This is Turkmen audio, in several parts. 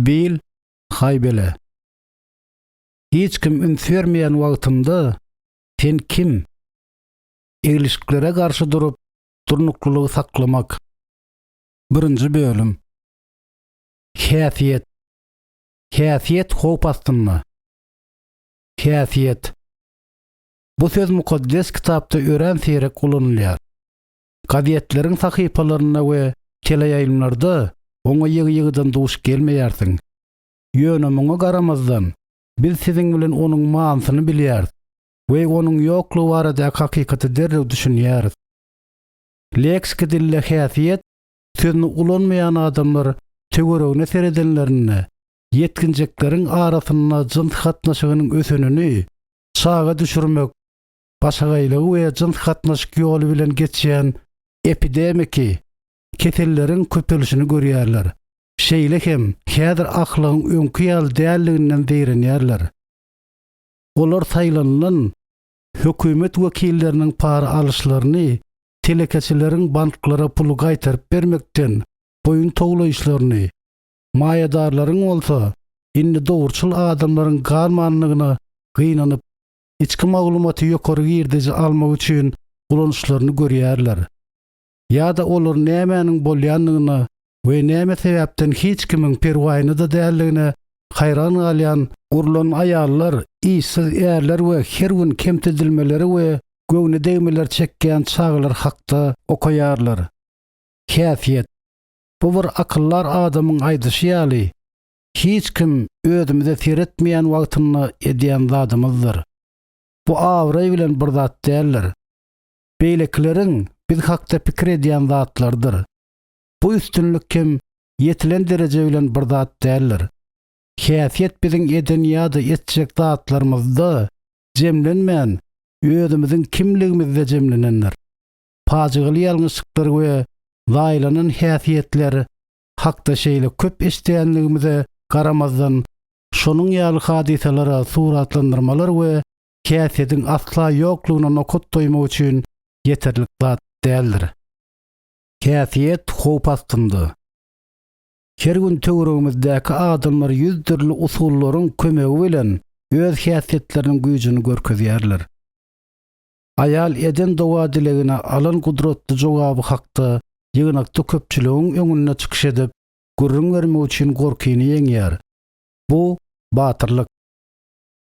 Bil, haýbele. Hiç kim üns bermeýän wagtynda sen kim? Eglişiklere garşy durup, durnuklylygy saklamak. Birinji bölüm. Häsiýet. Häsiýet howp astynda. Häsiýet. Bu söz Mukaddes Kitapda örän seýrek ulanylýar. Gazetleriň sahypalarynda we teleýaýlymlarda oňa ýygy-ýygydan duş gelmeýärsiň. Ýöne muňa garamazdan, biz siziň bilen onuň manysyny bilýäris we onuň ýoklugy baradaky hakykata derrew düşünýäris. Leksiki dilde häsiýet sözüni ulanmaýan adamlar töweregine seredenlerinde, ýetginjekleriň arasynda jyns gatnaşygynyň ösenini, çaga düşürmek, başagaýlygy we jyns gatnaşyk ýoly bilen geçýän epidemiki keselleriň köpelişini görýärler. Şeýle hem häzir ahlagyň öňki ýaly däldiginden zeýrenýärler. Olar saýlanylan hökümet wekilleriniň para alyşlaryny, telekeçileriň banklara puly gaýtaryp bermekden boýun towlaýyşlaryny, maýadarlaryň bolsa indi dogruçyl adamlaryň galmandygyna gynanyp, içki maglumaty ýokary girdeji almak üçin ulanyşlaryny görýärler. Ýa-da olar nämäniň bolýandygyna we näme sebäpden hiç kimiň perwaýyna-da däldigine haýran galýan urlan aýallar, işsiz ärler we her gün kemsidilmeleri we göwne degmeler çekýän çagalar hakda okaýarlar. Häsiýet. Bu bir akyldar adamyň aýdyşy ýaly, hiç kim özümize seretmeýän wagtynda edýän zadymyzdyr. Bu abraý bilen bir zat däldir. Beýlekileriň biz hakda pikir edýän zatlarydyr. Bu üstünlik hem ýetilen dereje bilen bir zat däldir. Häsiýet biziň eden ýa-da etjek zatlarymyzda jemlenmän, özümiziň kimligimizde jemlenendir. Pajygaly ýalňyşlyklar we zaýalanan häsiýetler hakda şeýle köp eşidýänligimize garamazdan, şonuň ýaly hadysalara suratlandyrmalar we häsiýetiň asla ýoklugyna nokat goýmak üçin ýeterlik zat däldir. Häsiýet howp astynda. Her gün töweregimizdäki adamlar ýüz dürli usullaryň kömegi bilen öz häsiýetleriniň güýjüni görkezýärler. Aýal eden doga-dilegine alan gudratly jogaby hakda ýygnakda köpçüligiň öňünde çykyş edip, gürrüň bermek üçin gorkyny ýeňýär. Bu, batyrlyk.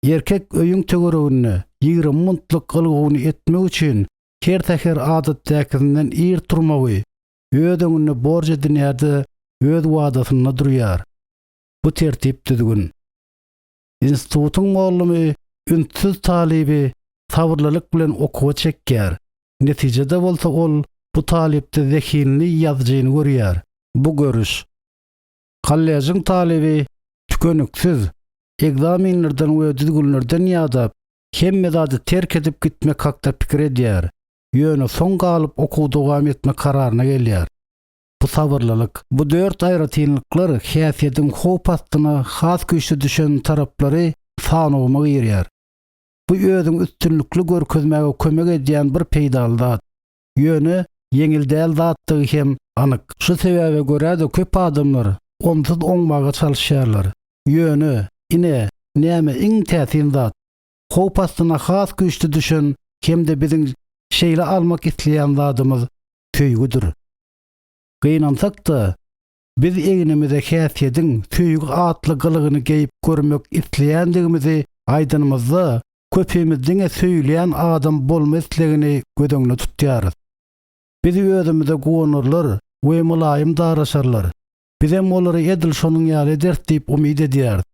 Erkek öýüň töwereginde 20 muntlyk ylgawyny etmek üçin her säher adatdäkisinden ir turmagy öz öňünde borç edinýär-de, öz wadasynda durýar. Bu tertip-düzgün. Institutyň mugallymy ünssüz talyby sabyrlylyk bilen okuwa çekýär. Netijede bolsa ol bu talypda zehinli ýazyjyny görýär. Bu görüş. Kollejiň talyby tükeniksiz ekzamenlerden we düzgünlerden ýadap, hemme zady terk edip gitmek hakda pikir edýär. Ýöne soň galyp okuwy dowam etmek kararyna gelýär. Bu sabyrlylyk. Bu dört aýratynlyklar häsiýetiň howp astyna has güýçli düşen taraplary sanawyma girýär. Bu özüňi üstünlikli görkezmäge kömek edýän bir peýdaly zat. Ýöne ýeňil däl zatdygy hem anyk. Şu sebäbe görä-de köp adamlar onsuz oňmaga çalyşýarlar. Ýöne, ine, näme iň täsin zat, howp astyna has güýçli düşen hem-de biziň şeýle almak isleýän zadymyz söýgüdir. Gynansak-da, biz egnimize häsiýediň söýgi atly gylygyny geýip görmek isleýändigimizi aýdanymyzda, köpimiz diňe söýülýän adam bolma islegini göz öňünde tutýarys. Biz özümize guwanarlar we mylaýym daraşarlar. Bizem olary edil şonuň ýaly ederis diýip umyt edýäris.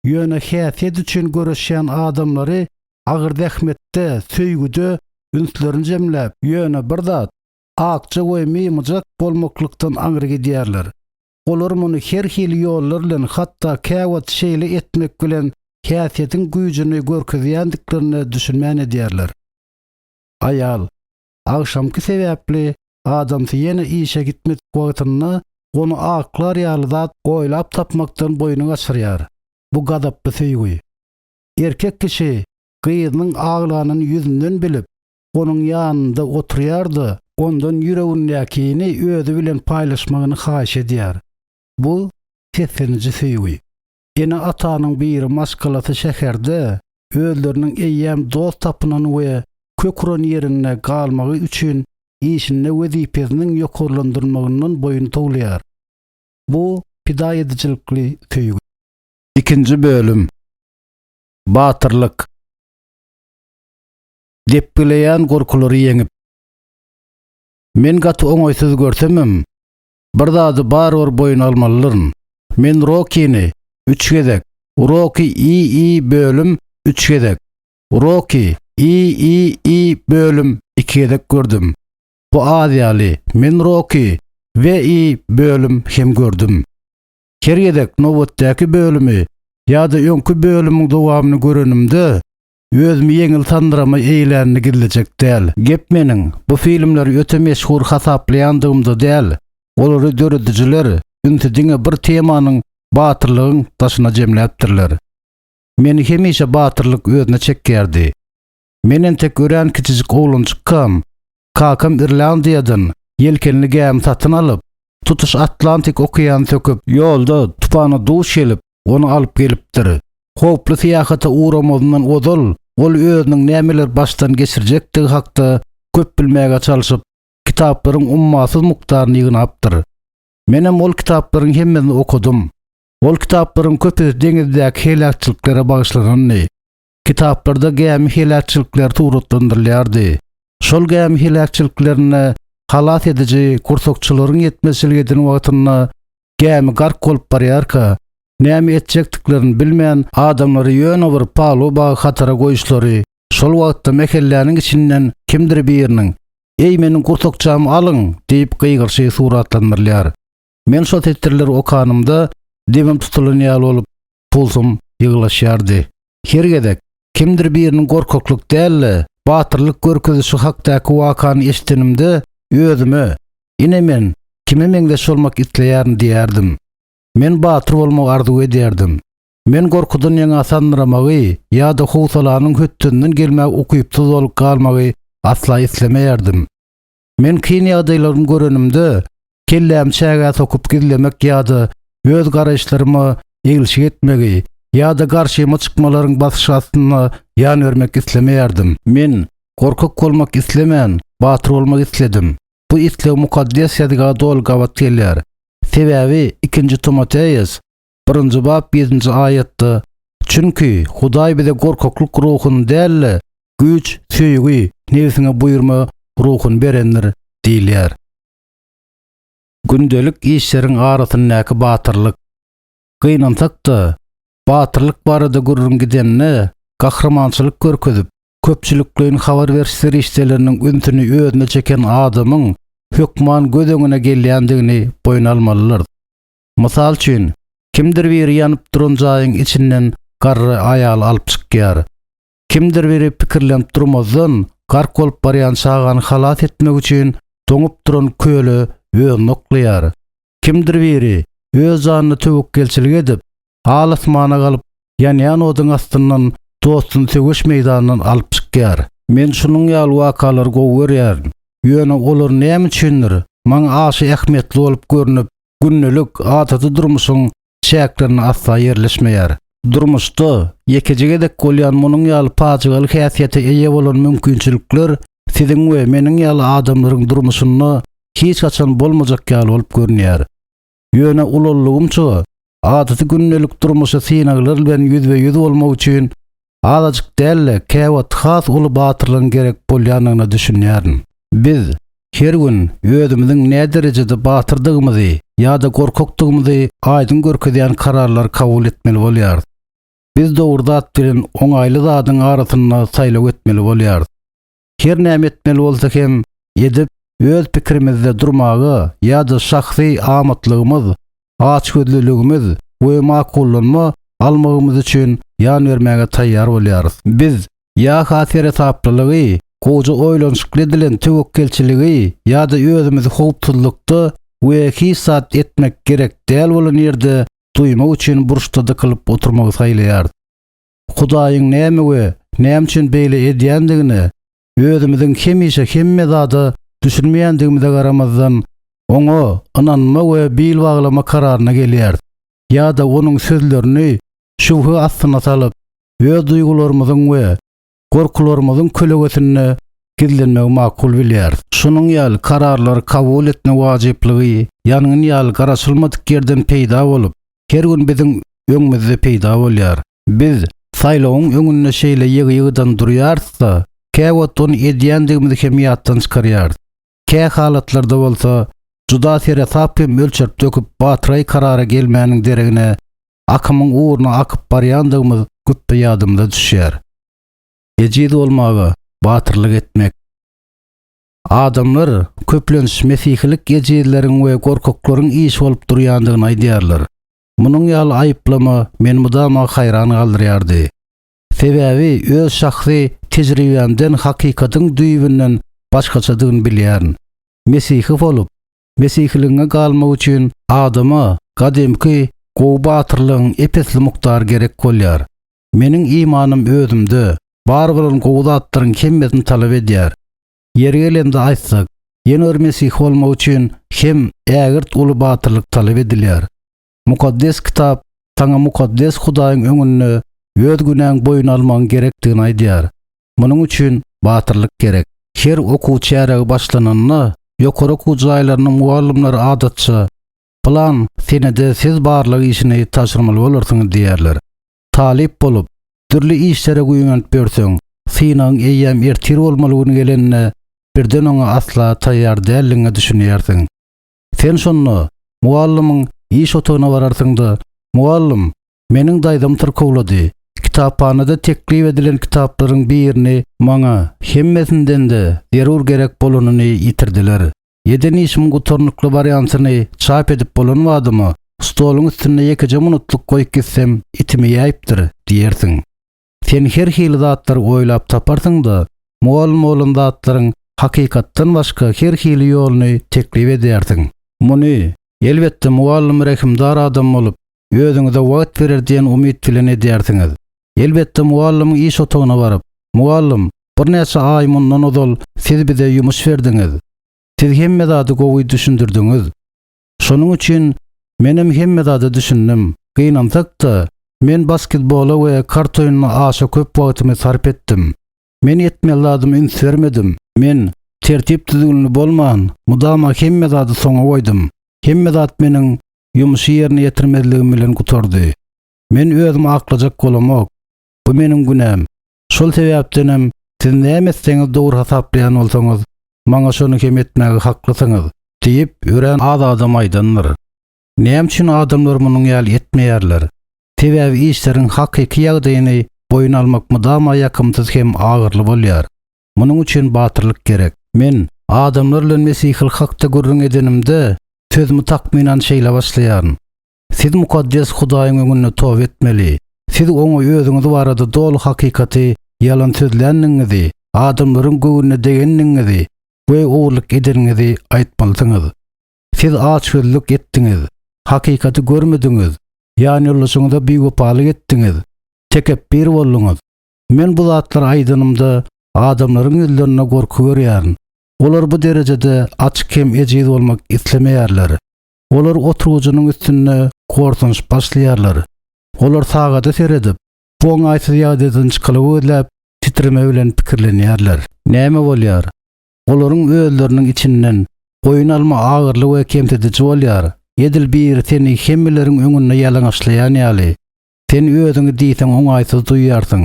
Ýöne häsiýet üçin göreşýän adamlary agyr zähmetde, söýgüde ünslerini jemläp, ýöne bir zat, akja we mymyjak bolmaklykdan aňry gidýärler. Olar muny her hili ýollar bilen, hatda käwagt şeýle etmek bilen häsiýetiň güýjüni görkezýändiklerine düşünmän edýärler. Aýal, agşamky sebäpli adamsy ýene işe gitmedik wagtynda ony aklar ýaly zat oýlap tapmakdan boýun gaçyrýar. Bu gazaply söýgi. Erkek kişi gyzynyň aglanyny ýüzünden bilip, onuň ýanynda oturýar-da, ondan ýüregindäkini özi bilen paýlaşmagyny haýyş edýär. Bu, Sesleniji söýgi. Ene-atanyň biri maşgalasy şäherde özleriniň eýýäm dost tapynan we kök uran ýerinde galmagy üçin işinde wezipesiniň ýokarlandyrylmagyndan boýun towlaýar. Bu pida edijilikli söýgi. Ikinji bölüm. Batyrlyk. Depgileýän gorkulary ýeňip. Men gaty oňaýsyz görsemem, bir zady barybir boýun almalydyryn. Men Rokini üç gezek, Roki II bölüm üç gezek, Roki III bölüm iki gezek gördüm. Bu az ýaly, men Roki VI bölüm hem gördüm. Her gezek nobatdaky bölümi ýa-da öňki bölümiň dowamyny görenimde, Özümi ýeňil sandyrama eýlänini gizlejek däl. Gep meniň bu filmleri öte meşhur hasaplaýandygymda däl, olary döredijiler ünsi diňe bir temanyň batyrlygyň daşyna jemläpdirler. Meni hemişe batyrlyk özüne çekýärdi. Men entek örän kiçijik oglanjykkam, kakam Irlandiýadan ýelkenli gämi satyn alyp, tutuş Atlantik okeany söküp, ýolda tupana duş gelip, ony alyp gelipdir. Howply syýahata ugramazyndan ozal ol özüniň nämeler başdan geçirjekdigi hakda köp bilmäge çalşyp, kitaplaryň ummasyz mukdaryny ýygnapdyr. Menem ol kitaplaryň hemmesini okadym. Ol kitaplaryň köpüsi deňizdäki heläkçiliklere bagyşlanandy. Kitaplarda gämi heläkçilikleri suratlandyrylýardy. Şol gämi heläkçiliklerinde halas ediji gursakçylaryň ýetmezçilik eden wagtynda gämi gark bolup barýarka, näme etjekdiklerini bilmän, adamlary ýöne bir paluba hatara goýuşlary, şol wagtda mähelläniň içinden kimdir biriniň, Eý, meniň gursakçamy alyň! diýip gygyryşy suratlandyrylýar. Men şol setirleri okanymda, demim tutulan ýaly bolup, pulsum ýygylaşýardy. Her gezek, kimdir biriniň gorkaklyk däl-de, batyrlyk görkezişi hakdaky wakany eşidenimde, özüme, Ine men, kime meňzeş bolmak isleýärin diýerdim. Men batyr bolmagy arzuw edýärdim. Men gorkudan ýaňa sandyramagy ýa-da howsalanyň hötdesinden gelmäge ukypsyz bolup galmagy asla islemeýärdim. Men kyn ýagdaýlaryny görenimde, kellämi çägä sokup gizlemek ýa-da öz garaýyşlaryma eglişik etmegi ýa-da garşyma çykmalaryň basyşy astynda ýan bermek islemeýärdim. Men gorkak bolmak islemän, batyr bolmak isledim. Bu isleg Mukaddes Ýazga doly gabat gelýär. Sebäbi ikinji Timoteos birinji bap ýedinji aýatda, Çünki Hudaý bize gorkaklyk ruhuny däl-de, güýç, söýgi, nebsiňe buýurma ruhuny berendir diýilýär. Gündelik işleriň arasyndaky batyrlyk. Gynansak-da, batyrlyk barada gürrüň gidende, gahrymançylyk görkezip, köpçülikleýin habar beriş serişdeleriniň ünsüni özüne çeken adamyň hökman göz öňüne gelýändigini boýun almalydyrys. Mysal üçin, kimdir biri ýanyp duran jaýyň içinden garry aýaly alyp çykýar. Kimdir biri pikirlenip durmazdan, gark bolup barýan çagany halas etmek üçin doňup duran köle özüni oklaýar. Kimdir biri öz janyna töwekgelçilik edip, al-asmana galyp, ýanýan oduň astyndan dostuny söweş meýdanyndan alyp çykýar. Men şunuň ýaly wakalary gowy görýärin. Ýöne olar näme üçindir, maňa aşa ähmiýetli bolup görnüp, gündelik, adaty durmuşyň çäklerinde asla ýerleşmeýär. Durmuşda ýekeje gezek bolýan munuň ýaly pajygaly häsiýete eýe bolan mümkinçilikler siziň we meniň ýaly adamlaryň durmuşynda hiç haçan bolmajak ýaly bolup görünýär. Ýöne ulaldygymça, adaty gündelik durmuşy synaglar bilen ýüzbe-ýüz bolmak üçin azajyk däl-de, käwagt has uly batyrlygyň gerek bolýandygyna düşünýärin. Biz her gün özümiziň näderejede batyrdygymyzy ýa-da gorkakdygymyzy aýdyň görkezýän kararlary kabul etmeli bolýarys. Biz dogry zat bilen oňaýly zadyň arasynda saýlaw etmeli bolýarys. Her näme etmeli bolsa hem edip, öz pikirimizde durmaga ýa-da şahsy amatlygymyz, açgözlüligimiz we makullanma almagymyz üçin ýan bermäge taýýar bolýarys. Biz ýa-ha seresaplylygy, gowja oýlanyşykly edilen töwekgelçiligi ýa-da özümizi howpsuzlykda we hiç zat etmek gerek däl bolan ýerde duýmak üçin burçda dykylyp oturmagy saýlaýarys. Hudaýyň näme we näme üçin beýle edýändigine özümiziň hemişe hemme zada düşünmeýändigimize garamazdan, Oňa ynanma we bil baglama kararyna gelýäris. ýa-da onuň sözlerini şübhe astyna salyp, öz duýgularymyzyň we gorkularymyzyň kölegesinde gizlenmegi makul bilýäris. Şunuň ýaly kararlary kabul etme wajyplygy ýangyn ýaly garaşylmadyk ýerden peýda bolup, her gün biziň öňümizde peýda bolýar. Biz saýlawyň öňünde şeýle ýygy-ýygydan durýarys-da, käwagt ony edýändigimizi hem ýatdan çykarýarys. Kä halatlarda bolsa, juda seresap hem ölçerip-döküp batyrgaý karara gelmäniň deregine, akymyň ugruna akyp barýandygymyz güpbe ýadymyza düşýär. Ejiz bolmaga batyrlyk etmek. Adamlar, köplenç, mesihilik ejizleriň we gorkaklaryň işi bolup durýandygyny aýdýarlar. Munuň ýaly aýyplama meni mydama haýran galdyrýardy. Sebäbi öz şahsy tejribämden hakykatyň düýbünden başgaçadygyny bilýärin. Mesihi bolup, Mesihiligiňe galmak üçin adama gadymky gowy batyrlygyň ep-esli mukdary gerek bolýar. Meniň imanym özümde bar bolan gowy zatlaryň hemmesini talap edýär. Ýeri gelende aýtsak, ýene bir mesihi bolmak üçin hem ägirt uly batyrlyk talap edilýär. Mukaddes Kitap saňa mukaddes Hudaýyň öňünde öz günäňi boýun almagyň gerekdigini aýdýar. Munuň üçin batyrlyk gerek. Her okuw çäregi başlananda, ýokary okuw jaýlarynyň mugallymlary adatça, Pylan senede siz barlag işini tabşyrmaly bolarsyňyz diýýärler. Talyp bolup, dürli işlere güýmenip ýörseň, synagyň eýýäm ertir bolmaly güni gelende, birden oňa asla taýýar däldigiňe düşünýärsiň. Sen şonda mugallymyň iş otagyna bararsyň-da, Mugallym, meniň daýzam syrkawlady. Kitaphanada teklip edilen kitaplaryň birini maňa, hemmesinden-de zerur gerek bolanyny ýitirdiler. Eden işimiň gutarnykly wariantyny çap edip bolan badyma, stoluň üstünde ýekeje minutlyk goýup gitsem, itim iýäýipdir diýersiň. Sen her hili zatlary oýlap taparsyň-da, mugallym bolan zatlaryň hakykatdan başga her hili ýoluny teklip edýärsiň. Muny, elbetde, mugallym rehimdar adam bolup, özüňize wagt berer diýen umyt bilen edýärsiňiz. Elbetde, mugallymyň iş otagyna baryp, Mugallym, birnäçe aý mundan ozal siz bize ýumuş berdiňiz. Siz hemme zady gowy düşündirdiňiz. Şonuň üçin menem hemme zada düşündim. Gynansak-da, men basketbola we kart oýnuna aşa köp wagtymy sarp etdim. Men etmeli zadyma üns bermedim. Men tertip-düzgünli bolman, mydama hemme zady soňa goýdum. Hemme zat meniň ýumşy ýerine ýetirmezligim bilen gutardy. Men özümi aklajak bolamok. Bu meniň günäm. Şol sebäpdenem siz näme etseňiz dogry hasaplaýan bolsaňyz, maňa şony hem etmäge haklysyňyz, diýip, örän az adam aýdandyr. Näme üçin adamlar munuň ýaly etmeýärler? Sebäbi işleriň hakyky ýagdaýyny boýun almak mydama ýakymsyz hem agyrly bolýar. Munuň üçin batyrlyk gerek. Men adamlar bilen mesihilik hakda gürrüň edenimde, sözümi takmynan şeýle başlaýaryn, Siz mukaddes Hudaýyň öňünde toba etmeli. Siz Oňa özüňiz barada doly hakykaty, ýalan sözländigiňizi, adamlaryň göwnüne degendigiňizi we ogurlyk edeniňizi aýtmalysyňyz. Siz açgözlük etdiňiz, hakykaty görmediňiz, ýanýoldaşyňyza biwepalyk etdiňiz, tekepbir bolduňyz. Men bu zatlary aýdanymda, adamlaryň ýüzlerinde gorky görýärin. Olar bu derejede açyk hem ejiz bolmak islemeýärler. Olar oturgyjynyň üstünde gorsanyşyp başlaýarlar. Olar sagada seredip, bu oňaýsyz ýagdaýdan çykalga gözläp, titreme bilen pikirlenýärler. Näme bolýar? Olaryň özleriniň içinden boýun alma agyrly we kemsidiji bolýar, edil biri seni hemmeleriň öňünde ýalaňaçlaýan ýaly. Sen özüňi diýseň oňaýsyz duýýarsyň.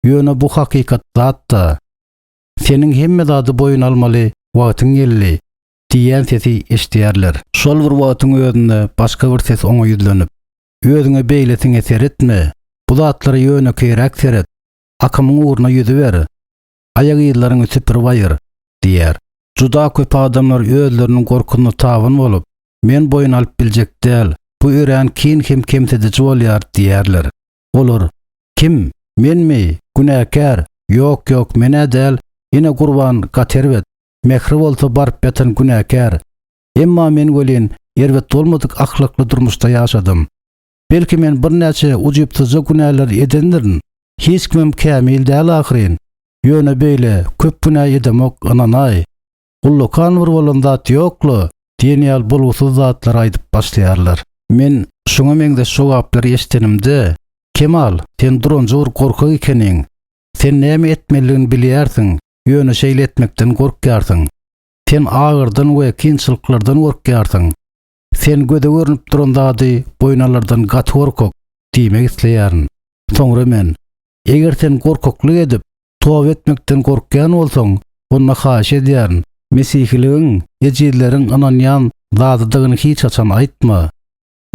Ýöne bu hakykat zat-da. Seniň hemme zady boýun almaly wagtyň geldi. Diýýän sesi eşidýärler. Şol bir wagtyň özünde başga bir ses oňa ýüzlenip, Özüňe beýlesiňe seretme, bu zatlara ýönekeýräk seret, akymyň ugruna ýüzüber, aýak yzlaryňy süpürip aýyr, diýýär. Juda köp adamlar özleriniň gorkusyna tabyn bolup, Men boýun alyp biljek däl, bu örän kyn hem kemsidiji bolýar diýýärler. Olar, Kim? Menmi? Günäkär? Ýok, ýok, men-ä däl, ine Gurban gaty erbet, Mähri bolsa baryp ýatan günäkär. Emma men welin erbet bolmadyk ahlakly durmuşda ýaşadym. Belki men birnäçe ujypsyzja günäler edendirin. Hiç kimem kämil däl ahyryn. Ýöne beýle köp günä edemok ynanaý. Ullakan bir bolan zat ýok-la diýen ýaly bolgusyz zatlary aýdyp başlaýarlar. Men. Şuňa meňzeş jogaplary eşidenimde, Kemal, sen duranja bir gorkak ekeniň. Sen näme etmelidigini bilýärsiň, ýöne şeýle etmekden gorkýarsyň. Sen agyrdan we kynçylyklardan gorkýarsyň. Sen göze görnüp duran zady boýun alardan gaty gorkak diýmek isleýärin. Soňra men, Eger sen gorkaklyk edip, toba etmekden gorkýan bolsaň, onda haýyş edýärin, mesihiligiň ejizleriň ynanýan zadydygyny hiç haçan aýtma.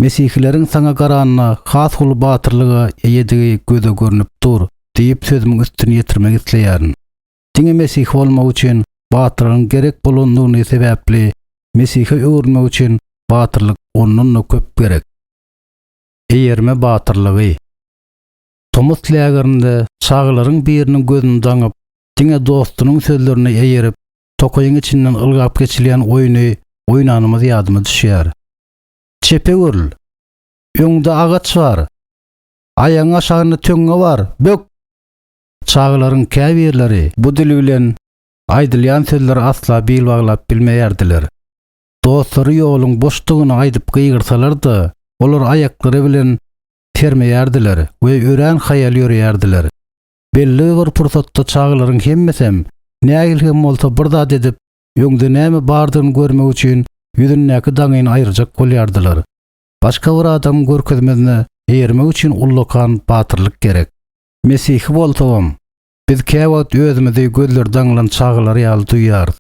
Mesihileriň saňa garanda has uly batyrlyga eýedigi göze görnüp dur diýip sözümiň üstüni ýetirmek isleýärin. Diňe mesihi bolmak üçin batyrlygyň gerek bolandygyny sebäpli Mesihe öwrülmek üçin batyrlyk ondan-da köp gerek. Eýerme batyrlygy. Tomus lägerinde çagalaryň biriniň gözüni daňyp, diňe dostunyň sözlerine eýerip, tokaýyň içinden ylgap geçilýän oýny oýnanymyz ýadyma düşýär. Çepe öwrül! Öňde agaç bar! Aýagyň aşagynda töňňe bar! Bök! Çagalaryň käbirleri bu dil bilen aýdylýan sözlere asla bil baglap bilmeýärdiler. Dostlary ýoluň boşdugyny aýdyp gygyrsalar-da, olar aýaklary bilen sermeýärdiler we örän haýal ýöreýärdiler. Belli bir pursatda çagalaryň hemmesem nähili hem bolsa bir zat edip, öňde näme bardygyny görmek üçin ýüzündäki daňyny aýyrjak bolýardylar. Başga bir adamyň görkezmesine eýermek üçin ullakan batyrlyk gerek. Mesihi bolsagam, biz käwagt özümizi gözleri daňylan çagalar ýaly duýýarys.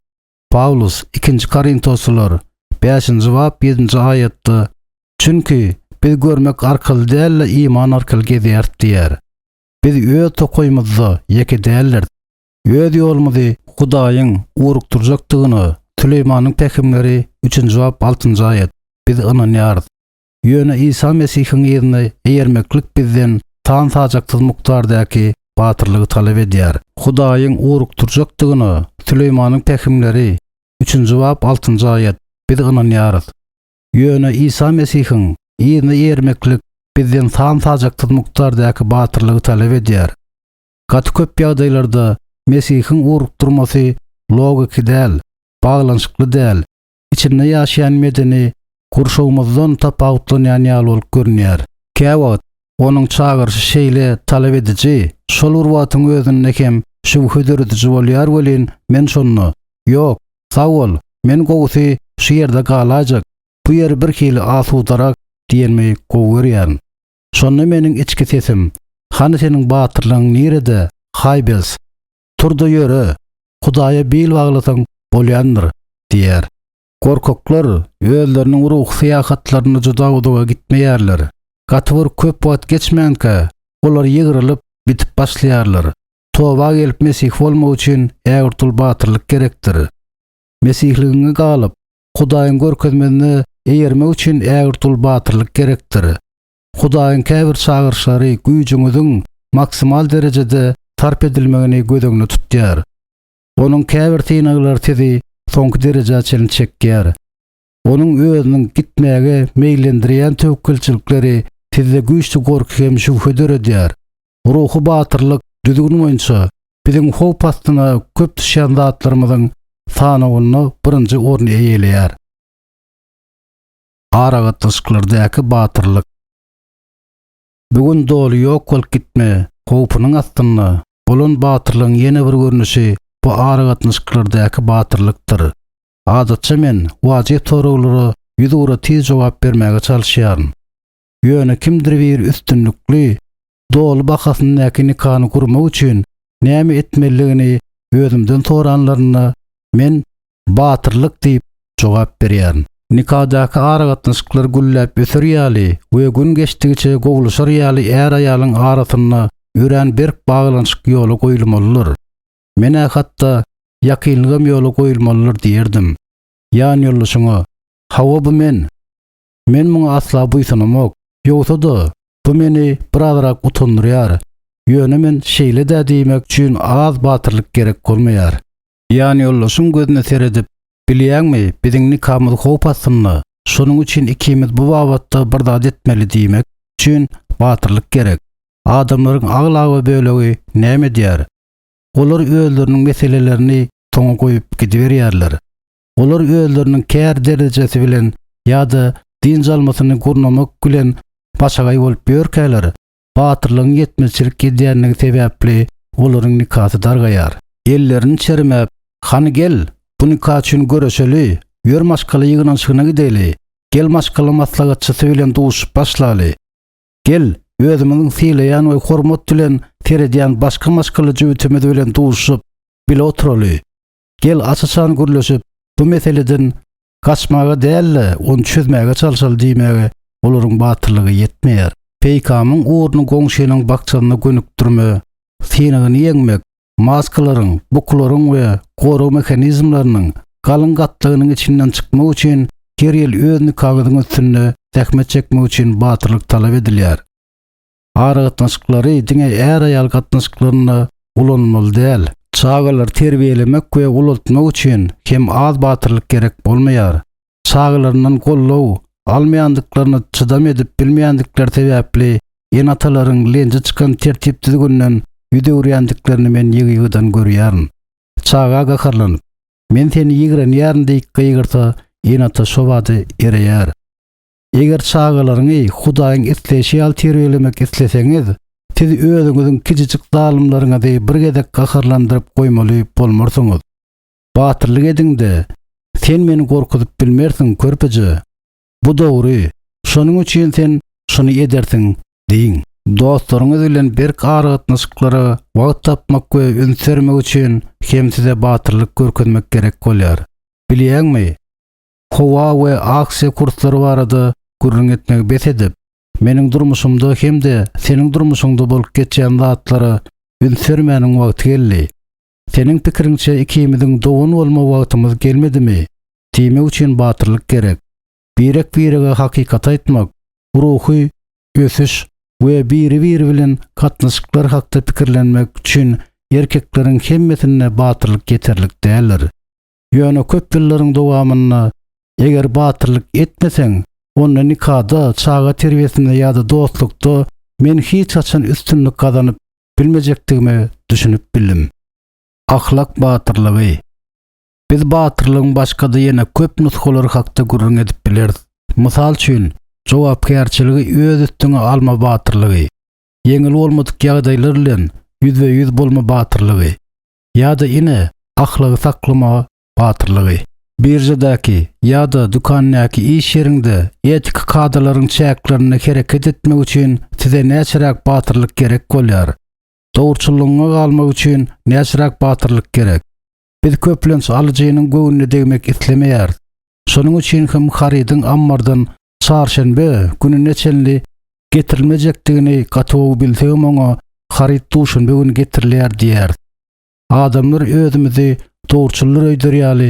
Pawlus Ikinji Korintoslylar, bäşinji bap, ýedinji aýatda, Çünki biz görmek arkaly däl-de, iman arkaly gezýäris diýýär. Biz öz tokaýymyzda ýeke däldiris. Öz ýolumyzy Hudaýyň ugrukdyrjakdygyna, Süleýmanyň pähimleri, üçünji bap, altynjy aýat, biz ynanýarys. Ýöne Isa Mesihiň yzyna eýermeklik bizden san-sajaksyz mukdardaky batyrlygy talap edýär. Hudaýyň ugrukdyrjakdygyna, Süleýmanyň pähimleri, üçünji bap, altynjy aýat, biz ynanýarys. Ýöne Isa Mesihiň yzyna eýermeklik bizden san-sajaksyz mukdardaky batyrlygy talap edýär. Gaty köp ýagdaýlarda Mesihiň ugrukdyrmasy logiki däl, baglanyşykly däl, içinde ýaşaýan medeni gurşawymyzdan tapawutlanýan ýaly bolup görünýär. Käwagt onuň çagyryşy şeýle talap ediji, şol bir wagtyň özünde hem şübhe dörediji bolýar welin, men şonda, Ýok, sag bol, men gowusy şu ýerde galaýjak, bu ýer birhili asudarak diýenimi gowy görýärin. Şonda meniň içki sesim, Hany seniň batyrlygyň nirede, Haýbels? Tur-da ýöre, Hudaýa bil baglasaň bolýandyr diýýär. Gorkaklar özleriniň ruhy syýahatlarynda juda uzaga gitmeýärler. Gaty bir köp wagt geçmänkä, olar ýygrylyp, bitip başlaýarlar. Toba gelip mesihi bolmak üçin ägirt uly batyrlyk gerekdir. Mesihligiňe galyp, Hudaýyň görkezmesine eýermek üçin ägirt uly batyrlyk gerekdir. Hudaýyň käbir çagyryşlary güýjüňiziň maksimal derejede sarp edilmegini göz öňünde tutýar. Onuň käbir synaglary sizi soňky derejä çenli çekýär. Onuň özüniň gitmäge meýillendirýän töwekgelçilikleri sizde güýçli gorky hem şübhe döredýär. Ruhy batyrlyk düzgün boýunça biziň howp astyna köp düşýän zatlarymyzyň sanawynda birinji orny eýeleýär. Aragatnaşyklardaky batyrlyk. Bu gün doly ýok bolup gitme howpunyň astynda bolan batyrlygyň ýene bir görnüşi bu aragatnaşyklardaky batyrlykdyr. Adatça men wajyp soraglara ýüzugra tiz jogap bermäge çalyşýaryn. Ýöne kimdir biri üstünlikli, doly bahasyndaky nikany gurmak üçin näme etmelidigini özümden soranlarynda men Batyrlyk diýip jogap berýärin. Nikadaky aragatnaşyklar gülläp öser ýaly we gün geçdigiçe gowulaşar ýaly är-aýalyň arasynda örän berk baglanyşyk ýola goýulmalydyr. Men-ä hatda ýakynlygam ýola goýulmalydyr diýerdim. Ýanýoldaşyňa, Hawa bu men. Men muňa asla buýsanamok. Ýogsa-da, bu meni birazrak utandyrýar. Ýöne men şeýle-dä diýmek üçin az batyrlyk gerek bolmaýar. Ýanýoldaşyň gözüne seredip, Bilýäňmi, biziň nikamyz howp astynda, şonuň üçin ikimiz bu babatda bir zat etmeli diýmek üçin batyrlyk gerek. Adamlaryň aglaba bölegi näme edýär? Olar özleriniň meselelerini soňa goýup gidiberýärler. Olar özleriniň kär derejesi bilen ýa-da. dynç almasyny gurnamak bilen başagaý bolup ýörkäler, batyrlygyň ýetmezçilik edýänligi sebäpli olaryň nikasy dargaýar. Ellerini çermäp, Hany gel, bu nika üçin göreşeli, ýör maşgala ýygnanyşygyna gideli, gel maşgala maslahatçysy bilen duşup başlaly, gel, özümiziň sylaýan we hormat bilen seredýän başga maşgala jübütimiz bilen duşuşyp, bile oturaly, gel aç-açan gürleşip, bu meseleden Gaçmaga däl-de, ony çözmäge çalşaly diýmäge olaryň batyrlygy ýetmeýär. Peýkamyň ugruny goňşynyň bakjasyna gönükdirme, synagyny ýeňmek, maskalaryň, bukularyň we gorag mehanizmleriniň galyň gatlagynyň içinden çykmak üçin her ýyl öz nikaňyzyň üstünde zähmet çekmek üçin batyrlyk talap edilýär. Aragatnaşyklary diňe är-aýal gatnaşyklarynda ulanmaly däl. Çagalary terbiýelemek we ulaltmak üçin hem az batyrlyk gerek bolmaýar. Çagalaryndan goldaw almaýandyklaryna çydam edip bilmeýändikleri sebäpli ene-atalaryň lenji çykan tertip-düzgünden ýüz öwürýändiklerini men ýygy-ýygydan görýärin. Çaga gaharlanyp, Men seni ýigrenýärin diýip gygyrsa, ene-ata şobada ereýär. Eger çagalaryňy Hudaýyň isleýşi ýaly terbiýelemek isleseňiz, siz özüňiziň kiçijik zalymlaryňyzy bir gezek gaharlandyryp goýmaly bolmarsyňyz. Batyrlyk ediň-de, Sen meni gorkuzyp bilmersiň, körpeje. Bu dogry, şonuň üçin sen şuny edersiň diýiň. Dostlaryňyz bilen berk aragatnaşyklara wagt tapmak we üns bermek üçin hem size batyrlyk görkezmek gerek bolýar. Bilýäňmi, howa we aksiýa kurslary barada gürrüň etmegi bes edip, meniň durmuşymda hem-de seniň durmuşyňda bolup geçýän zatlara üns bermäniň wagty geldi. Seniň pikiriňçe ikimiziň dogan bolma wagtymyz gelmedimi? Diýmek üçin batyrlyk gerek. Birek-birege hakykaty aýtmak, ruhy ösüş we biri-biri bilen gatnaşyklar hakda pikirlenmek üçin erkekleriň hemmesinde batyrlyk ýeterlik däldir. Ýöne köp ýyllaryň dowamynda eger batyrlyk etmeseň, onda nikada, çaga terbiýesinde ýa-da dostlukda men hiç haçan üstünlik gazanyp bilmejekdigime düşünip bildim. Ahlak batyrlygy. Biz batyrlygyň başga-da ýene köp nusgalary hakda gürrüň edip bileris. Mysal üçin, jogapkärçiligi öz üstüňe alma batyrlygy, ýeňil bolmadyk ýagdaýlar bilen ýüzbe-ýüz bolma batyrlygy, Ýa-da ine, ahlagy saklama batyrlygy. Biržadaky ýa-da dükandäki iş ýeriňde etiki kadalaryň çäklerinde hereket etmek üçin size näçeräk batyrlyk gerek bolýar? Dogruçyllygyňa galmak üçin näçeräk batyrlyk gerek? Biz köplenç alyjynyň göwnüne degmek islemeýäris. Şonuň üçin hem harydyň ammardan çarşenbe gününe çenli getirilmejekdigini gaty gowy bilsegem oňa haryt duşenbe güni getirilýär diýýäris. Adamlar özümizi dogruçyldyr öýder ýaly,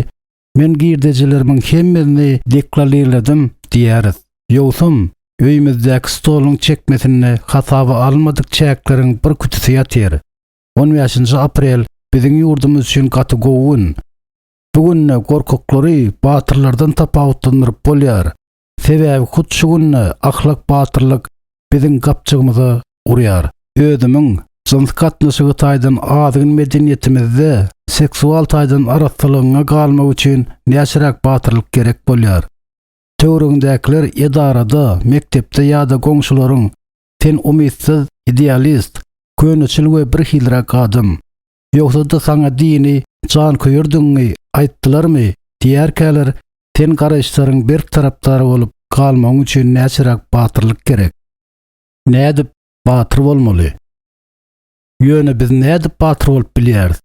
men girdejilerimiň hemmesini deklarlirledim diýýäris. Ýogsam, öýümizdäki stoluň çekmesinde hasaba alynmadyk çäkleriň bir kütüsi ýatyr. On bäşinji aprel biziň ýurdumyz üçin gaty gowy gün. Bu günde gorkaklary batyrlardan tapawutlandyryp bolýar. Sebäbi hut şu günde ahlak batyrlyk biziň gapjygymyza urýar. Özümiň jyns gatnaşygy taýdan azgyn medeniýetimizde seksual taýdan arassalygyňa galmak üçin näçeräk batyrlyk gerek bolýar? Töweregiňdäkiler edarada, mekdepde ýa-da goňşularyň sen umytsyz idealist, köneçil we birhiliräk adam. Ýogsa-da saňa dini janköýerdigiňi aýtdylarmy diýerkäler, sen garaýyşlaryň berk tarapdary bolup galmagyň üçin näçeräk batyrlyk gerek? Nädip batyr bolmaly? Ýöne biz nädip batyr bolup bilýäris?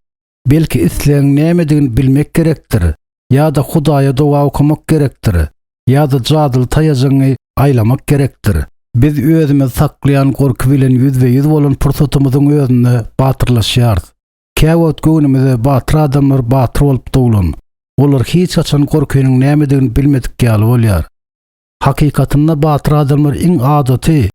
Belki islegiň nämedigini bilmek gerekdir, ýa-da Hudaýa doga okamak gerekdir, ýa-da jadyly taýajygyňy aýlamak gerekdir. Biz özümizi saklaýan gorky bilen ýüzbe-ýüz bolan pursatymyzyň özünde batyrlaşýarys. Käwagt göwnümize batyr adamlar batyr bolup doglan. Olar hiç haçan gorkynyň nämedigini bilmedik ýaly bolýar. Hakykatynda batyr adamlar iň adaty,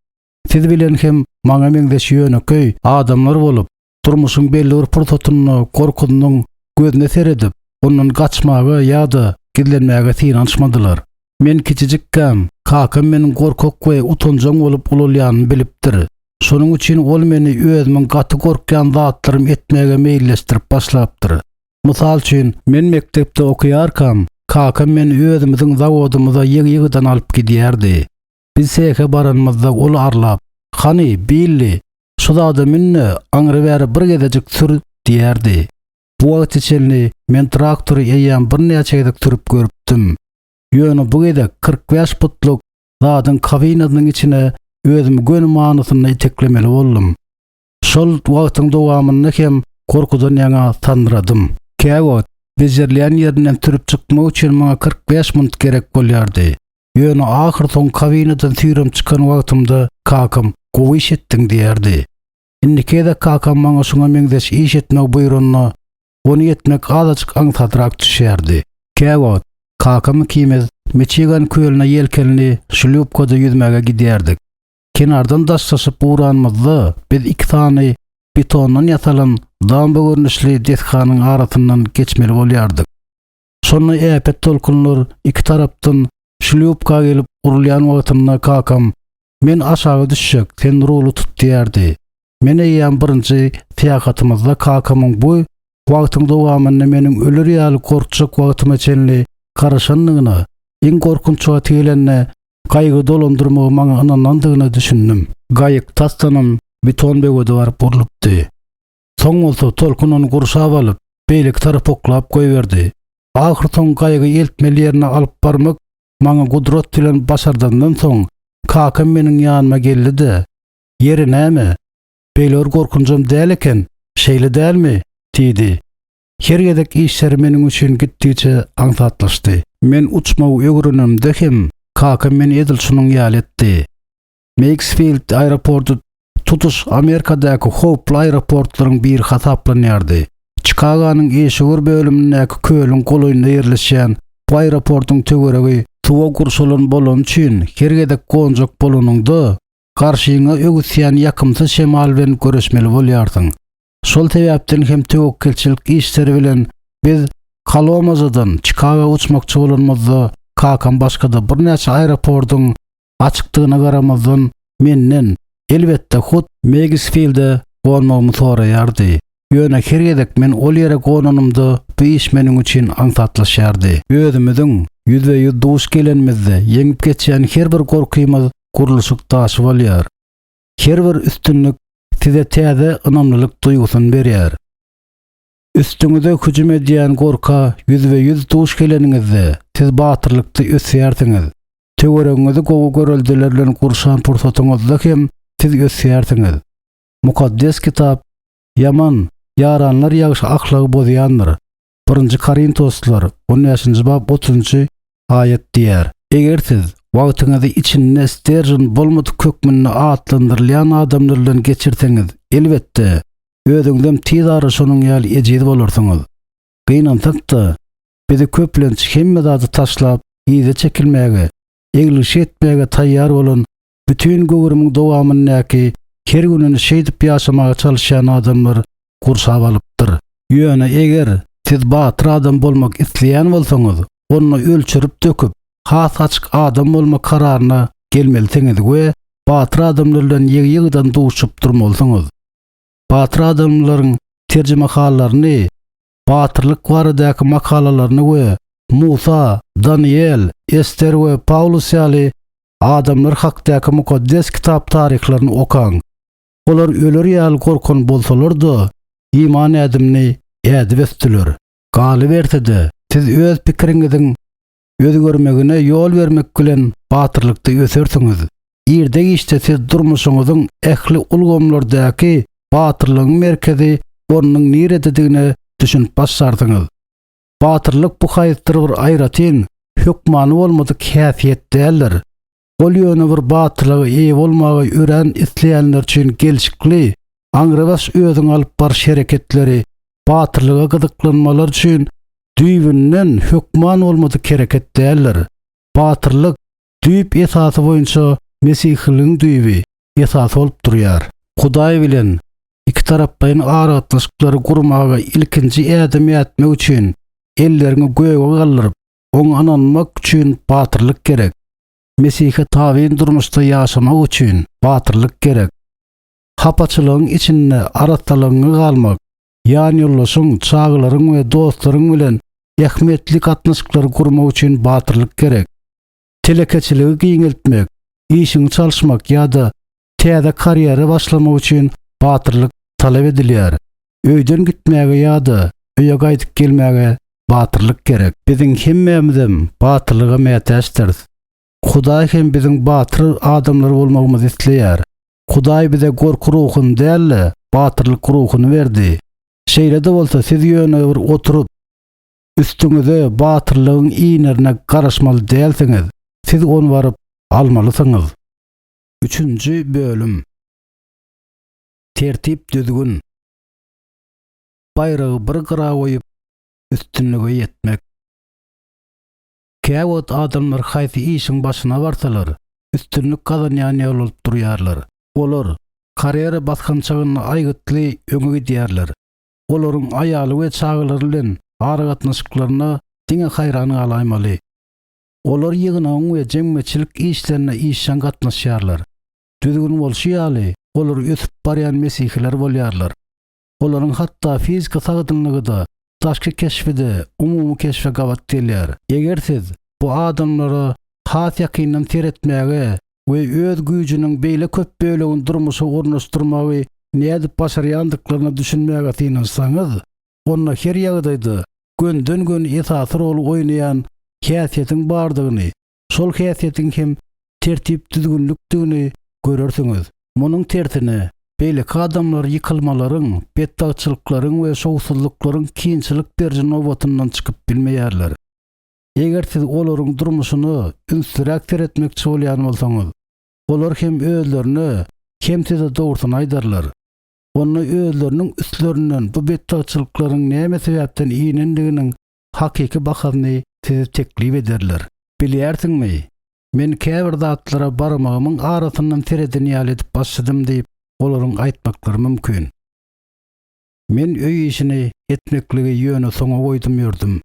siz bilen hem maňa meňzeş ýönekeý adamlar bolup, durmuşyň belli bir pursatynda gorkusynyň gözüne seredip, ondan gaçmaga ýa-da gizlenmäge synanyşmadylar. Men kiçijikkäm, kakam meniň gorkak we utanjaň bolup ulalýanymy bilipdir. Şonuň üçin ol meni özümiň gaty gorkýan zatlarymy etmäge meýilleşdirip başlapdyr. Mysal üçin, men mekdepde okaýarkam, Kakam meni özümiziň zawodymyza ýygy-ýygydan alyp gidýärdi. Biz sehe baranymyzda ol arlap, Hany, Billi, şu zada mün-de, aňry-bäri bir gezejik sür diýerdi. Bu wagta çenli men traktory eýýäm birnäçe gezek sürüp görüpdim. Ýöne bu gezek 45 putluk zadyň kabinasynyň içine özümi göni manysynda iteklemeli boldum. Şol wagtyň dowamynda hem gorkudan ýaňa sandyradym. Käwagt bejerilýän ýerinden sürüp çykmak üçin maňa 45 minut gerek bolýardy. Ýöne ahyrsoňy kabinadan süýrem çykan wagtymda kakam, Gowy iş etdiň diýerdi. Indiki gezek kakam maňa şuňa meňzeş iş etmegi buýranda, ony etmek azajyk aňsadrak düşýärdi. Käwagt kakam ikimiz Miçigan kölüne ýelkenli şlýupkada ýüzmäge gidýärdik. Kenardan daşlaşyp ugranymyzda, biz iki sany betondan ýasalan damba görnüşli desganyň arasyndan geçmeli bolýardyk. Şonda äpet tolkunlar iki tarapdan şlýupka gelip urulýan wagtynda kakam, Men aşaga düşjek, sen ruly tut diýerdi. Men eýýäm birinji syýahatymyzda kakamyň bu wagtyň dowamynda meniň öler ýaly gorkjak wagtyma çenli garaşandygyna, iň gorkunç wagty gelende gaýygy dolandyrmagy maňa ynanandygyna düşündim. Gaýyk tasdanam beton böwede baryp urlupdy. Soň bolsa tolkun ony gurşap alyp, beýleki tarapa oklap goýberdi. Ahyrsoňy gaýygy eltmeli ýerine alyp barmak maňa gudrat bilen başardandan soň, kakam meniň ýanyma geldi-de, Ýeri näme? Beýle bir gorkunjam däl eken, şeýle dälmi? diýdi. Her gezek işleri meniň üçin gitdigiçe aňsatlaşdy. Men uçmagy öwrenenimde hem kakam meni edil şunuň ýaly etdi. Meýksfild aeroporty tutuş Amerikadaky howply aeroportlaryň biri hasaplanýardy. Çikagonyň işewür bölümindäki kölüň golaýynda ýerleşýän bu aeroportuň töweregi suwa gurşalan bolany üçin her gezek gonjak bolanyňda, garşyňa öwüsýän ýakymsyz şemal bilen göreşmeli bolýarsyň. Şol sebäpden hem töwekgelçilik işleri bilen biz Kalomazadan Çikago uçmakçy bolanymyzda, kakam başga-da birnäçe aeroportuň açykdygyna garamazdan, menden, elbetde, hut Meýgsfilde gonmagymy soraýardy. Ýöne her gezek men ol ýere gonanymda bu iş meniň üçin aňsatlaşýardy. Özümiziň ýüzbe-ýüz duş gelenimizde ýeňip geçýän her bir gorkymyz gurluşyk daşy bolýar. Her bir üstünlik size täze ynamlylyk duýgusyny berýär. Üstüňize hüjüm edýän gorka ýüzbe-ýüz duş geleniňizde, siz batyrlykda ösýärsiňiz. Töweregiňizi gowy göreldeler bilen gurşan pursatyňyzda hem siz ösýärsiňiz. Mukaddes Kitap, Ýaman ýaranlar ýagşy ahlagy bozýandyr. Birinji Korintoslylar, on bäşinji bap, otuzynjy aýat diýýär. Eger siz wagtyňyzy içinde steržen bolmadyk hökmünde atlandyrylýan adamlar bilen geçirseňiz, elbetde, özüňizem tiz ara şonuň ýaly ejiz bolarsyňyz. Gynansak-da, bizi köplenç hemme zady taşlap, yza çekilmäge, eglişik etmäge taýýar bolan bütin göwrümiň dowamyndaky her gününi şeýdip ýaşamaga çalyşýan adamlar gurşap alypdyr. Ýöne eger siz batyr adam bolmak isleýän bolsaňyz, onda ölçerip-döküp, has açyk adam bolmak kararyna gelmelisiňiz we batyr adamlar bilen ýygy-ýygydan duşup durmalysyňyz. Batyr adamlaryň terjimehallaryny, batyrlyk baradaky makalalaryny we Musa, Daniýel, Ester we Pawlus ýaly adamlar hakdaky Mukaddes Kitap taryhlaryny okaň. Olar öler ýaly gorkan bolsalar-da, iman ädimini ädip ösdüler. Galyberse-de, siz öz pikiriňiziň özgermegine ýol bermek bilen batyrlykda ösersiňiz. Irde-giçde siz durmuşyňyzyň ähli ulgamlardaky batyrlygyň merkezi ornunyň nirededigine düşünip başlarsyňyz. Batyrlyk bu haýsydyr bir aýratyn, hökmany bolmadyk häsiýet däldir. Ol ýöne bir batyrlyga eýe bolmagy örän isleýänler üçin gelşikli, aňrybaş özüňi alyp baryş hereketleri, batyrlyga gyzyklanmalar üçin düýbünden hökman bolmadyk hereket däldir. Batyrlyk düýp esasy boýunça mesihiligiň düýbi, esasy bolup durýar. Hudaý bilen ikitaraplaýyn aragatnaşyklary gurmaga ilkinji ädim ätmek üçin elleriňi göge galdyryp, Oňa ynanmak üçin batyrlyk gerek. Mesihe tabyn durmuşda ýaşamak üçin batyrlyk gerek. Hapaçylygyň içinde arassalygyňa galmak, ýanýoldaşyň, çagalaryň we dostlaryň bilen. Ähmiýetli gatnaşyklary gurmak üçin batyrlyk gerek. Telekeçiligi giňeltmek, işiňi çalyşmak ýa-da täze karýera başlamak üçin batyrlyk talap edilýär. Öýden gitmäge ýa-da öýe gaýdyp gelmäge batyrlyk gerek. Biziň hemmämizem batyrlyga mätäçdiris. Hudaý hem biziň batyr adamlar bolmagymyzy isleýär. Hudaý bize gorky ruhuny däl-de, batyrlyk ruhuny berdi. Şeýle-de bolsa, siz ýöne bir oturyp, üstüňize batyrlygyň inerine garaşmaly dälsiňiz, siz ony baryp almalysyňyz. Üçünji bölüm. Tertip-düzgün. Baýragy bir gyra goýup, üstünlige ýetmek. Käwagt adamlar haýsy işiň başyna barsalar, üstünlik gazanýan ýaly bolup durýarlar. Olar karýera basgançagynda aýgytly öňe gidýärler. Olaryň aýaly we çagalary bilen aragatnaşyklaryna diňe haýran galaýmaly. Olar ýygnagyň we jemgyýetçilik işlerine işjeň gatnaşýarlar. Düzgün bolşy ýaly, olar ösüp barýan mesihiler bolýarlar. Olaryň hatda fiziki sagdynlygy-da, daşky keşbi-de umumy keşbe gabat gelýär. Eger siz bu adamlara has ýakyndan seretmäge we öz güýjüniň beýle köp bölegini durmuşa ornaşdyrmagy nädip başarýandyklaryna düşünmäge synanyşsaňyz, onda her ýagdaýda gönden-göni esasy roly oýnaýan häsiýetiň bardygyny şol häsiýetiň hem tertip-düzgünlikdigini görersiňiz. Munuň tersine, beýleki adamlar ýykylmalaryň, betbagtçylyklaryň we şowsuzlyklaryň kynçylyk beriji nobatyndan çykyp bilmeýärler. Eger siz olaryň durmuşyna ünsliräk seretmekçi bolýan bolsaňyz, olar hem özlerine, hem size dogrusyny aýdarlar. Onda özleriniň üstlerinden bu betbagtçylyklaryň näme sebäpden inendiginiň hakyky bahasyny size teklip ederler. Bilýärsiňmi, men käbir zatlara barmagymyň arasyndan sereden ýaly edip başladym diýip, olaryň aýtmaklary mümkin. Men öý işini etmekligi ýöne soňa goýdum ýördüm.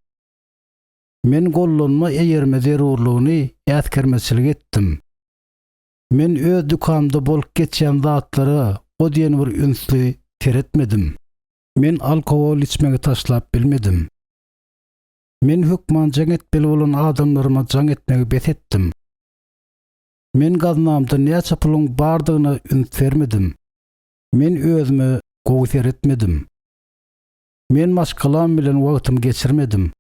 Men gollanma eýerme zerurlygyny äsgermezçilik etdim. Men öz dükanymda bolup geçýän zatlara o diýen bir ünsli seretmedim. Men alkogol içmegi taşlap bilmedim. Men hökman jaň etmeli bolan adamlaryma jaň etmegi bes etdim. Men gaznamda näçe puluň bardygyna üns bermedim. Men özüme gowy seretmedim. Men maşgalam bilen wagtymy geçirmedim.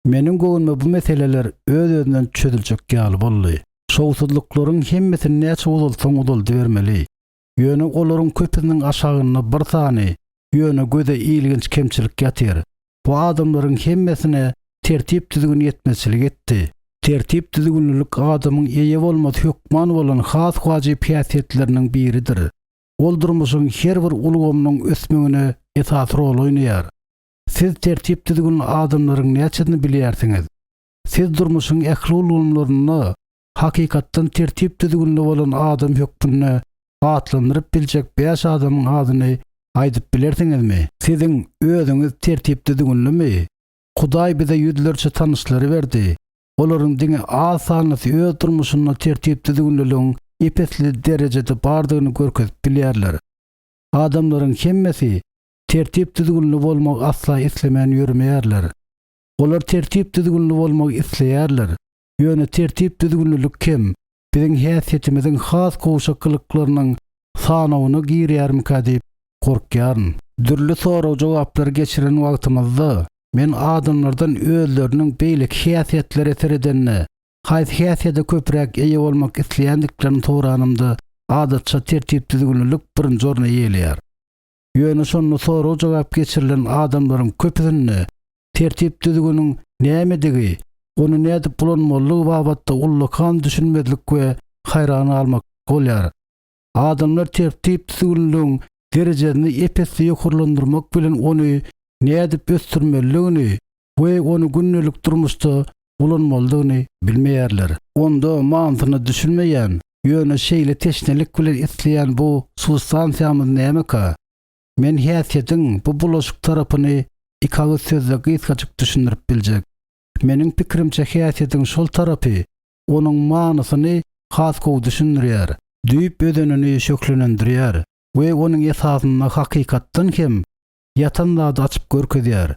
Meniň göwnüme bu meseleler öz-özünden çözüljek ýaly boldy. Şowsuzlyklaryň hemmesini näçe uzaltsaň uzaldybermeli. Ýöne olaryň köpüsiniň aşagynda bir sany, ýöne göze ilginç kemçilik ýatyr. Bu adamlaryň hemmesine tertip-düzgün ýetmezçilik etdi. Tertip-düzgünlilik adamyň eýe bolmasy hökman bolan has wajyp häsiýetleriniň biridir. Ol durmuşyň her bir ulgamynyň ösmegine esasy rol oýnaýar. Siz tertip-düzgünli adamlaryň näçesini bilýärsiňiz? Siz durmuşyň ähli ulgamlarynda hakykatdan tertip-düzgünli bolan adam hökmünde atlandyryp biljek bäş adamyň adyny aýdyp bilersiňizmi? Siziň özüňiz tertip-düzgünlimi? Hudaý bize ýüzlerçe tanyşlary berdi. Olaryň diňe az sanlysy öz durmuşynda tertip-düzgünliligiň ep-esli derejede bardygyny görkezip bilýärler. Adamlaryň hemmesi tertip-düzgünli bolmagy asla islemän ýörmeýärler. Olar tertip-düzgünli bolmagy isleýärler, Ýöne tertip-düzgünlilik hem biziň häsiýetimiziň has gowşak gylyklarynyň sanawyna girýärmikä diýip gorkýaryn. Dürli sorag-jogaplary geçiren wagtymyzda, men adamlardan özleriniň beýleki häsiýetlere seredende, haýsy häsiýete köpräk eýe bolmak isleýändiklerini soranymda, adatça tertip-düzgünlilik birinji orny eýeleýär. Ýöne şonda sorag-jogap geçirilen adamlaryň köpüsinde tertip-düzgüniň nämedigi, ony nädip ulanmalydygy babatda ullakan düşünmezlik we haýran galmak bolýar. Adamlar tertip-düzgünligiň derejesini ep-esli ýokarlandyrmak bilen ony nädip ösdürmelidigini we ony gündelik durmuşda ulanmalydygyny bilmeýärler. Onda manysyna düşünmeýän, ýöne şeýle teşnelik bilen isleýän bu substansiýamyz nämeka? Men häsiýetiň bu bulaşyk tarapyny iki agyz sözde gysgajyk düşündirip biljek. Meniň pikirimçe häsiýetiň şol tarapy onuň manysyny has gowy düşündirýär, düýp özenini şöhlelendirýär we onuň esasynda hakykatdan hem ýatan zady açyp görkezýär.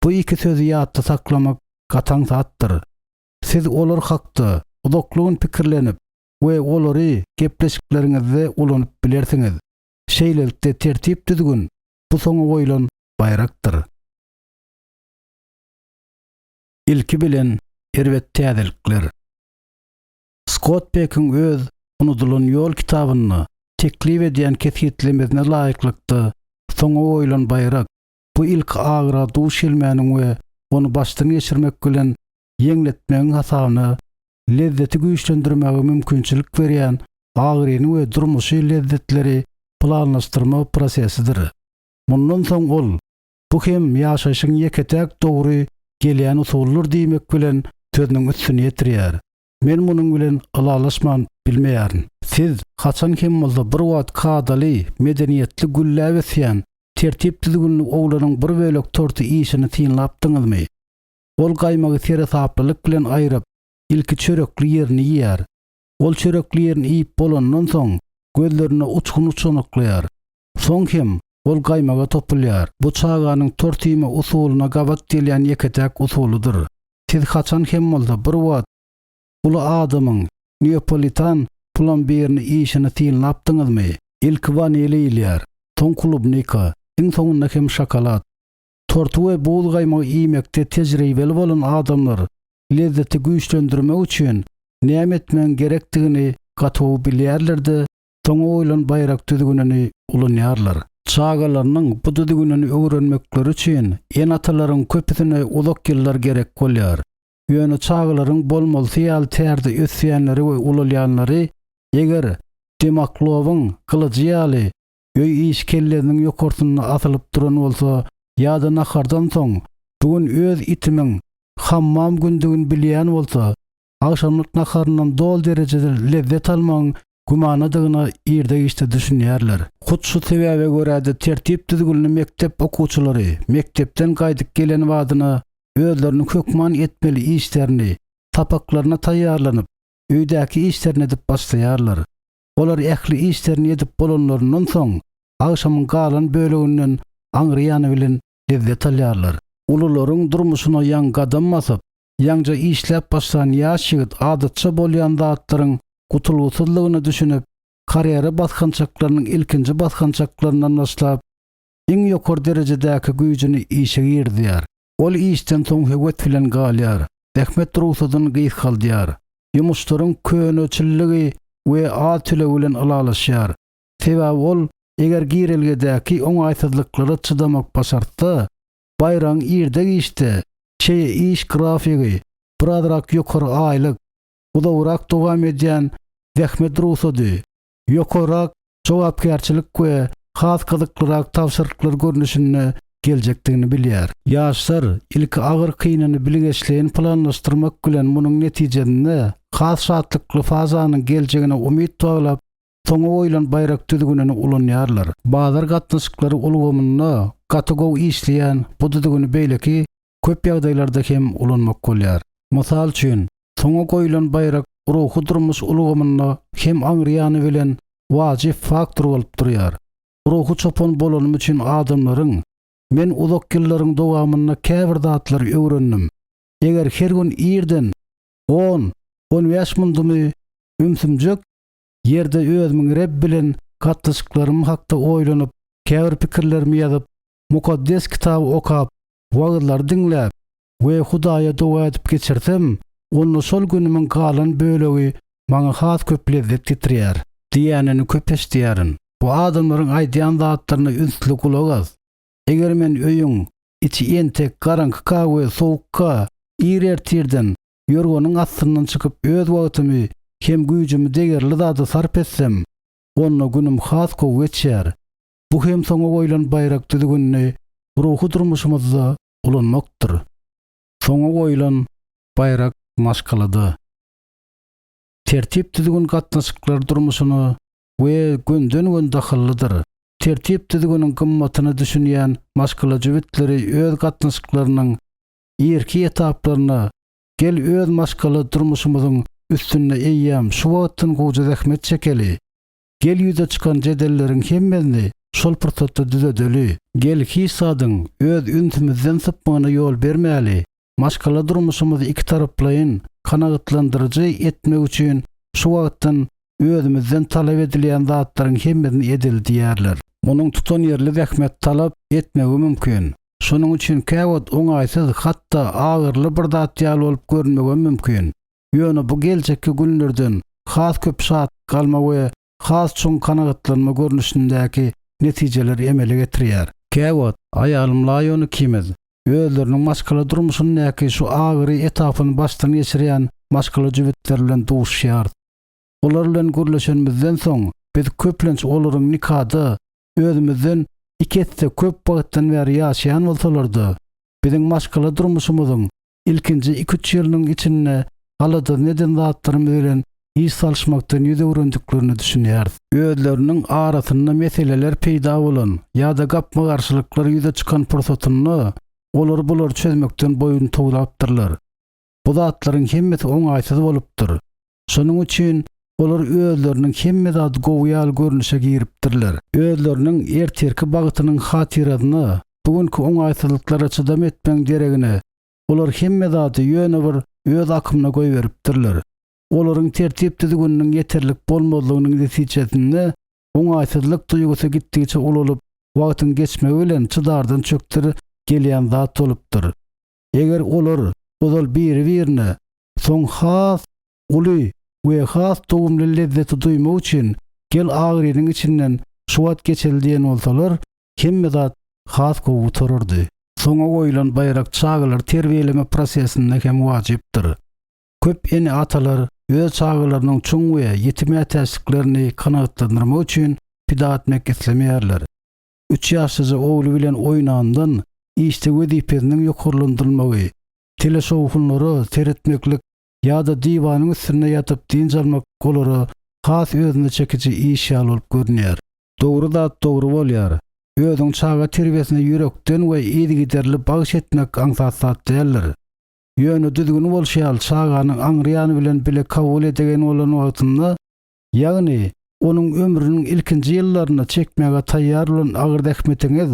Bu iki sözi ýatda saklamak gaty aňsatdyr. Siz olar hakda uzakly gün pikirlenip we olary gepleşikleriňizde ulanyp bilersiňiz. Şeýlelikde tertip-düzgün bu soňa goýlan baýrakdyr. Ilki bilen erbet täzelikler. Skott Pekiň öz Unudylan ýol kitabynda teklip edýän kesgitlemesine laýyklykda soňa goýlan baýrak, bu ilki agyra duş gelmäniň we ony başdan geçirmek bilen ýeňletmegiň hasabyna lezzeti güýçlendirmäge mümkinçilik berýän agyryny we durmuşy lezzetleri planlaşdyrma prosesidir. Mundan soň ol, Bu hem ýaşaýşyň ýeke-täk dogry gelýän usulydyr diýmek bilen sözüniň üstüni ýetirýär. Men munuň bilen ylalaşman bilmeýärin. Siz haçan hem bolsa bir wagt kadaly, medeniýetli gülläp ösýän, tertip-düzgünli oglanyň bir bölek torty iýşini synlapdyňyzmy? Ol gaýmagy seresaplylyk bilen aýryp, ilki çörekli ýerini iýýär. Ol çörekli ýerini iýip bolandan soň, gözlerinde uçgun uçganaklaýar. Soň hem ol gaýmaga topulýar. Bu çaganyň tort iýme usulyna gabat gelýän ýeke-täk usulydyr. Siz haçan hem bolsa bir wagt uly adamyň neapolitan plambirini iýşini synlapdyňyzmy? Ilki wanil iýilýär, soň klubnika, iň soňunda hem şokolad. Torty we buz gaýmagy iýmekde tejribeli bolan adamlar lezzeti güýçlendirmek üçin näme etmegiň gerekdigini gaty gowy bilýärler-de, soňa goýlan baýrak düzgünini ulanýarlar. Çagalarynyň bu düzgünini öwrenmekleri üçin ene-atalaryň köpüsine uzak ýyllar gerek bolýar. Ýöne çagalaryň bolmalysy ýaly tärde ösýänleri we ulalýanlary eger Demaklowyň gylyjy ýaly öý işi kellesiniň ýokarsynda asylyp duran bolsa ýa-da nahardan soň bu gün öz itimiň hammam gündigini bilýän bolsa, agşamlyk naharyndan doly derejede lezzet almagyň gümanadygyna irde-giçde düşünýärler. Hut şu sebäbe görä-de tertip-düzgünli mekdep okuwçylary mekdepden gaýdyp gelen badyna özleriniň hökman etmeli işlerini, sapaklaryna taýýarlanyp, öýdäki işlerini edip başlaýarlar. Olar ähli işlerini edip bolanlaryndan soň, agşamyň galan böleginden aňry ýany bilen lezzet alýarlar. Ulularyň durmuşyna ýaňy gadam basyp, ýaňja işläp başlan ýaş ýigit adatça bolýan zatlaryň gutulgysyzlygyna düşünip, karýera basgançaklarynyň ilkinji basgançaklaryndan başlap, iň ýokary derejedäki güýjüni işe girizýär. Ol işden soň höwes bilen galýar, zähmet rugsadyny gysgaldýar, ýumuşlaryň köneçilligi we az tölegi bilen ylalaşýar. Sebäbi ol eger girelgedäki oňaýsyzlyklara çydamak başartsa, baýragyň irde-giçde çeýe iş grafigi, birazrak ýokary aýlyk, uzagrak dowam edýän zähmet rugsady, ýokarrak jogapkärçilik we has gyzyklyrak tabşyryklar görnüşinde geljekdigini bilýär. Ýaşlar ilki agyr kynyny bilgeşleýin planlaşdyrmak bilen munuň netijesinde has şatlykly fazanyň geljegine umyt baglap, soňa goýlan baýrak düzgünini ulanýarlar. Bazar gatnaşyklary ulgamynda gaty gowy işleýän bu düzgüni beýleki köp ýagdaýlarda hem ulanmak bolýar. Mysal üçin, soňa goýlan baýrak ruhy durmuş ulgamynda hem aňryýany bilen wajyp faktor bolup durýar. Ruhy çopan bolanym üçin adamlaryň, Men uzak ýyllaryň dowamynda käbir zatlary öwrendim. Eger her gün irden on, on bäş mundumy ümsümjek ýerde özümiň Reb bilen gatnaşyklarym hakda oýlanyp, käbir pikirlerimi ýazyp, Mukaddes Kitaby okap, wagyzlary diňläp we Hudaýa doga edip geçirsem, onda şol günümiň galan bölegi maňa has köp lezzet getirýär. Diýýänini köp eşidýärin. Bu adamlaryň aýdýan zatlaryna ünsli gulak as. Eger men öýüň içi entek garaňkyka we sowukka ir ertirden ýorganyň astyndan çykyp öz wagtymy hem güýjümi degerli zada sarp etsem, onda günüm has gowy geçýär. Bu hem soňa goýlan baýrak düzgünini ruhy durmuşymyzda ulanmakdyr. Soňa goýlan baýrak maşgalada. Tertip-düzgün gatnaşyklar durmuşyna we gönden-gön dahyllydyr. Tertip-düzgüniň gymmatyna düşünýän maşgala jübütleri öz gatnaşyklarynyň irki etaplaryna Gel öz maşgala durmuşymyzyň üstünde eýýäm şu wagtdan gowja zähmet çekeli. Gel ýüze çykan jedelleriň hemmesini. şol pursatda düzedeli. Gel hiç zadyň öz ünsümizden sypmagyna ýol bermäli. Maşgala durmuşymyzy ikitaraplaýyn kanagatlandyryjy etmek üçin şu wagtdan özümizden talap edilýän zatlaryň hemmesini edeli diýýärler. Munuň tutanýerli zähmet talap etmegi mümkin. Şonuň üçin käwagt oňaýsyz, hatda agyryly bir zat ýaly bolup görünmegem mümkin. Ýöne bu geljekki günlerden has köp şatlyk alma we has çuň kanagatlanma görnüşindäki netijeleri emele getirýär. Käwagt aýalym Laýon ikimiz özleriniň maşgala durmuşyndaky şu agyry etapyny başdan geçirýän maşgala jübütleri bilen duşýarys. Olar bilen gürleşenimizden soň, biz köplenç olaryň nikada özümizden iki esse köp wagtdan bäri ýaşaýan bolsalar-da, biziň maşgala durmuşymyzyň ilkinji iki-üç ýylynyň içinde aladasyny eden zatlarymyz bilen iş salyşmakdan ýüz öwrendiklerine düşünýäris. Özleriniň arasynda meseleler peýda bolan ýa-da gapma-garşylyklar ýüze çykan pursatynda olar bulary çözmekden boýun towlapdyrlar. Bu zatlaryň hemmesi oňaýsyz bolupdyr. Şonuň üçin olar özleriniň hemme zady gowy ýaly görnüşe giripdirler. Özleriniň ertirki bagtynyň hatyrasyna bu günki oňaýsyzlyklara çydam etmegiň deregine, olar hemme zady ýöne bir öz akymyna goýberipdirler. Olaryň tertip-düzgüniniň ýeterlik bolmazlygynyň netijesinde oňaýsyzlyk duýgusy gitdigiçe ulalyp, wagtyň geçmegi bilen çydardan çökder gelýän zat bolupdyr. Eger olar ozal biri-birine, soň has uly we has dogumly lezzeti duýmak üçin gel agyrynyň içinden şu wagt geçeli diýen bolsalar, hemme zat has gowy gutarardy. Soňa goýlan baýrak çagalary terbiýeleme prosesinde hem wajypdyr. Köp ene-atalar öz çagalarynyň çuň we ýiti mätäçliklerini kanagatlandyrmak üçin pida etmek islemeýärler. Üç ýaşlyja ogly bilen oýnandan işde wezipesiniň ýokarlandyrylmagy, teleşowhunlara seretmeklik ýa-da diwanyň üstünde ýatyp dynç almak olara has özüne çekiji iş ýaly bolup görünýär. Dogry zat dogry bolýar. Özüňi çaga terbiýesine ýürekden we yzygiderli bagyş etmek aňsat zat däldir. Ýöne düzgün bolşy ýaly çaganyň aňry ýany bilen bile kabul edegen bolan wagtynda, ýagny onuň ömrüniň ilkinji ýyllarynda çekmäge taýýar bolan agyr zähmetiňiz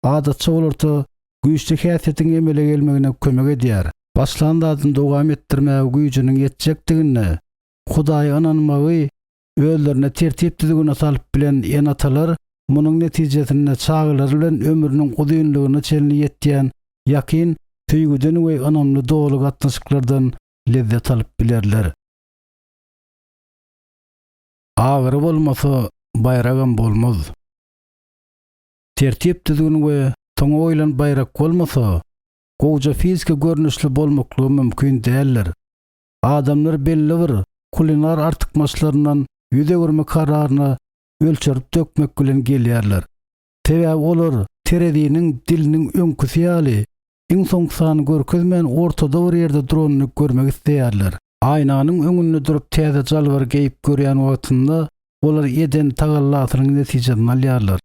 adatça olarda güýçli häsiýetiň emele gelmegine kömek edýär. Başlan zadyny dowam etdirmäge güýjüniň ýetjekdigine Hudaýa ynanmagy özlerine tertip-düzgüne salyp bilen ene-atalar munuň netijesinde çagalary bilen ömrüniň uzynlygyna çenli ýetýän ýakyn, söýgüden we ynamly doly gatnaşyklardan lezzet alyp bilerler. Agyry bolmasa, baýragam bolmaz. Tertip-düzgün we soňa goýlan baýrak bolmasa, gowja fiziki görnüşli bolmaklygy mümkin däldir. Adamlar belli bir kulinar artykmaçlaryndan ýüz öwürme kararyna ölçerip dökmek bilen gelýärler. Sebäbi olar tereziniň diliniň öňküsi ýaly iň soňky sany görkezmän ortada bir ýerde duranyny görmek isleýärler. Aýnanyň öňünde durup täze jalbar geýip görýän wagtynda olar eden tagallasynyň netijesini alýarlar.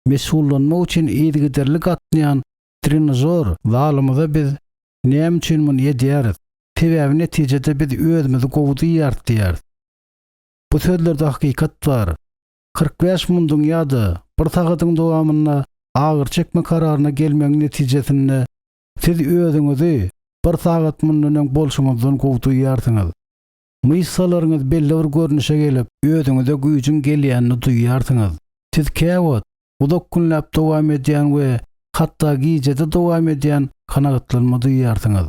Meşgullanmak üçin yzygiderli gatnaýan trenažor zalymyza biz näme üçin muny edýäris? Sebäbi netijede biz özümizi gowy duýýarys diýýäris. Bu sözlerde hakykat bar. 45 munduň ýa-da bir sagadyň dowamynda agyry çekme kararyna gelmegiň netijesinde siz özüňizi bir sagat mundan öň bolşuňyzdan gowy duýýarsyňyz. Myşsalaryňyz belli bir görnüşe gelip, özüňize güýjüň gelýänini duýýarsyňyz. Siz käwagt uzak günläp dowam edýän we hatda gijede dowam edýän kanagatlanma duýýarsyňyz.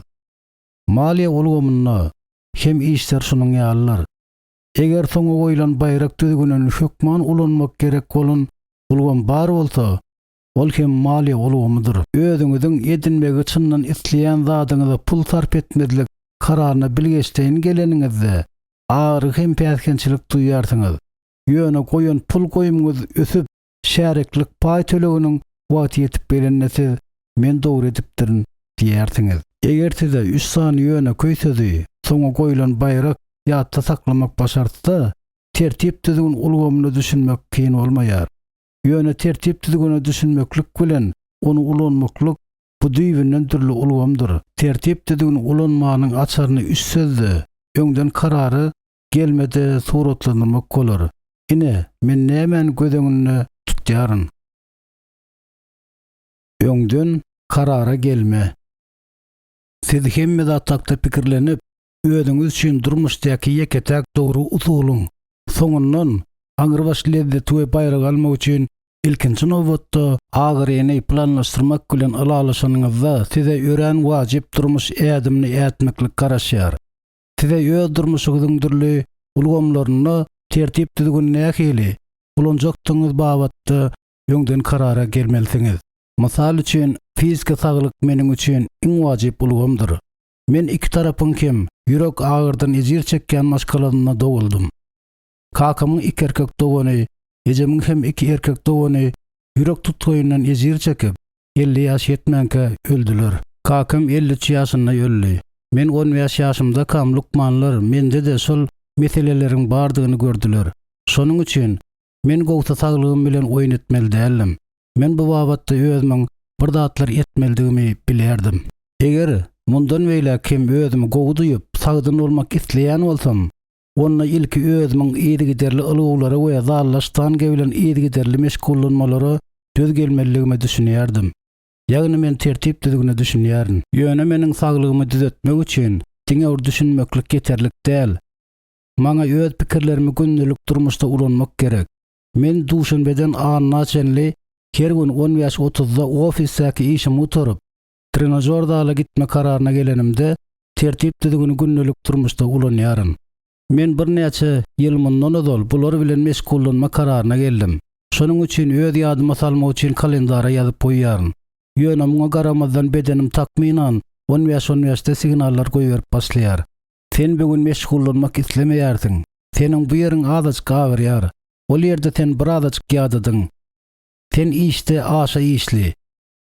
Maliýe ulgamynda hem işler şunuň ýalydyr. Eger soňa goýlan baýrak düzgünini hökman ulanmak gerek bolan ulgam bar bolsa, ol hem maliýe ulgamydyr. Özüňiziň edinmegi çyndan isleýän zadyňyza pul sarp etmezlik kararyna bilgeşleýin geleniňizde, agyry hem päsgelçilik duýarsyňyz. Ýöne goýan pul goýumyňyz ösüp, şäriklik paý töleginiň wagty ýetip gelende siz Men dogry edipdirin diýersiňiz. Eger size üç sany ýönekeý sözi, soňa goýlan baýrak ýatda saklamak başartsa, tertip-düzgün ulgamyna düşünmek kyn bolmaýar. Ýöne tertip-düzgüne düşünmeklik bilen ony ulanmaklyk bu düýbünden dürli ulgamdyr. Tertip-düzgün ulanmanyň açaryny üç sözde, öňden karara gelmede suratlandyrmak bolar. Ine, men nämäni göz öňünde tutýaryn. Öňden karara gelme. Siz hemme zat hakda pikirlenip, özüňiz üçin durmuşdaky ýeke-täk dogry usulyň, soňundan aňrybaş lezzeti we baýragy almak üçin ilkinji nobatda agyryny planlaşdyrmak bilen ylalaşanyňyzda size örän wajyp durmuş ädimini ätmeklik garaşýar. Size öz durmuşyňyzyň dürli ulgamlarynda tertip-düzgüni nähili ulanjakdygyňyz babatda öňden karara gelmelisiňiz. Mysal üçin, fiziki saglyk meniň üçin iň wajyp ulgamdyr. Men iki tarapyň hem ýürek agyrdan ejir çekýän maşgalasynda doguldym. Kakamyň iki erkek dogany, ejemiň hem iki erkek dogany ýürek tutgaýyndan ejir çekip, 50 ýaş ýetmänkä öldüler. Kakam 53 ýaşynda öldi. Men 15 ýaşymdakam lukmanlar mende-de şol meseleleriň bardygyny gördüler. Şonuň üçin Men gowsy saglygym bilen oýun etmeli däldim. Men bu babatda özümiň bir zatlar etmelidigimi bilýärdim. Eger mundan beýläk hem özümi gowy duýup, sagdyn bolmak isleýän bolsam, onda ilki özümiň yzygiderli ylgawlara we zalda ştanga bilen yzygiderli meşgullanmalara döz gelmelidigime düşünýärdim. Ýagny men tertip-düzgüne düşünýärin. Ýöne meniň saglygymy düzetmek üçin diňe bir düşünmeklik ýeterlik däl. Maňa öz pikirlerimi gündelik durmuşda ulanmak gerek. Men duşenbeden anna çenli her gün on bäş otuzda ofisdäki işimi gutaryp, trenažor zala gitme kararyna gelenimde, tertip-düzgüni gündelik durmuşda ulanýaryn. Men birnäçe ýyl mundan ozal bular bilen meşgullanma kararyna geldim. Şonuň üçin öz ýadyma salmak üçin kalendara ýazyp goýýaryn. Ýöne muňa garamazdan bedenim takmynan on bäş-on bäşde signallar goýberip başlaýar. Sen bu gün meşgullanmak islemeýärsiň. Seniň bu ýeriň azajyk agyrýar. Ol ýerde sen birazajyk ýadadyň. Sen işde aşa işli.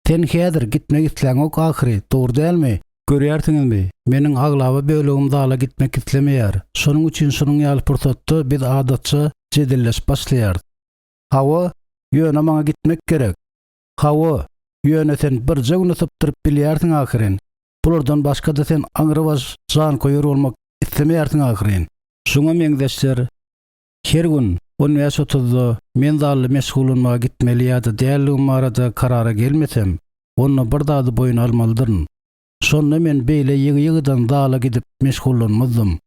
Sen häzir gitmek isläňok ahyry, dogry dälmi? Görýärsiňizmi, meniň aglaba bölegim zala gitmek islemeýär. Şonuň üçin şunuň ýaly pursatda biz adatça jedelleşip başlaýarys. Hawa, ýöne maňa gitmek gerek. Hawa, ýöne sen birje güni sypdyryp bilýärsiň ahyryn. Bulardan başga-da sen aňrybaş janköýer bolmak islemeýärsiň ahyryn. Şuňa meňzeşler her gün on bäş otuzda men zalda meşgullanmaga gitmeli ýa-da däldigim barada karara gelmesem, onda bir zady boýun almalydyryn. Şonda men beýle ýygy-ýygydan zala gidip meşgullanmazdym.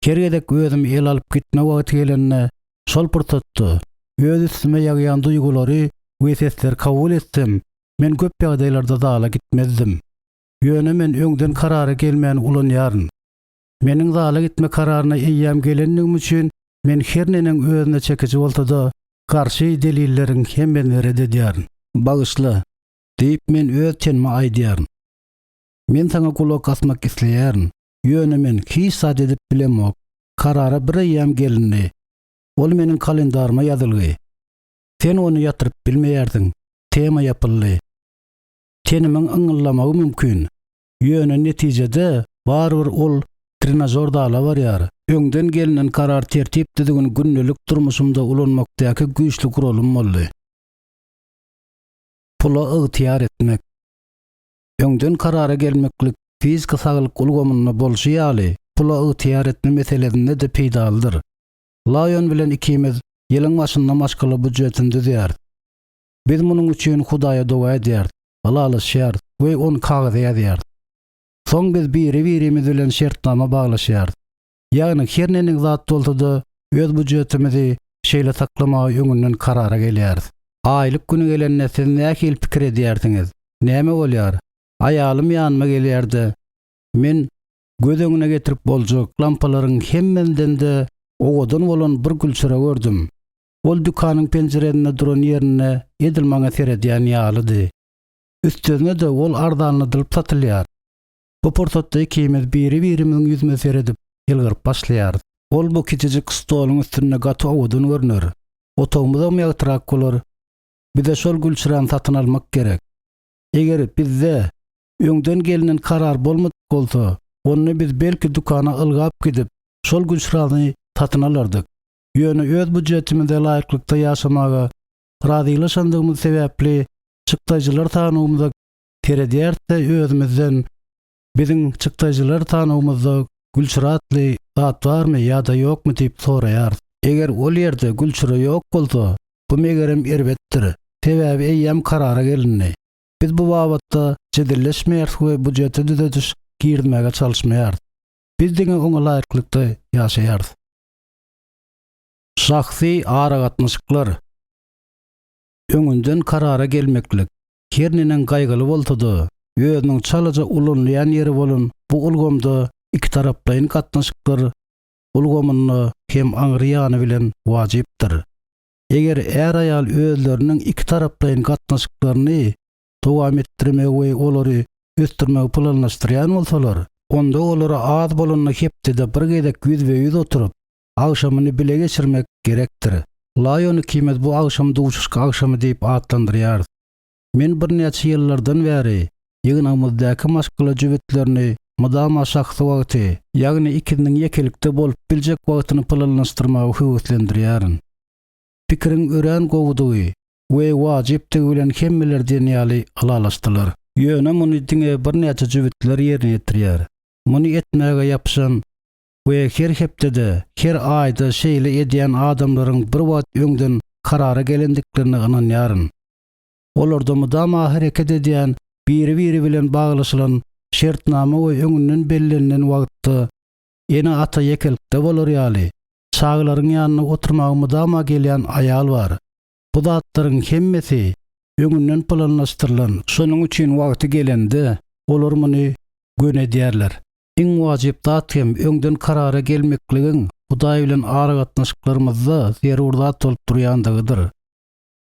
Her gezek özümi ele alyp gitme wagty gelende, şol pursatda öz üstüme ýagýan duýgulary we sesleri kabul etsem, men köp ýagdaýlarda zala gitmezdim. Ýöne men öňden karara gelmäni ulanýaryn. Meniň zala gitme kararyna eýýäm gelendigim üçin men her neneň özüne çekiji bolsa-da, garşy delilleriň hemmesini ret edýärin. Bagyşla, diýip men öz tenime aýdýaryn. Men saňa gulak asmak isleýärin, ýöne men hiç zat edip bilemok. Karara bireýýäm gelindi. Ol meniň kalendaryma ýazylgy. Sen ony ýatyryp bilmeýärsiň. Tema ýapyldy. Tenimiň yňňyllamagy mümkin. Ýöne netijede barybir ol trenažor zala barýar. Öňden gelnen karar tertip-düzgüni gündelik durmuşymda ulanmakdaky güýçli guralym boldy. Pula ygtyýar etmek. Öňden karara gelmeklik fiziki saglyk ulgamynda bolşy ýaly, pula ygtyýar etme meselesinde-de peýdalydyr. Laýon bilen ikimiz ýylyň başynda maşgala býujetini düzýäris. Biz munuň üçin Hudaýa doga edýäris, ylalaşýarys we ony kagyza ýazýarys. Soň biz biri-birimiz bilen şertnama baglaşýarys. Ýagny her neneň zat bolsa-da, öz býujetimizi şeýle saklamaga öňünden karara gelýäris. Aýlyk güni gelende siz nähili pikir edýärsiňiz? Näme bolýar? Aýalym ýanyma gelýär-de, Men göz öňüne getirip boljak lampalaryň hemmesinden-de owadan bolan bir gülçyra gördüm. Ol dükanyň penjiresinde duran ýerinde edil maňa seredýän ýalydy. Üstesine-de ol arzanladylyp satylýar. Bu pursatda ikimiz biri-birimiziň ýüzümize seredip, ýylgyryp başlaýarys. Ol bu kiçijik stoluň üstünde gaty owadan görner. Otagymyzam ýagtyrak bolar. Bize şol gülçyrany satyn almak gerek. Eger bizde öňden gelnen karar bolmadyk bolsa, onda biz belki dükana ylgap gidip, şol gülçyrany satyn alardyk. Ýöne öz býujetimize laýyklykda ýaşamaga razylaşandygymyz sebäpli çykdaýjylar sanawymyza seredýäris-de özümizden biziň çykdaýjylar sanawymyzda gülçyra atly zat barmy ýa-da ýokmy diýip soraýarys. Eger ol ýerde gülçyra ýok bolsa, bu megerem erbetdir. Sebäbi eýýäm karara gelindi. Biz bu babatda jedelleşmeýäris we býujete düzediş girizmäge çalyşmaýarys. Biz diňe oňa laýyklykda ýaşaýarys. Şahsy aragatnaşyklar. Öňünden karara gelmeklik, her neneň gaýgyly bolsa-da, özüniň çalaja ulanylýan ýeri bolan bu ulgamda ikitaraplaýyn gatnaşyklar ulgamynda hem aňry ýany bilen wajypdyr. Eger är-aýal özleriniň ikitaraplaýyn gatnaşyklaryny dowam etdirmegi we olary ösdürmegi planlaşdyrýan bolsalar, onda olara az bolanda hepdede bir gezek ýüzbe-ýüz oturyp, agşamyny bile geçirmek gerekdir. Laýon ikimiz bu agşamy duşuşyk agşamy diýip atlandyrýarys. Men birnäçe ýyllardan bäri ýygnagymyzdaky maşgala jübütlerini mydama şahsy wagty, ýagny ikisiniň ýekelikde bolup biljek wagtyny planlaşdyrmaga höweslendirýärin. Pikiriň örän gowudygy we wajypdygy bilen hemmeler diýen ýaly ylalaşdylar. Ýöne muny diňe birnäçe jübütler ýerine ýetirýär. Muny etmäge ýapyşan we her hepdede, her aýda şeýle edýän adamlaryň bir wagt öňden karara gelendiklerine ynanýaryn. Olarda mydama hereket edýän biri-biri bilen baglaşylan şertnama we öňünden bellenilen wagtda ene-ata ýekelikde bolar ýaly, çagalaryň ýanynda oturmaga mydama gelýän aýal bar. Bu zatlaryň hemmesi öňünden planlaşdyrylan, şonuň üçin wagty gelende olar muny göni edýärler. Iň wajyp zat hem öňden karara gelmekligiň Hudaý bilen aragatnaşyklarymyzda zerur zat bolup durýandygydyr.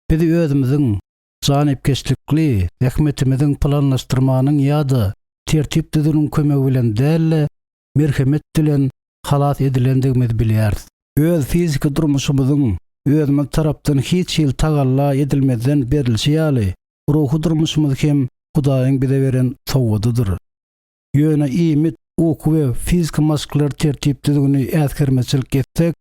Biz özümiziň janypkeşlikli zähmetimiziň planlaşdyrmanyň ýa-da tertip-düzgüniň kömegi bilen däl-de, merhemet bilen halas edilendigimizi bilýäris. Öz fiziki durmuşymyzyň özümiz tarapdan hiç hili tagalla edilmezden berlişi ýaly, ruhy durmuşymyz hem Hudaýyň bize beren sowgadydyr. Ýöne iýmit, uky we fiziki maşklar tertip-düzgüni äsgermezçilik etsek,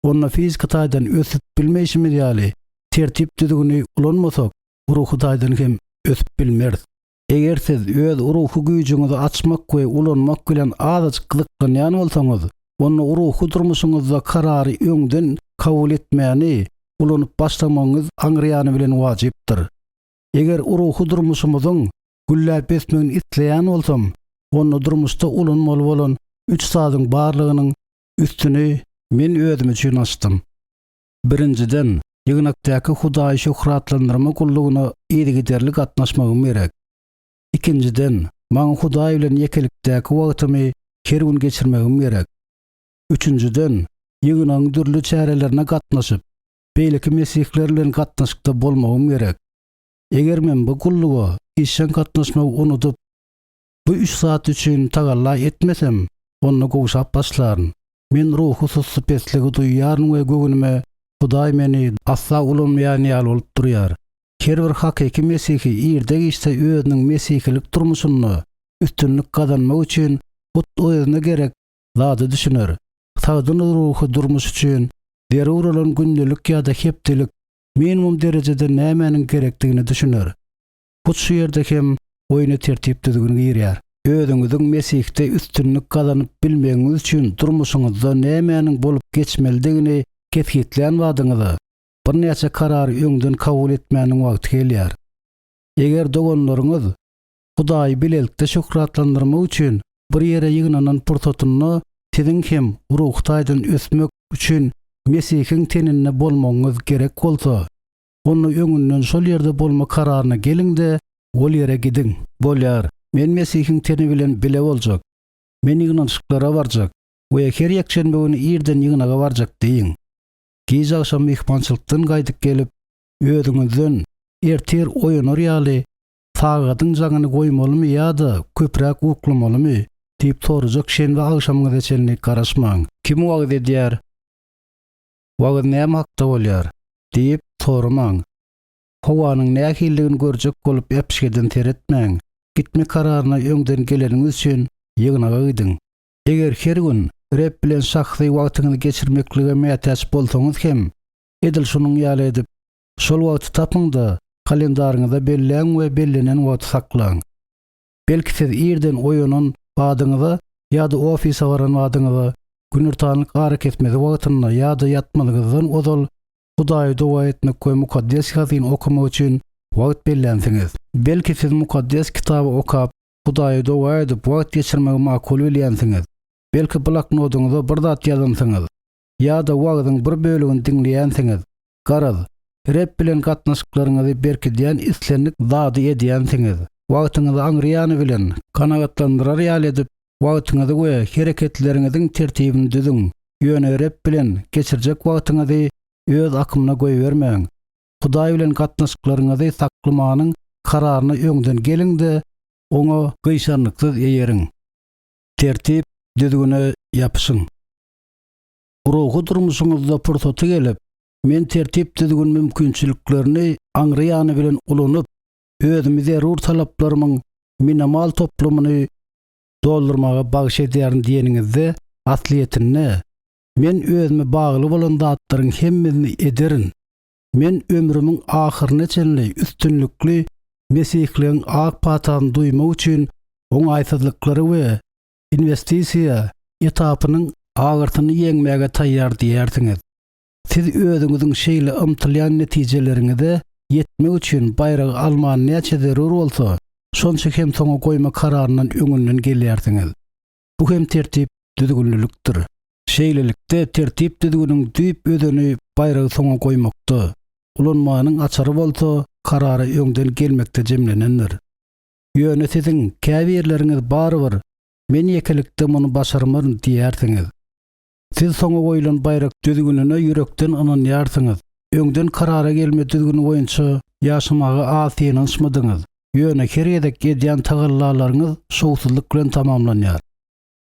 onda fiziki taýdan ösüp bilmeýşimiz ýaly, tertip-düzgüni ulanmasak, ruhy taýdan hem ösüp bilmeris. Eger siz öz ruhy güýjüňizi açmak we ulanmak bilen azajyk gyzyklanýan bolsaňyz, onda ruhy durmuşyňyzda karary öňden kabul etmäni ulanyp başlamagyňyz aňryýany bilen wajypdyr. Eger ruhy durmuşymyzyň gülläp ösmegini isleýän bolsam, onda durmuşda ulanmaly bolan üç zadyň barlygynyň üstüni men özüm üçin açdym. Birinjiden, ýygnakdaky Hudaýy şöhratlandyrma gullugyna yzygiderli gatnaşmagym gerek. Ikinjiden, maňa Hudaý bilen ýekelikdäki wagtymy her gün geçirmegim gerek. Üçünjiden, ýygnagyň dürli çärelerine gatnaşyp, beýleki mesihler bilen gatnaşykda bolmagym gerek. Eger men bu gulluga işjeň gatnaşmagy unudyp, bu üç zat üçin tagalla etmesem, onda gowşap başlaryn. Men ruhy sussupesligi duýýaryn we göwnüme Hudaý meni asla ulanmaýan ýaly bolup durýar. Her bir hakyky mesihi irde-giçde özüniň mesihilik durmuşynda üstünlik gazanmak üçin hut özüne gerek zada düşüner. Sagdyn ruhy durmuş üçin zerur bolan gündelik ýa-da hepdelik minimum derejede nämäniň gerekdigine düşüner. Hut şu ýerde hem oýna tertip-düzgün girýär. Özüňiziň Mesihde üstünlik gazanyp bilmegiňiz üçin durmuşyňyzda nämäniň bolup geçmelidigini kesgitlän badyňyza, birnäçe karary öňden kabul etmäniň wagty gelýär. Eger doganlaryňyz Hudaýy bilelikde şöhratlandyrmak üçin bir ýere ýygnanan pursatynda siziň hem ruhy taýdan ösmek üçin Mesihiň teninde bolmagyňyz gerek bolsa, onda öňünden şol ýerde bolma kararyna geliň-de, ol ýere gidiň. Bolýar, men Mesihiň teni bilen bile boljak. Men ýygnanyşyklara barjak we her ýekşenbe güni irden ýygnaga barjak diýiň. Gije agşam myhmançylykdan gaýdyp gelip, özüňizden ertir oýanar ýaly Sagadyň jaňyny goýmalymy ýa-da köpräk uklamalymy? diýip sorajak şenbe agşamyňyza çenli garaşmaň. Kim wagyz edýär? Wagyz näme hakda bolýar? diýip soramaň. Howanyň nähilidigini görjek bolup äpişgeden seretmäň. Gitme kararyna öňden geleniňiz üçin ýygnaga gidiň. Eger her gün Reb bilen şahsy wagtyňyzy geçirmeklige mätäç bolsaňyz hem, edil şunuň ýaly edip, Şol wagty tapyň-da, kalendaryňyza belläň we bellenen wagty saklaň. Belki siz irden oýanan badyňyza ýa-da ofise baran badyňyza, günortanlyk arakesmesi wagtynda ýa-da ýatmazyňyzdan ozal Hudaýa doga etmek we Mukaddes Ýazgyny okamak üçin wagt bellänsiňiz. Belki siz Mukaddes Kitaby okap, Hudaýa doga edip wagt geçirmegi makul bilýänsiňiz. Belki bloknodyňyza bir zat ýazansyňyz. Ýa-da wagzyň bir bölegini diňleýänsiňiz. Garaz, Reb bilen gatnaşyklaryňyzy berkidýän islendik zady edýänsiňiz. Wagtyňyzy aňry ýany bilen kanagatlandyrar ýaly edip, wagtyňyzy we hereketleriňiziň tertibini düzüň. Ýöne Reb bilen geçirjek wagtyňyzy öz akymyna goýbermäň. Hudaý bilen gatnaşyklaryňyzy saklamanyň kararyna öňden geliň-de, oňa gyşarnyksyz eýeriň. Tertip, düzgüne ýapyşyň. Ruhy durmuşyňyzda pursaty gelip, men tertip-düzgün mümkinçiliklerini aňry ýany bilen ulanyp, özümi zerur talaplarymyň minimal toplumyny doldurmaga bagyş edýärin diýeniňizde, aslyýetinde, men özüme bagly bolan zatlaryň hemmesini ederin. Men ömrümiň ahyryna çenli üstünlikli mesihligiň ak patasyny duýmak üçin oňaýsyzlyklary we inwestisiýa etapynyň agyrsyny ýeňmäge taýýar diýersiňiz. Siz özüňiziň şeýle ymtylýan netijeleriňize ýetmek üçin baýragy alman näçe zerur bolsa, şonça hem soňa goýma kararyndan öňünden gelýärsiňiz. Bu hem tertip düzgünlilikdir. Şeýlelikde, tertip-düzgüniň düýp özeni baýragy soňa goýmakda, ulanmanyň açary bolsa karara öňden gelmekde jemlenendir. Ýöne siziň käbirleriňiz barybir Men ýekelikde muny başarmaryn diýýärsiňiz. Siz soňa goýlan baýrak düzgünine ýürekden ynanýarsyňyz. Öňden karara gelme düzgüni boýunça ýaşamaga az synanyşmadyňyz. Ýöne her gezek edýän tagallalaryňyz şowsuzlyk bilen tamamlanýar.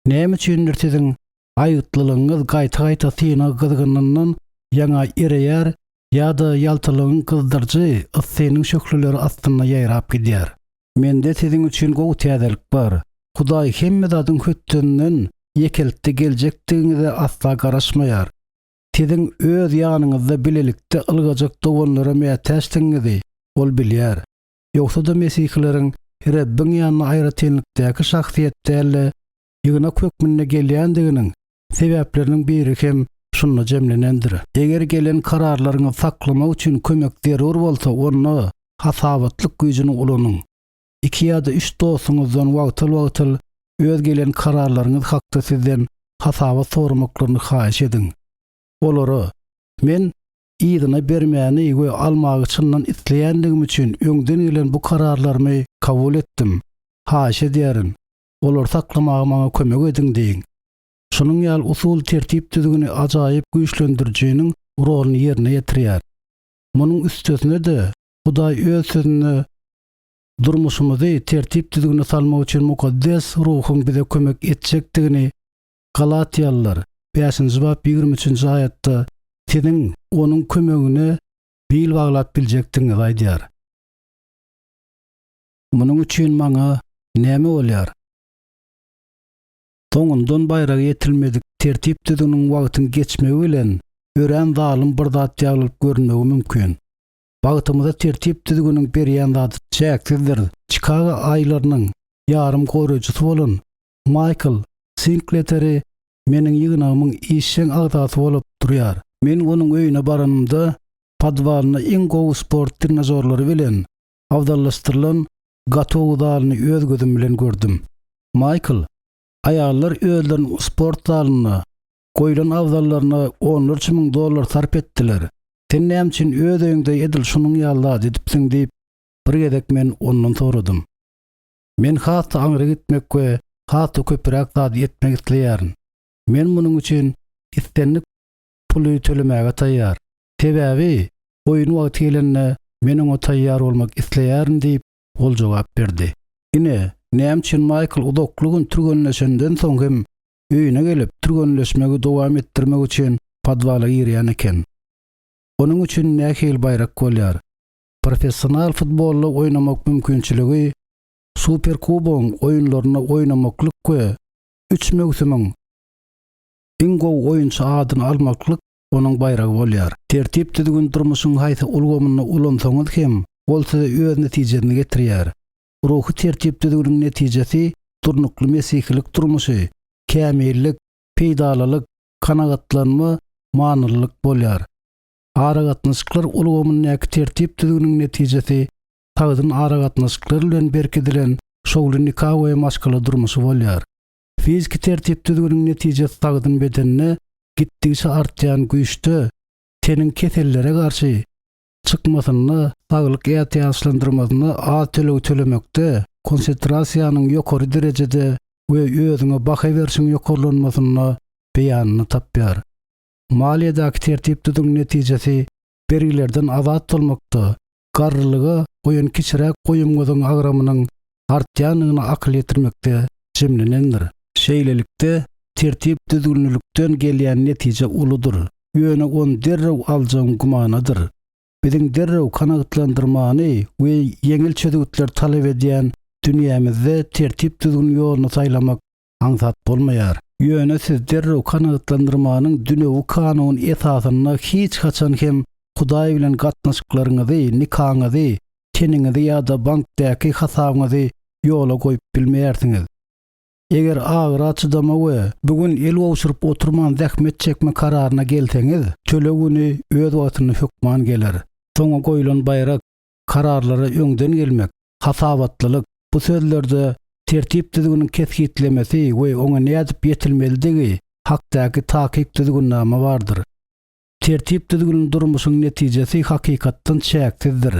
Näme üçindir siziň aýgytlylygyňyz gaýta-gaýta synag gyzgynyndan ýaňa ereýär ýa-da ýaltalygyň gyzdyryjy yssynyň şöhleleri astynda ýaýrap gidýär. Mende siziň üçin gowy täzelik bar. Hudaý hemme zadyň hötdesinden ýekelikde geljekdigiňize asla garaşmaýar. Siziň öz ýanyňyzda bilelikde ylgajak doganlara mätäçdigiňizi Ol bilýär. Ýogsa-da mesihileriň Rebbiň ýanyna aýratynlykdaky şahsyýet däl-de, ýygnak hökmünde gelýändiginiň sebäpleriniň biri hem şunda jemlenendir. Eger gelen kararlaryňyzy saklamak üçin kömek zerur bolsa, onda hasabatlyk güýjüni ulanyň. Iki ýa-da üç dostuňyzdan wagtal-wagtal öz gelen kararlaryňyz hakda sizden hasabat soramaklaryny haýyş ediň. Olara, Men yzyna bermäni we almagy çyndan isleýändigim üçin öňden gelen bu kararlarymy kabul etdim. Haýyş edýärin, olary saklamaga maňa kömek ediň diýiň. Şunuň ýaly usul tertip-düzgüni ajaýyp güýçlendirijiniň roluny ýerine ýetirýär. Munuň üstesine-de, Hudaý Öz Sözünde durmuşymyzy tertip-düzgüne salmak üçin mukaddes ruhuň bize kömek etjekdigini Galatýalylar, bäşinji bap 23-nji aýatda siziň Onuň kömegine bil baglap biljekdigiňizi aýdýar. Munuň üçin maňa näme bolýar? Soňundan baýraga ýetilmedik tertip-düzgüniň wagtyň geçmegi bilen örän zalym bir zat ýaly bolup görünmegi mümkin. Bagtymyza tertip-düzgüniň berýän zady çäksizdir. Çikago aýylarynyň ýarym goraýjysy bolan Maýkl Sinkleteri meniň ýygnagymyň işjeň agzasy bolup durýar. Men onuň öýüne baranymda, podwalynda iň gowy sport trenažorlary bilen abzallaşdyrylan gatow zalyny öz gözüm bilen gördüm. Maýkl, aýallar özleriniň sport zalynda goýlan abzallaryna onlarça müň dollar sarp etdiler. Sen näme üçin öz öýüňde edil şunuň ýaly zady edipsiň diýip, bir gezek men ondan soradym. Men has-da aňry gitmek we has-da köpräk zady etmek isleýärin. Men munuň üçin islendik puly tölemäge taýýar. Sebäbi oýun wagty gelende men oňa taýýar bolmak isleýärin diýip, ol jogap berdi. Ine, näme üçin Maýkl uzakly gün türgenleşenden soň hem öýüne gelip, türgenleşmegi dowam etdirmek üçin podwala girýän eken. Onuň üçin nähili baýrak bolýar? Professional futbolda oýnamak mümkinçiligi, Superkubogyň oýunlarynda oýnamaklyk we üç möwsümiň iň gowy oýunçy adyny almaklyk onuň baýragy bolýar. Tertip-düzgün durmuşyň haýsy ulgamynda ulansaňyz hem, ol size öz netijesini getirýär. Ruhy tertip-düzgüniň netijesi durnukly mesihilik durmuşy, kämillik, peýdalylyk, kanagatlanma, manylylyk bolýar. Aragatnaşyklar ulgamyndaky tertip-düzgüniň netijesi. sagdyn aragatnaşyklar bilen berkidilen şowly nika we maşgala durmuşy bolýar. Fiziki tertip-düzgüniň netijesi sagdyn bedende gitdigiçe artýan güýçde, teniň kesellere garşy çykmasynda, saglyk ätiýaçlandyrmasyna az töleg tölemekde, konsentrasiýanyň ýokary derejede we özüňe baha berşiň ýokarlanmasynda beýanyny tapýar. Maliýedäki tertip-düzgüniň netijesi bergilerden azat bolmakda, garrylyga goýan kiçiräk goýumyňyzyň agramynyň artýandygyna akyl ýetirmekde jemlenendir. Şeýlelikde, tertip-düzgünlilikden gelýän netije uludyr, ýöne ony derrew aljagyň gümanadyr. Biziň derrew kanagatlandyrmany we ýeňil çözgütleri talap edýän dünýämizde tertip-düzgün ýoluny saýlamak aňsat bolmaýar. Ýöne siz derrew kanagatlandyrmanyň dünewi kanuny esasynda hiç haçan hem Hudaý bilen gatnaşyklaryňyzy, nikaňyzy, teniňizi ýa-da bankdaky hasabyňyzy ýola goýup bilmeýärsiňiz. Eger agyra çydama we bu gün el gowşuryp oturman zähmet çekme kararyna gelseňiz, töleg güni öz wagtynda hökman geler. Soňa goýlan baýrak, kararlara öňden gelmek, hasabatlylyk, bu sözlerde tertip-düzgüniň kesgitlemesi we oňa nädip ýetilmelidigi hakdaky takyk düzgünnama bardyr. Tertip-düzgünli durmuşyň netijesi hakykatdan çäksizdir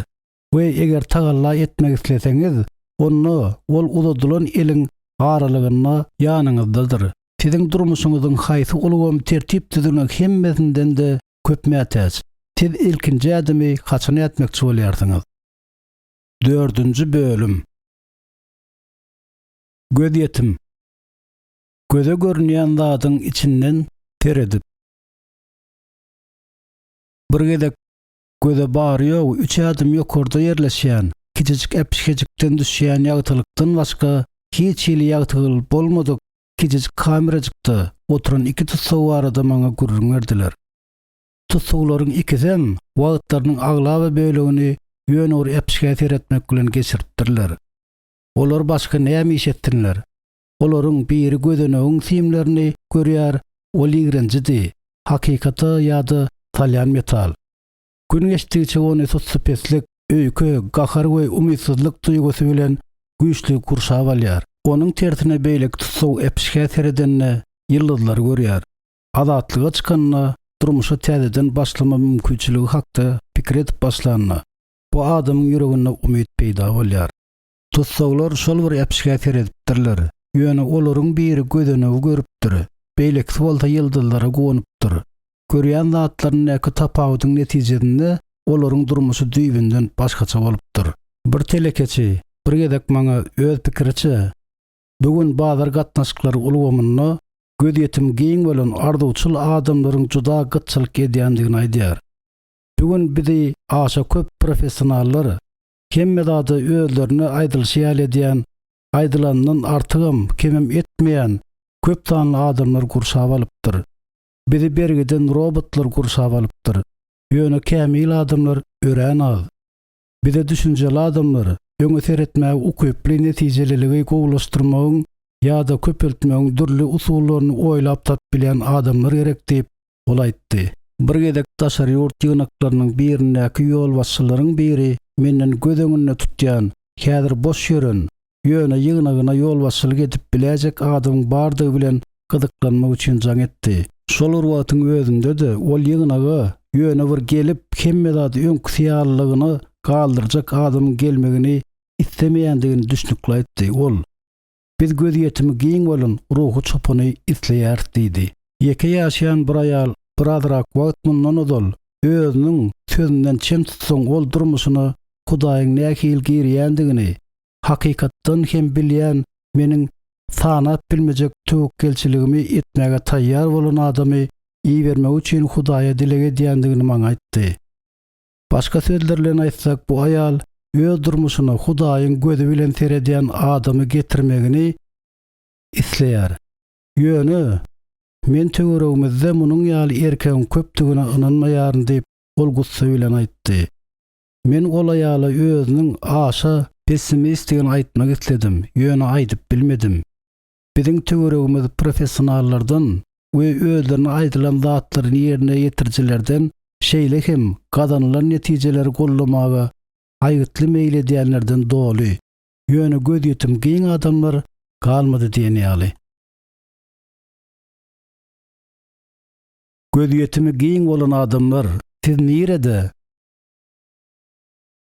we eger tagalla etmek isleseňiz, onda ol uzadylan eliň aralygynda ýanyňyzdadyr. Siziň durmuşyňyzyň haýsy ulgamy tertip-düzgüne hemmesinden-de köp mätäç? Siz ilkinji ädimi haçan ätmekçi bolýarsyňyz? Dördünji bölüm. Gözýetim. Göze görünýän zadyň içinden seredip. Bir gezek göze bary-ýogy üç ädim ýokarda ýerleşýän kiçijik äpişgejikden düşýän ýagtylykdan başga hiç hili ýagtylyk bolmadyk kiçijik kamerajykda oturan iki tussag barada maňa gürrüň berdiler. Tussaglaryň ikisem wagtlarynyň aglaba bölegini ýöne bir äpişgä seretmek bilen geçiripdirler. Olar başga näme iş etsinler? Olaryň biri gözenegiň simlerini görýär, ol ýigrenjidi, hakykata ýa-da salýan metal. Gün geçdigiçe ony sussupeslik, öýke, gahar we umytsyzlyk duýgusy bilen güýçli gurşap alýar. Onuň tersine beýleki tussag äpişgä seredende ýyldyzlary görýär. Azatlyga çykanda, durmuşa täzeden başlama mümkinçiligi hakda pikir edip başlanda, bu adamyň ýüreginde umyt peýda bolýar. Tussaglar şol bir äpişgä seredipdirler, ýöne olaryň biri gözenegi görüpdir, beýlekisi bolsa ýyldyzlara guwanypdyr. Görýän zatlaryndaky tapawudyň netijesinde olaryň durmuşy düýbünden başgaça bolupdyr. Bir telekeçi bir gezek maňa öz pikiriçe, bu gün bazar gatnaşyklary ulgamynda gözýetimi giň bolan arzuwçyl adamlaryň juda gytçylyk edýändigini aýdýar. Bu gün bizi aşa köp professionallar, hemme zady özlerine aýdylyşy ýaly edýän, aýdylanyndan artygam, kemem etmeýän köp sanly adamlar gurşap alypdyr. Bizi bergiden robotlar gurşap alypdyr. Ýöne kämil adamlar örän az. Bize düşünjeli adamlar, öňe seretmäge ukyply netijeliligi gowulaşdyrmagyň ýa-da köpeltmegiň dürli usullaryny oýlap tapyp bilýän adamlar gerek diýip, ol aýtdy. Bir gezek daşary ýurt ýygnaklarynyň birindäki ýolbaşçylaryň biri menden göz öňünde tutýan, häzir boş ýören, ýöne ýygnagyna ýolbaşçylyk edip biläýjek adamyň bardygy bilen gyzyklanmak üçin jaň etdi. Şol bir wagtyň özünde-de ol ýygnaga ýöne bir gelip, hemme zady öňküsi ýalylygyna galdyrjak adamyň gelmegini islemeýändigini düşnükli aýtdy. Ol, Biz gözýetimi giň bolan ruhy çopany isleýäris diýdi. Ýeke ýaşaýan bir aýal birazrak wagt mundan ozal özüniň sözünden çen tutsaň ol durmuşyna Hudaýyň nähili girýändigini hakykatdan hem bilýän meniň sanap bilmejek töwekgelçiligimi etmäge taýýar bolan adamy ibermegi üçin Hudaýa dileg edýändigini maňa aýtdy. Başga sözler bilen aýtsak, bu aýal öz durmuşyna Hudaýyň gözi bilen seredýän adamy getirmegini isleýär. Ýöne, men töweregimizde munuň ýaly erkegiň köpdügine ynanmaýaryn diýip, ol gussa bilen aýtdy. Men ol aýala özüniň aşa pessimistdigini aýtmak isledim, ýöne aýdyp bilmedim. Biziň töweregimiz professionallardan we özlerine aýdylan zatlary ýerine ýetirijilerden, şeýle hem gazanylan netijeleri goldamaga. aýgytly meýil edýänlerden doly, ýöne gözýetimi giň adamlar galmady diýen ýaly. Gözýetimi giň bolan adamlar, siz nirede?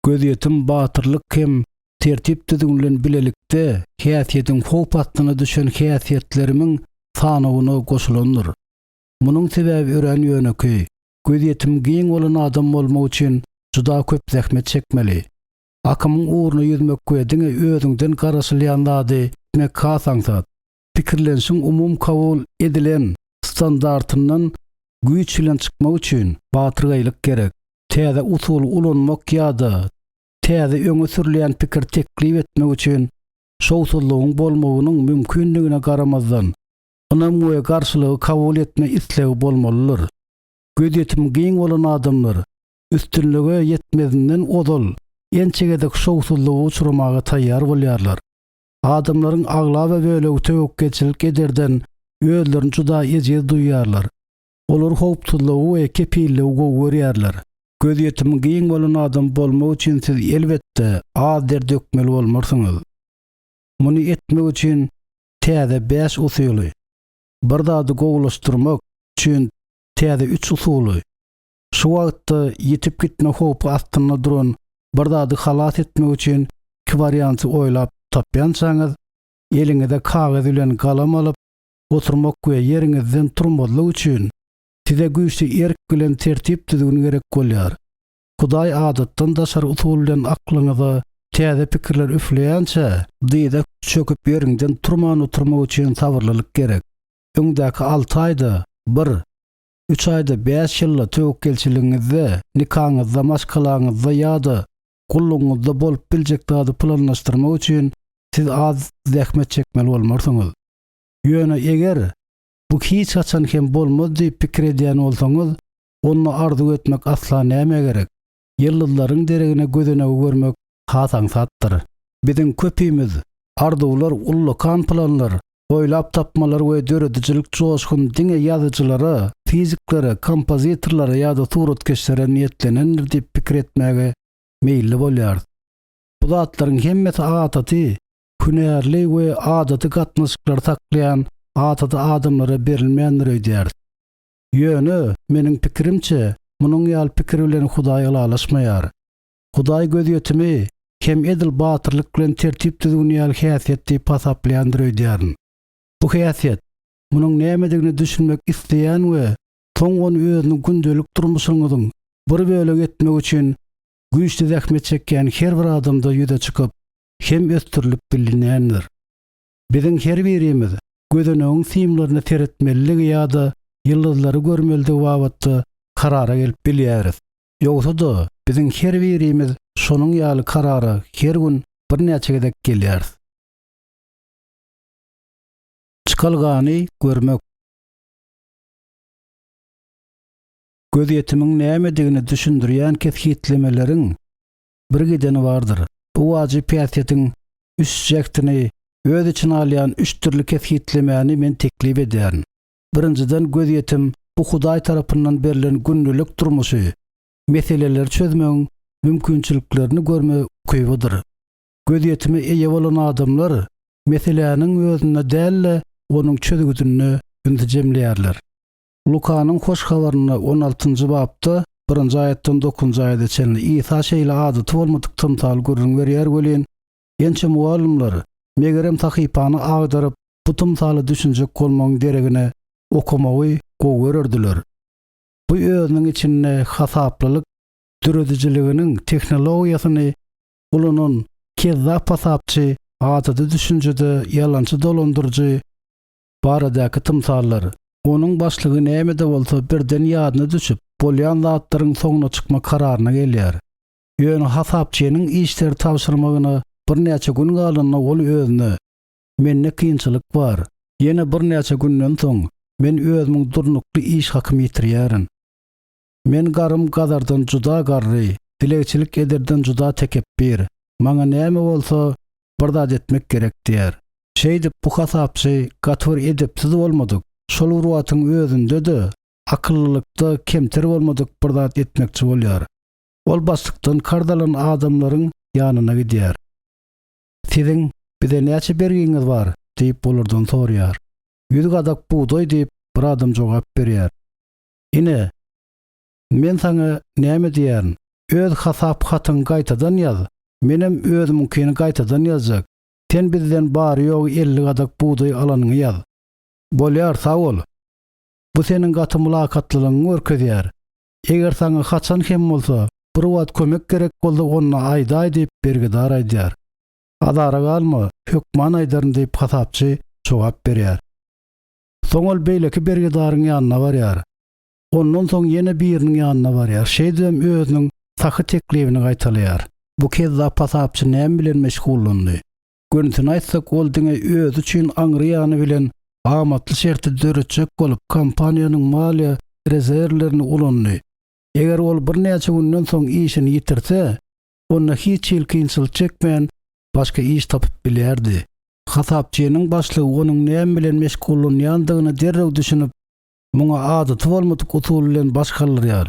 Gözýetim batyrlyk hem tertip-düzgün bilen bilelikde häsiýetiň howp astyna düşen häsiýetlerimiň sanawyna goşulandyr. Munuň sebäbi örän ýönekeý, gözýetimi giň bolan adam bolmak üçin juda köp zähmet çekmeli. Akymyň ugruna ýüzmek we diňe özüňden garaşylýan zady etmek has aňsat. Pikirlenişiň umumy kabul edilen standartyndan güýç bilen çykmak üçin batyrgaýlyk gerek. Täze usuly ulanmak ýa-da täze öňe sürülýän pikir teklip etmek üçin şowsuzlygyň bolmagynyň mümkindigine garamazdan, ynam we garşylygy kabul etme islegi bolmalydyr. Gözýetimi giň bolan adamlar üstünlige ýetmezinden ozal ençe gezek şowsuzlyga uçramaga taýýar bolýarlar. Adamlaryň aglaba bölegi töwekgelçilik ederden özlerini juda ejiz duýýarlar. Olar howpsuzlygy we kepilligi gowy görýärler. Gözýetimi giň bolan adam bolmak üçin siz elbetde az der dökmeli bolmarsyňyz. Muny etmek üçin täze bäş usuly, bir zady gowulaşdyrmak üçin täze üç usuly, şu wagtda ýitip gitme howpy astynda duran bir zady halas etmek üçin iki warianty oýlap tapýançaňyz, eliňize kagyz bilen galam alyp oturmak we ýeriňizden turmazlyk üçin size güýçli erk bilen tertip-düzgün gerek bolýar. Hudaý adatdan daşary usul bilen aklyňyza täze pikirler üfleýänçä, dyza çöküp ýeriňden turman oturmak üçin sabyrlylyk gerek. Öňdäki alty aýda bir, üç aýda, bäş ýylda töwekgelçiligiňizde, nikaňyzda, maşgalaňyzda ýa-da gullugyňyzda bolup biljek zady planlaşdyrmak üçin siz az zähmet çekmeli bolmarsyňyz. Ýöne eger bu hiç haçan hem bolmaz diýip pikir edýän bolsaňyz, onda arzuw etmek asla nämä gerek? Ýyldyzlaryň deregine gözenegi görmek has aňsatdyr. Biziň köpimiz arzuwlar, ullakan planlar, oýlap tapmalar we döredijilik joşgun diňe ýazyjylara, fiziklere, kompozitorlara ýa-da suratkeşlere niýetlenendir diýip pikir etmäge meýilli bolýarys. Bu zatlaryň hemmesi adaty, hünärli we adaty gatnaşyklary saklaýan adaty adamlara berilmändir öýdýäris. Ýöne, meniň pikirimçe, munuň ýaly pikir bilen Hudaý ylalaşmaýar. Hudaý gözýetimi hem edil batyrlyk bilen tertip-düzgün ýaly häsiýet diýip hasaplaýandyr öýdýärin. Bu häsiýet, munuň nämedigine düşünmek isleýän we soň ony özüniň gündelik durmuşyňyzyň bir bölegi etmek üçin güýçli zähmet çekýän her bir adamda ýüze çykyp hem ösdürilip bilinýändir. Biziň her birimiz gözenegiň simlerine seretmelidigi ýa-da ýyldyzlary görmelidigi babatda karara gelip bilýäris. Ýogsa-da, biziň her birimiz şonuň ýaly karara her gün birnäçe gezek gelýäris. Çykalgany görmek. Gözýetimiň nämedigini düşündirýän kesgitlemeleriň birgideni bardyr. Bu wajyp häsiýetiň üç jähtini öz içine alýan üç dürli kesgitlemäni men teklip edýärin. Birinjiden, gözýetim, bu Hudaý tarapyndan berlen gündelik durmuşy meseleleri çözmegiň mümkinçiliklerini görme ukybydyr. Gözýetime eýe bolan adamlar meseläniň özünde däl-de, onuň çözgüdinde ünsi jemleýärler. Lukanyň Hoş Habarynda on altynjy bapda birinji aýatdan dokuzynjy aýada çenli Isa şeýle adaty bolmadyk tymsal gürrüň berýär welin, ençe mugallymlar, megerem sahypany agdaryp, bu tymsala düşünjek bolmagyň deregine okamagy gowy görerdiler. Bu özüniň içinde hasaplylyk döredijiliginiň tehnologiýasyny ulanan kezzap hasapçy, adaty düşünjede ýalançy dolandyryjy baradaky tymsallar. Onuň başlygy näme-de bolsa birden ýadyna düşüp, bolýan zatlaryň soňuna çykma kararyna gelýär. Ýöne hasapçynyň işleri tabşyrmagyna birnäçe gün galanda ol özüne, Mende kynçylyk bar. Ýene birnäçe günden soň men özümiň durnukly iş hakymy ýitirýärin. Men garym gazardan juda garry, dilegçilik ederden juda tekepbir. Maňa näme bolsa bir zat etmek gerek diýýär. Şeýdip bu hasapçy gaty bir edepsiz bolmadyk, şol bir wagtyň özünde-de akyllylykda kemter bolmadyk bir zat etmekçi bolýar. Ol başlykdan karz alan adamlaryň ýanyna gidýär. Siziň bize näçe bergiňiz bar? diýip olardan soraýar. Ýüz gadak bugdaý diýip bir adam jogap berýär. Ine, men saňa näme diýýärin, öz hasap hatyňy gaýtadan ýaz, menem özümiňkini gaýtadan ýazjak. Sen bizden bary-ýogy 50 gadak bugdaý alanyňy ýaz. Bolýar, sag bol. Bu seniň gaty mylakatlylygyňy görkezýär. Eger saňa haçan hem bolsa bir wagt kömek gerek bolsa onda aýdaý diýip bergidar aýdýar. Azara galma, hökman aýdaryn diýip hasapçy jogap berýär. Soň ol beýleki bergidaryň ýanyna barýar. Ondan soň ýene biriniň ýanyna barýar. Şeýdibem özüniň sahy teklibini gaýtalaýar. Bu kezzap hasapçy näme bilen meşgullandy? Gönüsini aýtsak, ol diňe özi üçin aňry ýany bilen amatly şerti döretjek bolup, kompaniýanyň maliýe rezerwlerini ulandy. Eger ol birnäçe günden soň işini ýitirse, onda hiç hili kynçylyk çekmän, başga iş tapyp bilýärdi. Hasapçynyň başlygy onuň näme bilen meşgullanýandygyna derrew düşünip, muňa adaty bolmadyk usul bilen baş galdyrýar.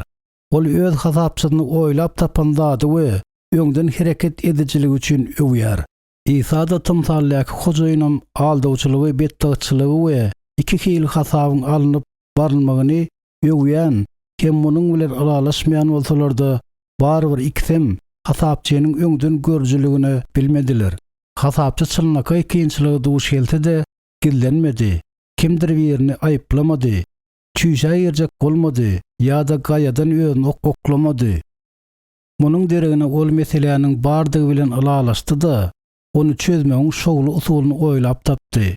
Ol öz hasapçysyny oýlap tapan zady we öňden hereket edijiligi üçin öwýär. Isa-da tymsaldaky hojaýynam aldawçylygy, betbagtçylygy we iki hili hasabyň alnyp barylmagyny öwýän hem munuň bilen ylalaşmaýan bolsalar-da, barybir ikisem hasapçynyň öňden görüjiligini bilmediler. Hasapçy çynlakaý kynçylyga duş gelse-de, gizlenmedi, kimdir birini aýyplamady, çüýşä girjek bolmady ýa-da gaýadan özüni oklamady. Munuň deregine ol meseläniň bardygy bilen ylalaşdy-da, ony çözmegiň şowly usulyny oýlap tapdy.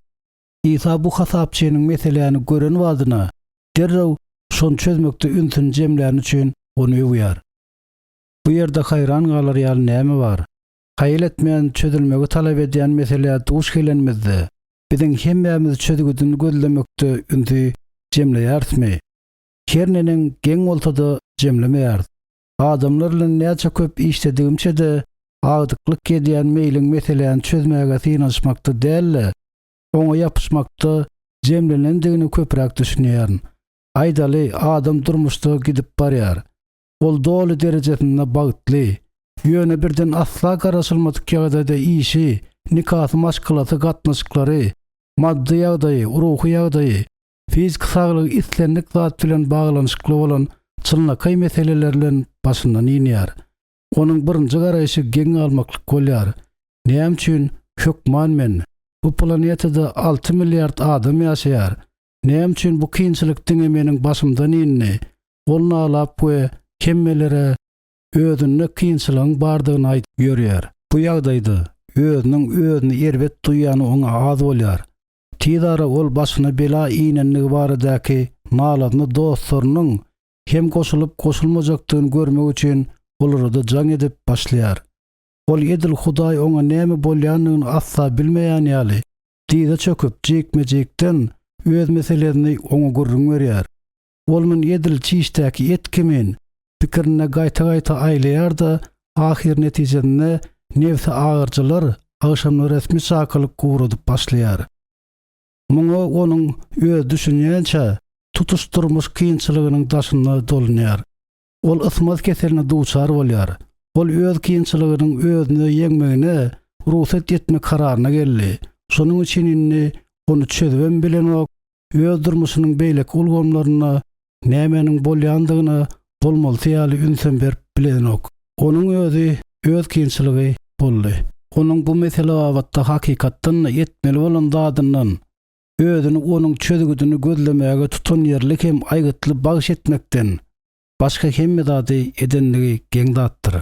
Isa bu hasapçynyň meseläni gören badyna, derrew şony çözmekde ünsüni jemläni üçin ony öwýär. Bu ýerde haýran galar ýaly näme bar? Haýal etmän çözülmegi talap edýän meselä duş gelenimizde, biziň hemmämiz çözgüdini gözlemekde ünsi jemleýärismi? Her neneň geň bolsa-da jemlemeýäris. Adamlar bilen näçe köp işledigimçe-de, agdyklyk edýän meýliň meseläni çözmäge synanyşmakda däl-de, oňa ýapyşmakda jemlenendigine köpräk düşünýärin. Aýdaly, adam durmuşda gidip barýar. Ol doly derejesinde bagtly. Ýöne birden asla garaşylmadyk ýagdaýda işi, nikasy, maşgalasy, gatnaşyklary, maddy ýagdaýy, ruhy ýagdaýy, fiziki saglygy islendik zat bilen baglanyşykly bolan çynlakaý meseleler bilen başyndan inýär. Onuň birinji garaýşy geň galmaklyk bolýar. Näme üçin hökman men? Bu planetada 6 milliard adam ýaşaýar. Näme üçin bu kynçylyk diňe meniň başymdan indi? Ol nalap we hemmelere özünde kynçylygyň bardygyny aýdyp ýörýär. Bu ýagdaýda özüniň özüni erbet duýýany oňa az bolýar. Tizara ol başyna bela inendigi baradaky nalasyny dostlarynyň hem goşulyp-goşulmajakdygyny görmek üçin olara-da jaň edip başlaýar. Ol edil Hudaý oňa näme bolýandygyny asla bilmeýän ýaly, dyza çöküp, jikme-jikden öz meselesini oňa gürrüň berýär. Ol muny edil çişdäki et kimin pikirinde gaýta-gaýta aýlaýar-da, ahyr netijesinde nebsi agyrjylar agşamda resmi çakylyk ugradyp başlaýar. Muňa onuň özi düşünýänçä, tutuş durmuş kynçylygynyň daşynda dolunýar. Ol ysmaz keseline duçar bolýar. Ol öz kynçylygynyň özüne ýeňmegine rugsat etme kararyna geldi. Şonuň üçin indi ony çözübem bilenok, öz durmuşynyň beýleki ulgamlarynda nämäniň bolýandygyna bolmalysy ýaly ünsem berip bilenok. Onuň özi öz kynçylygy boldy. Onuň bu mesele babatda hakykatdan-da etmeli bolan zadyndan, özüni onuň çözgüdini gözlemäge tutanýerli hem aýgytly bagyş etmekden başga hemme zady edenligi geň zatdyr.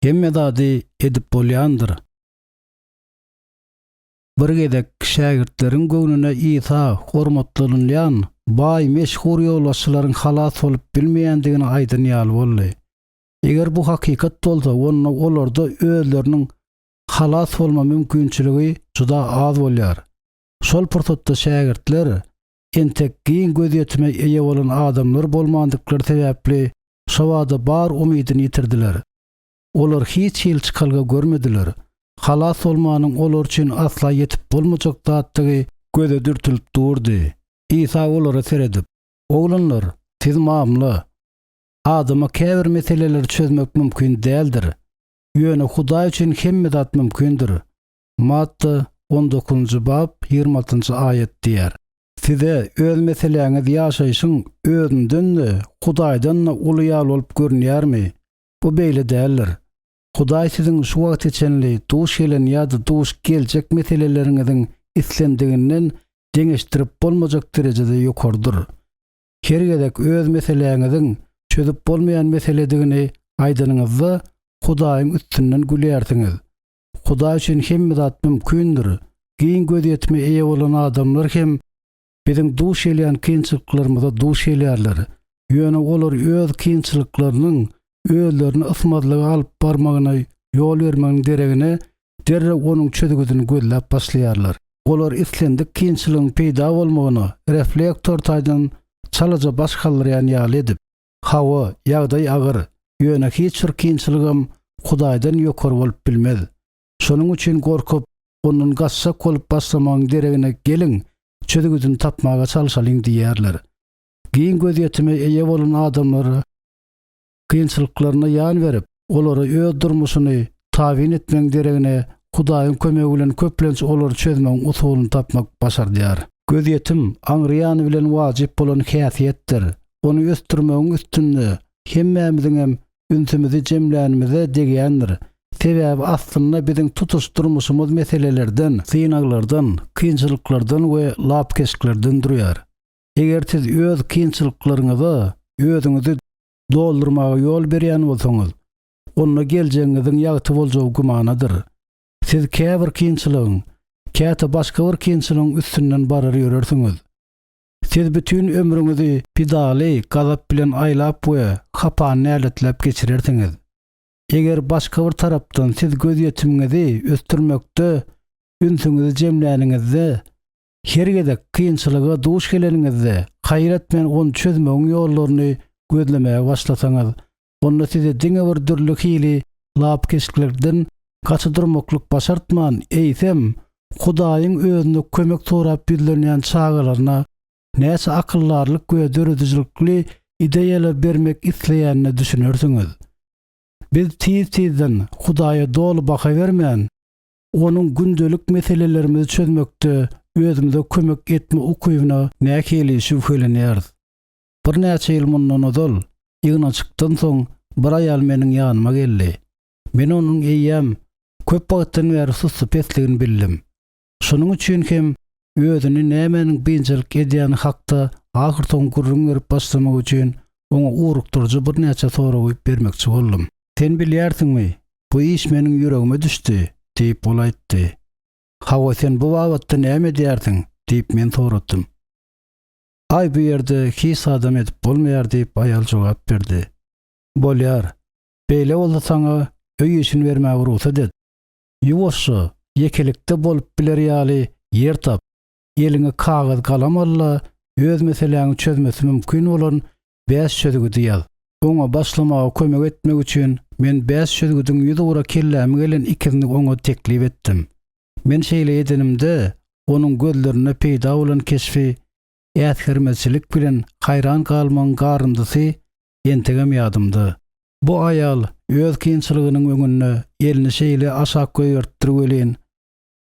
Hemme zady edip bolýandyr. Bir gezek şägirtleriň göwnüne Isa hormatlanylýan baý meşhur ýolbaşçylaryň halas bolup bilmeýändigini aýdan ýaly boldy. Eger bu hakykat bolsa, onda olarda özleriniň halas bolma mümkinçiligi juda az bolýar. Şol pursatda şägirtler entek giň gözýetime eýe bolan adamlar bolmandyklary sebäpli şobada bar umydyny ýitirdiler. Olar hiç hili çykalga görmediler. Halas bolmanyň olar üçin asla ýetip bolmajak zatdygy göze dürtülip durdy. Isa olara seredip, Oglanlar, Siz mamla. Adama käbir meseleleri çözmek mümkin däldir. Ýöne Hudaý üçin hemme zat mümkindir. Matta on dokuzynjy bap, 26-njy aýat diýýär. Size öz meseläňiz ýaşaýşyň özünden-de, Hudaýdan-da uly ýaly bolup görünýärmi? Bu beýle däldir. Hudaý siziň şu wagta çenli duş gelen ýa-da duş geljek meseleleriňiziň islendiginden deňeşdirip bolmajak derejede ýokarydyr. Her gezek öz meseläňiziň çözüp bolmaýan meseledigini aýdanyňyzda, Hudaýyň üstünden gülýärsiňiz. Hudaý üçin hemme zat mümkindir. Giň gözýetime eýe bolan adamlar hem biziň duş gelýän kynçylyklarymyza duş gelýärler. Ýöne olar öz kynçylyklarynyň özlerini ysmazlyga alyp barmagyna ýol bermegiň deregine, derrew onuň çözgüdini gözläp başlaýarlar. Olar islendik kynçylygyň peýda bolmagyna reflektor taýdan çalaja baş galdyrýan ýaly edip, Hawa, ýagdaý agyr, ýöne hiç bir kynçylygam Hudaýdan ýokary bolup bilmez. Şonuň üçin gorkup, ondan gaçjak bolup başlamagyň deregine geliň, çözgüdini tapmaga çalşalyň diýýärler. Giň gözýetime eýe bolan adamlar kynçylyklaryna ýan berip, olara öz durmuşyny tabyn etmegiň deregine Hudaýyň kömegi bilen köplenç olary çözmegiň usulyny tapmak başardýar. Gözýetim aňry ýany bilen wajyp bolan häsiýetdir. Ony ösdürmegiň üstünde hemmämiziňem ünsümizi jemlänimize degýändir. Sebäbi aslynda biziň tutuş durmuşymyz meselelerden, synaglardan, kynçylyklardan we lapykeçliklerden durýar. Eger siz öz kynçylyklaryňyza özüňizi doldurmaga ýol berýän bolsaňyz, onda geljegiňiziň ýagty boljagy gümanadyr. Siz käbir kynçylygyň, käte başga bir kynçylygyň üstünden barar ýörersiňiz. Siz bütin ömrüňizi pedaly gazap bilen aýlap we hapany näletläp geçirersiňiz. Eger başga bir tarapdan siz gözýetimiňizi ösdürmekde ünsüňizi jemläniňizde, Her gezek kynçylyga duş geleniňizde, haýyr etmän ony çözmegiň ýollaryny gözlemäge başlasaňyz, onda size diňe bir dürli hili lapykeçliklerden gaça durmaklyk başartman, eýsem, Hudaýyň özüne kömek sorap ýüzlenýän çagalaryna näçe akyldarlyk we döredijilikli ideýalar bermek isleýänine düşünersiňiz. Biz tiz-tizden Hudaýa doly baha bermän, Onuň gündelik meselelerimizi çözmekde özümize kömek etme ukybyna nähili şübhelenýäris? Birnäçe ýyl mundan ozal, ýygnanyşykdan soň bir aýal meniň ýanyma geldi. Men onuň eýýäm köp wagtdan bäri sussupesligini bildim. Şonuň üçin hem özüni nämäniň biynjalyk edýäni hakda ahyrsoňy gürrüň berip başlamagy üçin oňa ugrukdyryjy birnäçe soragy bermekçi boldum. Sen bilýärsiňmi, bu iş meniň ýüregime düşdi, diýip, ol aýtdy. Hawa, sen bu babatda näme edýärsiň? diýip, men soradym. Aý, bu ýerde hiç zadam edip bolmaýar, diýip, aýal jogap berdi. Bolýar. Beýle bolsa saňa öý işini bermäge rugsat et. Ýuwaşja, ýekelikde bolup biler ýaly ýer tap. Eliňe kagyz-galam al-da, öz meseläňi çözmesi mümkin bolan Bäş çözgüdi ýaz. Oňa başlamaga kömek etmek üçin men bäş çözgüdiň ýüzugra kelläme gelen ikisini oňa teklip etdim. Men şeýle edenimde, onuň gözlerinde peýda bolan keşbi äsgermezçilik bilen haýran galmagyň garyndysy entegem ýadymda. Bu aýal öz kynçylygynyň öňünde elini şeýle aşak goýberipdir welin,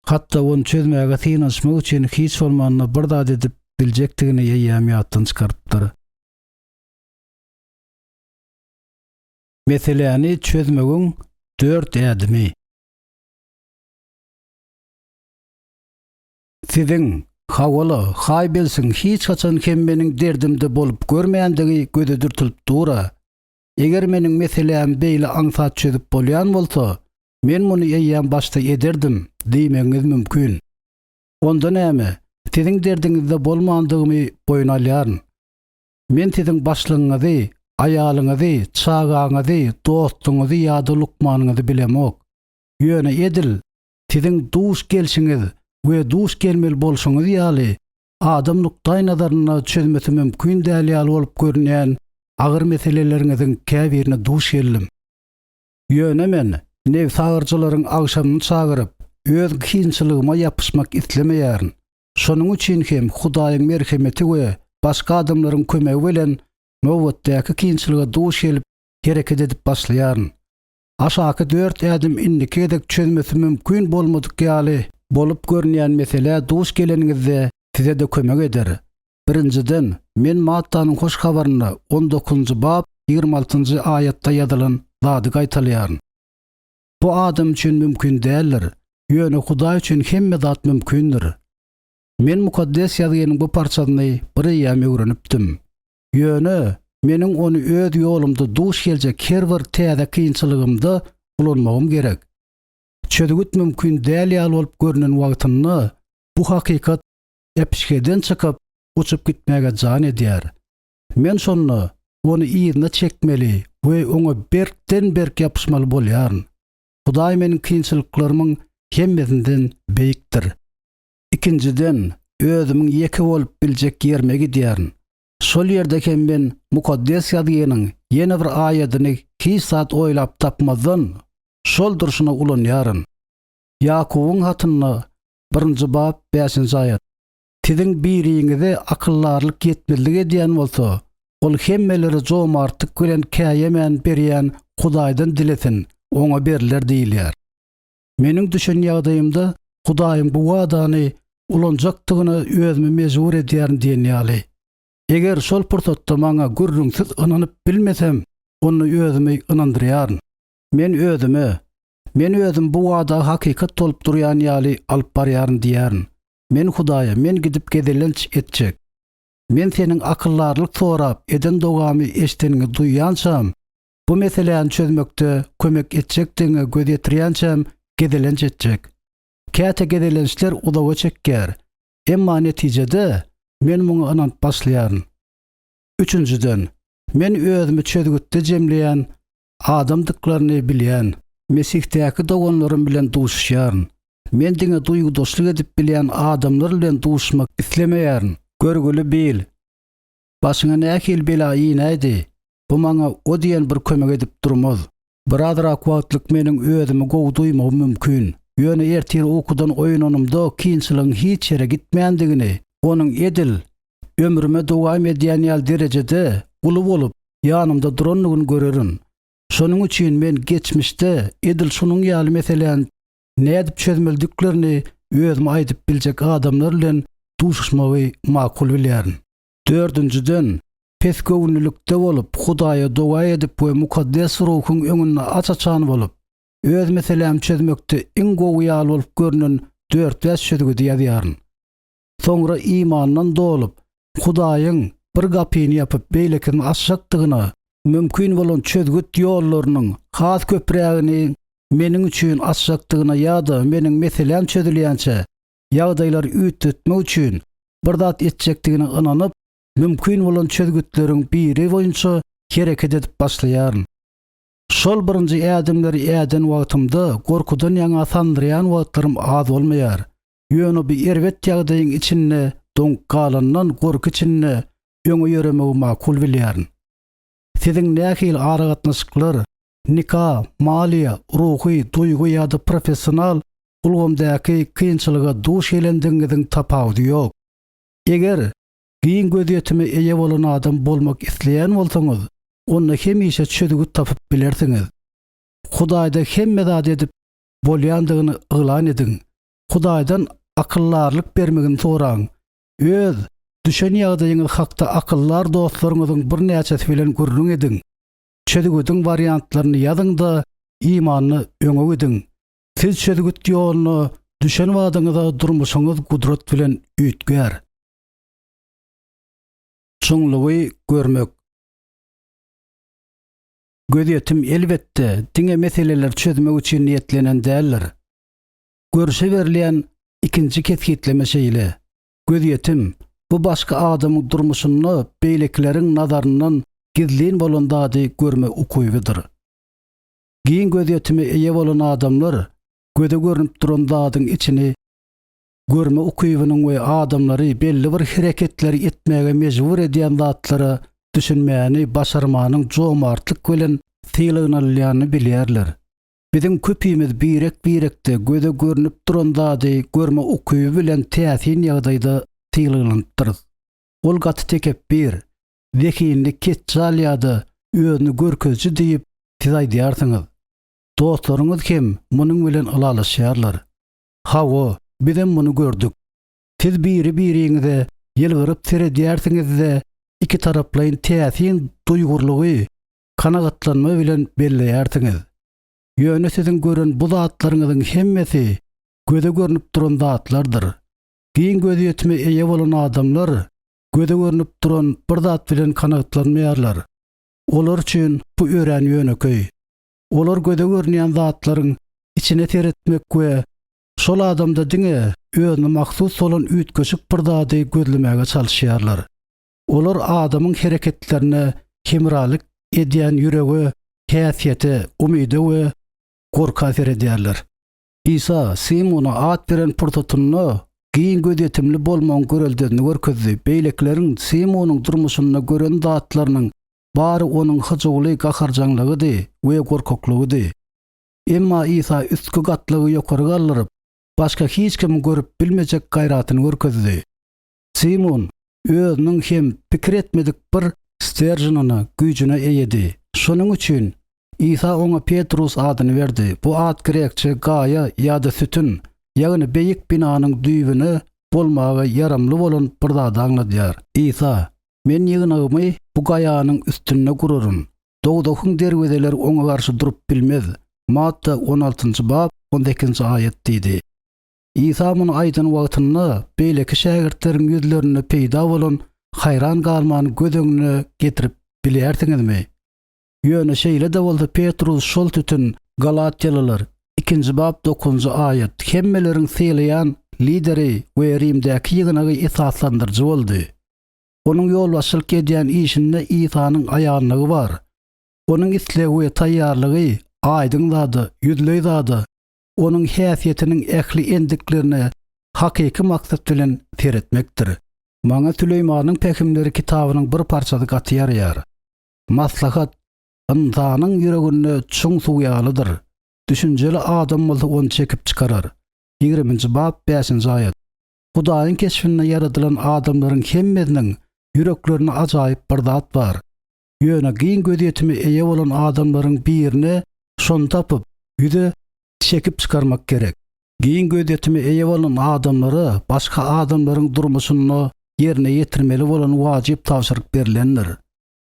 hatda ony çözmäge synanyşmak üçin hiç bolmanda bir zat edip biljekdigini eýýäm ýatdan çykarypdyr. Meseläni çözmegiň dört ädimi. Siziň, hawa-la, haý bilsin, hiç haçan hem meniň derdimde bolup görmändigi göze dürtülip dur-a. Eger meniň meselämi beýle aňsat çözüp bolýan bolsa, Men muny eýýäm başda ederdim diýmegiňiz mümkin. Onda näme, siziň derdiňizde bolmandygymy boýun alýaryn. Men siziň başlygyňyzy, aýalyňyzy, çagaňyzy, dostuňyzy ýa-da lukmanyňyzy bilemok. Ýöne edil siziň duş gelşiňiz we duş gelmeli bolşuňyz ýaly, adam nukdaýnazarynda çözmesi mümkin däl ýaly bolup görünýän agyr meseleleriňiziň käbirine duş geldim. Ýöne men nebsagyryjylaryň agşamyny çagyryp, öz kynçylygyma ýapyşmak islemeýärin. Şonuň üçin hem Hudaýyň merhemeti we başga adamlaryň kömegi bilen. nobatdaky kynçylyga duş gelip hereket edip başlaýaryn. Aşaky dört ädim indiki gezek çözmesi mümkin bolmadyk ýaly bolup görünýän meselä duş geleniňizde size-de kömek eder. Birinjiden, men Mattanyň Hoş Habarynda on dokuzynjy bap 26-njy aýatda ýazylan zady gaýtalaýaryn. Bu adam üçin mümkin däldir, ýöne Hudaý üçin hemme zat mümkindir. Men Mukaddes Ýazgynyň bu parçasyny bireýýäm öwrenipdim. Ýöne meniň ony öz ýolumda duş geljek her bir täze kynçylygymda ulanmagym gerek. Çözgüt mümkin däl ýaly bolup görnen wagtynda bu hakykat äpişgeden çykyp, uçup gitmäge jan edýär. Men şonda ony yzyna çekmeli we oňa berkden-berk ýapyşmaly bolýaryn. Hudaý meniň kynçylyklarymyň hemmesinden beýikdir. Ikinjiden, özümiň ýeke bolup biljek ýerime gidýärin. Şol ýerde hem men Mukaddes Ýazgynyň ýene bir aýadyny hiç zat oýlap tapmazdan, şol durşuna ulanýaryn. Ýakubyň hatynda, birinji bap, bäşinji aýat, Siziň biriňize akyldarlyk ýetmezlik edýän bolsa, ol hemmelere jomartlyk bilen käýemän berýän Hudaýdan dilesin, oňa berler diýilýär. Meniň düşen ýagdaýymda Hudaýyň bu wadany ulanjakdygyna özümi mejbur edýärin diýen ýaly. Eger şol pursatda maňa gürrüňsiz ynanyp bilmesem, onda özümi ynandyrýaryn. Men özüme, Men özüm bu wada hakykat bolup durýan ýaly alyp barýaryn diýýärin. Men Hudaýa, men gidip gezelenç etjek. Men seniň akyldarlyk sorap eden dogamy eşideniňi duýýançam, bu meseläni çözmekde kömek etjekdigiňe göz ýetirýänçäm gezelenç etjek. Käte gezelençler uzaga çekýär. Emma netijede men muňa ynanyp başlaýaryn. Üçünjiden, men özümi çözgütde jemleýän adamdyklaryny bilýän. Mesihdäki doganlarym bilen duşuşýaryn. Men diňe duýgudaşlyk edip bilýän adamlar bilen duşmak islemeýärin. Görgüli Bill, başyňa nähili bela inäýdi? Bu maňa o diýen bir kömek edip durmaz. Birazrak wagtlyk meniň özümi gowy duýmagym mümkin. Ýöne ertir ukudan oýananymda kynçylygyň hiç ýere gitmändigini, onuň edil ömrüme dowam edýän ýaly derejede uly bolup, ýanymda durandygyny görerin. Şonuň üçin men geçmişde edil şunuň ýaly meseläni nädip çözmelidiklerini özüme aýdyp biljek adamlar bilen duşuşmagy makul bilýärin. Dördünjiden, pesgöwünlilikde bolup, Hudaýa doga edip we Mukaddes Ruhuň öňünde aç-açan bolup, öz meselämi çözmekde iň gowy ýaly bolup görnen dört-bäş çözgüdi ýazýaryn. Soňra imandan dolup, Hudaýyň bir gapyny ýapyp, beýlekisini açjakdygyna, mümkin bolan çözgüt ýollarynyň has köprägini meniň üçin açjakdygyna ýa-da meniň meseläm çözülýänçä ýagdaýlary üýtgetmek üçin bir zat etjekdigine ynanyp, mümkin bolan çözgütleriň biri boýunça hereket edip başlaýaryn. Şol birinji ädimleri äden wagtymda gorkudan ýaňa sandyraýan wagtlarym az bolmaýar. Ýöne bu erbet ýagdaýyň içinde doňup galandan gorky içinde öňe ýöremegi makul bilýärin. Siziň nähili aragatnaşyklar, nika, maliýe, ruhy, duýgy ýa-da professional ulgamdaky kynçylyga duş gelendigiňiziň tapawudy ýok. Eger giň gözýetime eýe bolan adam bolmak isleýän bolsaňyz, onda hemişe çözgüt tapyp bilersiňiz. Hudaýda hemme zady edip bolýandygyny yglan ediň. Hudaýdan akyldarlyk bermegini soraň. Öz düşen ýagdaýyňyz hakda akyldar dostlaryňyzyň birnäçesi bilen gürrüň ediň. Çözgüdiň wariantlaryny ýazyň-da, imanda öňe gidiň. Siz çözgüt ýoluna düşen badyňyza durmuşyňyz gudrat bilen üýtgär. Çuňlugy görmek. Gözýetim, elbetde, diňe meseleleri çözmek üçin niýetlenen däldir. Görşe berilýän ikinji kesgitleme şeýle, Gözýetim, bu başga adamyň durmuşynda beýlekileriň nazaryndan gizlin bolan zady görme ukybydyr. Giň gözýetime eýe bolan adamlar göze görnüp duran zadyň içini görme ukybynyň we adamlary belli bir hereketleri etmäge mejbur edýän zatlara düşünmäni başarmanyň jomartlyk bilen sylaglanylýanyny bilýärler. Biziň köpimiz birek-birekde göze görnüp duran zady görme ukyby bilen täsin ýagdaýda sylaglanypdyrys. Ol gaty tekepbir. zehinli ketjal ýa-da özüni görkeziji diýip siz aýdýarsyňyz. Dostlaryňyz hem munuň bilen ylalaşýarlar. Hawa, bizem muny gördük. Siz biri-biriňize ýylgyryp seredýärsiňiz-de, ikitaraplaýyn täsin duýgurlygy kanagatlanma bilen belleýärsiňiz. Ýöne siziň gören bu zatlaryňyzyň hemmesi göze görnüp duran zatlardyr. Giň gözýetime eýe bolan adamlar göze görnüp duran bir zat bilen kanagatlanmaýarlar. Olar üçin bu örän ýönekeý. Olar göze görünýän zatlaryň içine seretmek we şol adamda diňe özüne mahsus bolan üýtgeşik bir zady gözlemäge çalyşýarlar. Olar adamyň hereketlerine hemralyk edýän ýürege, häsiýete, umyda we gorka seredýärler. Isa Simuna at beren pursatynda giň gözýetimli bolmagyň göreldesini görkezdi. Beýlekileriň Simunyň durmuşynda gören zatlarynyň bary onuň hyjuwly gaharjaňlygydy we gorkaklygydy. Emma Isa üstki gatlagy ýokary galdyryp, başga hiç kimiň görüp bilmejek gaýratyny görkezdi. Simun özüniň hem pikir etmedik bir steržnyna, güýjüne eýedi. Şonuň üçin Isa oňa Petrus adyny berdi. Bu at grekçe gaýa ýa-da sütün, ýagny beýik binanyň düýbüne bolmaga ýaramly bolan bir zady aňladýar. Isa, Men ýygnagymy bu gaýanyň üstünde guraryn. Dowzahyň derwezeleri oňa garşy durup bilmez. Matta on altynjy bap, on sekizinji aýat diýdi. Isa muny aýdan wagtynda beýleki şägirtleriň ýüzlerinde peýda bolan haýran galmany göz öňüne getirip bilýärsiňizmi? Ýöne şeýle-de bolsa Petrus şol sütün, Galatýalylar, ikinji bap dokuzynjy aýat, hemmeleriň sylaýan lideri we Rimdäki ýygnagy esaslandyryjy boldy. Onuň ýolbaşçylyk edýän işinde Isanyň aýanlygy bar. Onuň islegi we taýýarlygy aýdyň zada, ýüzleý zada, onuň häsiýetiniň ähli endiklerine hakyky maksat bilen seretmekdir. Maňa Süleýmanyň pähimleri kitabynyň bir parçasy gaty ýaraýar. Maslahat ynsanyň ýüreginde çuň suw ýalydyr. Düşünjeli adam bolsa ony çekip çykarar. Ýigriminji bap, bäşinji aýat. Hudaýyň keşbinde ýaradylan adamlaryň hemmesiniň ýüreklerinde ajaýyp bir zat bar. Ýöne giň gözýetime eýe bolan adamlaryň birine şony tapyp, ýüze çekip çykarmak gerek. Giň gözýetime eýe bolan adamlara başga adamlaryň durmuşynda ýerine ýetirmeli bolan wajyp tabşyryk berlendir.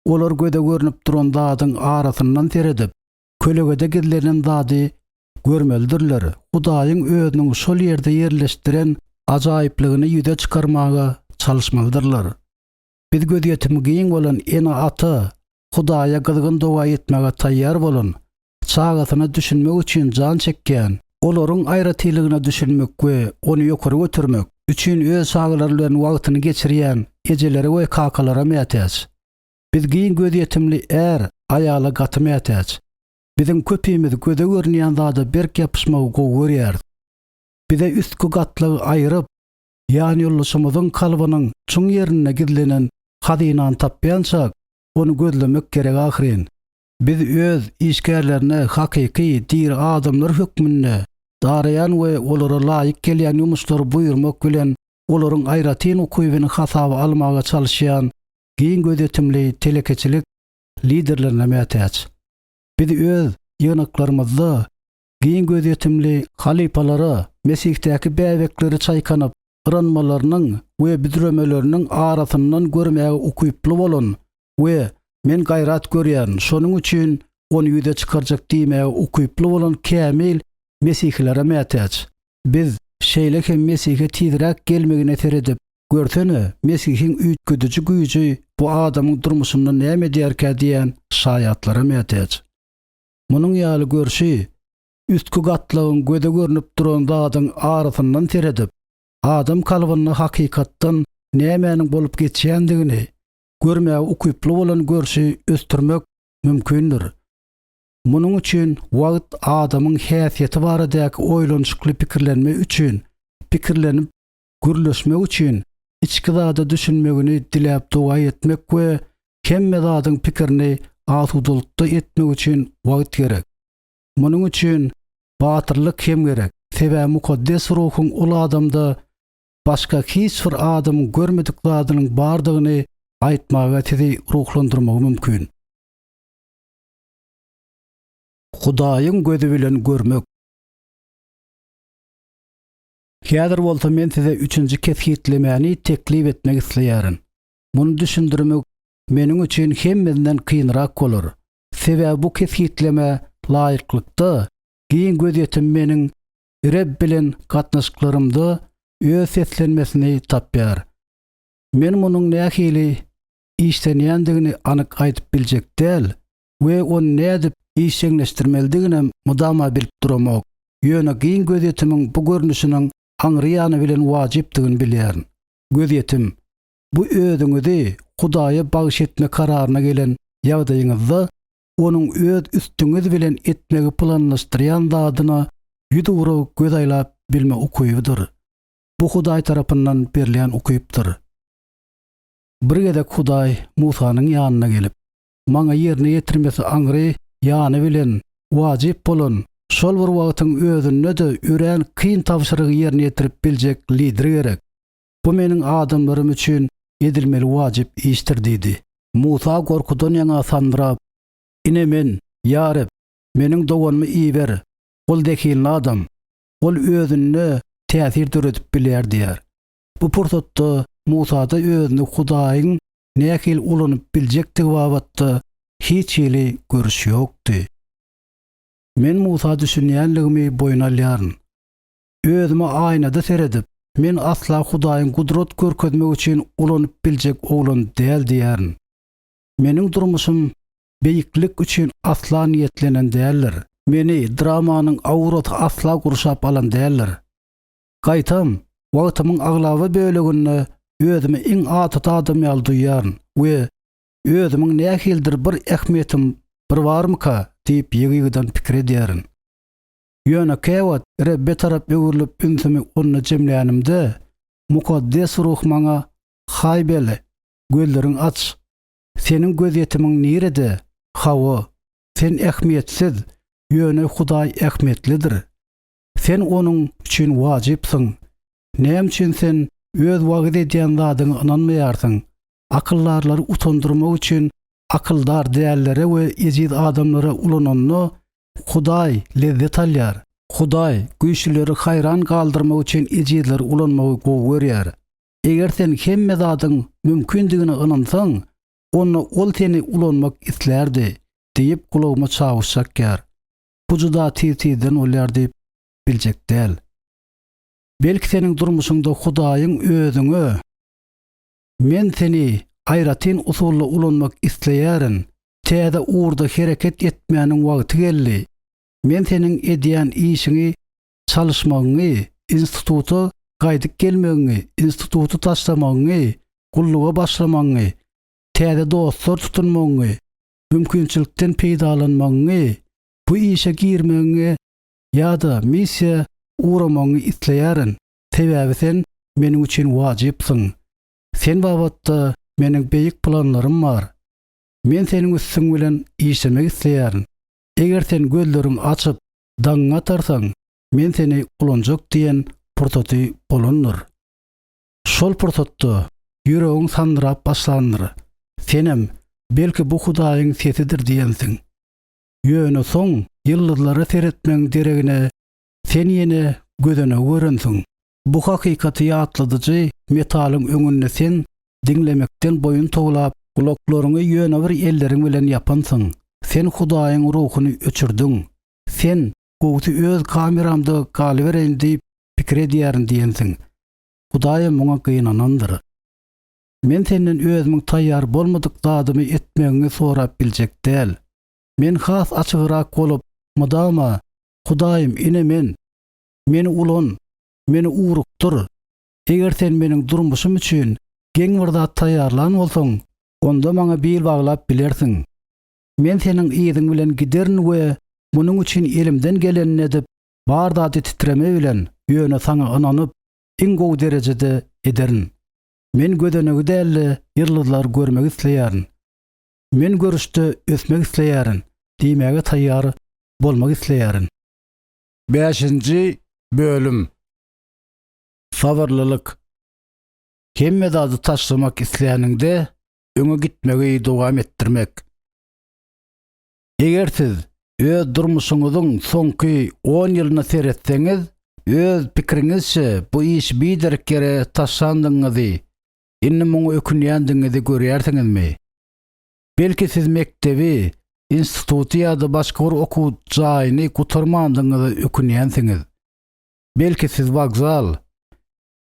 Olar göze görnüp duran zadyň arasyndan seredip, kölegede gizlenen zady görmelidirler, Hudaýyň özüniň şol ýerde ýerleşdiren ajaýyplygyny ýüze çykarmaga çalyşmalydyrlar. Biz gözýetimi giň bolan ene-ata, Hudaýa gyzgyn doga etmäge taýýar bolan, çagasyna düşünmek üçin jan çekýän, olaryň aýratynlygyna düşünmek we ony ýokary götermek üçin öz çagalary bilen wagtyny geçirýän ejelere we kakalara mätäç. Biz giň gözýetimli är, aýala gaty mätäç. Biziň köpimiz göze görünýän zada berk ýapyşmagy gowy görýäris. Bize üstki gatlagy aýryp, ýanýoldaşymyzyň kalbynyň çuň ýerinde gizlenen hazynany tapýançak, ony gözlemek gerek ahyryn. Biz öz işgärlerine hakyky diri adamlar hökmünde daraýan we olara laýyk gelýän ýumuşlary buýurmak bilen olaryň aýratyn ukybyny hasaba almaga çalyşýan giň gözýetimli telekeçilik liderlerine mätäç. Biz öz ýygnaklarymyzda giň gözýetimli halypalara Mesihdaky bäbekleri çaýkanyp yranmalarynyň we büdremeleriniň arasyndan görmäge ukyply bolan we Men gaýrat görýärin, şonuň üçin ony ýüze çykarjak diýmäge ukyply bolan kämil mesihilere mätäç. Biz, şeýle hem Mesihe tizräk gelmegine seredip, görsene, Mesihiň üýtgediji güýji bu adamyň durmuşynda näme edýärkä diýen şaýatlara mätäç. Munuň ýaly görşi, üstki gatlagyň göze görnüp duran zadyň arasyndan seredip, adam kalbynda hakykatdan nämäniň bolup geçýändigini görmäge ukyply bolan görşi ösdürmek mümkindir. Munuň üçin wagt adamyň häsiýeti baradaky oýlanyşykly pikirlenme üçin, pikirlenip gürleşmek üçin içki zada düşünmegini diläp doga etmek we hemme zadyň pikirini asudalykda etmek üçin wagt gerek. Munuň üçin batyrlyk hem gerek, sebäbi Mukaddes Ruhuň ol adamda başga hiç bir adamyň görmedik zadynyň bardygyny. Aýtmaga sizi ruhlandyrmagy mümkin. Hudaýyň gözi bilen görmek. Häzir bolsa men size üçünji kesgitlemäni teklip etmek isleýärin. Muny düşündirmek meniň üçin hemmesinden kynrak bolar. Sebäbi bu kesgitlemä laýyklykda giň gözýetim meniň Reb bilen gatnaşyklarymda öz seslenmesini tapýar. Men munuň nähili işlenýändigini anyk aýdyp biljek däl we ony nädip işjeňleşdirmelidiginem mydama bilip duramok, ýöne giň gözýetimiň bu görnüşiniň aňry ýany bilen wajypdygyny bilýärin. Gözýetim, bu özüňizi Hudaýa bagyş etme kararyna gelen ýagdaýyňyzda Onuň öz üstüňiz bilen etmegi planlaşdyrýan zadyna ýüzugra göz aýlap bilme ukybydyr. Bu Hudaý tarapyndan berilýän ukypdyr. Bir gezek Hudaý Musanyň ýanyna gelip, Maňa ýerine ýetirmesi aňry ýany bilen wajyp bolan, şol bir wagtyň özünde-de örän kyn tabşyrygy ýerine ýetirip biljek lider gerek. Bu meniň adamlarym üçin edilmeli wajyp işdir diýdi. Musa gorkudan ýaňa sandyrap, Ine men, ýa Reb, meniň doganymy iber, ol zehinli adam, ol özünde täsir döredip bilýär diýýär. Bu pursatda Musada özüni Hudaýyň nähili ulanyp biljekdigi babatda hiç hili görüş ýokdy. Men Musa düşünýänligimi boýun alýaryn. Özüme aýnada seredip, men asla Hudaýyň gudrat görkezmek üçin ulanyp biljek oglan däl diýýärin. Meniň durmuşym beýiklik üçin asla niýetlenen däldir. Meni dramanyň aurasy asla gurşap alan däldir. Gaýtam, wagtymyň aglaba böleginde özümi iň adaty adam ýaly duýýaryn we özümiň nähilidir bir ähmiýetim bir barmyka diýip ýygy-ýygydan pikir edýärin. Ýöne käwagt Rebbe tarap öwrülip ünsümi Onda jemlänimde, Mukaddes Ruh maňa, Haý bele, gözleriňi aç! Seniň gözýetimiň nirede? Hawa, sen ähmiýetsiz, ýöne Hudaý ähmiýetlidir. Sen Onuň üçin wajypsyň. Näme üçin sen öz wagyz edýän zadyňa ynanmaýarsyň? Akyldarlary utandyrmak üçin akyldar dällere we ejiz adamlara ulananda Hudaý lezzet alýar. Hudaý güýçlüleri haýran galdyrmak üçin ejizleri ulanmagy gowy görýär. Eger sen hemme zadyň mümkindigine ynansaň, onda Ol seni ulanmak islärdi, diýip gulagyma çawuş çakýar. Bu juda tiz-tizden bolýar diýip biljek däl. Belki seniň durmuşyňda Hudaýyň özüňe, Men seni aýratyn usulda ulanmak isleýärin, täze ugurda hereket etmäniň wagty geldi, men seniň edýän işiňi çalyşmagyňy, instituta gaýdyp gelmegiňi, instituty taşlamagyňy, gulluga başlamagyňy, täze dostlar tutunmagyňy, mümkinçilikden peýdalanmagyňy, bu işe girmegiňi ýa-da missiýa ugramagyňy isleýärin, sebäbi sen meniň üçin wajypsyň. Sen babatda meniň beýik planlarym bar. Men seniň üstüň bilen işlemek isleýärin. Eger sen gözleriňi açyp, daňyňy atarsaň, men seni ulanjak diýen pursaty bolandyr. Şol pursatda ýüregiň sandyrap başlandyr. Senem, belki bu Hudaýyň sesidir diýensiň. Ýöne soň ýyldyzlara seretmegiň deregine sen ýene gözenegi görensiň. Bu hakykaty ýatladyjy metalyň öňünde sen diňlemekden boýun towlap, gulaklaryňy ýöne bir elleriň bilen ýapansyň. Sen Hudaýyň ruhuny öçürdiň. Sen, gowusy öz kameramda galybereýin diýip pikir edýärin diýensiň. Hudaýam muňa gynanandyr. Men senden özümiň taýýar bolmadyk zadymy etmegiňi sorap biljek däl. Men has açygrak bolup, mydama, Hudaýym, ine men. Meni ulan, meni ugrukdyr. Eger sen meniň durmuşym üçin geň bir zat taýýarlan bolsaň, onda maňa bil baglap bilersiň. Men seniň yzyň bilen giderin we munuň üçin elimden gelenini edip, bar zady titreme bilen, ýöne saňa ynanyp, iň gowy derejede ederin. Men gözenegi däl-de, ýyldyzlary görmek isleýärin. Men görüşde ösmek isleýärin, diýmäge taýýar bolmak isleýärin. Bäşinji bölüm. Sabyrlylyk. Hemme zady taşlamak isläniňde, öňe gitmegi dowam etdirmek. Eger siz öz durmuşyňyzyň soňky on ýylyna seretseňiz, öz pikiriňizçe bu işi biderek ýere taşlandygyňyzy, indi muňa ökünýändigiňizi görýärsiňizmi? Belki siz mekdebi, instituty ýa-da başga bir okuw jaýyny gutarmandygyňyza ökünýänsiňiz. Belki siz wokzal,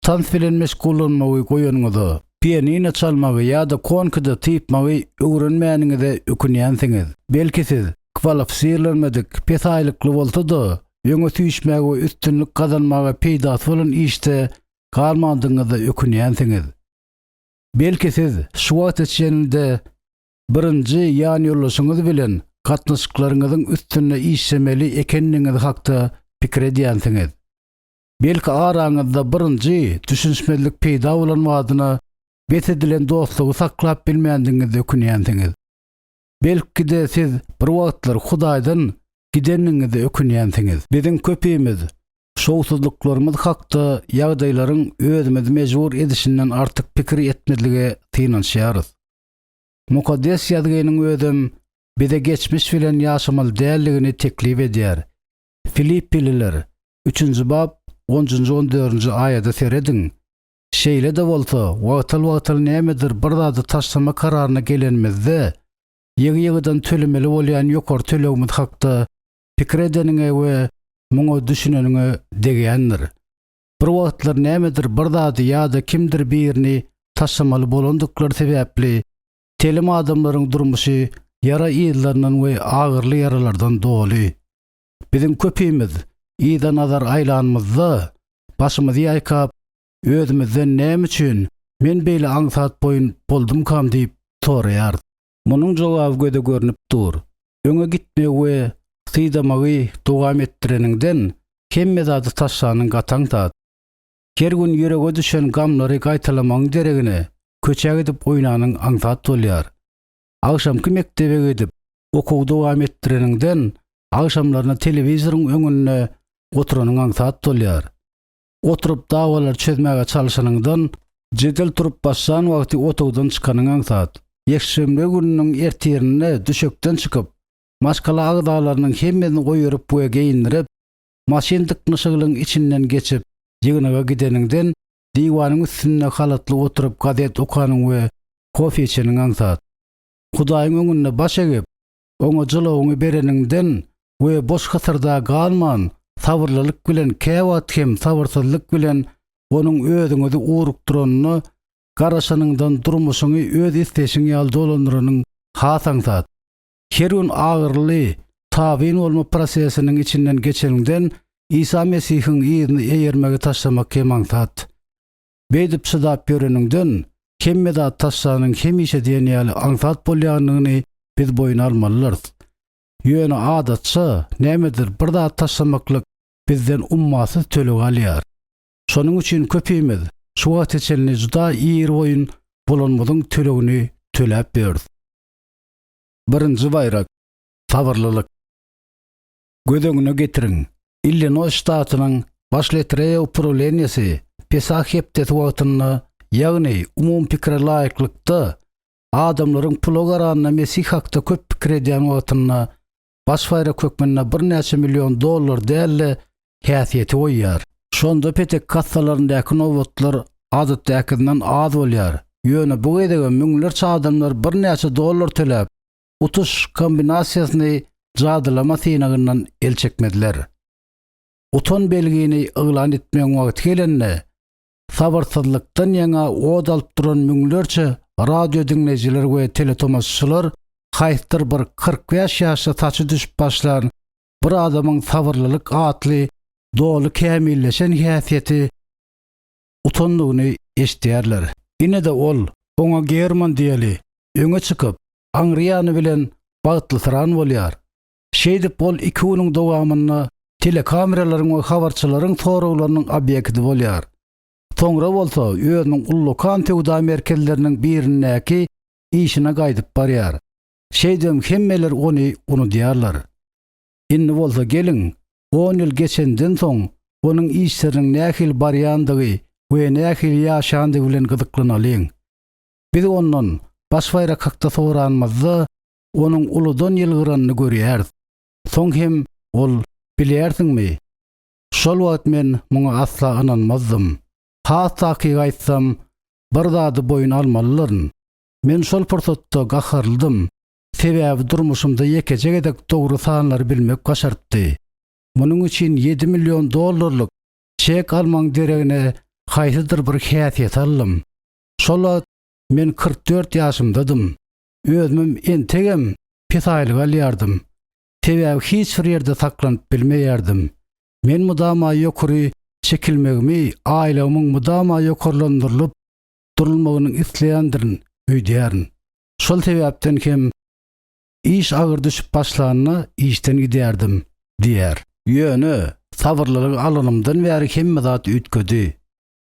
tans bilen meşgullanmagy goýanyňyza, pianino çalmagy ýa-da konkida typmagy öwrenmäniňize ökünýänsiňiz. Belki siz kwalifisirlenmedik, pes aýlykly bolsa-da, öňe süýşmäge we üstünlik gazanmaga peýdasy bolan işde galmandygyňyza ökünýänsiňiz. Belki siz şu wagta çenli-de birinji ýanýoldaşyňyz bilen gatnaşyklaryňyzyň üstünde işlemeli ekendigiňiz hakda pikir edýänsiňiz. Belki araňyzda birinji düşünişmezlik peýda bolan badyna bes edilen dostlugy saklap bilmändigiňizde ökünýänsiňiz. Belki-de siz bir wagtlar Hudaýdan gidendigiňizde ökünýänsiňiz. Biziň köpimiz şowsuzlyklarymyz hakda ýagdaýlaryň özümizi mejbur edişinden artyk pikir etmezlige synanyşýarys. Mukaddes Ýazgynyň özem bize geçmiş bilen ýaşamaly däldigini teklip edýär. Filippililer, üçünji bap, onjunjy-on dördünji aýada serediň. Şeýle-de bolsa, wagtal-wagtal nämedir bir zady taşlama kararyna gelenimizde, ýygy-ýygydan tölemeli bolýan ýokary tölegimiz hakda pikir edeniňe we muňa düşüneniňe degýändir. Bir wagtlar nämedir bir zady ýa-da kimdir birini taşlamaly bolandyklary sebäpli telim adamlaryň durmuşy ýara yzlaryndan we agyrly ýaralardan doly. Biziň köpimiz yza nazar aýlanymyzda, başymyzy ýaýkap, özümizden näme üçin men beýle aňsat boýun boldumkam diýip soraýarys. Munuň jogaby göze görnüp dur. Öňe gitmegi we sydamagy dowam etdireniňden, hemme zady taşlanyň gaty aňsat. Her gün ýürege düşen gamlary gaýtalamagyň deregine, köçä gidip oýnanyň aňsat bolýar. Agşamky mekdebe gidip, okuwy dowam etdireniňden, agşamlaryna telewizoryň öňünde oturanyň aňsat bolýar. Oturyp dawalary çözmäge çalşanyňdan, jedel turup başlan wagty otagdan çykanyň aňsat. Ýekşenbe gününiň ertirinde düşekden çykyp, maşgala agzalarynyň hemmesini goýuryp we geýindirip, maşyn dyknyşygynyň içinden geçip, ýygnaga gideniňden, diwanyň üstünde halatly oturyp gazet okanyň we kofe içeniň aňsat. Hudaýyň öňünde baş egip, Oňa jylawyňy bereniňden we boş hysyrda galman, sabyrlylyk bilen, käwagt hem sabyrsyzlyk bilen Onuň özüňizi ugrukdyranyna garaşanyňdan durmuşyňy öz isleýşiň ýaly dolandyranyň has aňsat. Her gün agyryly tabyn bolma prosesiniň içinden geçeniňden Isa Mesihiň yzyny eýermegi taşlamak hem aňsat. Beýdip çydap ýöreniňden, hemme zat taşlanyň hemişe diýen ýaly aňsat bolýandygyny biz boýun almalydyrys. Ýöne adatça, nämedir bir zat taşlamaklyk bizden ummasyz töleg alýar. Şonuň üçin köpimiz şu wagta çenli juda ir boýun bolanymyzyň tölegini töläp ýörüs. Birinji baýrak, sabyrlylyk. Göz öňüne getiriň, Illinoý ştatynyň Baş lotereýa uprawleniýesi Pesah hepdesi wagtynda, ýagny umumy pikire laýyklykda, adamlaryň pula garanda Mesih hakda köp pikir edýän wagtynda baş baýrak hökmünde birnäçe million dollar däl-de, häsiýeti goýýar. Şonda petek kassalaryndaky nobatlar adatdakydan az bolýar. Ýöne bu gezegem müňlerçe adamlar birnäçe dollar töläp, utuş kombinasiýasyny jadylama synagyndan el çekmediler. Utan belgini yglan etmegiň wagty gelende, sabyrsyzlykdan ýaňa ot alyp duran müňlerçe radio diňleýjiler we teletomaşaçylar haýsydyr bir 45 ýaşda saçy düşüp başlan bir adamyň sabyrlylyk atly doly kämilleşen häsiýeti utandygyny eşidýärler. Ine-de ol, oňa German diýeli, öňe çykyp, aňry ýany bilen bagtlysyran bolýar. Şeýdip ol iki günüň dowamynda telekameralaryň we habarçylaryň soraglarynyň obýekti bolýar. Soňra bolsa özüniň ullakan söwda merkezleriniň birindäki işine gaýdyp barýar. Şeýdibem hemmeler ony unudýarlar. Indi bolsa geliň, on ýyl geçenden soň onuň işleriniň nähili barýandygy we nähili ýaşandygy bilen gyzyklanalyň. Biz ondan. baş baýrak hakda soranymyzda, onuň uludan ýylgyranyny görýäris. Soň hem ol, Bilýärsiňmi, şol wagt men muňa asla ynanmazdym. Has takygy aýtsam, bir zady boýun almalydyryn. Men şol pursatda gaharlydym, sebäbi durmuşymda ýekeje gezek dogry sanlary bilmek başartdy. Munuň üçin ýedi million dollarlyk çek almagyň deregine haýsydyr bir häsiýeti aldym. Şol wagt men 44 ýaşymdadym. Özümem entegem pes aýlyk alýardym. Sebäbi hiç bir ýerde saklanyp bilmeýärdim. Men mydama ýokary çekilmegimi, aýlygymyň mydama ýokarlandyrylyp durulmagyny isleýändirin öýdýärin. Şol sebäpden hem iş agyr düşüp başlanda işden gidýärdim, diýýär. Ýöne, sabyrlylygy alanymdan bäri hemme zat üýtgedi.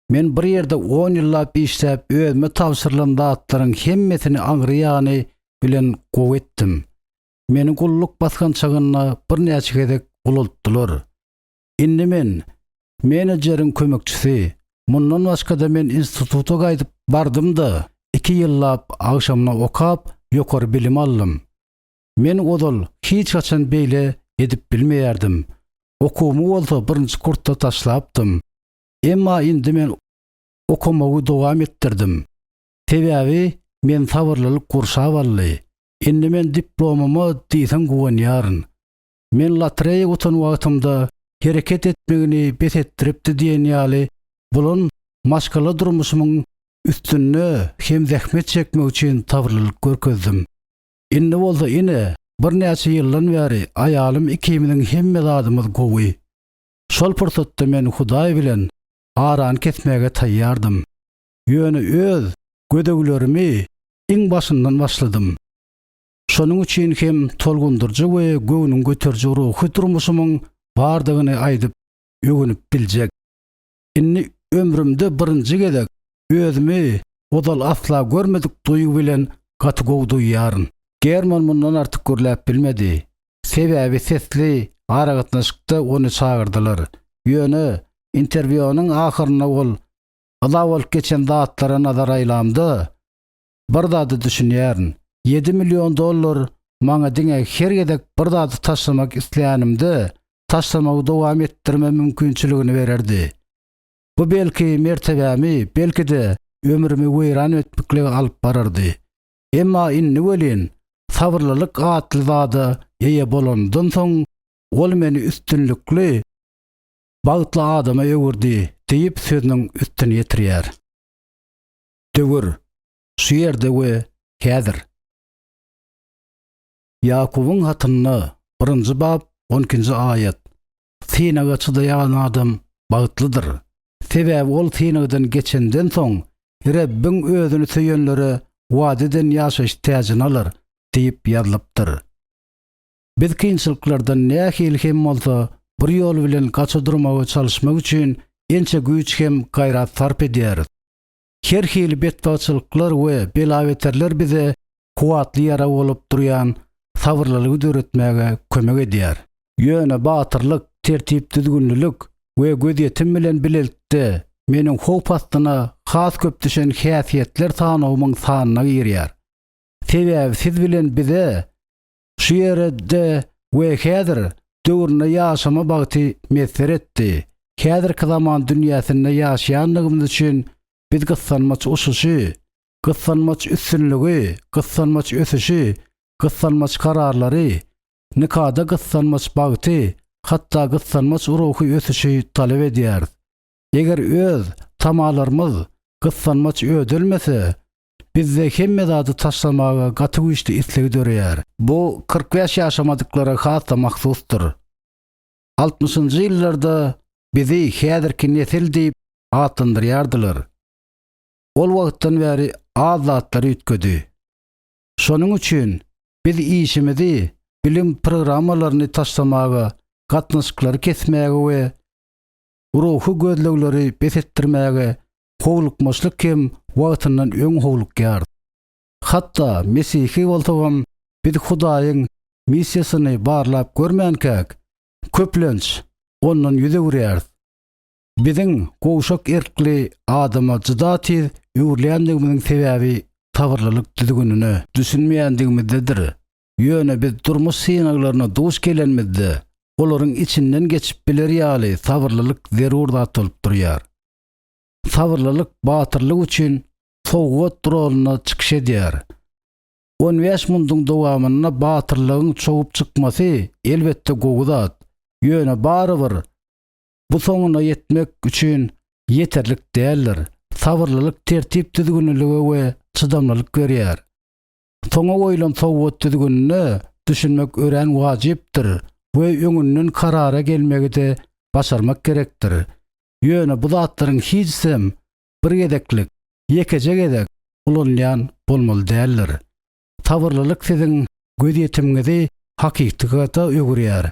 Men bir ýerde on ýyllap işläp özüme tabşyrylan zatlaryň hemmesini aňry ýany bilen gowy etdim. Meni gulluk basgançagynda birnäçe gezek ulaltdylar. Indi men menejeriň kömekçisi. Mundan başga-da men instituta gaýdyp bardym-da, iki ýyllap agşamyna okap, ýokary bilim aldym. Men ozal hiç haçan beýle edip bilmeýärdim. Okuwymy bolsa birinji kursda taşlapdym. Emma indi men okamagy dowam etdirdim. Sebäbi meni sabyrlylyk gurşap aldy. Indi men diplomyma diýseň guwanýaryn. Men lotereýa utan wagtymda hereket etmegini bes etdiripdi diýen ýaly bolan maşgala durmuşymyň üstünde hem zähmet çekmek üçin sabyrlylyk görkezdim. Indi bolsa ine, birnäçe ýyldan bäri aýalym ikimiziň hemme zadymyz gowy. Şol pursatda men Hudaý bilen arany kesmäge taýýardym. Ýöne öz gözeglerimi iň başyndan başladym. Şonuň üçin hem tolgundyryjy we göwnüň göteriji ruhy durmuşymyň bardygyny aýdyp öwünip biljek. Indi ömrümde birinji gezek özümi ozal asla görmedik duýgy bilen gaty gowy duýýaryn. German mundan artyk gürläp bilmedi. Sebäbi sesli aragatnaşykda ony çagyrdylar. Ýöne interwýunyň ahyrynda ol yza bolup geçen zatlara nazar aýlamda, Bir zada düşünýärin. 7 million dollar maňa diňe her gezek bir zady taşlamak islänimde taşlamagy dowam etdirme mümkinçiligini bererdi. Bu belki mertebämi, belki-de ömrümi weýran etmeklige alyp barardy. Emma indi welin, sabyrlylyk atly zada eýe bolanymdan soň, ol meni üstünlikli, bagtly adama öwürdi diýip sözüniň üstüni ýetirýär. Döwür, şu ýerde we häzir. Ýakubyň hatynda, birinji bap, on ikinji aýat, Synaga çydaýan adam bagtlydyr. Sebäbi ol synagdan geçenden soň, Rebbiň özüni söýenlere wada eden ýaşaýyş täjini alar diýip ýazylypdyr. Biz kynçylyklardan nähili hem bolsa bir ýol bilen gaça durmaga çalyşmak üçin ençe güýç hem gaýrat sarp edýäris. Her hili betbagtçylyklar we bela-beterler bize kuwwatly ýarag bolup durýan sabyrlylygy döretmäge kömek edýär. Ýöne batyrlyk, tertip-düzgünlilik we gözýetim bilen bilelikde meniň howp astyna has köp düşen häsiýetler sanawymyň sanyna girýär. Sebäbi siz bilen bize şu ýerde we häzir döwründe ýaşama bagty miýesser etdi. Häzirki zaman dünýäsinde ýaşaýandygymyz üçin biz gyssanmaç uçuşy, gyssanmaç üstünligi, gyssanmaç ösüşi, gyssanmaç kararlary, nikada gyssanmaç bagty, hatda gyssanmaç ruhy ösüşi talap edýäris. Eger öz tamalarymyz gyssanmaç ödelmese, Bizde hemme zady taşlamaga gaty güýçli isleg döreýär. Bu 45 ýaşamadyklara has-da mahsusdyr. Altmyşynjy ýyllarda bizi häzirki nesil diýip atlandyrýardylar. Ol wagtdan bäri az zatlar üýtgedi. Şonuň üçin biz işimizi, bilim programmalaryny taşlamaga, gatnaşyklary kesmäge we ruhy gözlegleri bes etdirmäge howlukmaçlyk hem wagtyndan öň howlukýar. Hatda mesihi bolsagam, biz Hudaýyň missiýasyny barlap görmänkäk, köplenç, ondan ýüz öwürýäris. Biziň gowşak erkli adama juda tiz öwrülýändigimiziň sebäbi. sabyrlylyk düzgünine düşünmeýändigimizdedir. Ýöne biz durmuş synaglaryna duş gelenimizde, olaryň içinden geçip biler ýaly sabyrlylyk zerur zat bolup durýar. Sabyrlylyk batyrlyk üçin sowgat rolunda çykyş edýär. On bäş munduň dowamynda batyrlygyň çogup çykmasy elbetde gowy zat, ýöne barybir bu soňuna ýetmek üçin ýeterlik däldir. Sabyrlylyk tertip-düzgünlilige we çydamlylyk berýär. Soňa goýlan sowgat düzgünine düşünmek örän wajypdyr we öňünden karara gelmegi-de başarmak gerekdir. Ýöne bu zatlaryň hiçisem bir gezeklik, ýekeje gezek ulanylýan bolmaly däldir. Sabyrlylyk siziň gözýetimiňizi hakykata öwürýär.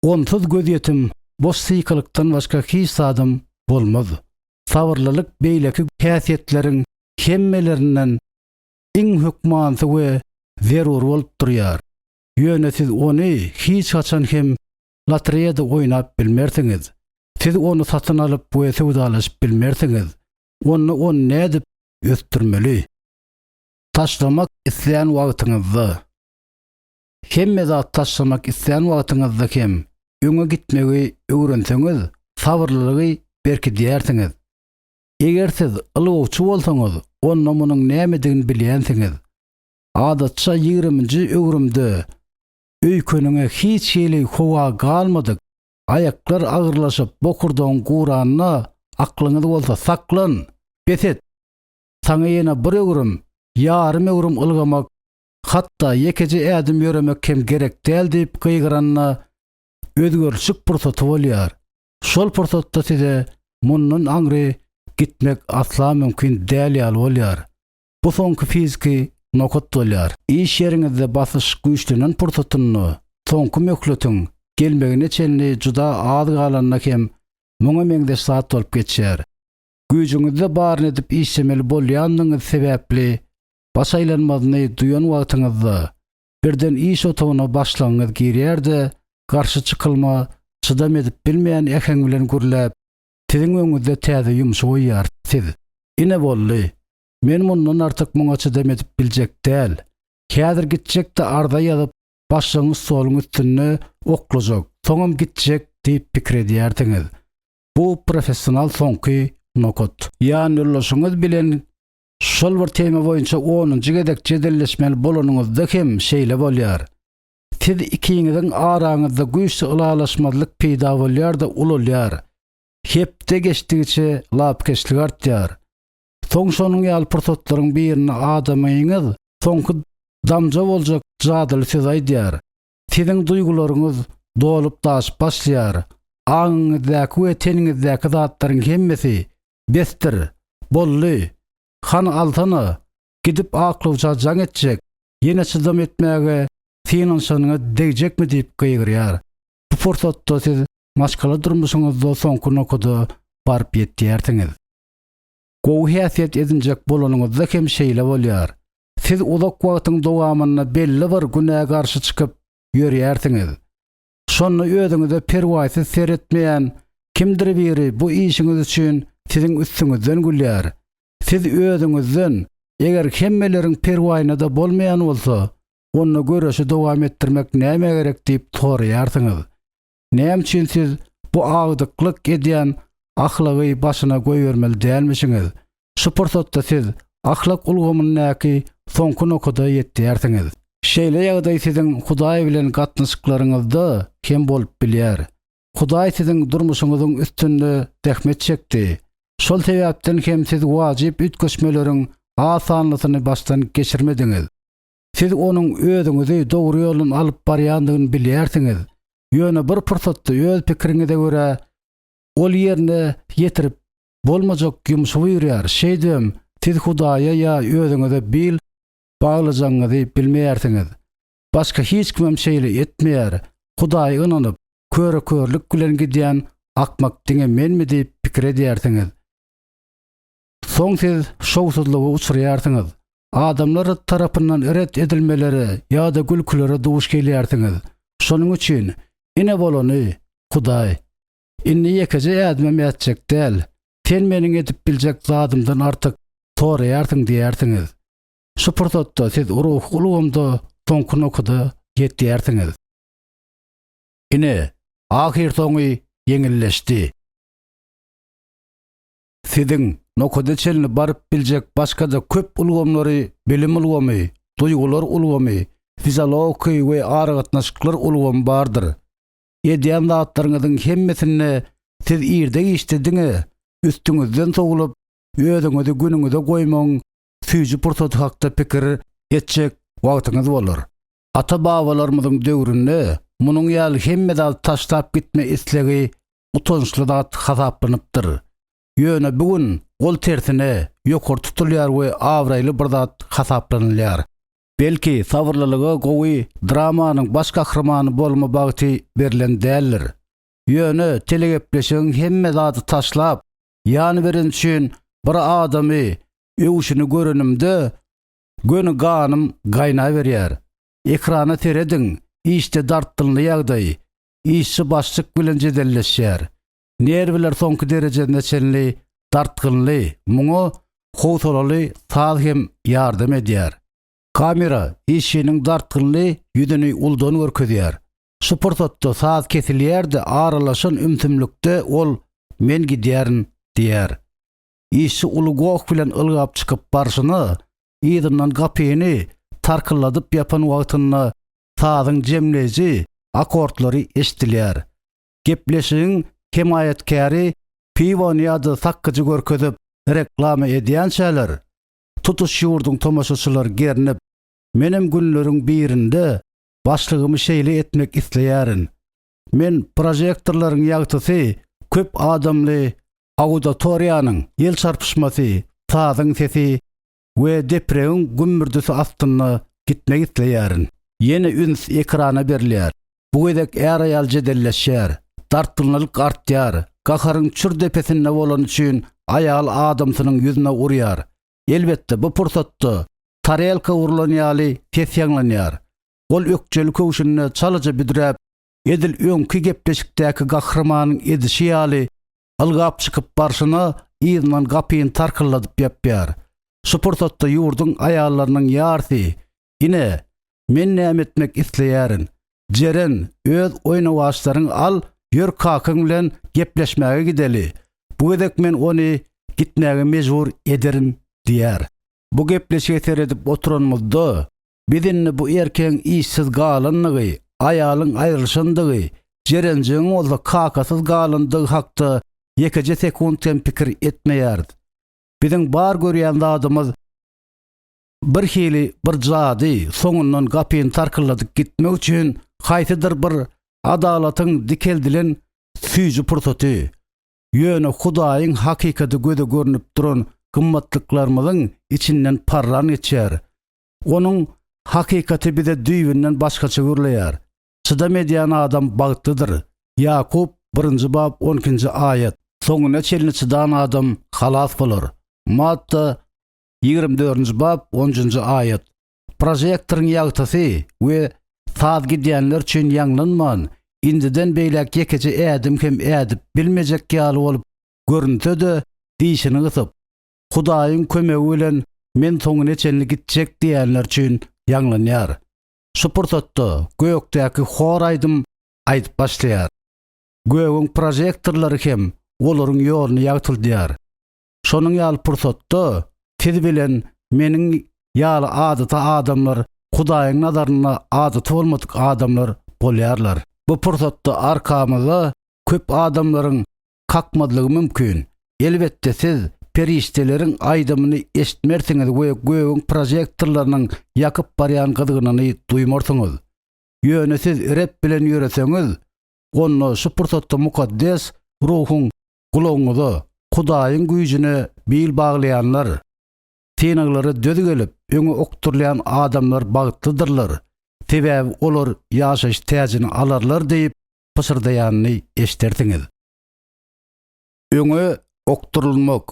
Onsuz gözýetim boş syýkylykdan başga hiç zadam bolmaz. Sabyrlylyk beýleki häsiýetleriň hemmelerinden iň hökmansy we zerury bolup durýar. Ýöne siz ony hiç haçan hem lotereýada oýnap bilmersiňiz. Siz ony satyn alyp we söwdalaşyp bilmersiňiz. Onda ony nädip ösdürmeli? Taşlamak islän wagtyňyzda. Hemme zat taşlamak islän wagtyňyzda hem öňe gitmegi öwrenseňiz, sabyrlylygy berkidýärsiňiz. Eger siz ylgawçy bolsaňyz, onda munuň nämedigini bilýänsiňiz. Adatça ýigriminji öwrümde öýkeniňe hiç hili howa galmadyk, aýaklar agyrlaşyp, bokurdagyň guranda, aklyňyz bolsa Saklan! Bes et! Saňa ýene bir öwrüm, ýarym öwrüm ylgamak, hatda ýekeje ädim ýöremek hem gerek däl diýip gygyranda, özgerişik pursaty bolýar. Şol pursatda size mundan aňry gitmek asla mümkin däl ýaly bolýar. Bu soňky fiziki nokat bolýar. Iş ýeriňizde basyş güýçlenen pursatynda, soňky möhletiň gelmegine çenli juda az galanda hem muňa meňzeş zat bolup geçýär. Güýjüňizde baryny edip işlemeli bolýandygyňyz sebäpli baş aýlanmazyny duýan wagtyňyzda, birden iş otagyna başlygyňyz girýär-de, garşy çykylma çydam edip bilmeýän äheň bilen gürläp, siziň öňüňizde täze ýumşy goýýar. Siz, Ine boldy. Men mundan artyk muňa çydam edip biljek däl. Häzir gitjek-de arza ýazyp, başlygyňy stoluň üstünde oklajak, soňam gitjek diýip pikir edýärsiňiz. Bu professional soňky nokat. Ýanýoldaşyňyz bilen şol bir tema boýunça onunjy gezek jedelleşmeli bolanyňyzda hem şeýle bolýar. Siz ikiňiziň araňyzda güýçli ylalaşmazlyk peýda bolýar-da ulalýar. Hepde geçdigiçe lapykeçlik artýar. Soň şonuň ýaly pursatlaryň birinde adamyňyz soňky damja boljak jadyly sözi aýdýar. Siziň duýgularyňyz dolup-daşyp başlaýar. Aňyňyzdaky we teniňizdäki zatlaryň hemmesi Besdir! Boldy! Hany alsana! Gidip aklawça jaň etjek, ýene çydam etmäge synanyşanyňa degjekmi diýip gygyrýar. Bu pursatda siz maşgala durmuşyňyzda soňky nokada baryp ýetýärsiňiz. Gowy häsiýet edinjek bolanyňyzda hem şeýle bolýar. Siz uzak wagtyň dowamynda belli bir günä garşy çykyp ýörýärsiňiz. Şonda özüňize perwaýsyz seretmeýän kimdir biri bu işiňiz üçin siziň üstüňizden gülýär. Siz özüňizden, eger hemmeleriň perwaýyna-da bolmaýan bolsa, onda göreşi dowam etdirmek nämä gerek diýip soraýarsyňyz. Näme üçin siz bu agdyklyk edýän ahlagy başyna goýbermeli dälmişiňiz? Şu pursatda siz ahlak ulgamyndaky soňky nokada ýetýärsiňiz. Şeýle ýagdaý siziň Hudaý bilen gatnaşyklaryňyzda hem bolup bilýär. Hudaý siziň durmuşyňyzyň üstünde zähmet çekdi. Şol sebäpden hem siz wajyp üýtgeşmeleriň az sanlysyny başdan geçirmediňiz. Siz Onuň özüňizi dogry ýoldan alyp barýandygyny bilýärsiňiz, ýöne bir pursatda öz pikiriňize görä Ol ýerine ýetirip bolmajak ýumşy buýurýar, şeýdibem siz Hudaýa ýa özüňize bil baglajagyňyzy bilmeýärsiňiz. Başga hiç kimem şeýle etmeýär. Hudaýa ynanyp, köre-körlük bilen gidýän akmak diňe menmi diýip pikir edýärsiňiz. Soň siz şowsuzlyga uçraýarsyňyz. Adamlar tarapyndan ret edilmelere ýa-da gülkülere duş gelýärsiňiz. Şonuň üçin, ine bolany, Hudaý. Indi ýekeje ädimem ätjek däl. Sen meniň edip biljek zadymdan artyk soraýarsyň diýersiňiz. Şu pursatda siz ruhy ulgamda soňky nokada ýetýärsiňiz. Ine, ahyrsoňy ýeňilleşdi. Siziň nokada çenli baryp biljek başga-da köp ulgamlary bilim ulgamy, duýgular ulgamy, fiziologiki we aragatnaşyklar ulgamy bardyr. Edýän zatlaryňyzyň hemmesinde siz irde-giçde diňe üstüňizden sowlup, özüňizi günüňize goýmagyň süýji pursaty hakda pikir etjek wagtyňyz bolar. Ata-babalarymyzyň döwründe munuň ýaly hemme zady taşlap gitme islegi utançly zat hasaplanypdyr. Ýöne bu gün ol tersine, ýokary tutulýar we abraýly bir zat hasaplanylýar. Belki, sabyrlylyga gowy dramanyň baş gahrymany bolma bagty berlen däldir. Ýöne telegepleşigiň hemme zady taşlap, ýan beren üçin bir adamy öwşüni görenimde, göni ganym gaýnaberýär. Ekrana serediň, işde dartgynly ýagdaý, işçi başlyk bilen jedelleşýär. Nerwiler soňky derejesine çenli dartgynly, muňa howsalaly saz hem ýardam edýär. Kamera işçiniň dartgynly ýüzüni uludan görkezýär. Şu pursatda saz kesilýär-de, aralaşan ümsümlikde ol Men gidýärin diýýär. Işçi uly goh bilen ylgap çykyp barşyna, yzyndan gapyny tarkylladyp ýapan wagtynda sazyň jemleýji akkordlary eşidilýär. Gepleşigiň hemaýatkäri piwony ýa-da sakgyjy görkezip reklama edýänçäler, tutuş ýurduň tomaşaçylary gernip, Menem günleriň birinde başlygymy şeýle etmek isleýärin. Men prožektorlaryň ýagtysy, köp adamly auditoriýanyň el çarpyşmasy, sazyň sesi we depregiň gümmürdisi astynda gitmek isleýärin. Ýene üns ekrana berilýär. Bu gezek är-aýal jedelleşýär. Dartgynlylyk artýar. Gaharyň çür depesinde bolany üçin aýal adamsynyň ýüzüne urýar. Elbetde, bu pursatda tarelka urlan ýaly ses ýaňlanýar. Ol ökjeli köwşünde çalaja büdräp, edil öňki gepleşikdäki gahrymanyň edişi ýaly, ylgap çykyp barşyna yzyndan gapyny tarkylladyp ýapýar. Şu pursatda ýurduň aýallarynyň ýarsy, Ine, men näme etmek isleýärin. Jeren, öz oýnawaçlaryňy al, ýör kakaň bilen gepleşmäge gideli. Bu gezek men ony gitmäge mejbur ederin diýýär. Bu gepleşige seredip oturanymyzda, Biz indi bu erkegiň işsiz galandygy, aýalyň aýrylyşandygy, Jerenjigiň bolsa kakasyz galandygy hakda ýekeje sekunt hem pikir etmeýäris. Biziň bar görýän zadymyz bir hili bir jady, soňundan gapyny tarkylladyp gitmek üçin haýsydyr bir adalatyň dikeldilen süýji pursaty. Ýöne Hudaýyň hakykaty göze görnüp duran gymmatlyklarymyzyň içinden parran geçýär. Onuň hakykaty bize düýbünden başgaça gürleýär. Çydam edýän adam bagtlydyr. Ýakup, birinji bap, on ikinji aýat. Soňuna çenli çydan adam halas bolar. Matta, 24-nji bap, onjunjy aýat. Prožektoryň ýagtysy we saz gidýänler üçin ýaňlanman, indiden beýläk ýekeje ädim hem ädip bilmejek ýaly bolup görünse-de, dişini gysyp, Hudaýyň kömegi bilen men soňuna çenli gitjek diýenler üçin ýaňlanýar. Şu pursatda gökdäki hor aýdym aýdyp başlaýar. Gögüň prožektorlary hem olaryň ýoluny ýagtyldýar. Şonuň ýaly pursatda siz bilen meniň ýaly adaty adamlar Hudaýyň nazarynda adaty bolmadyk adamlar bolýarlar. Bu pursatda arkamyza köp adamlaryň kakmazlygy mümkin. Elbetde siz perişdeleriň aýdymyny eşitmersiňiz we gögüň prožektorlarynyň ýakyp barýan gyzgynyny duýmarsyňyz. Ýöne siz Reb bilen ýöreseňiz, onda şu pursatda Mukaddes Ruhuň gulagyňyza Hudaýyň güýjüne bil baglaýanlar, synaglara döz gelip, öňe okdurylýan adamlar bagtlydyrlar, sebäbi olar ýaşaýyş täjini alarlar diýip pyşyrdaýanyny eşidersiňiz. Öňe okdurylmak.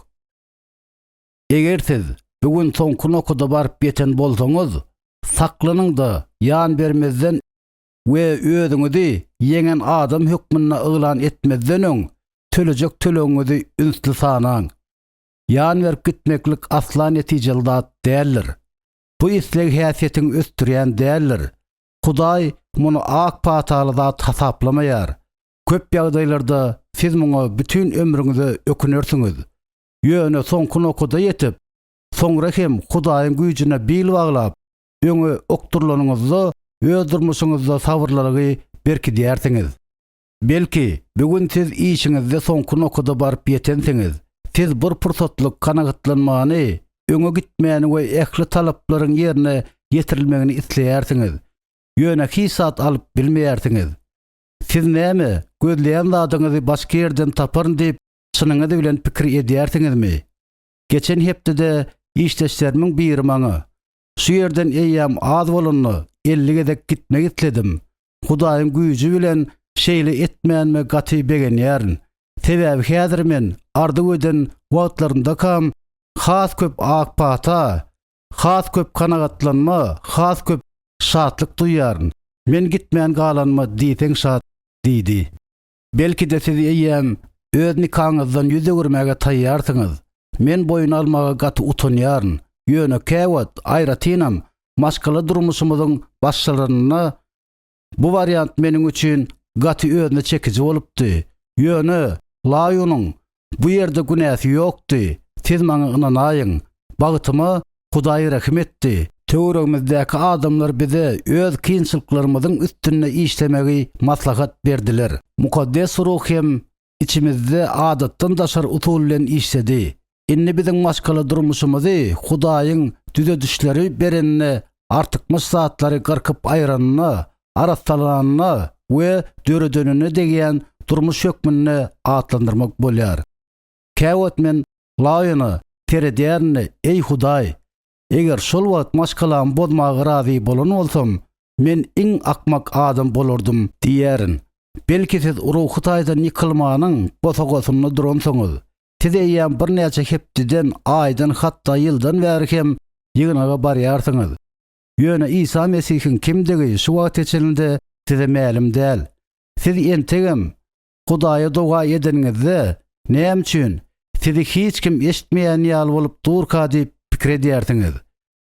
Eger siz bu gün soňky nokada baryp ýeten bolsaňyz, saklanyň-da, ýan bermezden we özüňizi ýeňen adam hökmünde yglan etmezden öň tölejek tölegiňizi ünsli sanaň. Ýan berip gitmeklik asla netijeli zat däldir. Bu isleg häsiýetiňi ösdürýän däldir. Hudaý muny ak pataly zat hasaplamaýar. Köp ýagdaýlarda siz muňa bütin ömrüňize ökünersiňiz. Ýöne soňky nokada ýetip, soňra hem Hudaýyň güýjüne bil baglap, öňe okdurylanyňyzda öz durmuşyňyzda sabyrlylygy berkidýärsiňiz. Belki, bu gün siz işiňizde soňky nokada baryp ýetensiňiz. Siz bir pursatlyk kanagatlanmany, öňe gitmäni we ähli talaplaryň ýerine ýetirilmegini isleýärsiňiz. Ýöne hiç zat alyp bilmeýärsiňiz. Siz näme, gözleýän zadyňyzy başga ýerden taparyn diýip, çynyňyz bilen pikir edýärsiňizmi? Geçen hepdede işdeşlerimiň biri maňa, Şu ýerden eýýäm az bolanda 50 gezek gitmek isledim. Hudaýyň güýji bilen şeýle etmänime gaty begenýärin. Sebäbi häzir men arzuw eden wagtlarymdakam has köp ak pata, has köp kanagatlanma, has köp şatlyk duýýaryn. Men gitmän galanyma diýseň şat diýdi. Belki-de siz eýýäm öz nikaňyzdan ýüz öwürmäge taýýarsyňyz. Men boýun almaga gaty utanýaryn, ýöne käwagt, aýratynam, maşgala durmuşymyzyň başlarynda bu wariant meniň üçin gaty özüne çekiji bolupdy. Ýöne Laýunyň bu ýerde günäsi ýokdy, siz maňa ynanaýyň. Bagtyma Hudaý rehim etdi. Töweregimizdäki adamlar bize öz kynçylyklarymyzyň üstünde işlemegi maslahat berdiler. Mukaddes Ruh hem içimizde adatdan daşary usul bilen işledi. Indi biziň maşgala durmuşymyzy Hudaýyň düzedişleri berenine, artykmaç zatlary gyrkyp aýranyna, arassalanyna we döredenine degýän durmuş hökmünde atlandyrmak bolýar. Käwagt men Laýona seredýärin-de, Eý, Hudaý, eger şol wagt maşgalamy bozmaga razy bolan bolsam, men iň akmak adam bolardym diýýärin. Belki siz ruhy taýdan ýykylmanyň bosagasynda duransyňyz. Siz eýýäm birnäçe hepdeden, aýdan, hatda ýyldan bäri hem ýygnaga barýarsyňyz. Ýöne Isa Mesihiň kimdigi şu wagta çenli-de size mälim däl. Siz entegem Hudaýa doga edeniňizde, näme üçin sizi hiç kim eşitmeýän ýaly bolup durka diýip pikir edýärsiňiz?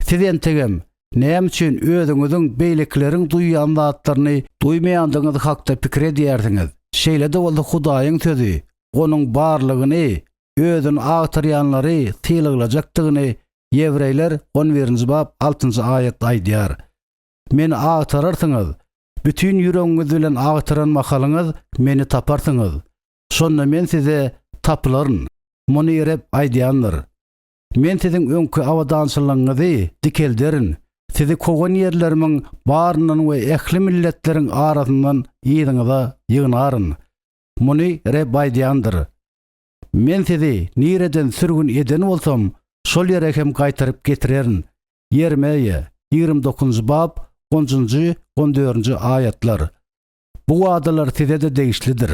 Siz entegem näme üçin özüňiziň beýlekileriň duýýan zatlaryny duýmaýandygyňyz hakda pikir edýärsiňiz? Şeýle-de bolsa Hudaýyň Sözi Onuň barlygyny, Özüni agtarýanlary sylaglajakdygyny Ýewreýler on birinji bap altynjy aýatda aýdýar. Meni agtararsyňyz, Bütin ýüregiňiz bilen agtaran mahalyňyz meni taparsyňyz. Şonda men size tapylaryn. Muny Reb aýdýandyr. Men siziň öňki abadançylygyňyzy dikelderin, sizi kowan ýerlerimiň baryndan we ähli milletleriň arasyndan yzyňyza ýygnaryn. Muny Reb aýdýandyr. Men sizi nireden sürgün eden bolsam, şol ýere hem gaýtaryp getirerin. Ýermeýa, 29-njy bap, onjunjy, on dördünji aýatlar. Bu wadalar size-de degişlidir.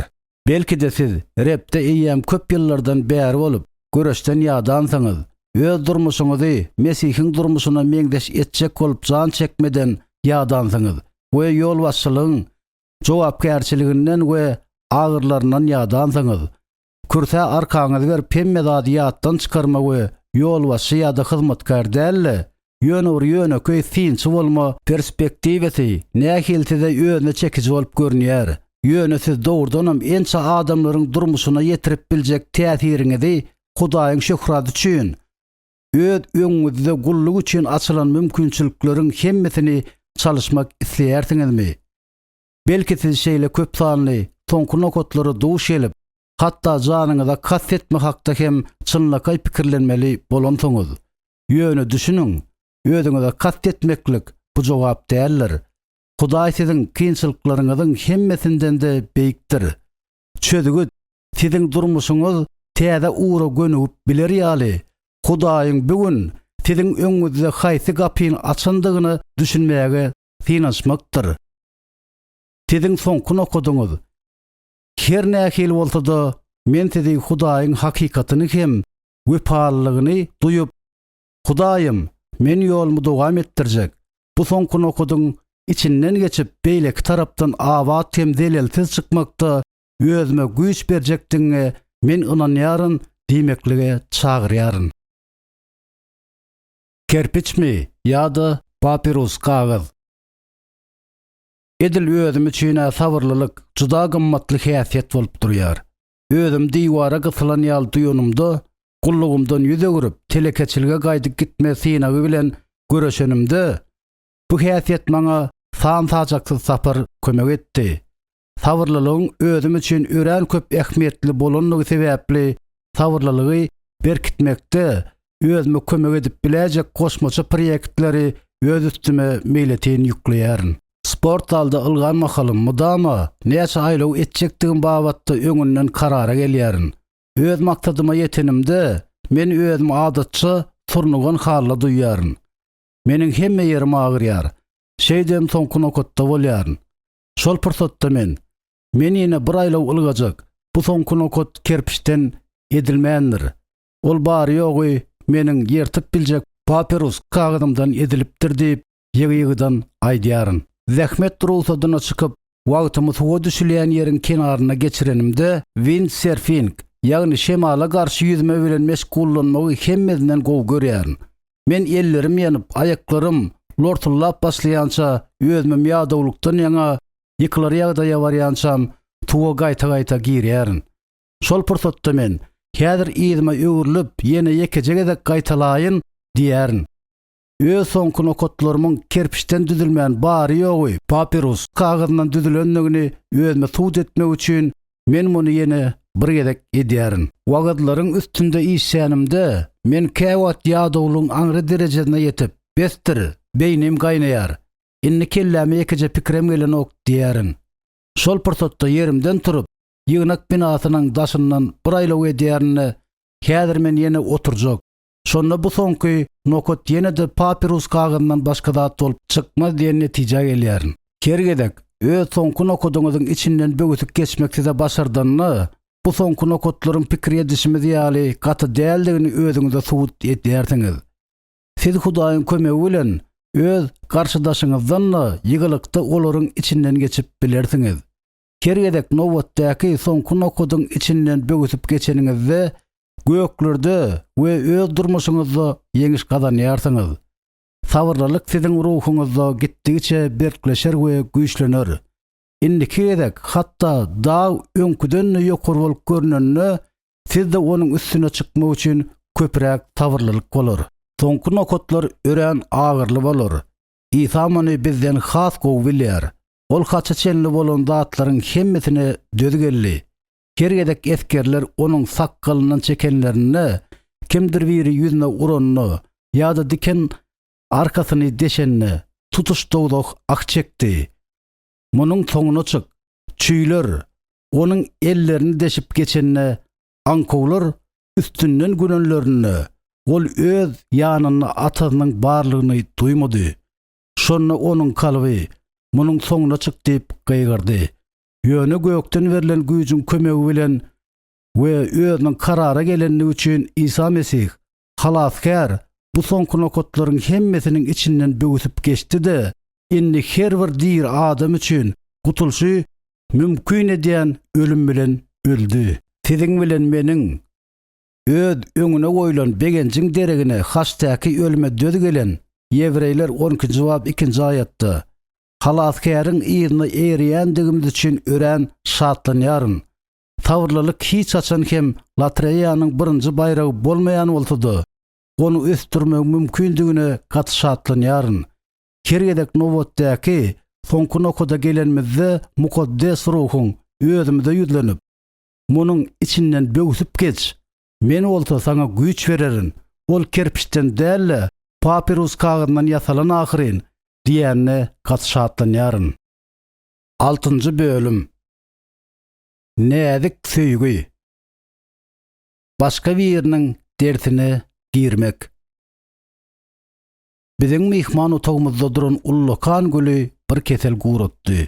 Belki-de siz Rebde eýýäm köp ýyllardan bäri bolup, göreşden ýadansyňyz. Öz durmuşyňyzy Mesihiň durmuşyna meňzeş etjek bolup jan çekmeden ýadansyňyz we ýolbaşçylygyň jogapkärçiliginden we agyrlaryndan ýadansyňyz. Kürsä arkaňyzy berip hemme zady ýatdan çykarma we ýolbaşçy ýa-da hyzmatkär däl-de, ýöne bir ýönekeý synçy bolma perspektiwasy nähili size özüne çekiji bolup görünýär. Ýöne siz dogrudanam ençe adamlaryň durmuşyna ýetirip biljek täsiriňizi Hudaýyň şöhraty üçin, öz öňüňizde gulluk üçin açylan mümkinçilikleriň hemmesini çalyşmak isleýärsiňizmi? Belki siz şeýle köp sanly soňky nokatlara duş gelip, hatda janyňyza kast etme hakda hem çynlakaý pikirlenmeli bolansyňyz. Ýöne düşüniň, özüňize kast etmeklik bu jogap däldir. Hudaý siziň kynçylyklaryňyzyň hemmesinden-de beýikdir. Çözgüt, siziň durmuşyňyz täze ugra gönügip biler ýaly, Hudaýyň bu gün siziň öňüňizde haýsy gapyny açandygyna düşünmäge synanyşmakdyr. Siziň soňky nokadyňyz, her nähili bolsa-da, men sizi Hudaýyň hakykatyny hem wepalylygyny duýup, Hudaýym, men ýolumy dowam etdirjek. Bu soňky nokadyň içinden geçip, beýleki tarapdan abat hem zelelsiz çykmakda özüme güýç berjekdigiňe men ynanýaryn diýmeklige çagyrýaryn. Kerpiçmi ýa-da papirus kagyz? Edil özüm üçin-ä sabyrlylyk juda gymmatly häsiýet bolup durýar. Özüm diwara gysylan ýaly duýanymda, gullugymdan ýüz öwrüp, telekeçilige gaýdyp gitme synagy bilen göreşenimde, bu häsiýet maňa san-sajaksyz sapar kömek etdi. Sabyrlylygyň özüm üçin örän köp ähmiýetli bolanlygy sebäpli, sabyrlylygy berkitmekde özüme kömek edip biläýjek goşmaça proýektleri öz üstüme meýletin ýükleýärin. Sport zalda ylgan mahalym mydama näçe aýlaw etjekdigim babatda öňünden karara gelýärin. Öz maksadyma ýetenimde, men özümi adatça surnugan halda duýýaryn. Meniň hemme ýerim agyrýar. Şeýdibem soňky nokatda bolýaryn. Şol pursatda men, Men ýene bir aýlaw ylgajak, bu soňky nokat kerpiçden edilmändir. Ol bary-ýogy meniň ýyrtyp biljek papirus kagyzymdan edilipdir diýip, ýygy-ýygydan aýdýaryn. Zähmet rugsadyna çykyp, wagtymy suwa düşülýän ýeriň kenarynda geçirenimde, windserfing, ýagny şemala garşy ýüzme bilen meşgullanmagy hemmesinden gowy görýärin. Men ellerim ýanyp, aýaklarym lortullap başlaýança, özümem ýadawlykdan ýaňa ýykylar ýagdaýa barýançam suwa gaýta-gaýta girýärin. Şol pursatda men, Häzir yzyma öwrülip, ýene ýekeje gezek gaýtalaýyn diýýärin. Öz soňky nokatlarymyň kerpiçden düzülmän bary-ýogy papirus kagyzyndan düzülendigini özüme subut etmek üçin men muny ýene bir gezek edýärin. Wagyzlaryň üstünde işlänimde, men käwagt ýadawlygyň aňry derejesine ýetip, Besdir, beýnim gaýnaýar. Indi kelläme ýekeje pikirem gelenok diýýärin. Şol pursatda ýerimden turup, ýygnak binasynyň daşyndan bir aýlaw edýärin-de, Häzir men ýene oturjak. Şonda bu soňky nokat ýene-de papirus kagyzyndan başga zat bolup çykmaz diýen netijä gelýärin. Her gezek öz soňky nokadyňyzyň içinden böwsüp geçmek size başardanda, bu soňky nokatlaryň pikir edişimiz ýaly gaty däldigini özüňize subut edýärsiňiz. Siz Hudaýyň kömegi bilen öz garşydaşyňyzdan-da ýygylykda olaryň içinden geçip bilersiňiz. Her gezek nobatdaky soňky nokadyň içinden böwsüp geçeniňizde, göklerde we öz durmuşyňyzda ýeňiş gazanýarsyňyz. Sabyrlylyk siziň ruhuňyzda gitdigiçe berkleşer we güýçlener. Indiki gezek, hatda dag öňküden-de ýokary bolup görnende, sizde onuň üstüne çykmak üçin köpräk sabyrlylyk bolar. Soňky nokatlar örän agyrly bolar. Isa muny bizden has gowy bilýär. Ol haça çenli bolan zatlaryň hemmesine döz geldi. Her gezek esgerler onuň sakgalyndan çekenlerinde, kimdir biri ýüzüne uranda ýa-da diken arkasyny deşende, tutuş dowzah ah çekdi. Munuň soňuna çyk! Çüýler onuň ellerini deşip geçende, aňkowlar üstünden gülenlerinde, ol öz ýanynda atasynyň barlygyny duýmady. Şonda onuň kalby, Munuň soňuna çyk diýip gygyrdy. Ýöne gökden berlen güýjüň kömegi bilen we özüniň karara gelenligi üçin Isa Mesih, Halasgär, bu soňky nokatlaryň hemmesiniň içinden böwsüp geçdi-de, indi her bir diri adam üçin gutulyşy mümkin edýän ölüm bilen öldi. Siziň bilen meniň öz öňüne goýlan begenjiň deregine haçdaky ölüme döz gelen, Ýewreýler on ikinji bap ikinji aýatda, Halasgäriň yzyna eýerýändigimiz üçin örän şatlanýaryn. Sabyrlylyk hiç haçan hem lotereýanyň birinji baýragy bolmaýan bolsa-da, ony ösdürmegiň mümkindigine gaty şatlanýaryn. Her gezek nobatdaky soňky nokada gelenimizde Mukaddes Ruhuň özümize ýüzlenip, Munuň içinden böwsüp geç, Men bolsa saňa güýç bererin, ol kerpiçden däl-de, papirus kagyzyndan ýasalan ahyryn diýenine gaty şatlanýaryn. Altynjy bölüm. Näzik söýgi. Başga biriniň dersine girmek. Biziň myhman otagymyzda duran ullakan güli bir kesel guratdy.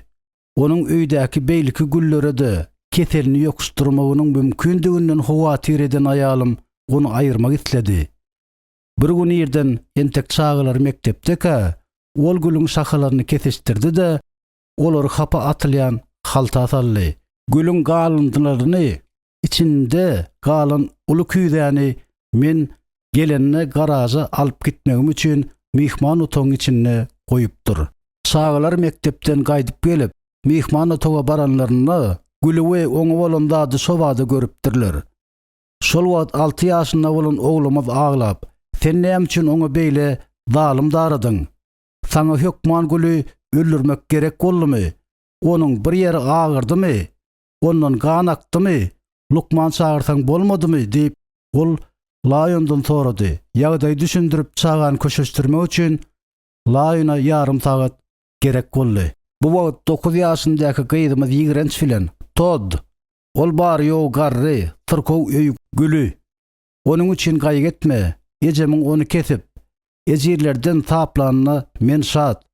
Onuň öýdäki beýleki güllere-de keselini ýokuşdyrmagynyň mümkindiginden howatyr eden aýalym ony aýyrmak isledi. Bir gün irden entek çagalary mekdepdekä, ol gülüň şahalaryny kesişdirdi-de, olary hapa atylýan halta saldy. Gülüň galyndylaryny içinde galan uly küýzäni men. Gelende garaža alyp gitmegim üçin myhman otagyň içinde goýupdyr. Çagalar mekdepden gaýdyp gelip, myhman otaga baranlarynda güli we oňa bolan zady şobada görüpdirler. Şol wagt alty ýaşynda bolan oglumyz aglap, Sen näme üçin oňa beýle zalym daradyň? Saňa hökman güli öldürmek gerek boldumy? Onuň bir ýeri agyrdymy? Ondan gan akdymy? Lukman çagyrsaň bolmadymy? diýip, ol Laýondan sorady. Ýagdaýy düşündirip çagany köşeşdirmek üçin Laýona ýarym sagat gerek boldy. Bu wagt dokuz ýaşyndaky gyzymyz ýigrenç bilen, Todd! Ol bary-ýogy garry, syrkaw öý güli. Onuň üçin gaýgy etme, ejemiň ony kesip, ejirlerden saplanyna men şat.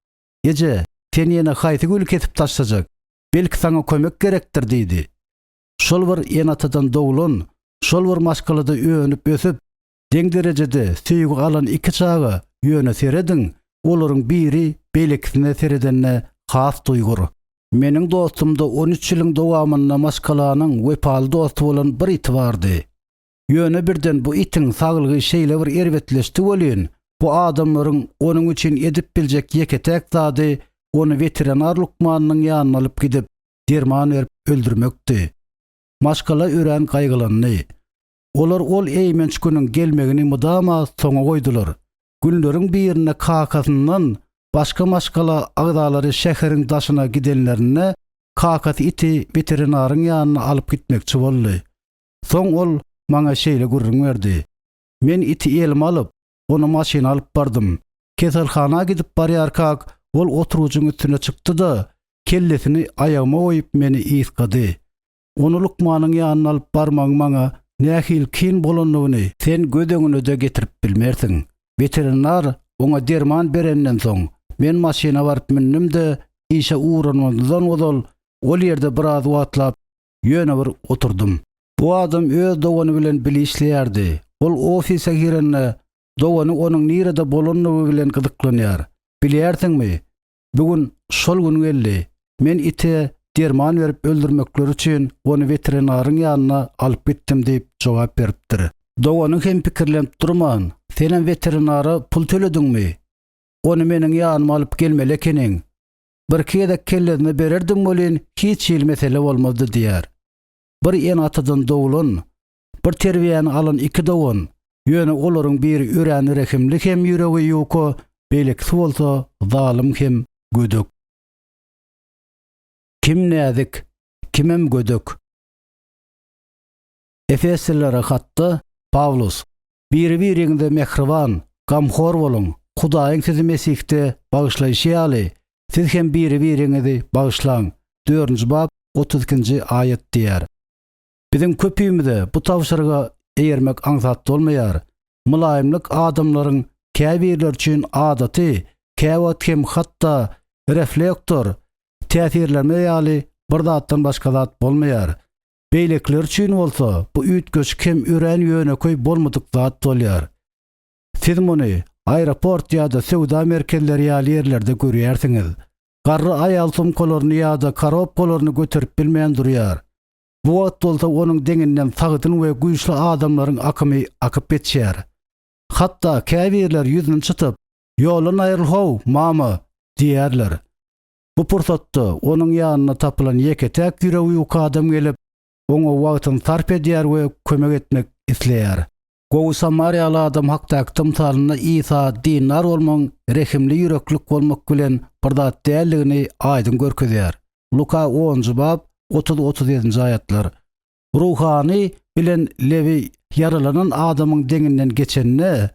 Eje, sen ýene haýsy güli kesip taşlajak? Belki saňa kömek gerekdir diýdi. Şol bir ene-atadan doglan, şol bir maşgalada önüp-ösüp, deň derejede söýgi alan iki çaga, ýöne serediň, olaryň biri beýlekisine seredende has duýgur. Meniň dostumda on üç ýylyň dowamynda maşgalanyň wepaly dosty bolan bir iti bardy. Ýöne birden bu itiň saglygy şeýle bir erbetleşdi welin, bu adamlaryň onuň üçin edip biljek ýeke-täk zady ony weterinar lukmanynyň ýanyna alyp gidip, derman berip öldürmekdi. Maşgala örän gaýgylandy. Olar ol eýmenç günüň gelmegini mydama soňa goýdular. Günleriň birinde kakasyndan başga maşgala agzalary şäheriň daşyna gidenlerinde kakasy iti weterinaryň ýanyna alyp gitmekçi boldy. Soň ol maňa şeýle gürrüň berdi, Men iti elime alyp, ony maşyna alyp bardym. Keselhana gidip barýarkak, ol oturgyjyň üstüne çykdy-da, kellesini aýagyma goýup meni ysgady. Ony lukmanyň ýanyna alyp barmagyň maňa nähili kyn bolandygyny sen göz öňüne-de getirip bilmersiň. Weterinar oňa derman berenden soň, men maşyna baryp mündüm-de, işe ugranmazymdan ozal ol ýerde biraz wagtlap ýöne bir oturdym. Bu adam öz dogany bilen bile işleýärdi. Ol ofise girende, dogany onuň nirede bolandygy bilen gyzyklanýar. Bilýärsiňmi, bu gün şol gün geldi. Men ite derman berip öldürmekleri üçin ony weterinaryň ýanyna alyp gitdim diýip jogap beripdir. Dogany hem pikirlenip durman, Senem weterinara pul tölediňmi? Ony meniň ýanyma alyp gelmeli ekeniň. Birki gezek kellesine bererdim welin, hiç hili mesele bolmazdy diýýär. Bir ene-atadan doglan, bir terbiýäni alan iki dogan, ýöne olaryň biri örän rehimli hem ýüregi ýuka, beýlekisi bolsa zalym hem gödek. Kim näzik, kimem gödek. Efeslilere hatda Pawlus, Biri-biriňize mähriban, gamhor boluň, Hudaýyň sizi Mesihde bagyşlaýşy ýaly, siz hem biri-biriňizi bagyşlaň, dördünji bap, 32-nji aýat diýýär. Biziň köpimize bu tabşyryga eýermek aňsat bolmaýar. Mylaýymlyk adamlaryň käbirleri üçin adaty, käwagt hem hatda reflektor täsirlenme ýaly bir zatdan başga zat bolmaýar. Beýlekiler üçin bolsa bu üýtgeşik hem örän ýönekeý bolmadyk zat bolýar. Siz muny aeroport ýa-da söwda merkezleri ýaly ýerlerde görýärsiňiz. Garry aýal sumkalaryny ýa-da korobkalaryny göterip bilmän durýar. Bu wagt bolsa onuň deňinden sagdyn we güýçli adamlaryň akymy akyp geçýär. Hatda käbirleri ýüzüni çytyp, Ýoldan aýryl-how, mama! diýýärler. Bu pursatda onuň ýanynda tapylan ýeke-täk ýüregi ýuka adam gelip, oňa wagtyny sarp edýär we kömek etmek isleýär. Gowy samariýaly adam hakdaky tymsalynda Isa dindar bolmagyň rehimli ýüreklik bolmak bilen bir zat däldigini aýdyň görkezýär. Luka onunjy bap, 30-37-nji aýatlar. Ruhany bilen Lewi ýaralanan adamyň deňinden geçende,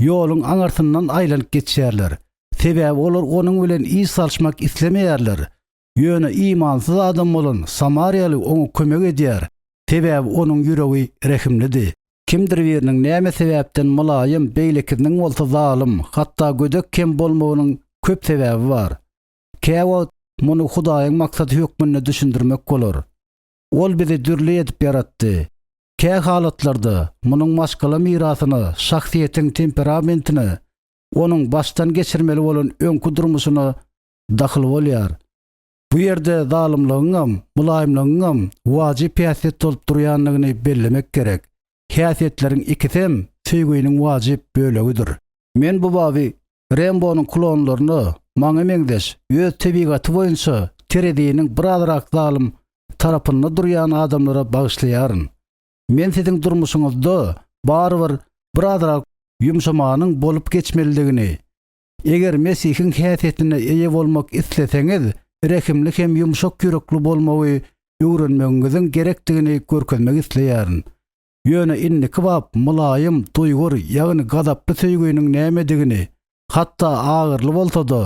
ýoluň aňyrsyndan aýlanyp geçýärler. Sebäbi olar onuň bilen iş salyşmak islemeýärler. Ýöne imansyz adam bolan samariýaly oňa kömek edýär, sebäbi onuň ýüregi rehimlidi. Kimdir biriniň näme sebäpden mylaýym, beýlekisiniň bolsa zalym, hatda gödek hem bolmagynyň köp sebäbi bar. Käwagt muny Hudaýyň maksady hökmünde düşündirmek bolar. Ol bizi dürli edip ýaratdy. Kä halatlarda munuň maşgala mirasyna, şahsyýetiň temperamentine, onuň başdan geçirmeli bolan öňki durmuşyna dahyly bolýar. Bu ýerde zalymlygyňam, mylaýymlygyňam wajyp häsiýet bolup durýandygyny bellemek gerek. Häsiýetleriň ikisem söýginiň wajyp bölegidir. Men bu baby Rembonyň klonlaryna, maňa meňzeş, öz tebigaty boýunça tereziniň birazrak zalym tarapynda durýan adamlara bagyşlaýaryn. Men siziň durmuşyňyzda barybir birazrak ýumşamanyň bolup geçmelidigini, eger Mesihiň häsiýetine eýe bolmak isleseňiz, rehimli hem ýumşak ýürekli bolmagy öwrenmegiňiziň gerekdigini görkezmek isleýärin. Ýöne indiki bap mylaýym, duýgur, ýagny gazaply söýginiň nämedigini, hatda agyrly bolsa-da,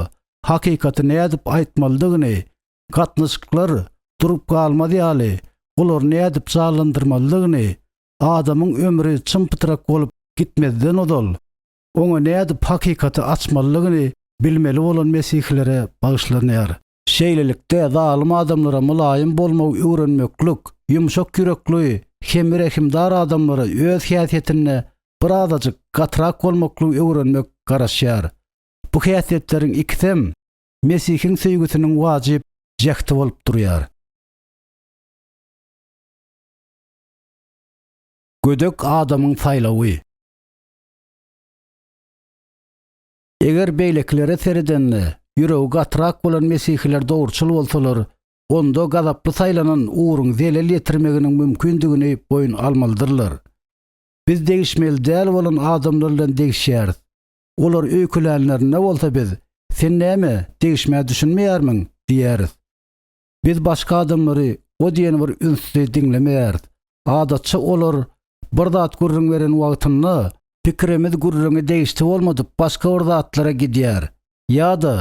hakykaty nädip aýtmalydygyny, gatnaşyklar durup galmaz ýaly, olary nädip janlandyrmalydygyny, adamyň ömri çym-pytrak bolup gitmezden ozal, oňa nädip hakykaty açmalydygyny bilmeli bolan mesihilere bagyşlanýar. Şeýlelikde, zalym adamlara mylaýym bolmagy öwrenmeklik, ýumşak ýürekli hem rehimdar adamlara öz häsiýetinde birazajyk gatyrak bolmaklygy öwrenmek garaşýar. Bu häsiýetleriň ikisem Mesihiň söýgüsiniň wajyp jähti bolup durýar. Gödek adamyň saýlawy. Eger beýlekilere seredende, ýüregi gatyrak bolan mesihiler dogruçyl bolsalar, onda gazaply saýlanan ugruň zelel ýetirmeginiň mümkindigini boýun almalydyrlar. Biz degişmeli däl bolan adamlar bilen degişýäris. Olar öýkelänlerinde bolsa biz, Sen näme, degişmä düşünmeýärmiň? diýýäris. Biz başga adamlary o diýen bir ünsli diňlemeýäris. Adatça olar bir zat gürrüň beren wagtynda pikirimiz gürrüňe degişli bolmadyk başga bir zatlara gidýär ýa-da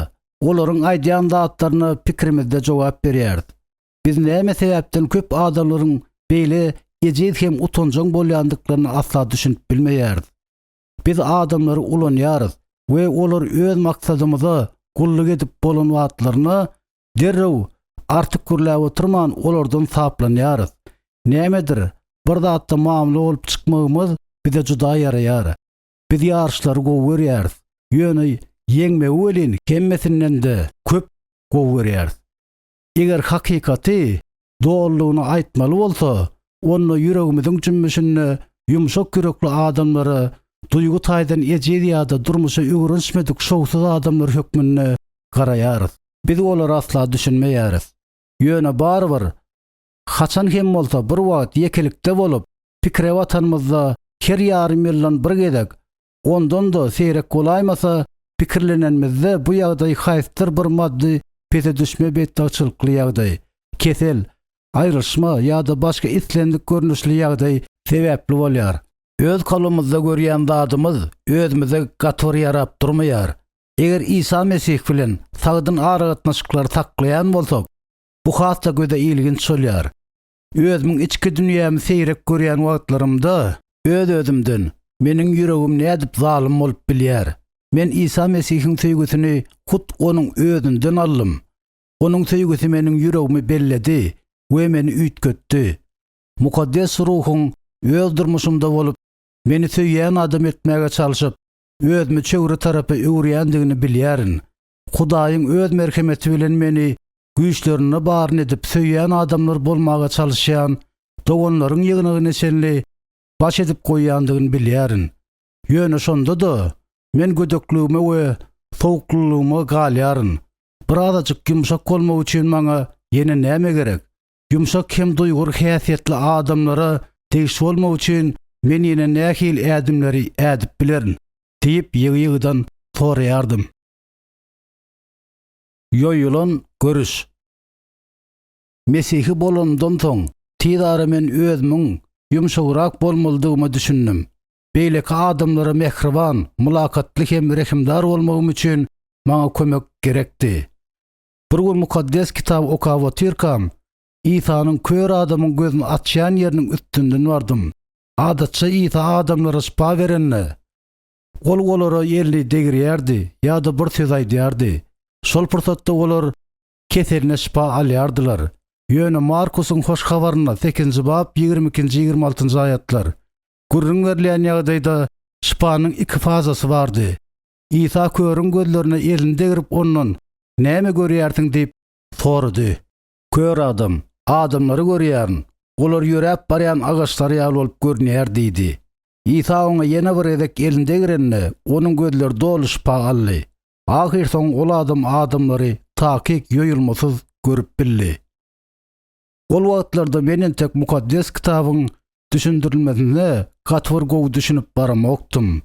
olaryň aýdýan zatlaryna pikirimizde jogap berýäris. Biz näme sebäpden köp adamlaryň beýle ejiz hem utanjaň bolýandyklaryna asla düşünip bilmeýäris. Biz adamlary ulanýarys we olar öz maksadymyza gulluk edip bolan wagtlaryna Derrew, artyk gürläp oturman olardan saplanýarys. Nämedir, bir zatda mamla bolup çykmagymyz bize juda ýaraýar. Biz ýaryşlary gowy görýäris. Ýöne ýeňmegi welin hemmesinden-de köp gowy görýäris. Eger hakykaty dolulygyna aýtmaly bolsa, onda ýüregimiziň jümmüşinde ýumşak ýürekli adamlara duýgy taýdan ejiz ýa-da durmuşa öwrenişmedik şowsuz adamlar hökmünde garaýarys. Biz olara asla düşünmeýäris. Ýöne barybir, haçan hem bolsa bir wagt ýekelikde bolup, pikire batanymyzda her ýarym ýyldan bir gezek, ondan-da seýrek bolaýmasa, pikirlenenimizde bu ýagdaý haýsydyr bir maddy pese düşme betbagtçylykly ýagdaý, kesel, aýrylyşma ýa-da başga islendik görnüşli ýagdaý sebäpli bolýar. Öz kalbymyzda görýän zadymyz özümize gaty bir ýarap durmaýar. Eger Isa Mesih bilen sagdyn aragatnaşyklary saklaýan bolsak, bu has-da göze ilginç bolýar. Özümiň içki dünýämi seýrek görýän wagtlarymda, öz-özümden, Meniň ýüregim nädip zalym bolup bilýär? Men Isa Mesihiň söýgüsini hut Onuň Özünden aldym. Onuň söýgüsi meniň ýüregimi belledi we meni üýtgetdi. Mukaddes Ruhuň öz durmuşymda bolup, meni söýýän adam etmäge çalşyp, özümi çöwre tarapa öwürýändigini bilýärin. Hudaýyň öz merhemeti bilen meni güýçlerinde baryny edip söýýän adamlar bolmaga çalyşýan doganlaryň ýygnagyna çenli baş edip goýýandygyny bilýärin. Ýöne şonda-da men gödekligime we sowuklylygyma galýaryn. Birazajyk ýumşak bolmak üçin maňa ýene näme gerek? Ýumşak hem duýgur häsiýetli adamlara degişli bolmak üçin men ýene nähili ädimleri ädip bilerin? diýip ýygy-ýygydan soraýardym. Ýoýulan görüş. Mesihi bolanymdan soň, tizara men özümiň ýumşagrak bolmalydygyma düşündim. Beýleki adamlara mähriban, mylakatly hem rehimdar bolmagym üçin maňa kömek gerekdi. Bir gün Mukaddes Kitaby okap otyrkam, Isanyň kör adamyň gözüni açýan ýeriniň üstünden bardym. Adatça Isa adamlara şypa berende, Ol olara elini degirýärdi ýa-da bir söz aýdýardy. Şol pursatda olar keseline şypa alýardylar. Ýöne Markusyň Hoş Habarynda sekizinji bap 22-nji 26-njy aýatlar gürrüň berilýän ýagdaýda şypanyň iki fazasy bardy. Isa körüň gözlerine elini degrip ondan, Näme görýärsiň diýip sorady. Kör adam, Adamlary görýärin, olar ýöräp barýan agaçlar ýaly bolup görünýär diýdi. Isa oňa ýene bir gezek elini degrende, onuň gözleri doly şypa aldy. Ahyrsoňy ol adam adamlary takyk ýoýulmasyz görüp bildi. Ol wagtlarda men entek Mukaddes Kitabyň düşündirilmesine gaty bir gowy düşünip baramokdym.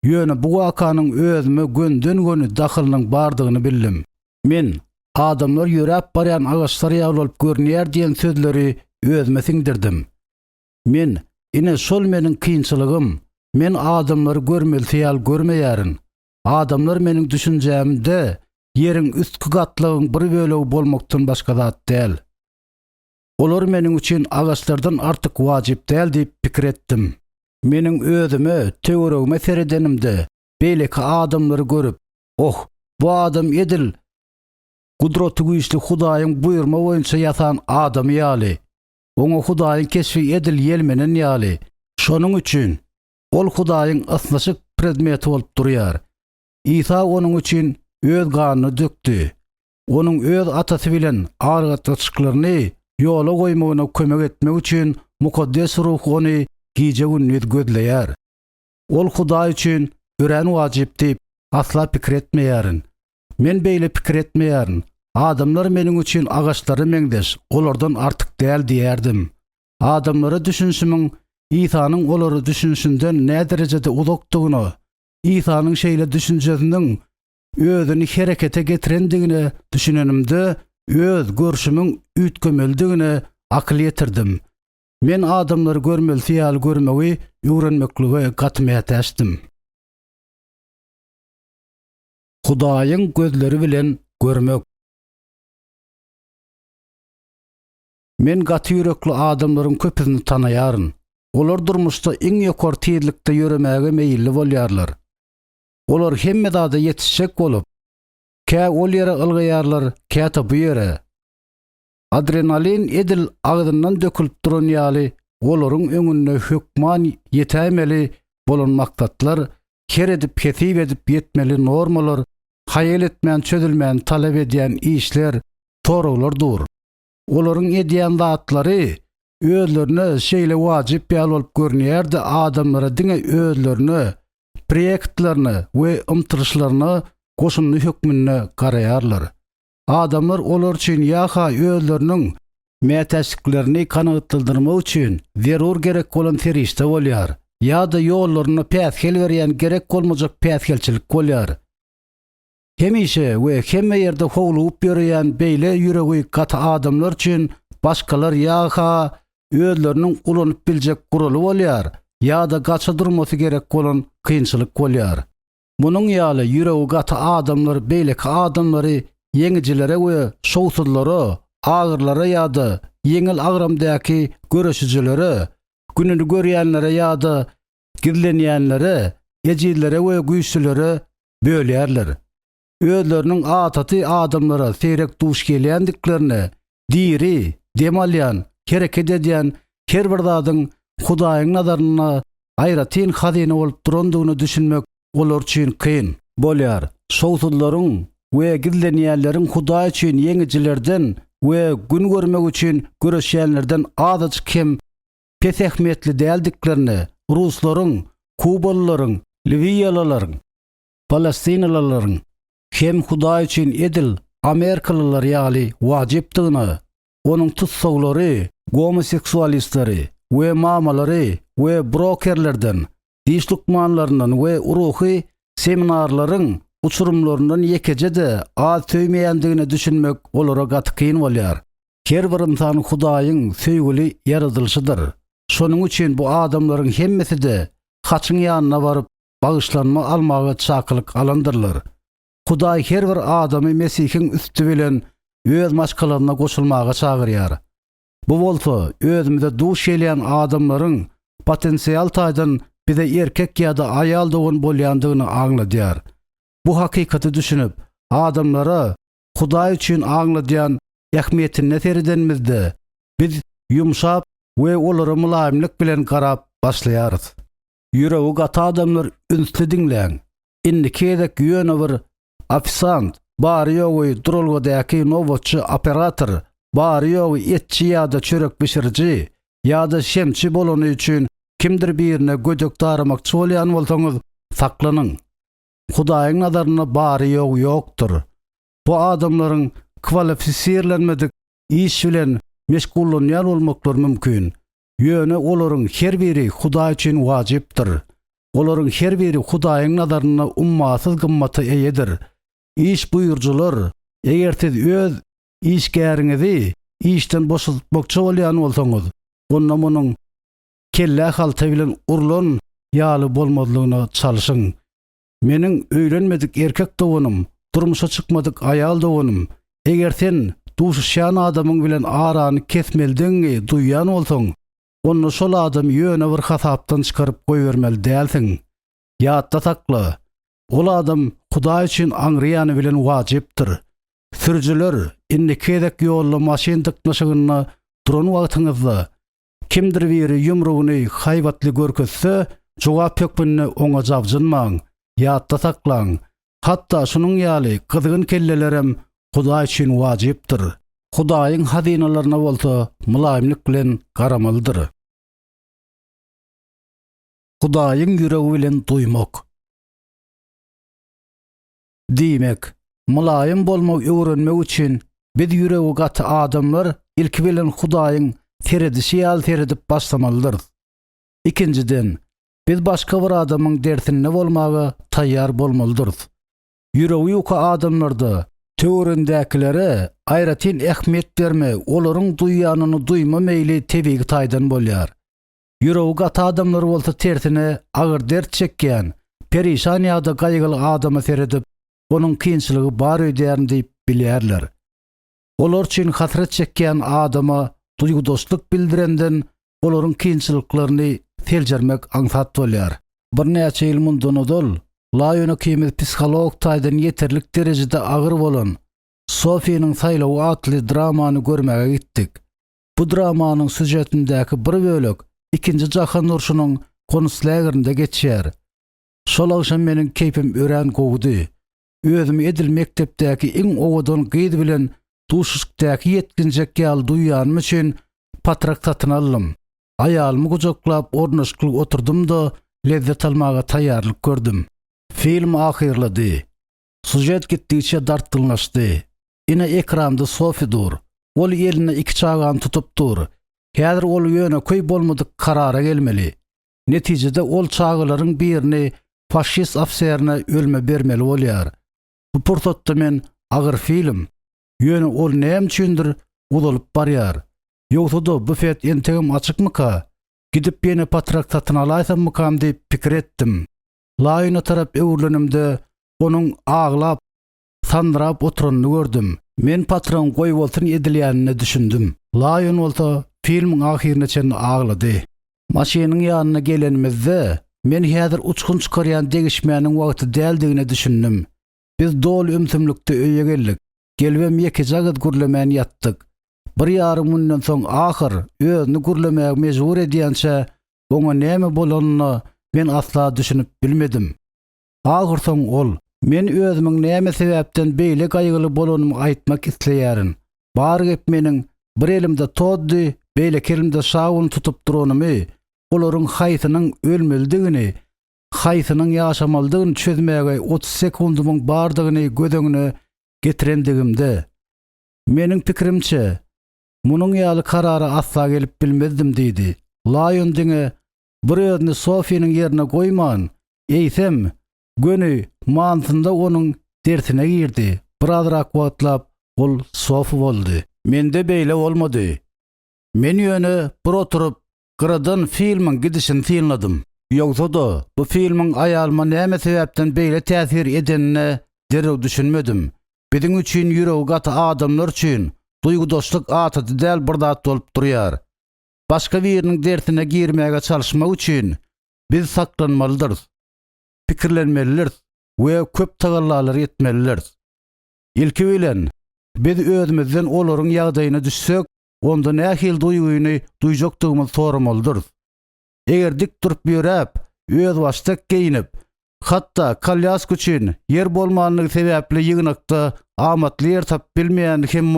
Ýöne bu wakanyň özüme gönden-göni dahylynyň bardygyny bildim. Men, Adamlar ýöräp barýan agaçlar ýaly bolup görünýär diýen sözleri özüme siňdirdim. Men, ine şol meniň kynçylygym, men adamlary görmelisi ýaly görmeýärin. Adamlar meniň düşünjämde ýeriň üstki gatlagyň bir bölegi bolmakdan başga zat däl. Olar meniň üçin agaçlardan artyk wajyp däl diýip pikir etdim. Meniň özüme, töweregime seredenimde, beýleki adamlary görüp, Oh, bu adam edil Gudratygüýçli Hudaýyň buýurma boýunça ýasan adamy ýaly. Oňa Hudaýyň keşbi edil ýelmenen ýaly. Şonuň üçin ol Hudaýyň ysnyşyk predmeti bolup durýar. Isa onuň üçin öz ganyny dökdi. Onuň öz Atasy bilen aragatnaşyklaryny ýola goýmagyna kömek etmek üçin Mukaddes Ruh ony gije-gündiz gözleýär. Ol Hudaý üçin örän wajyp diýip, asla pikir etmeýärin. Men beýle pikir etmeýärin. Adamlar meniň üçin agaçlara meňzeş, olardan artyk däl diýerdim. Adamlara düşünişimiň Isanyň olara düşünişinden näderejede uzakdygyna, Isanyň şeýle düşünjesiniň özüni herekete getirendigine düşünenimde, öz görşümiň üýtgemelidigine akyl ýetirdim. Men adamlary görmelisi ýaly görmegi öwrenmeklige gaty mätäçdim. Hudaýyň gözleri bilen görmek. Men gaty ýürekli adamlaryň köpüsini tanaýaryn. Olar durmuşda iň ýokary tizlikde ýöremäge meýilli bolýarlar. Olar hemme zada ýetişjek bolup, kä ol ýere ylgaýarlar, käte bu ýere. Adrenalin edil agzyndan dökülip duran ýaly olaryň öňünde hökman ýetäýmeli bolan maksatlar, her edip hesip edip ýetmeli normalar, haýal etmän çözülmäni talap edýän işler, soraglar dur. Olaryň edýän zatlary özlerine şeýle wajyp ýaly bolup görünýär-de adamlara diňe özlerine, proýektlerine we ymtylyşlaryna goşundy hökmünde garaýarlar. Adamlar olar üçin ýa-ha özleriniň mätäçliklerini kanagatlandyrmak üçin zerur gerek bolan serişde bolýar, ýa-da ýollarynda päsgel berýän gerek bolmajak päsgelçilik bolýar. Hemişe we hemme ýerde howlugyp ýöreýän beýle ýüregi gaty adamlar üçin başgalar ýa-ha özleriniň ulanyp biljek guraly bolýar, ýa-da gaça durmasy gerek bolan kynçylyk bolýar. Munuň ýaly ýüregi gaty adamlar beýleki adamlary ýeňijilere we şowsuzlara, agyrlara ýa-da ýeňil agramdaky göreşijilere, gününi görýänlere ýa-da gizlenýänlere, ejizlere we güýçlülere bölýärler. Özleriniň adaty adamlara seýrek duş gelýändiklerine, diri, dem alýan, hereket edýän her bir zadyň Hudaýyň nazarynda aýratyn hazyna bolup durandygyna düşünmek olar üçin kyn. Bolýar. Şowsuzlaryň we gizlenýänleriň Hudaý üçin ýeňijilerden we gün görmek üçin göreşýänlerden azajyk hem pes ähmiýetli däldiklerine ruslaryň, kubalylaryň, liwiýalylaryň, palestinalylaryň hem Hudaý üçin edil amerikalylar ýaly wajypdygyna onuň tussaglary, gomoseksualistleri we mamalary we brokerlerden, diş lukmanlaryndan we ruhy seminarlaryň uçurymlaryndan ýekeje-de az söýmeýändigine düşünmek olara gaty kyn bolýar. Her bir ynsan Hudaýyň söýgüli ýaradylyşydyr. Şonuň üçin bu adamlaryň hemmesi-de haçyň ýanyna baryp, bagyşlanma almaga çakylyk alandyrlar. Hudaý her bir adamy Mesihiň üsti bilen öz maşgalasyna goşulmaga çagyrýar. Bu bolsa özümize duş gelýän adamlaryň potensial taýdan bize erkek ýa-da aýal dogan bolýandygyny aňladýar. Bu hakykata düşünip, adamlara Hudaý üçin aňladýan ähmiýetine seredenimizde, biz ýumşap we olara mylaýymlyk bilen garap başlaýarys. Ýüregi gaty adamlar ünsli diňläň. Indiki gezek ýöne bir ofisant, bary-ýogy duralgadaky nobatçy operator, bary-ýogy etçi ýa-da çörek bişiriji, ýa-da şemçi bolany üçin. kimdir birine gödek daramakçy bolýan bolsaňyz, saklanyň. Hudaýyň nazarynda bary-ýogy ýokdur. Bu adamlaryň kwalifisirlenmedik iş bilen meşgullanýan bolmaklary mümkin. Ýöne olaryň her biri Hudaý üçin wajypdyr. Olaryň her biri Hudaýyň nazarynda ummasyz gymmata eýedir. Iş buýrujylar, eger siz öz işgäriňizi işden boşatmakçy bolýan bolsaňyz, onda munuň kellä halta bilen urlan ýaly bolmazlygyna çalşyň. Meniň öýlenmedik erkek doganym, durmuşa çykmadyk aýal doganym, eger sen duşuşýan adamyň bilen arany kesmelidigiňi duýýan bolsaň, onda şol adamy ýöne bir hasapdan çykaryp goýbermeli dälsiň. Ýatda sakla, ol adam Hudaý üçin aňry ýany bilen wajypdyr. Sürüjiler, indiki gezek ýolda maşyn dyknyşygynda duran wagtyňyzda, kimdir biri ýumrugyny haýbatly görkezse, jogap hökmünde oňa jabjynmaň. Ýatda saklaň, hatda şunuň ýaly gyzgyn kellelerem Hudaý üçin wajypdyr. Hudaýyň hazynalaryna bolsa mylaýymlyk bilen garamalydyr. Hudaýyň ýüregi bilen duýmak. Diýmek, mylaýym bolmagy öwrenmek üçin biz ýüregi gaty adamlar ilki bilen Hudaýyň seredişi ýaly seredip başlamalydyrys. Ikinjiden, biz başga bir adamyň derisinde bolmaga taýýar bolmalydyrys. Ýüregi ýuka adamlarda töweregindäkilere aýratyn ähmiýet berme, olaryň duýýanyny duýma meýli tebigy taýdan bolýar. Ýüregi gaty adamlar bolsa tersine agyr dert çekýän, perişan ýa-da gaýgyly adama seredip, onuň kynçylygy bar öýdýärin diýip bilýärler. Olar üçin hasrat çekýän adama duýgudaşlyk bildirenden olaryň kynçylyklaryny seljermek aňsat bolýar. Birnäçe ýyl mundan ozal, Laýon ikimiz psihologik taýdan ýeterlik derejede agyr bolan Sofiniň saýlawy atly dramany görmäge gitdik. Bu dramanyň sýužetindäki bir bölek Ikinji jahan urşunyň konslagerinde geçýär. Şol agşam meniň keýpim örän gowudy. Özümi edil mekdepdäki iň owadan gyz bilen duşuşykdaky ýetginjek ýaly duýýanym üçin patrak satyn aldym. Aýalymy gujaklap ornaşykly oturdym-da, lezzet almaga taýýarlyk gördüm. Film ahyrlady. Sýužet gitdigiçe dartgynlaşdy. Ine ekranda Sofi dur. Ol eline iki çagany tutup dur. Häzir ol ýönekeý bolmadyk karara gelmeli. Netijede ol çagalaryň birini faşist ofiserine ölüme bermeli bolýar. Bu pursatda men agyr film. Ýöne ol näme üçindir uzalyp barýar. Ýogsa-da bufet entegem açykmyka? Gidip ýene patrak satyn alaýsammykam diýip pikir etdim. Laýuna tarap öwrülenimde onuň aglap sandyrap oturanyny gördüm. Men patragyň goýbolsun edilýänine düşündim. Laýon bolsa filmiň ahyryna çenli aglady. Maşynyň ýanyna gelenimizde, men häzir uçgun çykarýan degişmäniň wagty däldigine düşündim. Biz doly ümsümlikde öýe geldik. Gelibem ýekeje agyz gürlemän ýatdyk. Bir ýarym günden soň ahyr özüni gürlemäge mejbur edýänçä oňa näme bolanyna men asla düşünip bilmedim. Ahyrsoň ol, Men özümiň näme sebäpden beýle gaýgyly bolanymy aýtmak isleýärin. Bar gep meniň bir elimde Toddy, beýleki elimde Şauny tutup duranymy, olaryň haýsynyň ölmelidigini, haýsynyň ýaşamalydygyny çözmäge 30 sekundymyň bardygyny göz öňüne getirendigimde. Meniň pikirimçe, munuň ýaly karara asla gelip bilmezdim diýdi. Laýon diňe bir özüni Sofiniň ýerine goýman, eýsem, göni manysynda onuň dersine girdi, birazrak wagtlap ol Sofi boldy. Mende beýle bolmady. Men ýöne bir oturyp, gyradan filmiň gidişini synladym. Ýogsa-da, bu filmiň aýalyma näme sebäpden beýle täsir edenine derrew düşünmedim. Biziň üçin ýüregi gaty adamlar üçin duýgudaşlyk adaty däl bir zat bolup durýar. Başga biriniň dersine girmäge çalyşmak üçin biz saklanmalydyrys, pikirlenmelidiris we köp tagallalar etmelidiris. Ilki bilen, biz özümizden olaryň ýagdaýyna düşsek, onda nähili duýgyny duýjakdygymyzy soramalydyrys. Eger dik durup ýöräp, özbaşdak geýnip, hatda kolýaska üçin ýer bolmanlygy sebäpli ýygnakda amatly ýer tapyp bilmeýän hem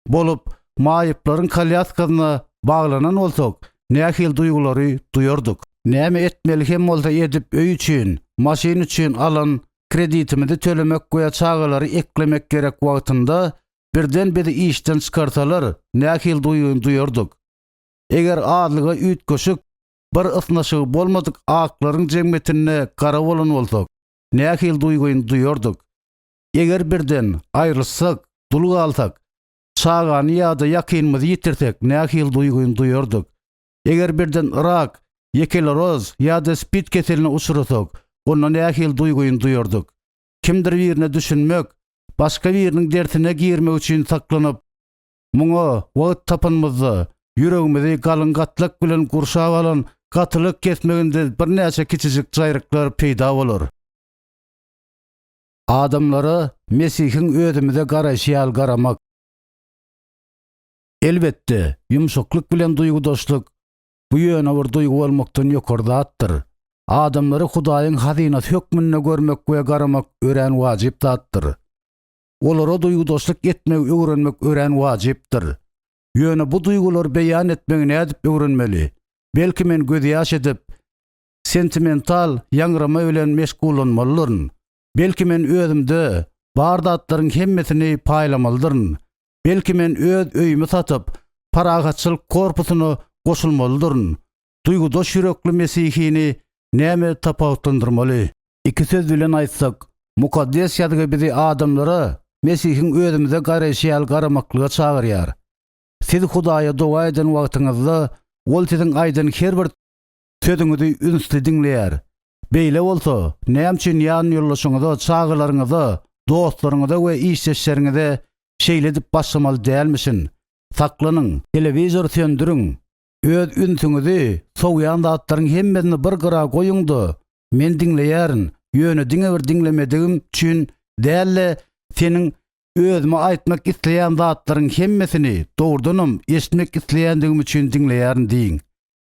bolup, maýyplaryň kolýaskasyna baglanan bolsak, nähili duýgulary duýardyk? Näme etmeli hem bolsa edip öý üçin, maşyn üçin alan kreditimizi tölemek we çagalary eklemek gerek wagtynda birden bizi işden çykarsalar nähili duýgyny duýardyk? Eger azlyga üýtgeşik bir ysnyşygy bolmadyk aklaryň jemgyýetinde gara bolan bolsak, nähili duýgyny duýardyk? Eger birden aýrylyşsak, dul galsak, çagany ýa-da ýakynymyzy ýitirsek nähili duýgyny duýardyk? Eger birden rak, ýekeleroz ýa-da spid keseline uçrasak, onda nähili duýgyny duýardyk? Kimdir birine düşünmek, başga biriniň dersine girmek üçin saklanyp, muňa wagt tapanymyzda, ýüregimizi galyň gatlak bilen gurşap alan gatylyk kesmeginde birnäçe kiçijik jaýryklar peýda bolar. Adamlara Mesihiň özümize garaýşy ýaly garamak. Elbetde, ýumşaklyk bilen duýgudaşlyk, bu ýöne bir duýgy bolmakdan ýokary zatdyr. Adamlary Hudaýyň hazynasy hökmünde görmek we garamak örän wajyp zatdyr. Olara duýgudaşlyk etmegi öwrenmek örän wajypdyr. Ýöne bu duýgulary beýan etmegi nädip öwrenmeli? Belki men gözýaş edip, sentimental ýaňrama bilen meşgullanmalydyryn. Belki men özümde bar zatlaryň hemmesini paýlamalydyryn. Belki men öz öýümi satyp, parahatçylyk korpusyna goşulmalydyryn. Duýgudaş ýürekli mesihini näme tapawutlandyrmaly? Iki söz bilen aýtsak, Mukaddes Ýazgy bizi adamlara Mesihiň özümize garaýşy ýaly garamaklyga çagyrýar. Siz Hudaýa doga eden wagtyňyzda, Ol siziň aýdan her bir sözüňizi ünsli diňleýär. Beýle bolsa, näme üçin ýanýoldaşyňyza, çagalaryňyza, dostlaryňyza we işdeşleriňize şeýle edip başlamaly dälmişin? Saklanyň, telewizory söndüriň, öz ünsüňizi sowýan zatlaryň hemmesini bir gyra goýuň-da, Men diňleýärin, ýöne diňe bir diňlemedigim üçin däl-de, seniň özüme aýtmak isleýän zatlaryň hemmesini dogrudanam eşitmek isleýändigim üçin diňleýärin diýiň.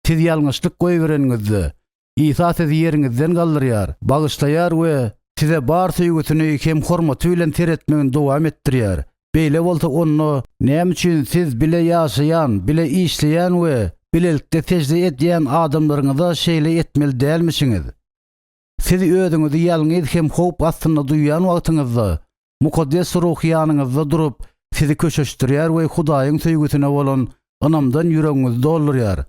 Siz ýalňyşlyk goýbereniňizde, Isa sizi ýeriňizden galdyrýar, bagyşlaýar we size bar söýgüsini hem hormaty bilen seretmegini dowam etdirýär. Beýle bolsa onda näme üçin siz bile ýaşaýan, bile işleýän we bilelikde sežde edýän adamlaryňyza şeýle etmeli dälmişiňiz? Siz özüňizi ýalňyz hem howp astynda duýýan wagtyňyzda, Mukaddes Ruh ýanyňyzda durup, sizi köşeşdirýär we Hudaýyň söýgüsine bolan ynamdan ýüregiňizi doldurýar.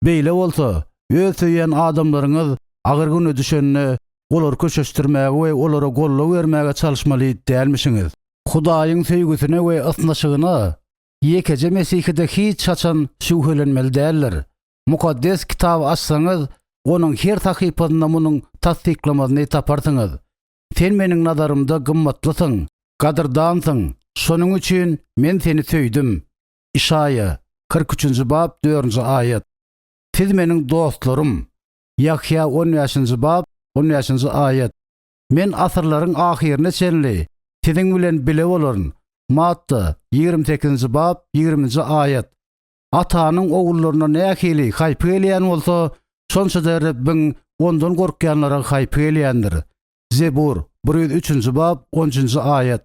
Beýle bolsa, öz söýýän adamlaryňyz agyr güne düşende, olary köşeşdirmäge we olara goldaw bermäge çalyşmaly dälmişiňiz. Hudaýyň söýgüsine we ysnyşygyna ýekeje mesihi-de hiç haçan şübhelenmeli däldir. Mukaddes Kitaby açsaňyz, onuň her sahypasynda munuň tassyklamasyny taparsyňyz. Sen meniň nazarymda gymmatlysyň, gadyrdansyň, şonuň üçin men seni söýdüm. Işaýa, 43-nji bap, 4-nji aýat. Siz meniň dostlarym. Ýahýa 15-nji bap, 15-nji aýat. Men asyrlaryň ahyryna çenli siziň bilen bile bolaryn. Matta, 28-nji bap, 20-nji aýat. Atanyň ogullaryna nähili haýpy gelýän bolsa, şonça-da Rebbiň ondan gorkýanlara haýpy gelýändir. Zebur, 103-nji bap, 13-nji aýat.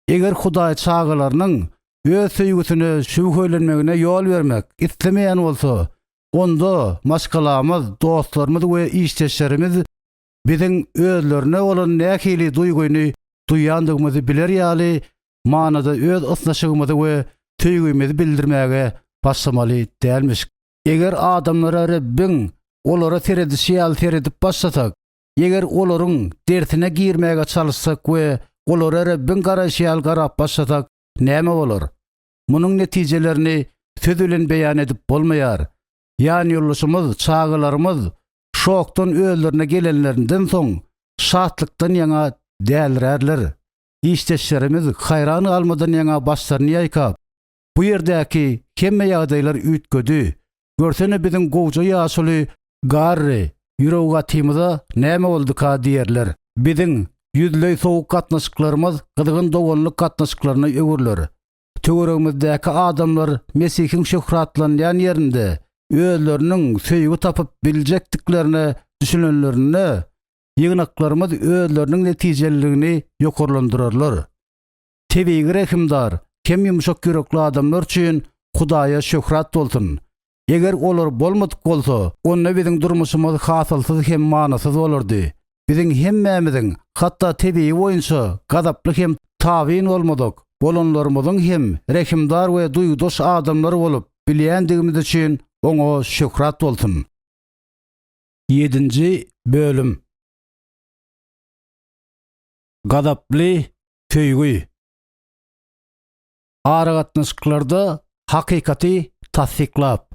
Eger Hudaý çagalarynyň Öz söýgüsine şübhelenmegine ýol bermek islemeýän bolsa, onda maşgalamyz, dostlarymyz we işdeşlerimiz biziň özlerine bolan nähili duýgyny duýýandygymyzy biler ýaly manyda öz ysnyşygymyzy we söýgimizi bildirmäge başlamaly dälmiş. Eger adamlara Rebbiň olara seredişi ýaly seredip başlasak, Eger olaryň dersine girmäge çalyşsak we olara Rebbiň garaýşy ýaly garap başlasak, näme bolar? Munuň netijelerini söz bilen beýan edip bolmaýar. Ýanýoldaşymyz, çagalarymyz şokdan özlerine gelenlerinden soň, şatlykdan ýaňa dälirärler. Işdeşlerimiz haýran galmadan ýaňa başlaryny ýaýkap, Bu ýerdäki hemme ýagdaýlar üýtgedi. Görsene biziň gowja ýaşuly Garry ýüregigatymyza näme bolduka diýerler. Biziň ýüzleý sowuk gatnaşyklarymyz gyzgyn doganlyk gatnaşyklaryna öwrüler. Töweregimizdäki adamlar Mesihiň şöhratlanýan ýerinde özleriniň söýgi tapyp biljekdiklerine düşünenlerinde, ýygnaklarymyz özleriniň netijeliligini ýokarlandyrarlar. Tebigy rehimdar hem ýumşak ýürekli adamlar üçin Hudaýa şöhrat bolsun! Eger olar bolmadyk bolsa, onda biziň durmuşymyz hasylsyz hem manysyz bolardy. Biziň hemmämiziň, hatda tebigy boýunça gazaply hem tabyn bolmadyk bolanlarymyzyň hem rehimdar we duýgudaş adamlar bolup bilýändigimiz üçin Oňa şöhrat bolsun! Ýedinji bölüm. Gazaply söýgi. Aragatnaşyklarda hakykaty tassyklap.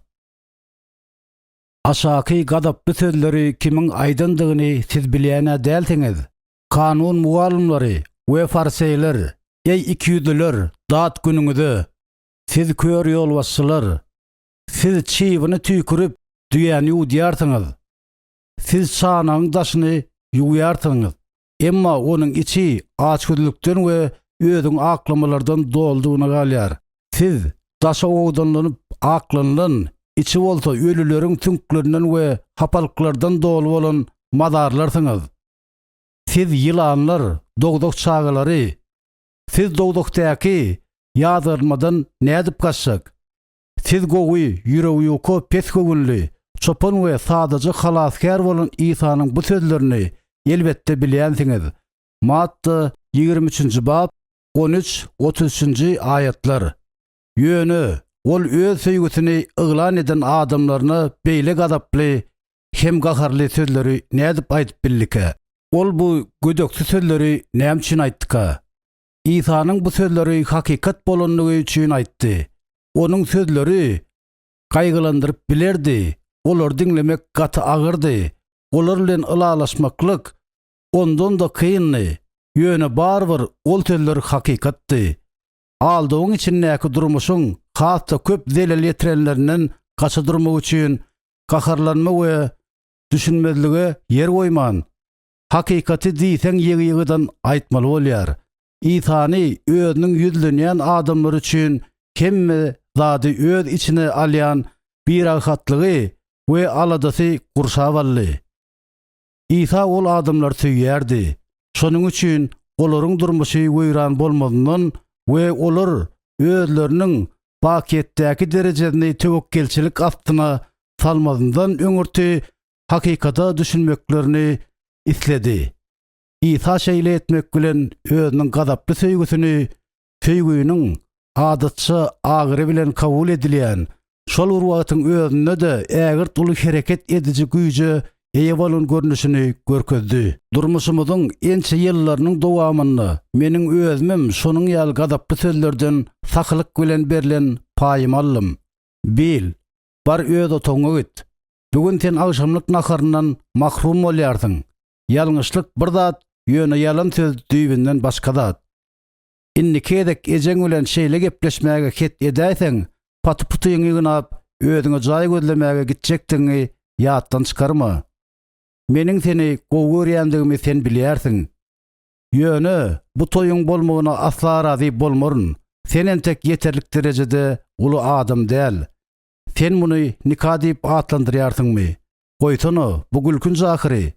Aşaky gazaply sözleri kimiň aýdandygyny siz bilýän-ä dälsiňiz? Kanun mugallymlary we fariseýler, eý ikiýüzlüler, dat günüňize! Siz kör ýolbaşçylar! Siz çybyny tüýkürip, düýäni ýuwudýarsyňyz. Siz çanagyň daşyny ýuwýarsyňyz, emma onuň içi açgözlükden we özüňi aklamalardan doludygyna galýar. Siz daşy owadanlanyp aklanylan, içi bolsa ölüleriň süňklerinden we hapalyklardan doly bolan mazarlarsyňyz. Siz ýylanlar, dowzah çagalary! Siz dowzahdaky ýazgarmadan nädip gaçjak? Siz gowy, ýüregi ýuka, pesgöwünli, çopan we sadaja halasgär bolan Isanyň bu sözlerini, elbetde, bilýänsiňiz, Matta ýigrimi üçünji bap, on üç, otuz üçünji aýatlar. Ýöne Ol Öz söýgüsini yglan eden adamlaryna beýle gazaply hem gaharly sözleri nädip aýdyp bildikä? Ol bu gödeksi sözleri näme üçin aýtdyka? Isanyň bu sözleri hakykat bolandygy üçin aýtdy. Onuň sözleri gaýgylandyryp bilerdi, olary diňlemek gaty agyrdy, olar bilen ylalaşmaklyk ondan-da kyndy, ýöne barybir ol sözler hakykatdy. Aldawyň içindäki durmuşyň has-da köp zelel ýetirenlerinden gaça durmak üçin gaharlanma we düşünmezlige ýer goýman, hakykaty diýseň ýygy-ýygydan aýtmaly bolýar. Isany özüniň ýüzlenýän adamlary üçin hemme zady öz içine alýan birahatlygy we aladasy gurşap aldy. Isa ol adamlary söýýärdi. Şonuň üçin olaryň durmuşy weýran bolmazyndan we olar özleriniň bakyýetdäki derejesini töwekgelçilik astyna salmazyndan öňürti hakykata düşünmeklerini isledi. Isa şeýle etmek bilen özüniň gazaply söýgüsini söýgüniň adatça agyry bilen kabul edilýän, şol bir wagtyň özünde-de ägirt uly hereket ediji güýje eýe bolan görnüşini görkezdi. Durmuşymyzyň ençe ýyllarynyň dowamynda meniň özümem şonuň ýaly gazaply sözlerden sahylyk bilen berlen paýymy aldym. Bill, bar öz otagyňa git. Bu gün sen agşamlyk naharyndan mahrum bolýarsyň. Ýalňyşlyk bir zat, ýöne ýalan söz düýbünden başga zat. Indiki gezek ejeň bilen şeýle gepleşmäge het edäýseň, paty-putyňy ýygnap, özüňe jaý gözlemäge gitjekdigiňi ýatdan çykarma. Meniň seni gowy görýändigimi sen bilýärsiň. Ýöne bu toýuň bolmagyna asla razy bolmaryn. Sen entek ýeterlik derejede uly adam däl. Sen muny nika diýip atlandyrýarsyňmy? Goýsana, bu gülkünç ahyry.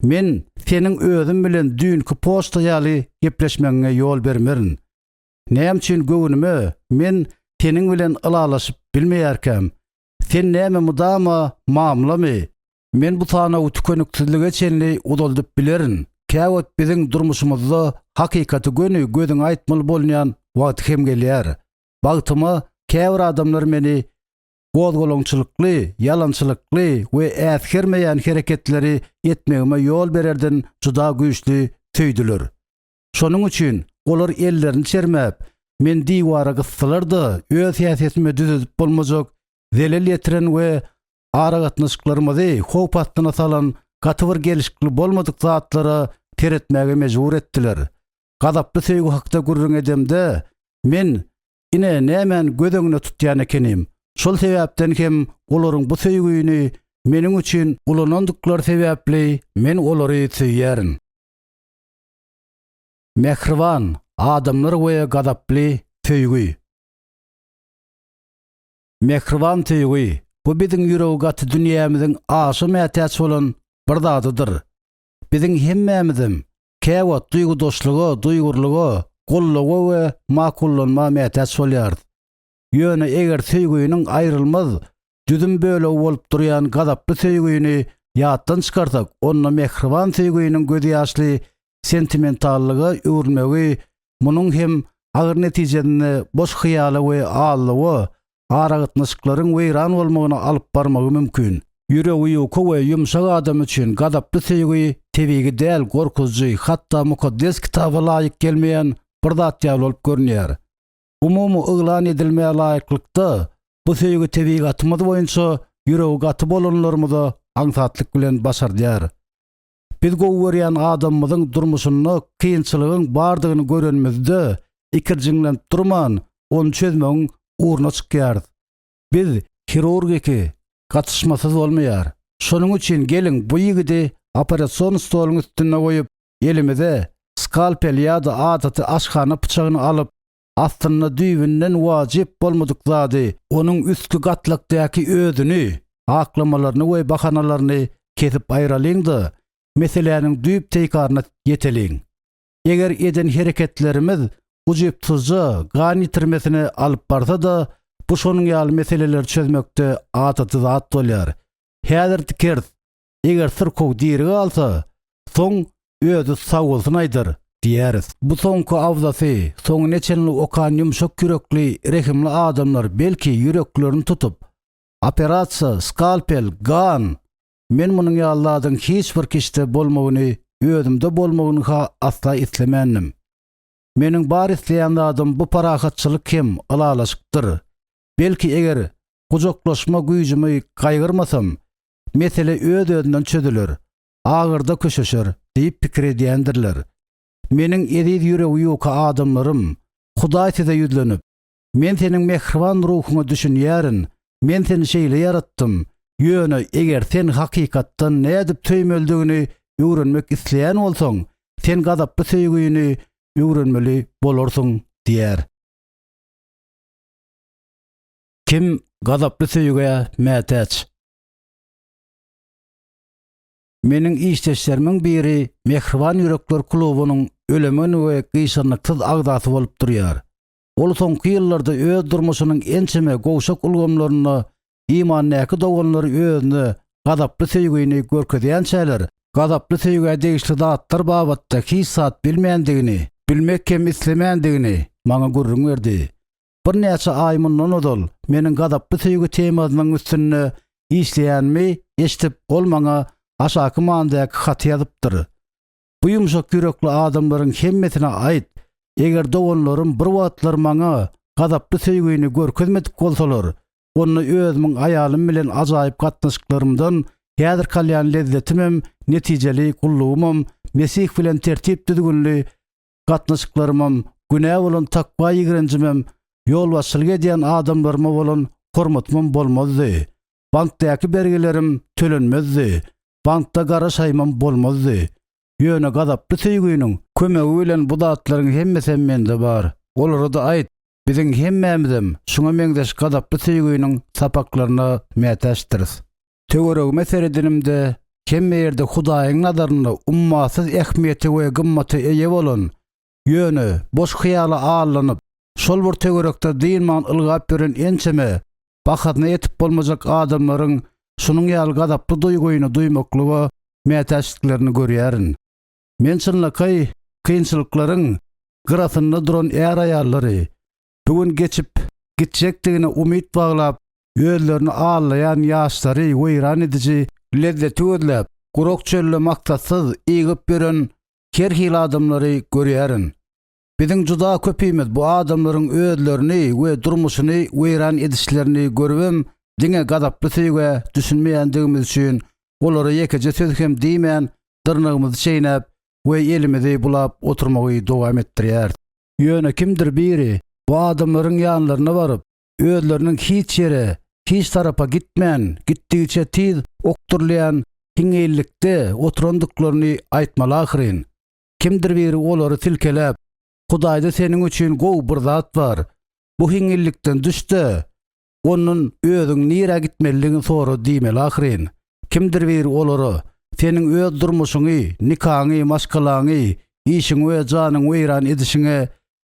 Men seniň özüm bilen düýnki poçta ýaly gepleşmegiňe ýol bermerin. Näme üçin göwnüme men seniň bilen ylalaşyp bilmeýärkäm? Sen näme mydama mamlamy? Men bu sanawy tükeniksizlige çenli uzaldyp bilerin. Käwagt biziň durmuşymyzda hakykaty göni gözüňe aýtmaly bolunýan wagty hem gelýär. Bagtyma käbir adamlar meni gozgalaňçylykly, ýalançylykly we äsgermeýän hereketleri etmegime ýol bererden juda güýçli söýdüler. Şonuň üçin olar ellerini çermäp, meni diwara gysdylar-da, öz häsiýetime düzedip bolmajak zelel ýetiren we aragatnaşyklarymyzy howp astyna salan gaty bir gelşikli bolmadyk zatlara seretmäge mejbur etdiler. Gazaply söýgi hakda gürrüň edemde, men, ine, nämäni göz öňüne tutýan ekenim. Şol sebäpden hem olaryň bu söýgini meniň üçin ulanandyklary sebäpli men olary söýýärin. Mähriban adamlar we gazaply söýgi. Mähriban söýgi, bu biziň ýüregi gaty dünýämiziň aşa mätäç bolan bir zadydyr. Biziň hemmämizem käwagt duýgudaşlyga, duýgurlyga, goldawa we makullanma mätäç bolýarys. Ýöne eger söýginiň aýrylmaz. Düzüm bölegi bolup durýan gazaply söýgini ýatdan çykarsak, onda mähriban söýginiň gözýaşly sentimentallyga öwrülmegi, munuň hem agyr netijesinde boş hyýala we aldawa, aragatnaşyklaryň weýran bolmagyna alyp barmagy mümkin. Ýüregi ýuka we ýumşak adam üçin gazaply söýgi tebigy däl, gorkuzyjy, hatda Mukaddes Kitaba laýyk gelmeýän bir zat ýaly bolup görünýär. Umumy yglan edilmä laýyklykda, bu söýgi tebigatymyz boýunça ýüregi gaty bolanlarymyza aňsatlyk bilen başardýar. Biz gowy görýän adamymyzyň durmuşynda kynçylygyň bardygyny görenimizde, ikirjiňlenip durman, ony çözmegiň ugruna çykýarys. Biz hirurgiki gatyşmasyz bolmaýar. Şonuň üçin geliň bu ýigidi operasion stoluň üstünde goýup, elimize skalpel ýa-da adaty aşhana pyçagyny alyp, aslynda düýbünden wajyp bolmadyk zady, onuň üstki gatlakdaky özüni aklamalaryny we bahanalaryny kesip aýralyň-da, meseläniň düýp-teýkaryna ýeteliň. Eger eden hereketlerimiz ujypsyzja gan ýitirmesine alyp barsa-da, bu şonuň ýaly meseleleri çözmekde adaty zat bolýar. Häzir dikeris, eger syrkaw diri galsa, soň özi sagbolsun aýdar diýýäris. Bu soňky abzasy soňuna çenli okan ýumşak ýürekli, rehimli adamlar belki ýüreklerini tutup, Operasiýa, skalpel, gan! Men munuň ýaly zadyň hiç bir kişide bolmagyny, özümde bolmagyny-ha asla islemändim. Meniň bar isleýän zadym bu parahatçylyk hem ylalaşykdyr. Belki eger gujaklaşma güýjümi gaýgyrmasam, mesele öz-özünden çözüler, agyrda köşeşer diýip pikir edýändirler. Meniň eziz ýüregi ýuka adamlarym, Hudaý size ýüzlenip, Men seniň mähriban ruhuňa düşünýärin, men seni şeýle ýaratdym, ýöne eger sen hakykatdan nädip söýmelidigini öwrenmek isleýän bolsaň, sen gazaply söýgini öwrenmeli bolarsyň diýýär. Kim gazaply söýgä mätäç? Meniň işdeşlerimiň biri Mähriban ýürekler klubunyň ölemen we gyşarnyksyz agzasy bolup durýar. Ol soňky ýyllarda öz durmuşynyň ençeme gowşak ulgamlarynda imandaky doganlary özüne gazaply söýgini görkezýänçäler, gazaply söýgä degişli zatlar babatda hiç zat bilmändigini, bilmek hem islemändigini maňa gürrüň berdi. Birnäçe aý mundan ozal meniň gazaply söýgi temasynyň üstünde işleýänimi eşidip, ol maňa aşaky manydaky haty ýazypdyr. Bu ýumşak ýürekli adamlaryň hemmesine aýt, eger doganlarym bir wagtlar maňa gazaply söýgini görkezmedik bolsalar, onda özümiň aýalym bilen ajaýyp gatnaşyklarymdan häzirki alýan lezzetimem, netijeli gullugymam, Mesih bilen tertip-düzgünli gatnaşyklarymam, günä bolan takwa ýigrenjimem, ýolbaşçylyk edýän adamlaryma bolan hormatymam bolmazdy. Bankdaky bergilerim tölenmezdi. Bankda gara şaýymam bolmazdy. Ýöne gazaply söýginiň kömegi bilen bu zatlaryň hemmesem mende bar. Olara-da aýt, biziň hemmämizem şuňa meňzeş gazaply söýginiň sapaklaryna mätäçdiris. Töweregime seredenimde, hemme ýerde Hudaýyň nazarynda ummasyz ähmiýete we gymmata eýe bolan, ýöne boş hyýala aldanyp, şol bir töwerekde dynman ylgap ýören ençeme bahasyna ýetip bolmajak adamlaryň şunuň ýaly gazaply duýgyny duýmaklyga mätäçliklerini görýärin. Men çynlakaý kynçylyklaryň gyrasynda duran är-aýallary, bu gün geçip gitjekdigine umyt baglap, özlerini aldaýan ýaşlary weýran ediji lezzeti gözläp, gurak çölde maksatsyz ygyp ýören her hili adamlary görýärin. Biziň juda köpimiz bu adamlaryň özlerini we durmuşyny weýran edişlerini görübem diňe gazaply söýgä düşünmeýändigimiz üçin olara ýekeje söz hem diýmän dyrnagymyzy çeýnäp we elimizi bulap oturmagy dowam etdirýäris. Ýöne kimdir biri bu adamlaryň ýanlaryna baryp, özleriniň hiç ýere, hiç tarapa gitmän, gitdigiçe tiz okdurylýan hiňňillikde oturandyklaryny aýtmaly ahyryn. Kimdir biri olary silkeläp, Hudaýda seniň üçin gowy bir zat bar. Bu hiňňillikden düş-de, ondan özüň nirä gitmelidigini sora diýmeli ahyryn. Kimdir biri olara, Seniň öz durmuşyňy, nikaňy, maşgalaňy, işiňi we janyňy weýran edişiňe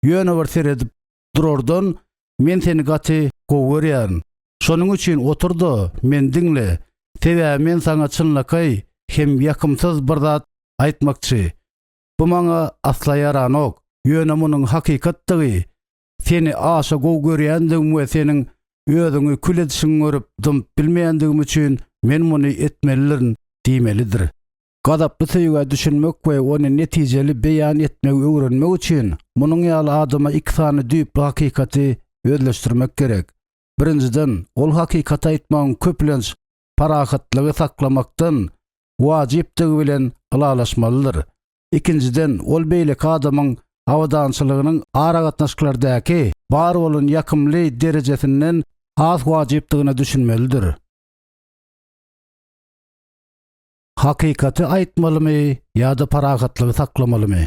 ýöne bir seredip durardan, men seni gaty gowy görýärin. Şonuň üçin otur-da, meni diňle, sebäbi men saňa çynlakaý hem ýakymsyz bir zat aýtmakçy. Bu maňa asla ýaranok, ýöne munuň hakykatdygy, seni aşa gowy görýändigim we seniň özüňi kül edişiňi görüp dymyp bilmeýändigim üçin men muny etmelidirin diýmelidir. Gazaply söýgä düşünmek we ony netijeli beýan etmegi öwrenmek üçin munuň ýaly adama iki sany düýpli hakykaty özleşdirmek gerek. Birinjiden, ol hakykaty aýtmagyň köplenç parahatlygy saklamakdan wajypdygy bilen ylalaşmalydyr. Ikinjiden, ol beýleki adamyň abadançylygynyň aragatnaşyklardaky bar bolan ýakymly derejesinden has wajypdygyna düşünmelidir. Hakykaty aýtmalymy ýa-da parahatlygy saklamalymy?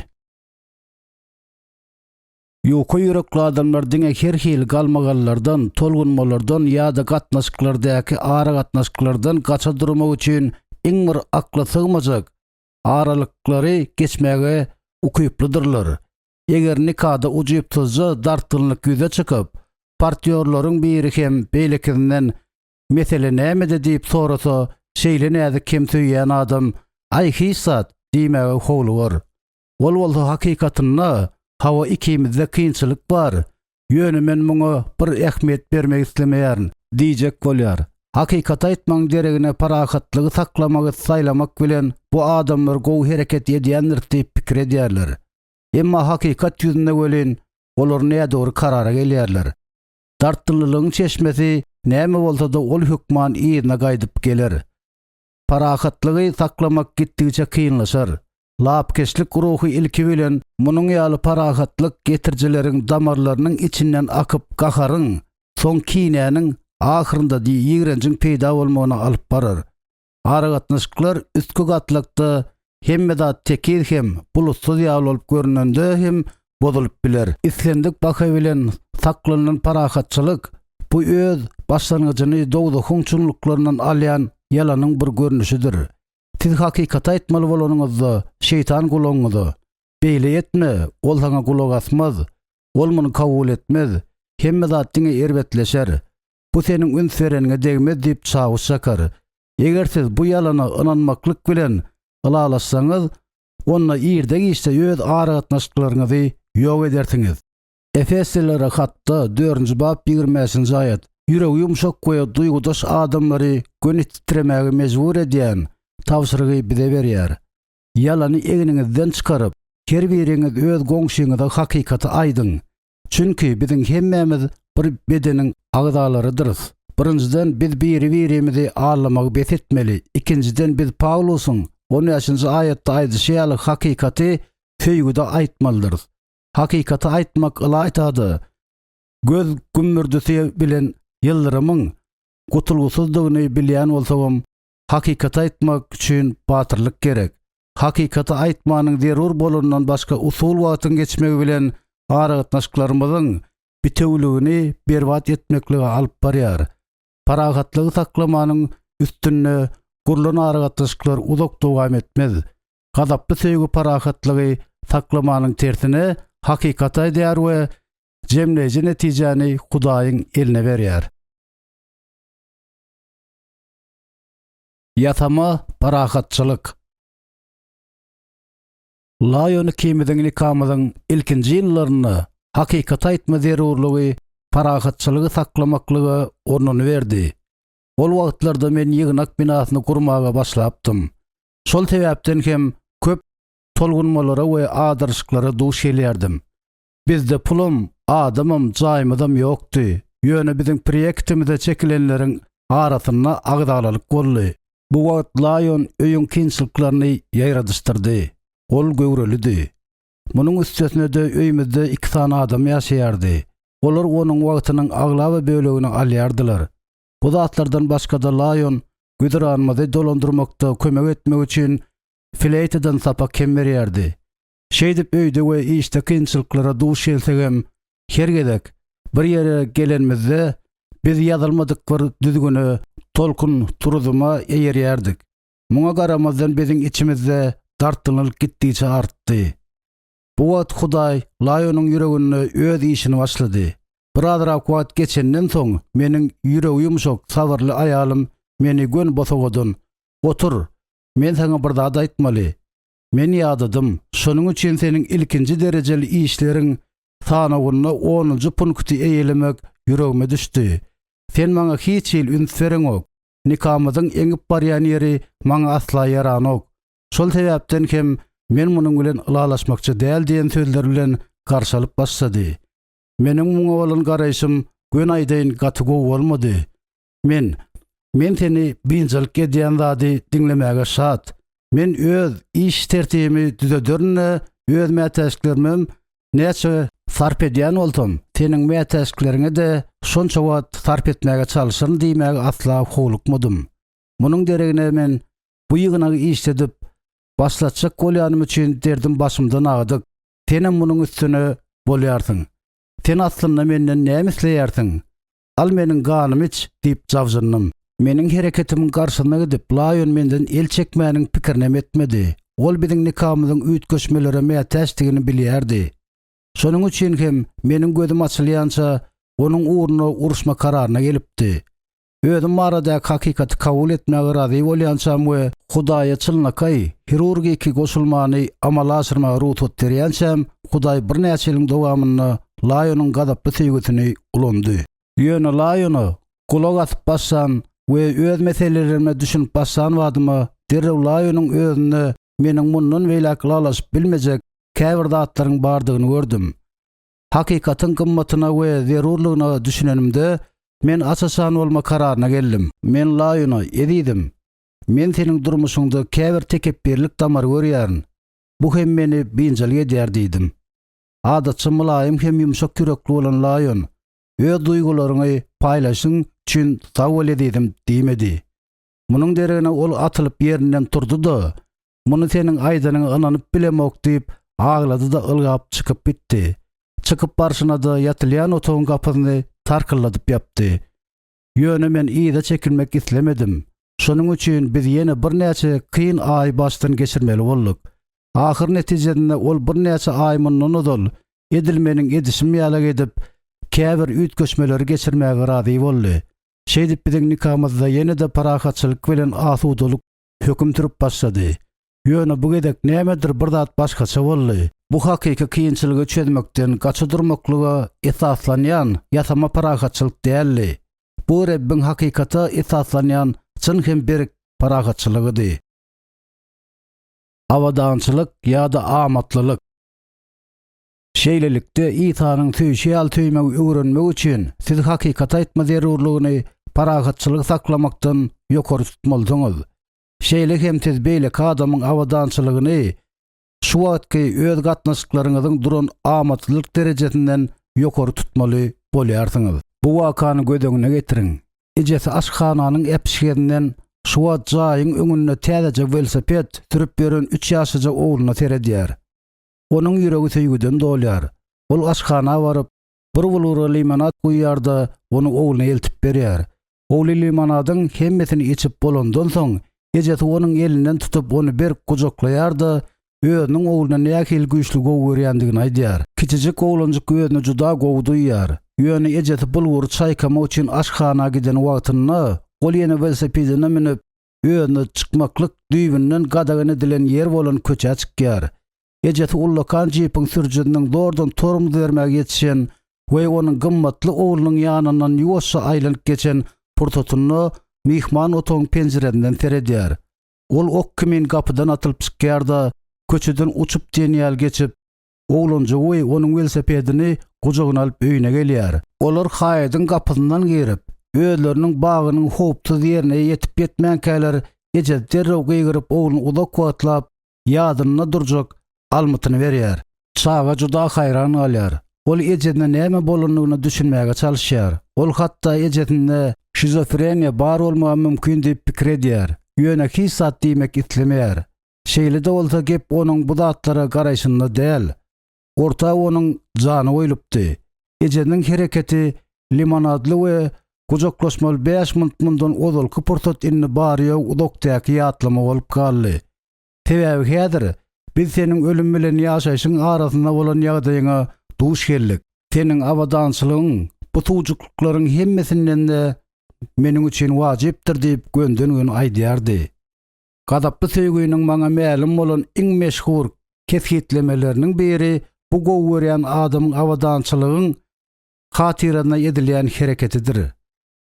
Ýuka ýürekli adamlar diňe her hili galmagallardan, tolgunmalardan ýa-da gatnaşyklardaky aragatnaşyklardan gaça durmak üçin iň bir akla sygmajak aralyklary geçmäge ukyplydyrlar. Eger nikada ujypsyzja dartgynlyk ýüze çykyp, partnýorlaryň biri hem beýlekisinden Mesele nämede diýip sorasa, şeýle näzik hem söýýän adam, Aý, hiç zat! diýmäge howlugar. Ol bolsa hakykatynda, Hawa, ikimizde kynçylyk bar, ýöne men muňa bir ähmiýet bermek islemeýärin diýjek bolýar. Hakykaty aýtmagyň deregine parahatlygy saklamagy saýlamak bilen bu adamlar gowy hereket edýändir diýip pikir edýärler. Emma hakykat ýüzünde welin, olar nädogry karara gelýärler. Dartgynlylygyň çeşmesi näme bolsa-da ol hökman yzyna gaýdyp geler. Parahatlygy saklamak gitdigiçe kynlaşar. Lapykeçlik ruhy ilki bilen munuň ýaly parahatlyk getirijileriň damarlarynyň içinden akyp gaharyň, soň kinäniň, ahyrynda ýigrenjiň peýda bolmagyna alyp barar. Aragatnaşyklar üstki gatlakda hemme zat tekiz hem bulutsyz ýaly bolup görnende hem bozulyp biler. Islendik baha bilen saklanylan parahatçylyk, bu öz başlangyjyny dowzahyň çuňluklaryndan alýan ýalanyň bir görnüşidir. Siz hakykaty aýtmaly bolanyňyzda, şeýtan gulagyňyza, Beýle etme, ol saňa gulak asmaz, ol muny kabul etmez, hemme zat diňe erbetleşer. Bu seniň üns bereniňe degmez diýip çawuş çakar. Eger siz bu ýalana ynanmaklyk bilen ylalaşsaňyz, onda irde-giçde öz aragatnaşyklaryňyzy ýok edersiňiz. Efeslilere hatda, dördünji bap, 25-nji aýat, ýüregi ýumşak we duýgudaş adamlary göni titremäge mejbur edýän tabşyrygy bize berýär. Ýalany egniňizden çykaryp, her biriňiz öz goňşyňyza hakykaty aýdyň. Çünki biziň hemmämiz bir bedeniň agzalarydyrys. Birinjiden, biz biri-birimizi aldamagy bes etmeli. Ikinjiden, biz Pawlusyň on bäşinji aýatda aýdyşy ýaly hakykaty söýgüde aýtmalydyrys. Hakykaty aýtmak ylaýta-da, göz gümmürdisi bilen ýyldyrymyň gutulgysyzdygyny bilýän bolsagam, hakykaty aýtmak üçin batyrlyk gerek. Hakykaty aýtmanyň zerur bolanyndan başga usul wagtyň geçmegi bilen aragatnaşyklarymyzyň bitewüligini berbat etmeklige alyp barýar. Parahatlygy saklamanyň üstünde gurlan aragatnaşyklar uzak dowam etmez. Gazaply söýgi parahatlygy saklamanyň tersine hakykaty aýdýar we jemleýji netijäni Hudaýyň eline berýär. Ýasama parahatçylyk. Laýon ikimiziň nikamyzyň ilkinji ýyllarynda hakykaty aýtma zerurlygy parahatçylygy saklamaklyga ornuny berdi. Ol wagtlarda men ýygnak binasyny gurmaga başlapdym. Şol sebäpden hem köp tolgunmalara we adyryşyklara duş gelýärdim. Bizde pulam, adamam, jaýymyzam ýokdy. Ýöne biziň proýektimize çekilenleriň arasynda agzalalyk boldy. Bu wagt Laýon öýüň kynçylyklaryny ýaýradyşdyrdy. Ol göwrelidi. Munuň üstesine-de öýümizde iki sany adam ýaşaýardy. Olar onuň wagtynyň aglaba bölegini alýardylar. Bu zatlardan başga-da Laýon güzeranymyzy dolandyrmakda kömek etmek üçin fleýtadan sapak hem berýärdi. Şeýdip öýde we işde kynçylyklara duş gelsegem, her gezek bir ýere gelenimizde biz ýazylmadyk bir düzgüne, tolkun turuzuma eýerýärdik. Muňa garamazdan biziň içimizde dartgynlylyk gitdigiçe artdy. Bu wagt Hudaý Laýonyň ýüreginde öz işini başlady. Birazrak wagt geçenden soň, meniň ýüregi ýumşak, sabyrly aýalym meni göni bosagadan, Otur, men saňa bir zat aýtmaly. Men ýadadym, şonuň üçin seniň ilkinji derejeli işleriň sanawynda onunjy punkty eýelemek ýüregime düşdi. Sen maňa hiç hili üns bereňok. Nikamyzyň eňip barýan ýeri maňa asla ýaranok. Şol sebäpden hem men munuň bilen ylalaşmakçy däl diýen sözler bilen garşy alyp başlady. Meniň muňa bolan garaýşym, göni aýdaýyn, gaty gowy bolmady. Men, Men seni biynjalyk edýän zady diňlemäge şat. Men öz iş tertibimi düzederin-de, öz mätäçliklerimem näçe sarp edýän bolsam, seniň mätäçlikleriňe-de şonça wagt sarp etmäge çalşaryn diýmäge asla howlukmadym. Munuň deregine men bu ýygnagy işledip, başlatjak bolýanym üçin derdim başymdan agdyk. Senem munuň üstüne bolýarsyň. Sen aslynda menden näme isleýärsiň? Al meniň ganymy iç, diýip jabjyndym. Meniň hereketimiň garşysyna gidip, Laýon menden el çekmäniň pikirinem etmedi. Ol biziň nikamyzyň üýtgeşmelere mätäçdigini bilýärdi. Şonuň üçin hem meniň gözüm açylýança onuň ugrunda uruşma kararyna gelipdi. Özüm baradaky hakykaty kabul etmäge razy bolýançam we Hudaýa çynlakaý hirurgiki goşulmany amala aşyrmaga rugsat berýänçäm, Hudaý birnäçe ýylyň dowamynda Laýonyň gazaply söýgüsini ulandy. Ýöne Laýona gulak asyp başlan we öz meselelerime düşünip başlan badyma, derrew Laýonyň özünde meniň mundan beýläk ylalaşyp bilmejek käbir zatlaryň bardygyny gördüm. Hakykatyň gymmatyna we zerurlygyna düşünenimde, men aç-açan bolma kararyna geldim. Men Laýona, Ezizim, men seniň durmuşyňda käbir tekepbirlik damary görýärin. Bu hem meni biynjalyk edýär diýdim. Adatça mylaýym hem ýumşak ýürekli bolan Laýon, Öz duýgularyňy paýlaşyň üçin sag bol ezizim diýmedi. Munuň deregine ol atylyp ýerinden turdy-da, Muny seniň aýdanyňa ynanyp bilemok diýip, aglady-da ylgap çykyp gitdi. Çykyp barşyna-da ýatylýan otagyň gapysyny tarkylladyp ýapdy. Ýöne men yza çekilmek islemedim. Şonuň üçin biz ýene birnäçe kyn aý başdan geçirmeli bolduk. Ahyr netijesinde ol birnäçe aý mundan ozal edil meniň edişim ýalak edip, käbir üýtgeşmeleri geçirmäge razy boldy. Şeýdip biziň nikamyzda ýene-de parahatçylyk bilen asudalyk höküm sürüp başlady. Ýöne bu gezek nämedir bir zat başgaça boldy. Bu hakyky kynçylygy çözmekden gaça durmaklyga esaslanýan ýasama parahatçylyk däldi. Bu Rebbiň hakykata esaslanýan çyn hem berk parahatçylygydy. Abadançylyk ýa-da amatlylyk. Şeýlelikde, Isanyň söýşi ýaly söýmegi öwrenmek üçin, siz hakykaty aýtma zerurlygyny parahatçylygy saklamakdan ýokary tutmalysyňyz. Şeýle hem siz beýleki adamyň abadançylygyny şu wagtky öz gatnaşyklaryňyzyň duran amatlylyk derejesinden ýokary tutmaly bolýarsyňyz. Bu wakany göz öňüne getiriň. Ejesi aşhananyň äpişgesinden şu wagt jaýyň öňünde täzeje welosiped sürüp ýören üç ýaşlyja ogluna seredýär. Onuň ýüregi söýgüden dolýar. Ol aşhana baryp, bir bulgura limonad guýýar-da, ony ogluna eltip berýär. Ogly limonadyň hemmesini içip bolandan soň, ejesi onuň elinden tutup, ony berk gujaklaýar-da, özüniň ogluny nähili güýçli gowy görýändigini aýdýar. Kiçijik oglanjyk özüni juda gowy duýýar. Ýöne ejesi bulgury çaýkamak üçin aşhana giden wagtynda, ol ýene welosipedine münüp, özüne çykmaklyk düýbünden gadagan edilen ýer bolan köçä çykýar. Ejesi ullakan jipiň sürüjisiniň zordan tormoz bermäge ýetişen we onuň gymmatly oglunyň ýanyndan ýuwaşja aýlanyp geçen pursatynda myhman otagyň penjiresinden seredýär. Ol ok kimin gapydan atylyp çykýar-da, köçeden uçup diýen ýaly geçip, oglanjygy we onuň welosipedini gujagyna alyp öýüne gelýär. Olar haýadyň gapysyndan girip, özleriniň bagynyň howpsuz ýerine ýetip-ýetmänkäler ejesi derrew gygyryp ogluny uzak wagtlap ýadynda durjak almytyny berýär. Çaga juda haýran galýar. Ol ejesine näme bolandygyna düşünmäge çalyşýar. Ol hatda ejesinde şizofreniýa bar bolmagy mümkin diýip pikir edýär. Ýöne hiç zat diýmek islemeýär. Şeýle-de bolsa gep onuň bu zatlara garaýşynda däl. Orta onuň jany goýlupdy. Ejesiniň hereketi limonadly we gujaklaşmaly bäş minut mundan ozalky pursat indi bary-ýogy uzakdaky ýatlama bolup galdy. Sebäbi häzir biz seniň ölüm bilen ýaşaýşyň arasynda bolan ýagdaýyňa duş geldik. Seniň abadançylygyň. bu suwjuklyklaryň hemmesinden-de meniň üçin wajypdyr diýip gönden-göni aýdýardy. Gazaply söýginiň maňa mälim bolan iň meşhur kesgitlemeleriniň biri bu gowy görýän adamyň abadançylygyň hatyrasyna edilýän hereketidir.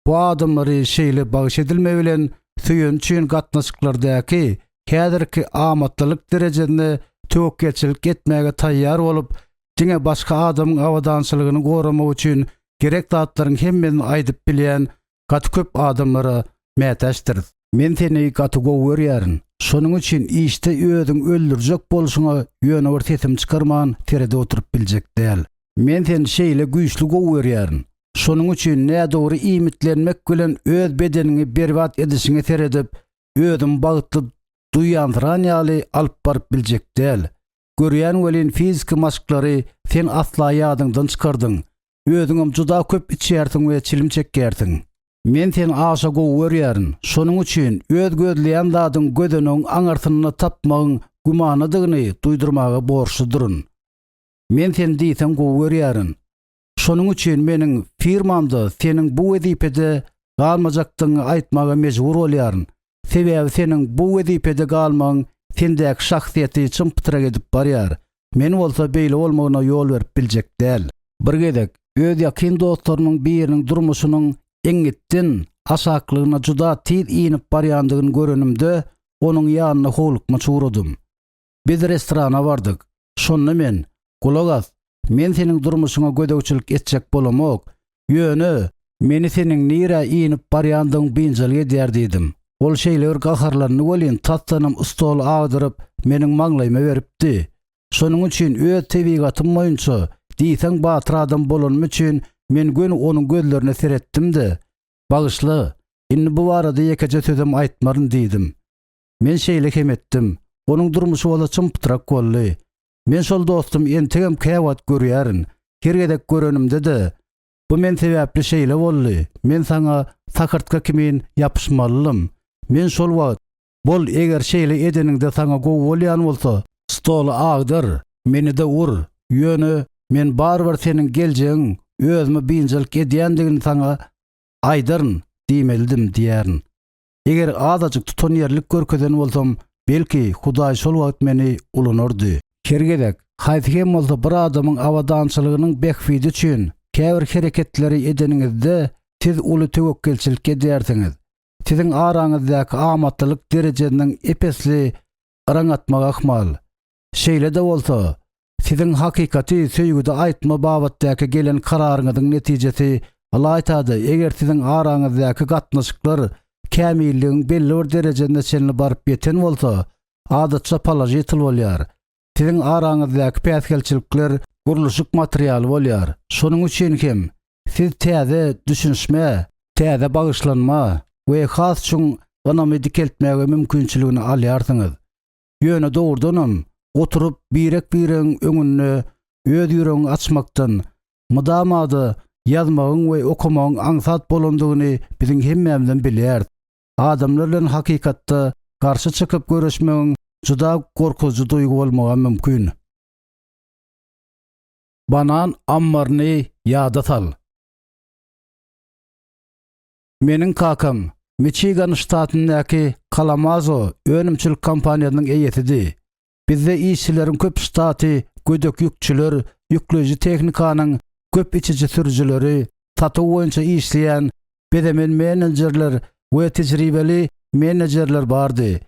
Bu adamlary şeýle bagyş edilme bilen söýeni üçin gatnaşyklardaky häzirki amatlylyk derejesine töwekgelçilik etmäge taýýar bolup, diňe başga adamyň abadançylygyny goramak üçin gerek zatlaryň hemmesini aýdyp bilýän gaty köp adamlara mätäçdiris. Men seni gaty gowy görýärin. Şonuň üçin işde özüňi öldürjek bolşuňa ýöne bir sesimi çykarman seredip oturyp biljek däl. Men seni şeýle güýçli gowy görýärin. Şonuň üçin nädogry iýmitlenmek bilen öz bedeniňi berbat edişiňe seredip, özümi bagtly duýýansyran ýaly alyp baryp biljek däl. Görýän welin fiziki maşklary sen asla ýadyňdan çykardyň. Özüňem juda köp içýärsiň we çilim çekýärsiň. Men seni aşa gowy görýärin. Şonuň üçin öz gözleýän zadyň gözenegiň aňyrsynda tapmagyň gümanadygyny duýdurmaga borçludyryn. Men seni diýseň gowy görýärin. Şonuň üçin meniň firmamda seniň bu wezipede galmajakdygyňy aýtmaga mejbur bolýaryn. Sebäbi seniň bu wezipede galmagyň sendäki şahsyýeti çym-pytrak edip barýar. Men bolsa beýle bolmagyna ýol berip biljek däl. Bir gezek öz ýakyn dostlarymyň biriniň durmuşynyň eňňitden aşaklygyna juda tiz inip barýandygyny görenimde, onuň ýanyna howlukmaç ugradym. Biz restorana bardyk. Şonda men, Gulak as, men seniň durmuşyňa gözegçilik etjek bolamok. Ýöne, meni seniň nirä inip barýandygyň biynjalyk edýär diýdim. Ol şeýle bir gaharlandy welin, tasdanam stoly agdaryp, meniň maňlaýyma beripdi. Şonuň üçin öz tebigatym boýunça diýseň batyr adam bolanym üçin men göni onuň gözlerine seretdim-de, Bagyşla, indi bu barada ýekeje sözem aýtmaryn diýdim. Men şeýle hem etdim. Onuň durmuşy bolsa çym-pytrak boldy. Men şol dostumy entegem käwagt görýärin. Her gezek görenimde-de, Bu men sebäpli şeýle boldy. Men saňa sakyrtga kimin ýapyşmalydym. Men şol wagt, Bol, eger şeýle edeniňde saňa gowy bolýan bolsa, stoly agdar, meni-de ur. Ýöne men barybir seniň geljegiň özümi biynjalyk edýändigini saňa aýdaryn diýmelidim diýýärin. Eger azajyk tutanýerlilik görkezen bolsam, belki, Hudaý şol wagt meni ulanardy. Her gezek, haýsy hem bolsa bir adamyň abadançylygynyň bähbidi üçin käbir hereketleri edeniňizde, siz uly töwekgelçilik edýärsiňiz. Siziň araňyzdaky amatlylyk derejesiniň ep-esli yraň atmagy ahmal. Şeýle-de bolsa, siziň hakykaty söýgüde aýtma babatdaky gelen kararyňyzyň netijesi, ylaýta-da, eger siziň araňyzdaky gatnaşyklar kämilligiň belli bir derejesine çenli baryp ýeten bolsa, adatça položitel bolýar. Siziň araňyzdaky päsgelçilikler gurluşyk materialy bolýar. Şonuň üçin hem siz täze düşünişmä, täze bagyşlanma we has çuň ynamy dikeltmäge mümkinçiligini alýarsyňyz. Ýöne dogrudanam, oturyp birek-biregiň öňünde öz ýüregiňi açmakdan, mydama-da ýazmagyň we okamagyň aňsat bolandygyny biziň hemmämizem bilýäris. Adamlar bilen hakykatda garşy çykyp göreşmegiň juda gorkuzyjy duýgy bolmagam mümkin. Banan ammaryny ýada sal. Meniň kakam Miçigan ştatyndaky Kalamazo önümçilik kompaniýasynyň eýesidi. Bizde işçileriň köp ştaty gödek ýükçüler, ýükleýji tehnikanyň köp içiji sürüjileri, satuw boýunça işleýän bezemen menejerler we tejribeli menejerler bardy.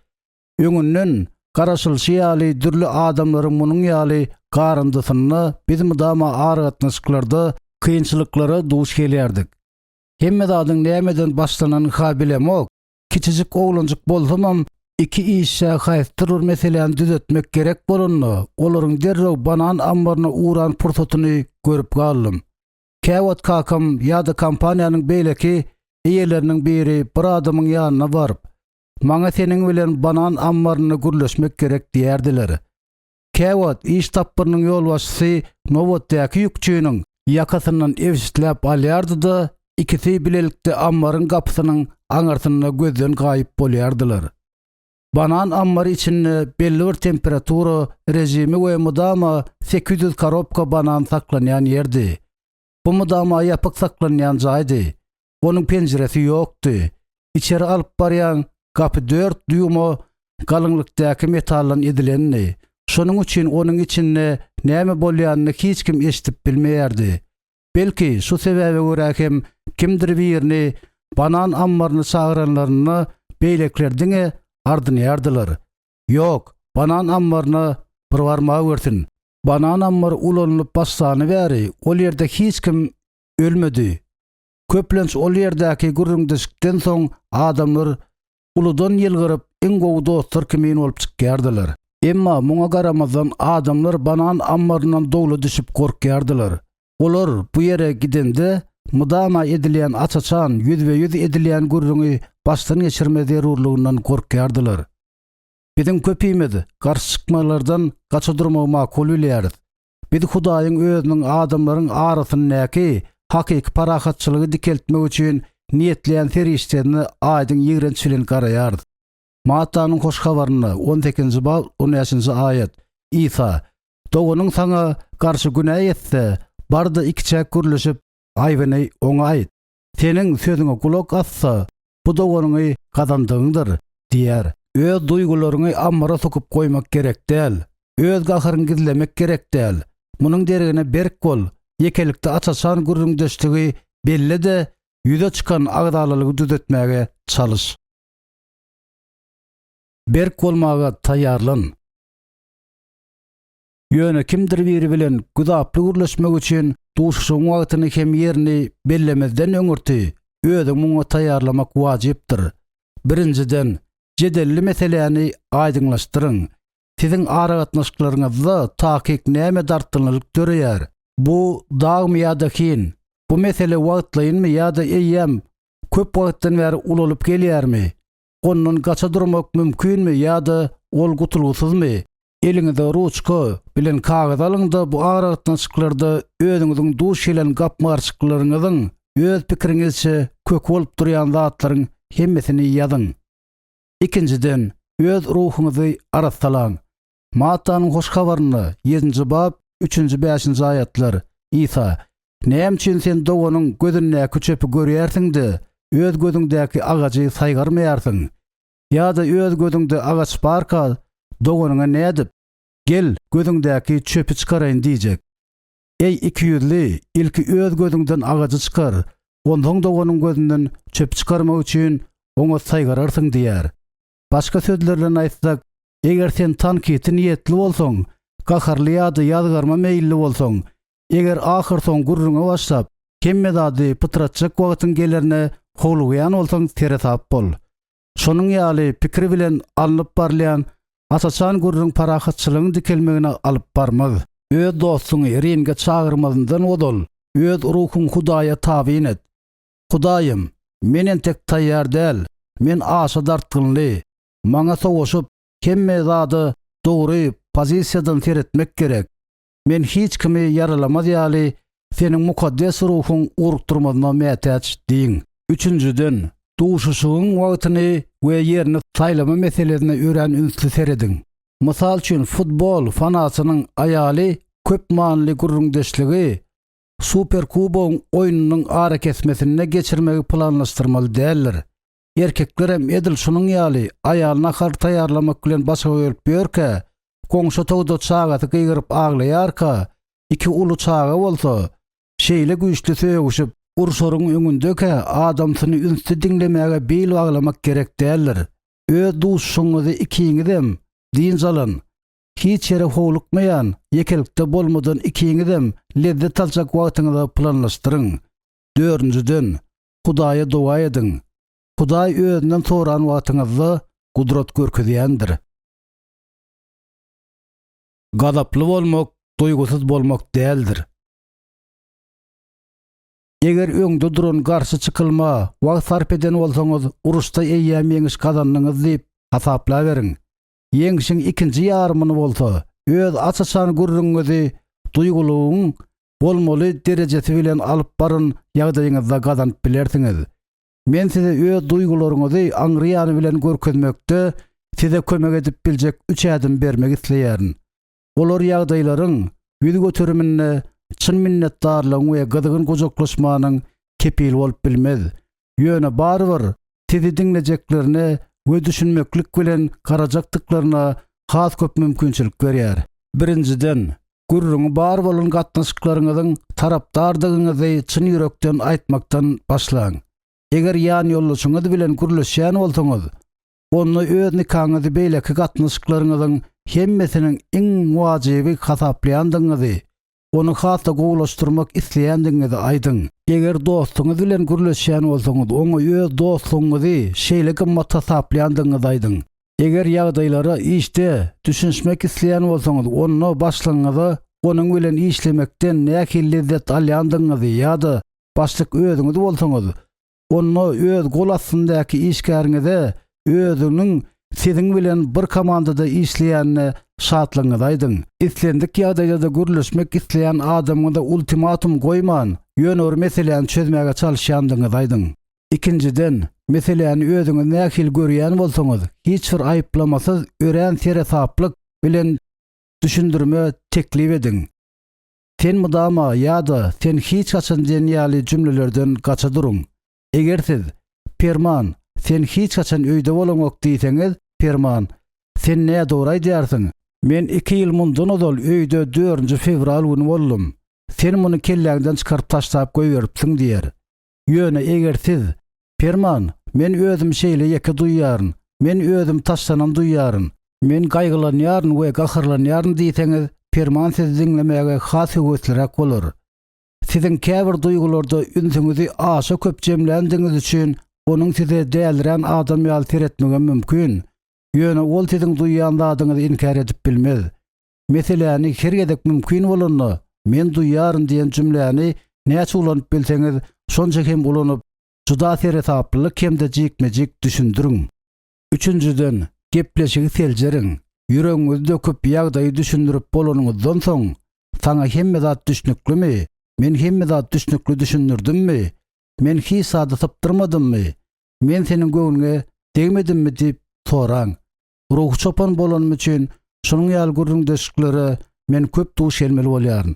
Öňünden garaşylyşy ýaly dürli adamlaryň munuň ýaly garyndysynda biz mydama aragatnaşyklarda kynçylyklara duş gelýärdik. Hemme zadyň nämeden başlananyny-ha bilemok, kiçijik oglanjyk bolsamam, iki işçä haýsydyr bir meseläni düzetmek gerek bolanda, olaryň derrew banan ammaryna ugran pursatyny görüp galdym. Käwagt kakam ýa-da kompaniýanyň beýleki eýeleriniň biri bir adamyň ýanyna baryp, Maňa seniň bilen banan ammarynda gürleşmek gerek diýerdiler. Käwagt iş tapgyrynyň ýolbaşçysy nobatdaky ýükçiniň ýakasyndan ebşitläp alýardy-da, ikisi bilelikde ammaryň gapysynyň aňyrsynda gözden gaýyp bolýardylar. Banan ammary içinde belli bir temperatura režimi we mydama 800 korobka banan saklanýan ýerdi. Bu mydama ýapyk saklanýan jaýdy. Onuň penjiresi ýokdy. Içeri alyp barýan gapy dört dýuma galyňlykdaky metaldan edilendi. Şonuň üçin onuň içinde näme bolýanyny hiç kim eşidip bilmeýärdi. Belki, şu sebäbe görä hem kimdir birini banan ammaryna çagyranlarynda beýlekiler diňe ardynýardylar. Ýok, banan ammaryna bir barmagörsün. Banan ammary ulanylyp başlany bäri ol ýerde hiç kim ölmedi. Köplenç ol ýerdäki gürrüňdeşlikden soň adamlar uludan ýylgyryp, iň gowy dostlar kimin bolup çykýardylar. Emma muňa garamazdan adamlar banan ammaryndan dowla düşüp gorkýardylar. Olar bu ýere gidende mydama edilýän aç-açan, ýüzbe-ýüz edilýän gürrüňi başdan geçirme zerurlygyndan gorkýardylar. Biziň köpimiz garşy çykmalardan gaça durmagy makul bilýäris. Biz Hudaýyň Özüniň adamlaryň arasyndaky hakyky parahatçylygy dikeltmek üçin niýetleýän serişdesine aýdyň ýigrenç bilen garaýarys. Mattanyň Hoş Habarynda, on sekizinji bap, on bäşinji aýat, Isa, Doganyň saňa garşy günä etse, bar-da ikiçäk gürleşip, aýbyny oňa aýt. Seniň sözüňe gulak assa, bu doganyňy gazandygyňdyr diýýär. Öz duýgularyňy ammara sokup goýmak gerek däl. Öz gaharyňy gizlemek gerek däl. Munuň deregine berk bol, ýekelikde aç-açan gürrüňdeşligi belle-de, ýüze çykan agzalalygy düzetmäge çalyş. Berk bolmaga taýýarlan. Ýöne kimdir biri bilen güzaply gürleşmek üçin duşuşygyň wagtyny hem ýerini bellemezden öňürti, özüňi muňa taýýarlamak wajypdyr. Birinjiden, jedelli meseläni aýdyňlaşdyryň. Siziň aragatnaşyklaryňyzda takyk näme dartgynlylyk döreýär? Bu dagmy ýa-da hin? Bu mesele wagtlaýynmy ýa-da eýýäm köp wagtdan bäri ulalyp gelýärmi? Ondan gaça durmak mümkinmi ýa-da ol gutulgysyzmy? Eliňize ruçka bilen kagyz alyň-da bu aragatnaşyklarda özüňiziň duş gelen gapma-garşylyklaryňyzyň öz pikiriňizçe köki bolup durýan zatlaryň hemmesini ýazyň. Ikinjiden, öz ruhuňyzy arassalaň. Mattanyň Hoş Habarynda, ýedinji bap, üçünji, bäşinji aýatlar, Isa, Näme üçin sen doganyň gözündäki çöpi görýärsiň-de, öz gözüňdäki agajy saýgarmaýarsyň? Ýa-da öz gözüňde agaç barka, doganyňa nädip, Gel, gözüňdäki çöpi çykaraýyn diýjek? Eý, ikiýüzli, ilki öz gözüňden agajy çykar, onsoň doganyň gözünden çöpi çykarmak üçin oňa saýgararsyň diýýär. Başga sözler bilen aýtsak, eger sen tankyty niýetli bolsaň, gaharly ýa-da ýazgarma meýilli bolsaň, eger ahyrsoň gürrüňe başlap, hemme zady pytratjak wagtyň gelerine howlugýan bolsaň seresap bol. Şonuň ýaly pikir bilen alnyp barylýan aç-açan gürrüň parahatçylygyň dikelmegine alyp barmaz. Öz dostuňy ringe çagyrmazyndan ozal, öz ruhuňy Hudaýa tabyn et. Hudaýym, men entek taýýar däl, men aşa dartgynly. Maňa sowaşyp, hemme zada dogry pozisiýadan seretmek gerek. Men hiç kimi ýaralamaz ýaly, Seniň mukaddes ruhuň ugrukdyrmazyna mätäç diýiň. Üçünjiden, duşuşygyň wagtyny we ýerini saýlama meselesine örän ünsli serediň. Mysal üçin, futbol fanatynyň aýaly köp manyly gürrüňdeşligi Superkubogyň oýnunyň arakesmesinde geçirmegi planlaşdyrmaly däldir. Erkeklerem edil şunuň ýaly aýal nahar taýýarlamak bilen başa bölüp ýörkä, goňşy otagda çagasy gygyryp aglaýarka, iki uly çaga bolsa, şeýle güýçli sögüşip, urşaryň öňündekä adamsyny ünsli diňlemäge bil baglamak gerek däldir. Öz duşuşygyňyzy ikiňizem dynç alan, hiç ýere howlukmaýan, ýekelikde bolmadan ikiňizem lezzet aljak wagtyňyza planlaşdyryň. Dördünjiden, Hudaýa doga ediň. Hudaý özünden soran wagtyňyzda gudrat görkezýändir. Gazaply bolmak duýgusyz bolmak däldir. Eger öňde duran garşy çykylma wagt sarp eden bolsaňyz, uruşda eýýäm ýeňiş gazandyňyz diýip hasaplaberiň. Ýeňşiň ikinji ýarymyny bolsa, öz aç-açan gürrüňiňizi duýgulygyň bolmaly derejesi bilen alyp baran ýagdaýyňyzda gazanyp bilersiňiz. Men size öz duýgularyňyzy aňry ýany bilen görkezmekde size kömek edip biljek üç ädim bermek isleýärin. Olar ýagdaýlaryň ýüz göteriminde. çyn minnetdarlygyň we gyzgyn gujaklaşmanyň kepili bolup bilmez. Ýöne barybir sizi diňlejeklerine we düşünmeklik bilen garajakdyklaryna has köp mümkinçilik berýär. Birinjiden, gürrüňi bar bolan gatnaşyklaryňyzyň tarapdardygyňyzy çyn ýürekden aýtmakdan başlaň. Eger ýanýoldaşyňyz bilen gürleşýän bolsaňyz, onda öz nikaňyzy beýleki gatnaşyklaryňyzyň hemmesiniň iň wajyby hasaplaýandygyňyzy, ony has-da gowulaşdyrmak isleýändigiňizi aýdyň. Eger dostuňyz bilen gürleşýän bolsaňyz, oňa öz dostlugyňyzy şeýle gymmat hasaplaýandygyňyzy aýdyň. Eger ýagdaýlara işde düşünişmek isleýän bolsaňyz, onda başlygyňyza onuň bilen işlemekden nähili lezzet alýandygyňyzy ýa-da başlyk özüňiz bolsaňyz, onda öz gol astyndaky işgäriňize özüniň siziň bilen bir komandada işleýänine şatlygyňyzy aýdyň. Islendik ýagdaýda-da gürleşmek isleýän adamyňyza ultimatum goýman, ýöne bir meseläni çözmäge çalyşýandygyňyzy aýdyň. Ikinjiden, meseläni özüňiz nähili görýän bolsaňyz, hiç bir aýyplamasyz örän seresaplyk bilen düşündirme teklip ediň. Sen mydama ýa-da sen hiç haçan diýen ýaly jümlelerden gaça duruň. Eger siz, Perman, sen hiç haçan öýde bolaňok diýseňiz, Perman, Sen nädogry aýdýarsyň. Men iki ýyl mundan ozal öýde dördünji fewral güni boldum. Sen muny kelläňden çykaryp taşlap goýberipsiň diýer. Ýöne eger siz, Perman, men özümi şeýle ýeke duýýaryn, men özümi taşlanan duýýaryn, men gaýgylanýaryn we gaharlanýaryn diýseňiz, Perman sizi diňlemäge has höwesliräk bolar. Siziň käbir duýgularda ünsüňizi aşa köp jemländigiňiz üçin onuň size dälirän adam ýaly seretmegem mümkin. Ýöne ol siziň duýýan zadyňyzy inkär edip bilmez. Meseläni her gezek mümkin bolanda men duýýaryn diýen jümläni näçe ulanyp bilseňiz, şonça hem ulanyp, juda seresaplylyk hem-de jikme-jik düşündiriň. Üçünjiden, gepleşigi seljeriň. Ýüregiňizi döküp, ýagdaýy düşündirip bolanyňyzdan soň, Saňa hemme zat düşnüklimi? Men hemme zat düşnükli düşündirdimmi? Men hiç zady sypdyrmadymmy? Men seniň göwnüňe degmedimmi diýip soraň. Ruhy çopan bolanym üçin şunuň ýaly gürrüňdeşliklere men köp duş gelmeli bolýaryn.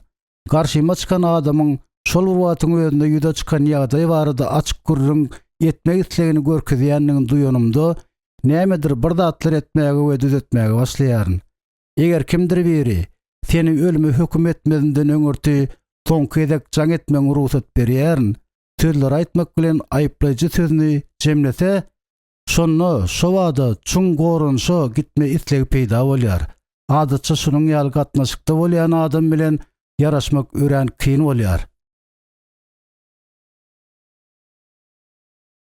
Garşyma çykan adamyň şol bir wagtyň özünde ýüze çykan ýagdaý barada açyk gürrüň etmek islegini görkezýändigini duýanymda, nämedir bir zatlar etmäge we düzetmäge başlaýaryn. Eger kimdir biri seni ölüme höküm etmezinden öňürti soňky gezek jaň etmegiňe rugsat berýärin sözleri aýtmak bilen aýyplaýjy sözüni jemlese, Şonda şobada çuň goranyşa gitme islegi peýda bolýar. Adatça şunuň ýaly gatnaşykda bolýan adam bilen ýaraşmak örän kyn bolýar.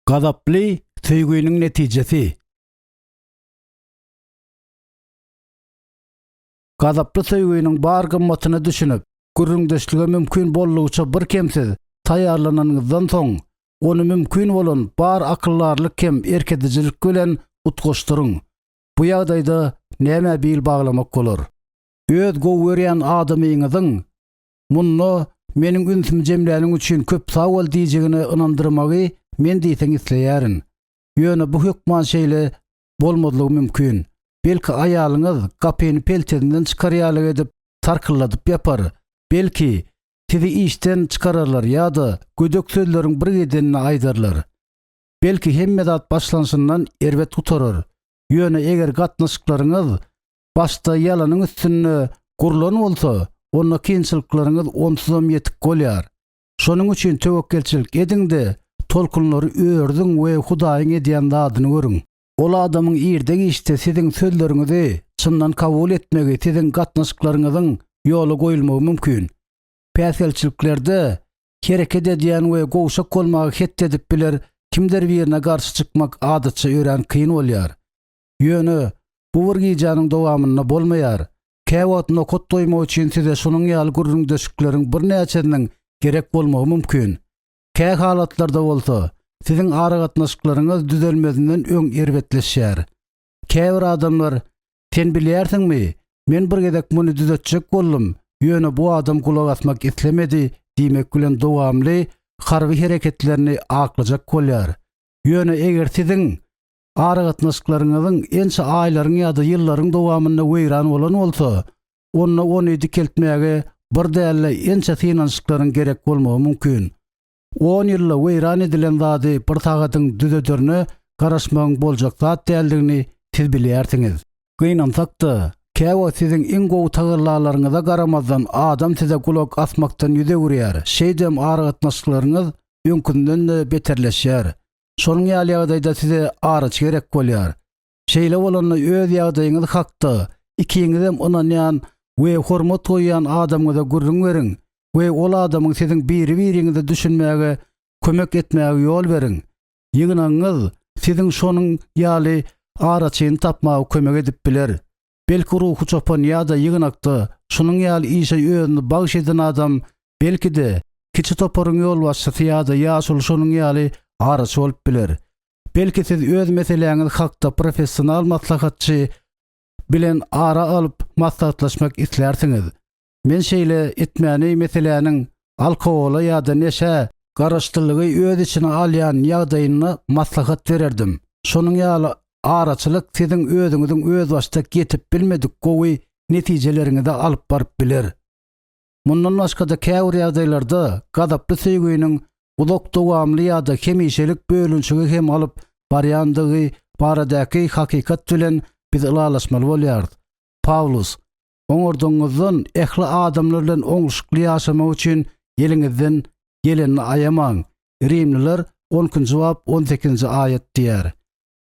Gazaply söýginiň netijesi. Gazaply söýginiň bar gymmatyna düşünip, gürrüňdeşlige mümkin boldugyça birkemsiz taýýarlananyňyzdan soň, ony mümkin bolan bar akyldarlyk hem erk edijilik bilen utgaşdyryň. Bu ýagdaýda nämä bil baglamak bolar? Öz gowy görýän adamyňyzyň munda meniň ünsümi jemläniň üçin köp sag bol diýjegine ynandyrmagy men diýseň isleýärin. Ýöne bu hökman şeýle bolmazlygy mümkin. Belki aýalyňyz gapyny peltesinden çykar ýaly edip tarkylladyp ýapar. Belki, sizi işden çykararlar ýa-da gödek sözleriň bir gidenini aýdarlar. Belki hemme zat başlanyşyndan erbet gutarar. Ýöne eger gatnaşyklaryňyz başda ýalanyň üstünde gurlan bolsa, onda kynçylyklaryňyz onsuzam ýetik bolýar. Şonuň üçin töwekgelçilik ediň-de, tolkunlary ördüň we Hudaýyň edýän zadyny görüň. Ol adamyň irde-giçde siziň sözleriňizi çyndan kabul etmegi siziň gatnaşyklaryňyzyň ýola goýulmagy mümkin. Päsgelçiliklerde hereket edýän we gowşak bolmaga het edip biler kimdir birine garşy çykmak adatça örän kyn bolýar. Ýöne bu bir gijäniň dowamynda bolmaýar. Käwagt nokat goýmak üçin size şunuň ýaly gürrüňdeşlikleriň birnäçesiniň gerek bolmagy mümkin. Kä halatlarda bolsa, siziň aragatnaşyklaryňyz düzelmezinden öň erbetleşýär. Käbir adamlar, Sen bilýärsiňmi, men bir gezek muny düzetjek boldum, ýöne bu adam gulak asmak islemedi diýmek bilen dowamly harby hereketlerini aklajak bolýar. Ýöne eger siziň aragatnaşyklaryňyzyň ençe aýlaryň ýa-da ýyllaryň dowamynda weýran bolan bolsa, onda ony dikeltmäge. bir däl-de ençe synanyşyklaryň gerek bolmagy mümkin. On ýylda weýran edilen zady bir sagadyň düzederine garaşmagyň boljak zat däldigini siz bilýärsiňiz. Gynansak-da, käwagt siziň iň gowy tagallalaryňyza garamazdan adam size gulak asmakdan ýüz öwürýär, şeýdibem aragatnaşyklaryňyz öňküsinden-de beterleşýär. Şonuň ýaly ýagdaýda size araçy gerek bolýar. Şeýle bolanda öz ýagdaýyňyz hakda ikiňizem ynanýan we hormat goýýan adamyňyza gürrüň beriň we ol adamyň siziň biri-biriňize düşünmäge kömek etmäge ýol beriň. Ýygnagyňyz siziň şonuň ýaly araçyny tapmaga kömek edip biler. Belki ruhy çopan ýa-da ýygnakda şunuň ýaly işe özüni bagyş eden adam, belki-de, kiçi toparyň ýolbaşçysy ýa-da ýaşuly şonuň ýaly araçy bolup biler. Belki siz öz meseläňiz hakda professional maslahatçy bilen ara alyp maslahatlaşmak islärsiňiz. Men şeýle etmäni meseläniň alkogola ýa-da neşä garaşlylygy öz içine alýan ýagdaýynda maslahat bererdim. Şonuň ýaly araçylyk siziň özüňiziň özbaşdak ýetip bilmedik gowy netijeleriňize alyp baryp biler. Mundan başga-da käbir ýagdaýlarda gazaply söýginiň uzak dowamly ýa-da hemişelik bölünişige hem alyp barýandygy baradaky hakykat bilen biz ylalaşmaly bolýarys. Pawlus, Oňardygyňyzdan ähli adamlar bilen oňşukly ýaşamak üçin eliňizden gelenini aýamaň, Rimliler on ikinji bap on sekizinji aýat diýýär.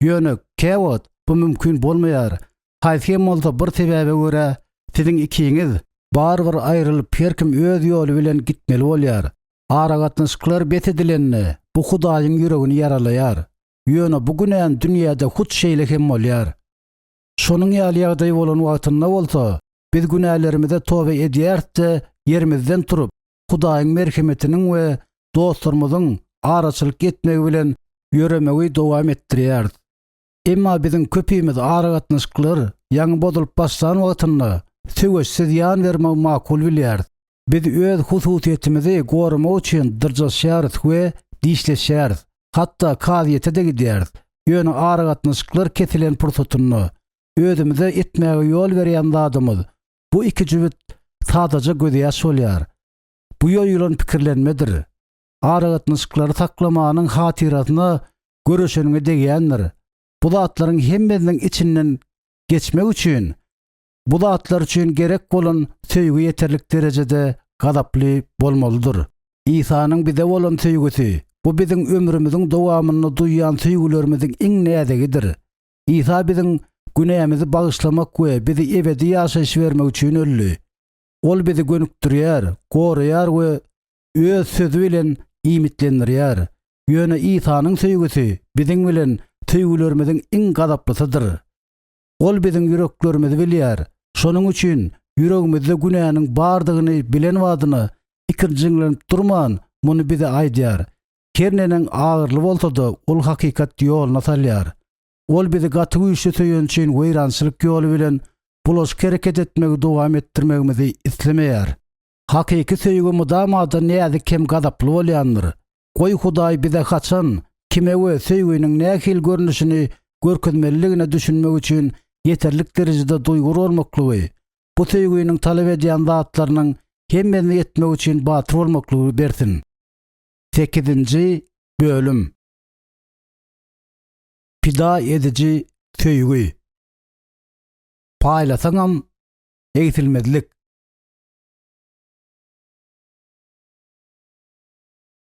Ýöne käwagt bu mümkin bolmaýar. Haýsy hem bolsa bir sebäbe görä siziň ikiňiz barybir aýrylyp her kim öz ýoly bilen gitmeli bolýar. Aragatnaşyklar bes edilende bu Hudaýyň ýüregini ýaralaýar. Ýöne bu günän dünýäde hut şeýle hem bolýar. Şonuň ýaly ýagdaý bolan wagtynda bolsa, biz günälerimize toba edýäris-de, ýerimizden turup, Hudaýyň merhemetiniň we dostlarymyzyň araçylyk etmegi bilen ýöremegi dowam etdirýäris. Emma biziň köpimiz aragatnaşyklar ýaňy bozulyp başlan wagtynda söweşsiz ýan bermegi makul bilýäris. Biz öz hususyýetimizi goramak üçin dyrjaşýarys we dişleşýäris, hatda kazyýete-de gidýäris. Ýöne aragatnaşyklar kesilen pursatynda, özümize etmäge ýol berýän zadymyz, bu iki jübüt sadaja gözýaş bolýar. Bu ýoýulan pikirlenmedir. Aragatnaşyklary saklamanyň hatyrasyna göreşeniňe degýändir. Bu zatlaryň hemmesiniň içinden geçmek üçin Bu zatlar üçin gerek bolan söýgi ýeterlik derejede gazaply bolmalydyr. Isanyň bize bolan söýgüsi, bu biziň ömrümiziň dowamynda duýýan söýgülerimiziň iň näzigidir. Isa biziň günämizi bagyşlamak we bizi ebedi ýaşaýyş bermek üçin öldi. Ol bizi gönükdirýär, goraýar we Öz sözi bilen iýmitlendirýär. Ýöne Isanyň söýgüsi biziň bilen söýgülerimiziň iň gazaplysydyr. Ol biziň ýüreklerimizi bilýär. Şonuň üçin ýüregimizde günäniň bardygyny bilen badyna ikirjiňlenip durman, muny bize aýdýar. Her neneň agyrly bolsa-da, ol hakykat ýoluna salýar. Ol bizi gaty güýçli söýeni üçin weýrançylyk ýoly bilen bulaşyk hereket etmegi dowam etdirmegimizi islemeýär. Hakyky söýgi mydama-da näzik hem gazaply bolýandyr. Goý Hudaý bize haçan, kime we söýginiň nähili görnüşini görkezmelidigine düşünmek üçin ýeterlik derejede duýgur bolmaklygy, bu söýginiň talap edýän zatlarynyň hemmesini etmek üçin batyr bolmaklygy bersin. Sekizinji bölüm. Pida ediji söýgi. Paýlasaňam egsilmezlik.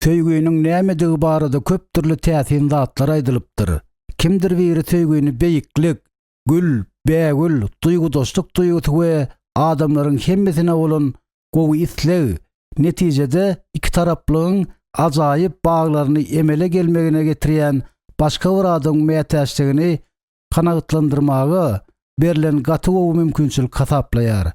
Söýginiň nämedigi barada köp dürli täsin zatlar aýdylypdyr. Kimdir biri söýgini beýiklik, gül, bägül, duýgudaşlyk duýgusy we adamlaryň hemmesine bolan gowy isleg, netijede ikitaraplygyň ajaýyp baglaryny emele gelmegine getirýän başga bir adamyň mätäçligini kanagatlandyrmaga berlen gaty gowy mümkinçilik hasaplaýar.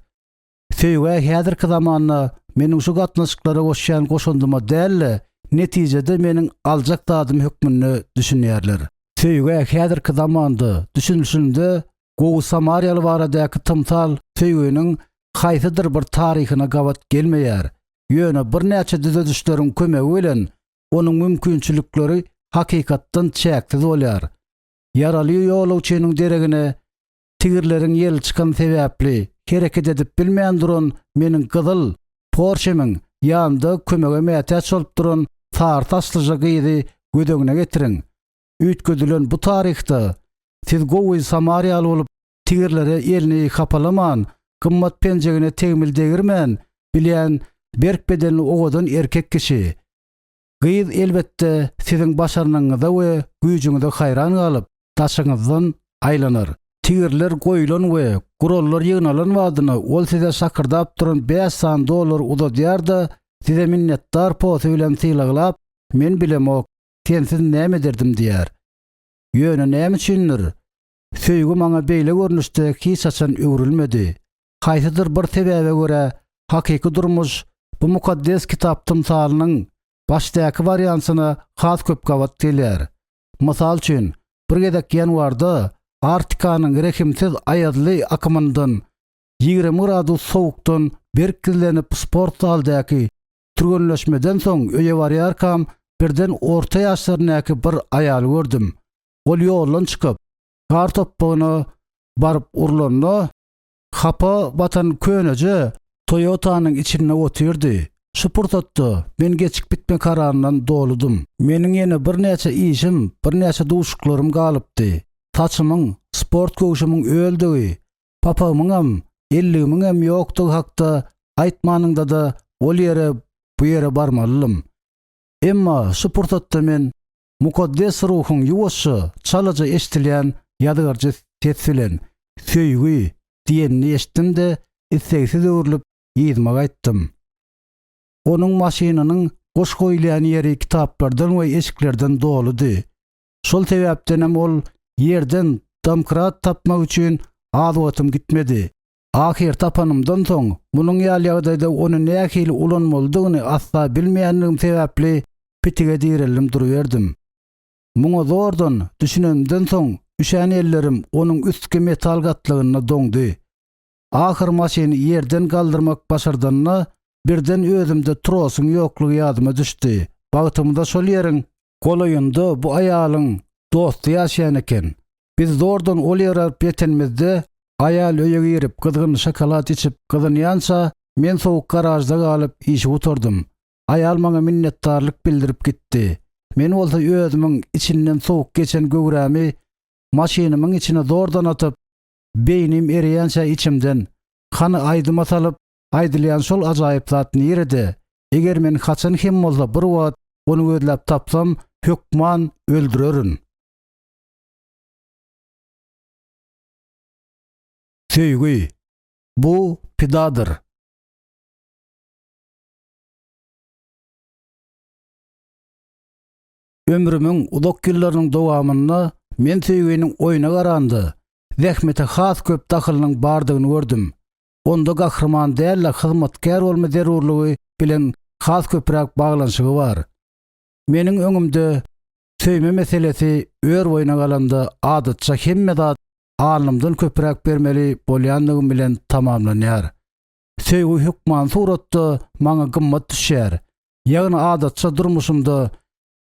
Söýgä häzirki zamanda meniň şu gatnaşyklara goşýan goşandyma däl-de, netijede meniň aljak zadym hökmünde düşünýärler. Söýgä häzirki zamanda düşünilişinde gowy samariýaly baradaky tymsal söýginiň haýsydyr bir taryhyna gabat gelmeýär. Ýöne birnäçe düzedişleriň kömegi bilen onuň mümkinçilikleri hakykatdan çäksiz bolýar. Ýaraly ýolagçynyň deregine tigirleriň ýeli çykan sebäpli hereket edip bilmän duran meniň gyzyl. Porşemiň ýanynda kömege mätäç bolup duran sary saçlyja gyzy göz öňüne getiriň. Üýtgedilen bu taryhda siz gowy samariýaly bolup, tigirlere elini hapalaman, gymmat penjegine tegmil degirmän bilýän berk bedenli owadan erkek kişi. Gyz elbetde siziň başarnygyňyza we güýjüňize haýran galyp, daşyňyzdan aýlanar. Tigirler goýlan we gurallar ýygnalan badyna ol size şakyrdap duran bäş sany dollar uzadýar-da, size minnetdar posy bilen sylaglap, Men bilemok, sensiz näme ederdim diýýär. Ýöne näme üçindir, söýgi maňa beýle görnüşde hiç haçan öwrülmedi. Haýsydyr bir sebäbe görä, hakyky durmuş bu Mukaddes Kitap tymsalynyň başdaky wariantyna has köp gabat gelýär. Mysal üçin, bir gezek ýanwarda Arktikanyň rehimsiz aýazly akymyndan 20 gradus sowukdan berk gizlenip sport zaldaky türgenleşmeden soň öýe barýarkam birden orta ýaşlaryndaky bir aýaly gördüm. Ol ýoldan çykyp, gar topbagyna baryp urlanda, Hapa batan köneje Toýotanyň içinde otyrdy. Şu pursatda men geçip gitme kararyndan doludym. Meniň ýene birnäçe işim, birnäçe duşuşyklarym galypdy. Saçymyň, sport köwşümiň öldügi, papagymyňam, elligimiňem ýokdugy hakda aýtmanyňda-da ol ýere, bu ýere barmalydym. Emma şu pursatda men Mukaddes Ruhuň ýuwaşja, çalaja eşidilýän ýazgaryjy ses bilen, Söýgi! diýenini eşitdim-de, islegsiz öwrülip, yzyma gaýtdym. Onuň maşynynyň goş goýulýan ýeri kitaplardan we eşiklerden doludy. Şol sebäpdenem ol ýerden domkrat tapmak üçin az wagtym gitmedi. Ahyr tapanymdan soň, munuň ýaly ýagdaýda ony nähili ulanmalydygyny asla bilmeýänligim sebäpli pitige direldim duruberdim. Muňa zordan düşünenimden soň, üşän ellerim onuň üstki metal gatlagynda doňdy. Ahyr maşyny ýerden galdyrmak başardanda, birden özümde trosuň ýoklugy ýadyma düşdi. Bagtymyza şol ýeriň golaýynda bu aýalyň dosty ýaşaýan eken. Biz zordan ol ýere baryp ýetenimizde, aýal öýe girip, gyzgyn şokolad içip gyzynýança, men sowuk garažda galyp, işi gutardym. Aýal maňa minnetdarlyk bildirip gitdi. Men bolsa özümiň içinden sowuk geçen göwrämi maşynymyň içine zordan atyp, beýnim ereýänçä içimden, Hany aýdyma salyp aýdylýan şol ajaýyp zat nirede? Eger men haçan hem bolsa bir wagt ony gözläp tapsam, hökman öldürerin. Söýgi, bu pidadyr. Ömrümiň uzak ýyllarynyň dowamynda men söýginiň oýna garanda, zähmete has köp dahylynyň bardygyny gördüm. Onda gahryman däl-de hyzmatkär bolma zerurlygy bilen has köpräk baglanyşygy bar. Meniň öňümde söýme meselesi ör boýuna galanda adatça hemme zat alnymdan köpräk bermeli bolýandygym bilen tamamlanýar. Söýgi hökmany suratda maňa gymmat düşýär. Ýagny adatça durmuşymda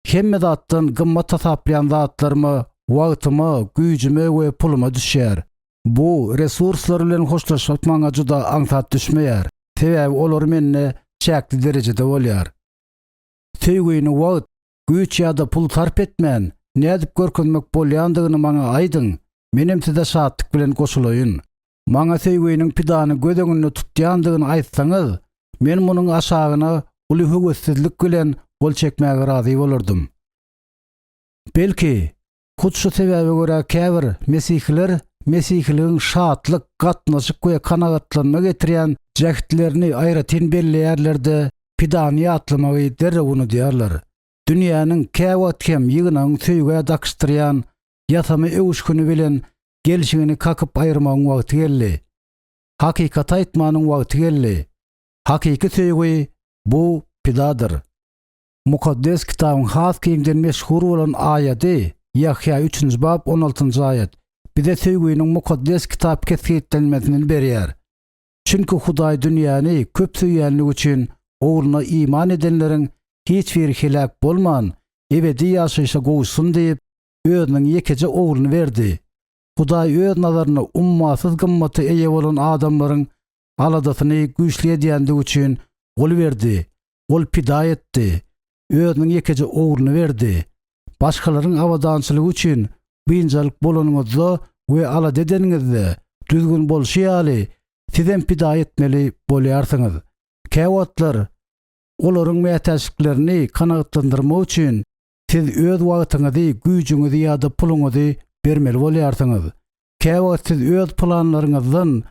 hemme zatdan gymmat hasaplaýan zatlaryma, wagtyma, güýjüme we puluma düşýär. Bu resurslar bilen hoşlaşmak maňa juda aňsat düşmeýär, sebäbi olar mende çäkli derejede bolýar. Söýgini wagt, güýç ýa-da pul sarp etmän, nädip görkezmek bolýandygyny maňa aýdyň, menem size şatlyk bilen goşulaýyn. Maňa söýginiň pidany göz öňünde tutýandygyny aýtsaňyz, men munuň aşagyna uly höwessizlik bilen gol çekmäge razy bolardym. Belki, hut şu sebäbe görä käbir mesihiler mesihiligiň şatlyk, gatnaşyk we kanagatlanma getirýän jähtlerini aýratyn belleýärler-de, pidany ýatlamagy derrew unudýarlar. Dünýäniň, käwagt hem ýygnagyň söýgä dakyşdyrýan ýasama öwüşgini bilen gelşigini kakyp aýyrmagyň wagty geldi. Hakykaty aýtmanyň wagty geldi. Hakyky söýgi bu pidadyr. Mukaddes Kitabyň has giňden meşhur bolan aýady, Ýahýa üçünji bap on altynjy aýat, bize söýginiň Mukaddes Kitap kesgitlenmesini berýär. Çünki Hudaý dünýäni köp söýýänligi üçin Ogluna iman edenleriň hiç biri heläk bolman, ebedi ýaşaýşa gowuşsyn diýip, Özüniň ýekeje Ogluny berdi. Hudaý Öz nazarynda ummasyz gymmata eýe bolan adamlaryň aladasyny güýçli edýändigi üçin. Ol berdi. Ol pida etdi. Özüniň ýekeje ogluny berdi. Başgalaryň abadançylygy üçin biynjalyk bolanyňyzda we alada edeniňizde, düzgün bolşy ýaly, sizem pida etmeli bolýarsyňyz. Käwagtlar olaryň mätäçliklerini kanagatlandyrmak üçin siz öz wagtyňyzy, güýjüňizi ýa-da puluňyzy bermeli bolýarsyňyz. Käwagt siz öz planlaryňyzdan,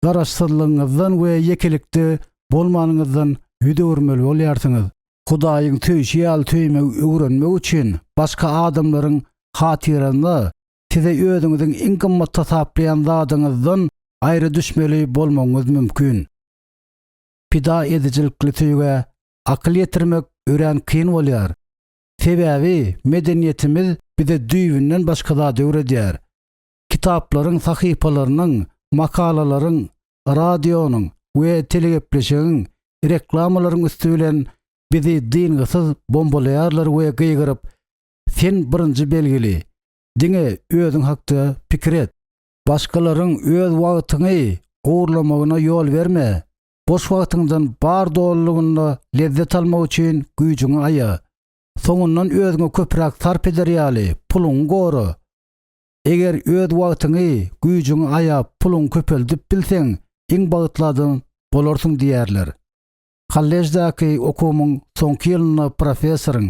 garaşsyzlygyňyzdan we ýekelikde bolmanyňyzdan ýüz öwürmeli bolýarsyňyz. Hudaýyň söýşi ýaly söýmegi öwrenmek üçin başga adamlaryň hatyrasyna size özüňiziň iň gymmat hasaplaýan zadyňyzdan aýra düşmeli bolmagyňyz mümkin. Pida edijilikli söýgä akyl ýetirmek örän kyn bolýar. Sebäbi medeniýetimiz bize düýbünden başga zady öwredýär. Kitaplaryň sahypalarynyň, makalalaryň, radionyň we telegepleşigiň, reklamalaryň üsti bilen bizi dyngysyz bombalaýarlar we gygyryp, Sen birinji belgili, diňe özüň hakda pikir et. Başgalaryň öz wagtyňy ogurlamagyna ýol berme. Boş wagtyňdan bar dolulygynda lezzet almak üçin güýjüňi aýa. Soňundan özüňe köpräk sarp eder ýaly, puluňy gora. Eger öz wagtyňy, güýjüňi aýap, puluňy köpeldip bilseň, iň bagtly adam bolarsyň diýýärler. Kolleždäki okuwymyň soňky ýylynda professoryň,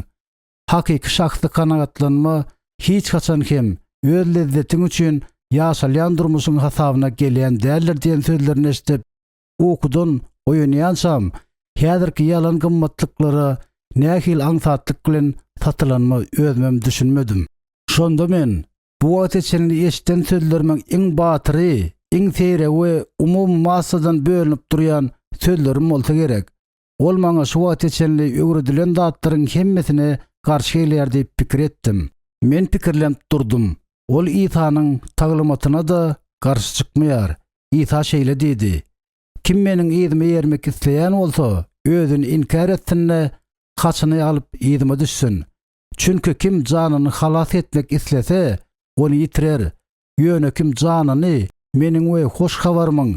Hakyky şahsy kanagatlanma hiç haçan hem öz lezzetiň üçin ýaşalýan durmuşyň hasabyna gelýän däldir diýen sözlerini eşidip, ukudan oýanýançam, häzirki ýalan gymmatlyklara nähili aňsatlyk bilen satylanyma özümem düşünmedim. Şonda men bu wagta çenli eşiden sözlerimiň iň batyry, iň seýregi we umumy massadan bölünip durýan sözlerim bolsa gerek. Ol maňa şu wagta çenli öwredilen zatlaryň hemmesine garşy gelýär diýip pikir etdim. Men pikirlenip durdum. Ol Isanyň taglymatyna-da garşy çykmaýar. Isa şeýle diýdi, Kim meniň yzyma eýermek isleýän bolsa, özüni inkär etsin-de, haçyny alyp yzyma düşsün. Çünki kim janyny halas etmek islese, ony ýitirer, ýöne kim janyny Meniň we Hoş Habarymyň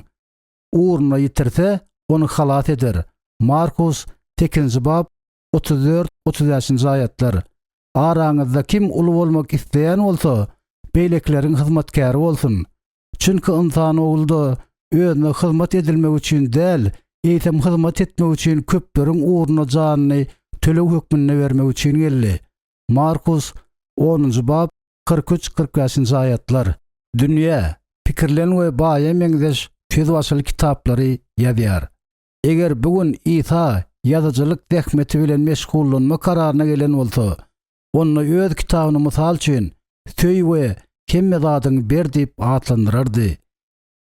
ugrunda ýitirse, ony halas eder. Markus, sekizinji bap, 34, 35-nji aýatlar. Araňyzda kim uly bolmak isleýän bolsa, beýlekileriň hyzmatkäri bolsun. Çünki Ynsan Ogly-da özüne hyzmat edilmegi üçin däl, eýsem hyzmat etmek üçin köpleriň ugrunda janyny töleg hökmünde bermek üçin geldi. Markus, onunjy bap, 43, 45-nji aýatlar. Dünýä, pikirlen we baýa meňzeş sözbaşyly kitaplary ýazýar. Eger bu gün Isa ýazyjylyk zähmeti bilen meşgullanma kararyna gelen bolsa, onda öz kitabyny mysal üçin Söý we hemme zadyňy ber diýip atlandyrardy.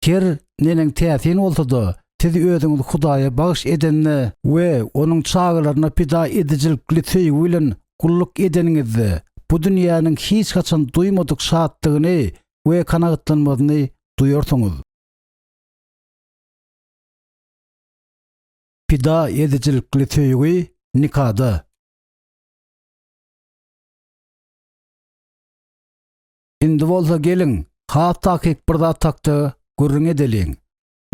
Her neneň täsin bolsa-da, siz özüňizi Hudaýa bagyş edende we Onuň çagalaryna pida edijilikli söýgi bilen gulluk edeniňizde, bu dünýäniň hiç haçan duýmadyk şatlygyny we kanagatlanmasyny duýarsyňyz. Pida edijilikli söýgi nikada. Indi bolsa geliň, has takyk bir zat hakda gürrüň edeliň.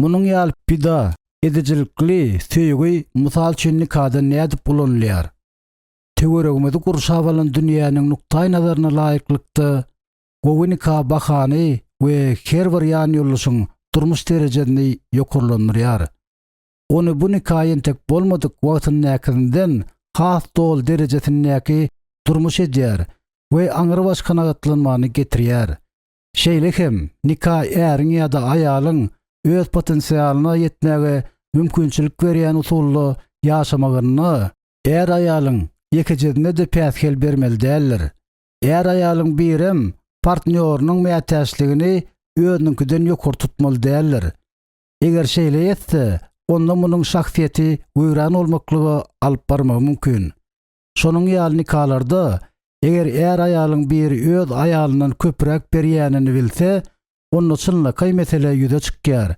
Munuň ýaly pida edijilikli söýgi mysal üçin nikada nädip ulanylýar? Töweregimizi gurşap alan dünýäniň nukdaýnazaryna laýyklykda, gowy nika bahany we her bir ýanýoldaşyň durmuş derejesini ýokarlandyrýar. Ony bu nika entek bolmadyk wagtyndäkisinden has doly derejesindäki durmuş edýär we aňrybaş kanagatlanmany getirýär. Şeýle hem, nika äriň ýa-da aýalyň öz potensialyna ýetmäge mümkinçilik berýän usulda ýaşamagynda är-aýalyň ýekejesine-de päsgel bermeli däldir. Är-aýalyň birem partnýorynyň mätäçligini özüniňkiden ýokary tutmaly däldir. Eger şeýle etse, onda munuň şahsyýeti weýran bolmaklyga alyp barmagy mümkin. Şonuň ýaly nikalarda, eger är-aýalyň biri öz aýalyndan köpräk berýänini bilse, onda çynlakaý mesele ýüze çykýar.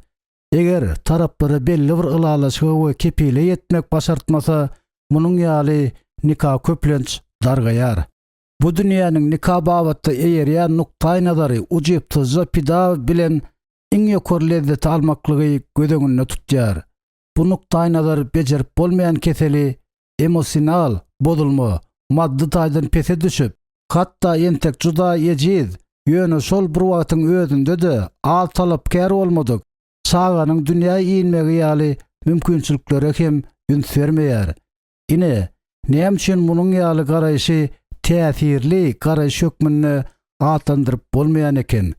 Eger taraplara belli bir ylalaşyga we kepile ýetmek başartmasa, munuň ýaly nika köplenç dargaýar. Bu dünýäniň nika babatda eýerýän nukdaýnazary ujypsyzja pida bilen iň ýokary lezzeti almaklygy göz öňünde tutýar. Bu nukdaýnazar bejerip bolmaýan keseli, emosional bozulma, maddy taýdan pese düşüp, hatda entek juda ejiz, ýöne şol bir wagtyň özünde-de az talapkär bolmadyk çaganyň dünýä inmegi ýaly mümkinçiliklere hem üns bermeýär. Ine, näme üçin munuň ýaly garaýşy täsirli garaýyş hökmünde atlandyryp bolmaýan eken.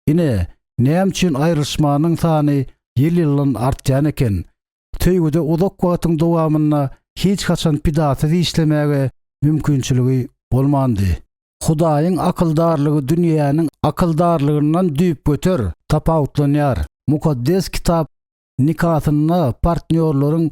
Ine, näme üçin aýrylyşmanyň sany ýyl-ýyldan artýan eken. Söýgüde uzak wagtyň dowamynda hiç haçan pidasyz işlemäge mümkinçiligi bolmandy. Hudaýyň akyldarlygy dünýäniň akyldarlygyndan düýpgöter tapawutlanýar. Mukaddes Kitap nikasynda partnýorlaryň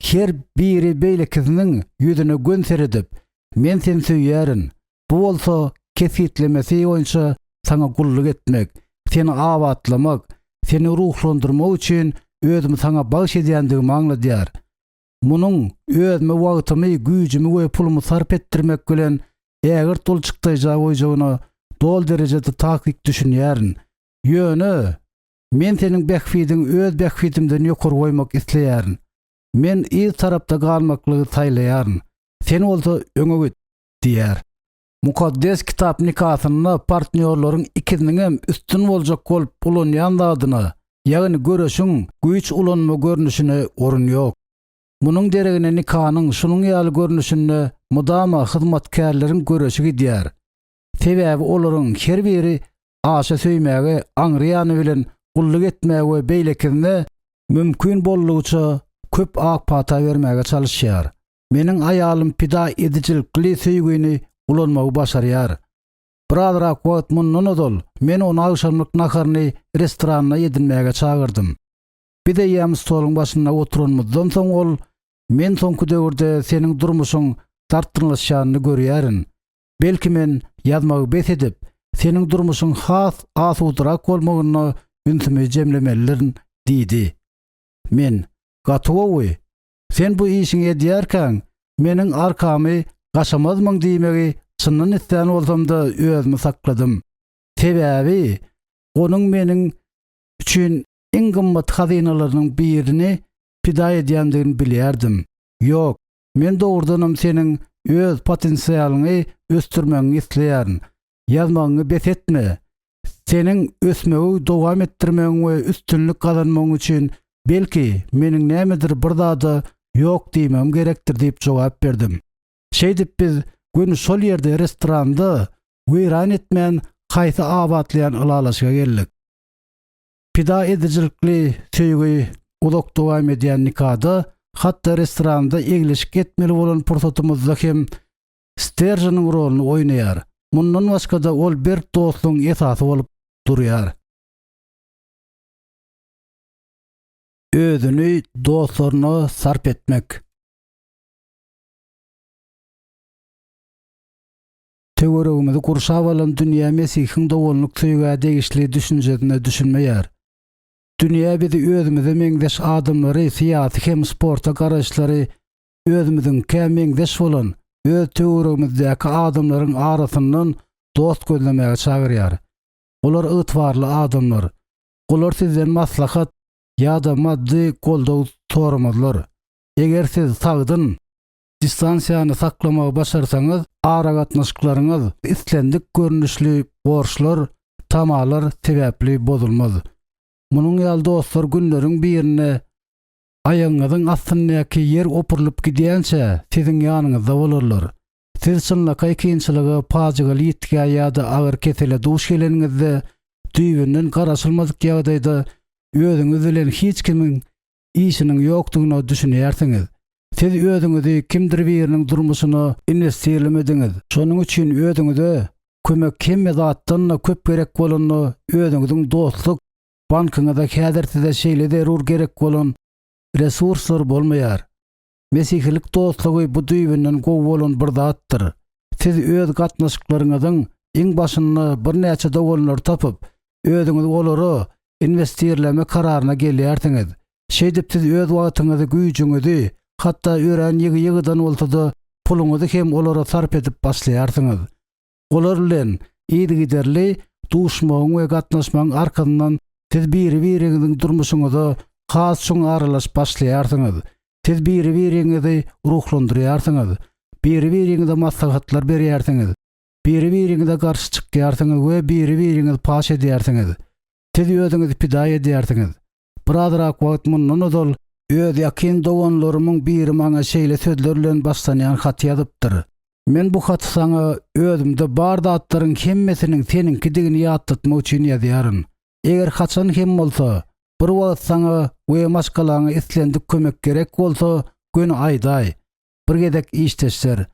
her biri beýlekisiniň ýüzüne gön seredip, Men seni söýýärin. Bu bolsa kesgitlemesi boýunça saňa gulluk etmek, seni abatlamak, seni ruhlandyrmak üçin özümi saňa bagyş edýändigimi aňladýar. Munuň özüme wagtymy, güýjümi we pulumy sarp etdirmek bilen ägirt uly çykdaýja goýjagyna doly derejede takyk düşünýärin. Ýöne men seniň bähbidiňi öz bähbidimden ýokary goýmak isleýärin. Men yz tarapda galmaklygy saýlaýaryn. Sen bolsa öňe git diýýär. Mukaddes Kitap nikasynda partnýorlaryň ikisiniňem üstün boljak bolup ulanýan zadyna, ýagny göreşiň güýç ulanma görnüşine orun ýok. Munuň deregine nikanyň şunuň ýaly görnüşinde mydama hyzmatkärleriň göreşi gidýär. Sebäbi olaryň her biri aşa söýmäge, aňry ýany bilen gulluk etmäge we beýlekisine mümkin boldugyça köp ak pata bermäge çalyşýar. Meniň aýalym pida edijilikli söýgini ulanmagy başarýar. Birazrak wagt mundan ozal men ony agşamlyk naharyny restoranda edinmäge çagyrdym. Biz eýýäm stoluň başynda oturanymyzdan soň ol, Men soňky döwürde seniň durmuşyň dartgynlaşýanyny görýärin. Belki men ýazmagy bes edip, seniň durmuşyň has asudarak bolmagynda ünsümi jemlemelidirin diýdi. Men, Gaty gowy. Sen bu işiňi edýärkäň, meniň arkamy gaşamazmyň diýmegi çyndan islän bolsam-da özümi sakladym. Sebäbi onuň meniň üçin iň gymmat hazynalarynyň birini pida edýändigini bilýärdim. Ýok, men dogrudanam seniň öz potensialyňy ösdürmegiňi isleýärin. Ýazmagyňy bes etme. Seniň ösmegi dowam etdirmegiň we üstünlik gazanmagyň üçin belki meniň nämedir bir zada ýok diýmegim gerekdir diýip jogap berdim. Şeýdip biz göni şol ýerde restoranda weýran etmän haýsy abatlaýan ylalaşyga geldik. Pida edijilikli söýgi uzak dowam edýän nikada hatda restoranda eglişik etmeli bolan pursatymyzda hem sterženiň roluny oýnaýar. Mundan başga-da ol berk dostlugyň esasy bolup durýar. Özüni dostlaryna sarp etmek. Töweregimizi gurşap alan dünýä Mesihiň doganlyk söýgä degişli düşünjesine düşünmeýär. Dünýä bizi özümize meňzeş adamlary syýasy hem sporta garaýyşlary özümiziňkä meňzeş bolan öz töweregimizdäki adamlaryň arasyndan dost gözlemäge çagyrýar. Olar ygtybarly adamlar. Olar sizden maslahat ýa-da maddy goldaw soramazlar. Eger siz sagdyn distansiýany saklamagy başarsaňyz, aragatnaşyklaryňyz islendik görnüşli borçlar, tamalar sebäpli bozulmaz. Munuň ýaly dostlar günleriň birinde Aýagyňyzyň astyndaky ýer opurylyp gidýänçä, siziň ýanyňyzda bolarlar. Siz çynlakaý kynçylyga, pajygaly ýitgä ýa-da agyr kesele duş geleniňizde, düýbünden garaşylmadyk ýagdaýda özüňiz bilen hiç kimiň işiniň ýokdugyna düşünýärsiňiz. Siz özüňizi kimdir biriniň durmuşyna inwestirlemediňiz. Şonuň üçin özüňize kömek hemme zatdan-da köp gerek bolanda özüňiziň dostluk Bankyňyzda häzir size şeýle zerur gerek bolan resurslar bolmaýar. Mesihilik dostlugy bu düýbünden gowy bolan bir zatdyr. Siz öz gatnaşyklaryňyzyň iň başynda birnäçe doganlary tapyp, özüňizi olara inwestirleme kararyna gelýärsiňiz. Şeýdip siz öz wagtyňyzy, güýjüňizi, hatda örän ýygy-ýygydan bolsa-da puluňyzy hem olara sarp edip başlaýarsyňyz. Olar bilen yzygiderli duşmagyň we gatnaşmagyň arkasyndan siz biri-biriňiziň durmuşyňyza has çuň aralaşyp başlaýarsyňyz. Siz biri-biriňizi ruhlandyrýarsyňyz, biri-biriňize maslahatlar berýärsiňiz, biri-biriňize garşy çykýarsyňyz we biri-biriňizi paş edýärsiňiz. Siz özüňizi pida edýärsiňiz. Birazrak wagt mundan ozal öz ýakyn doganlarymyň biri maňa şeýle sözler bilen başlanýan haty ýazypdyr, Men bu haty saňa özümde bar zatlaryň hemmesiniň seniňkidigini ýatlatmak üçin ýazýaryn. Eger haçan hem bolsa, bir wagt saňa we maşgalaňa islendik kömek gerek bolsa, göni aýdaý. Bir gezek işdeşler,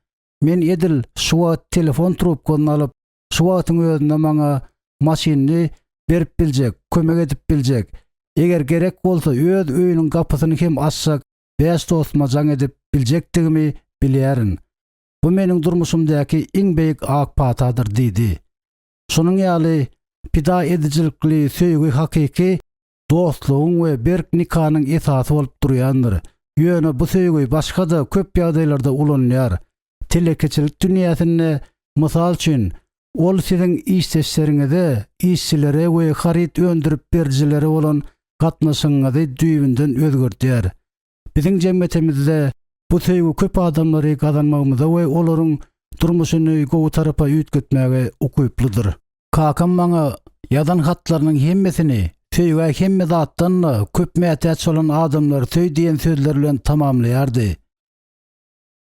Men edil şu wagt telefon trubkasyny alyp, şu wagtyň özünde maňa maşynyny berip biljek, kömek edip biljek, eger gerek bolsa öz öýüniň gapysyny hem açjak bäş dostuma jaň edip biljekdigimi bilýärin. Bu meniň durmuşymdaky iň beýik ak patadyr diýdi. Şonuň ýaly pida edijilikli söýgi hakyky dostlugyň we berk nikanyň esasy bolup durýandyr. Ýöne bu söýgi başga-da köp ýagdaýlarda ulanylýar. Telekeçilik dünýäsinde, mysal üçin, ol siziň işdeşleriňize, işçilere we haryt öndürip berijilere bolan gatnaşygyňyzy düýbünden özgerdýär. Biziň jemgyýetimizde bu söýgi köp adamlary gazanmagymyza we olaryň durmuşyny gowy tarapa üýtgetmäge ukyplydyr. Kakam maňa ýazan hatlarynyň hemmesini Söýgä hemme zatdan-da köp mätäç bolan adamlary söý diýen sözler bilen tamamlaýardy.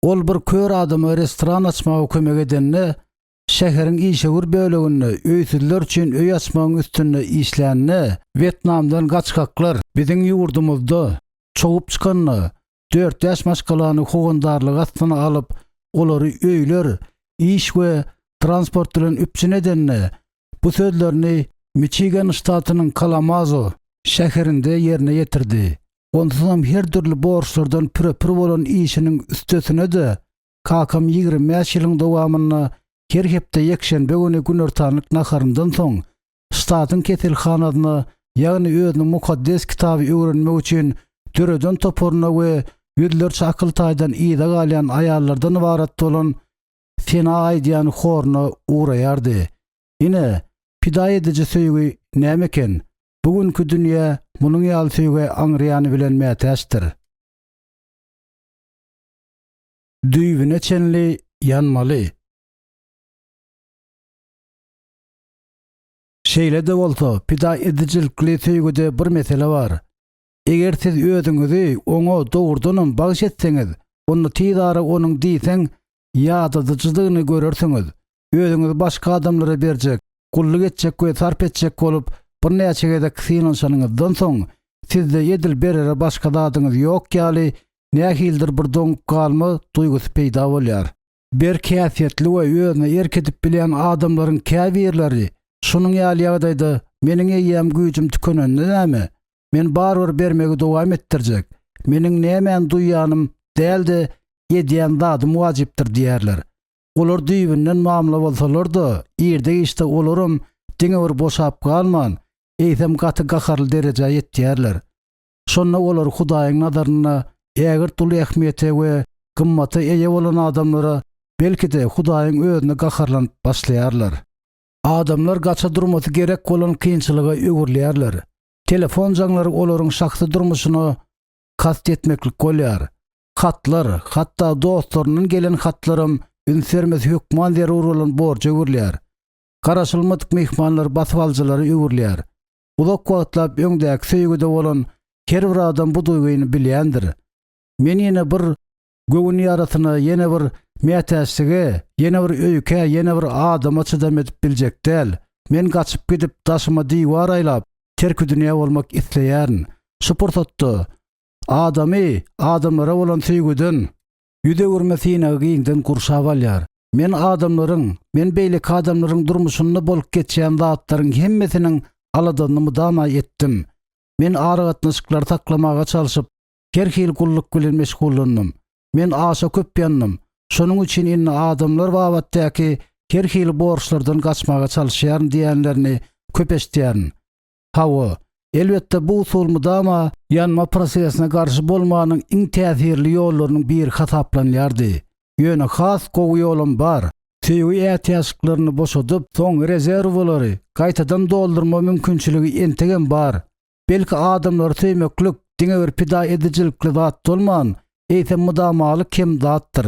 Ol bir kör adama restoran açmaga kömek edende, şäheriň işewür böleginde öýsüzler üçin öý açmagyň üstünde işlände, Wýetnamdan gaçgaklar biziň ýurdumyzda çogup çykanda, dört-bäş maşgalany howandarlygy astyna alyp, olary öýler, iş we transport bilen üpjün edende, bu sözlerini Miçigan ştatynyň Kalamazo şäherinde ýerine ýetirdi. Onsuzam her dürli borçlardan püre-pür bolan işiniň üstesine-de, kakam 25 ýylyň dowamynda her hepde ýekşenbe güni günortanlyk naharyndan soň ştatyň keselhanasyna, ýagny özüniň Mukaddes Kitaby öwrenmek üçin döreden toparyna we ýüzlerçe akyl taýdan yza galýan aýallardan ybarat bolan sena aýdýan horuna ugraýardy. Ine, pida ediji söýgi näme eken? Bu günki dünýä munuň ýaly söýgä aňryýany bilen mätäçdir. Düýbüne çenli ýanmaly. Şeýle-de bolsa, pida edijilikli söýgüde bir mesele bar. Eger siz özüňizi oňa dogrudanam bagyş etseňiz, onda tiz ara onuň diýseň ýadadyjydygyny görersiňiz. Özüňizi başga adamlara berjek, gulluk etjek we sarp etjek bolup birnäçe gezek synanyşanyňyzdan soň, sizde edil berere başga zadyňyz ýok ýaly nähilidir bir doňup galma duýgusy peýda bolýar. Berk häsiýetli we özüne erk edip bilýän adamlaryň käbirleri şunuň ýaly ýagdaýda meniň eýýäm güýjüm tükenende näme? Men barybir bermegi dowam etdirjek. Meniň nämäni duýýanym däl-de, edýän zadym wajypdyr diýýärler. Olar düýbünden mamla bolsalar-da, irde-giçde olaram diňe bir boşap galman, eýsem gaty gaharly derejä ýetýärler. Şonda olar Hudaýyň nazarynda ägirt uly ähmiýete we gymmata eýe bolan adamlara, belki-de, Hudaýyň özüne gaharlanyp başlaýarlar. Adamlar gaça durmasy gerek bolan kynçylyga öwrülýärler. Telefon jaňlary olaryň şahsy durmuşyna kast etmeklik bolýar. Hatlar, hatda dostlaryndan gelen hatlaram üns bermesi hökman zerur bolan borja öwrülýär. Garaşylmadyk myhmanlar basybalyjylara öwrülýär. Uzak wagtlap öňdäki söýgüde bolan her bir adam bu duýgyny bilýändir. Men ýene bir göwün ýarasyna, ýene bir mätäçlige, ýene bir öýkä, ýene bir adama çydam edip biljek däl. Men gaçyp gidip, daşyma diwar aýlap, terkidünýä bolmak isleýärin. Şu pursatda adamy adamlara bolan söýgüden ýüz öwürme synagy giňden gurşap alýar. Men adamlaryň, men beýleki adamlaryň durmuşynda bolup geçýän zatlaryň hemmesiniň aladasyny mydama etdim. Men aragatnaşyklary saklamaga çalşyp, her hili gulluk bilen meşgullandym. Men aşa köp ýandym. Şonuň üçin indi adamlar babatdaky her hili borçlardan gaçmaga çalyşýaryn diýenlerini köp eşidýärin. Hawa, elbetde bu usul mydama ýanma prosesine garşy bolmanyň iň täsirli ýollarynyň biri hasaplanýardy. Ýöne has gowy ýolam bar. Söýgi ätiýaçlyklaryny boşadyp, soň rezerwalary gaýtadan doldurma mümkinçiligi entegem bar. Belki adamlary söýmeklik. diňe bir pida edijilikli zat bolman, eýsem mydamalyk hem zatdyr.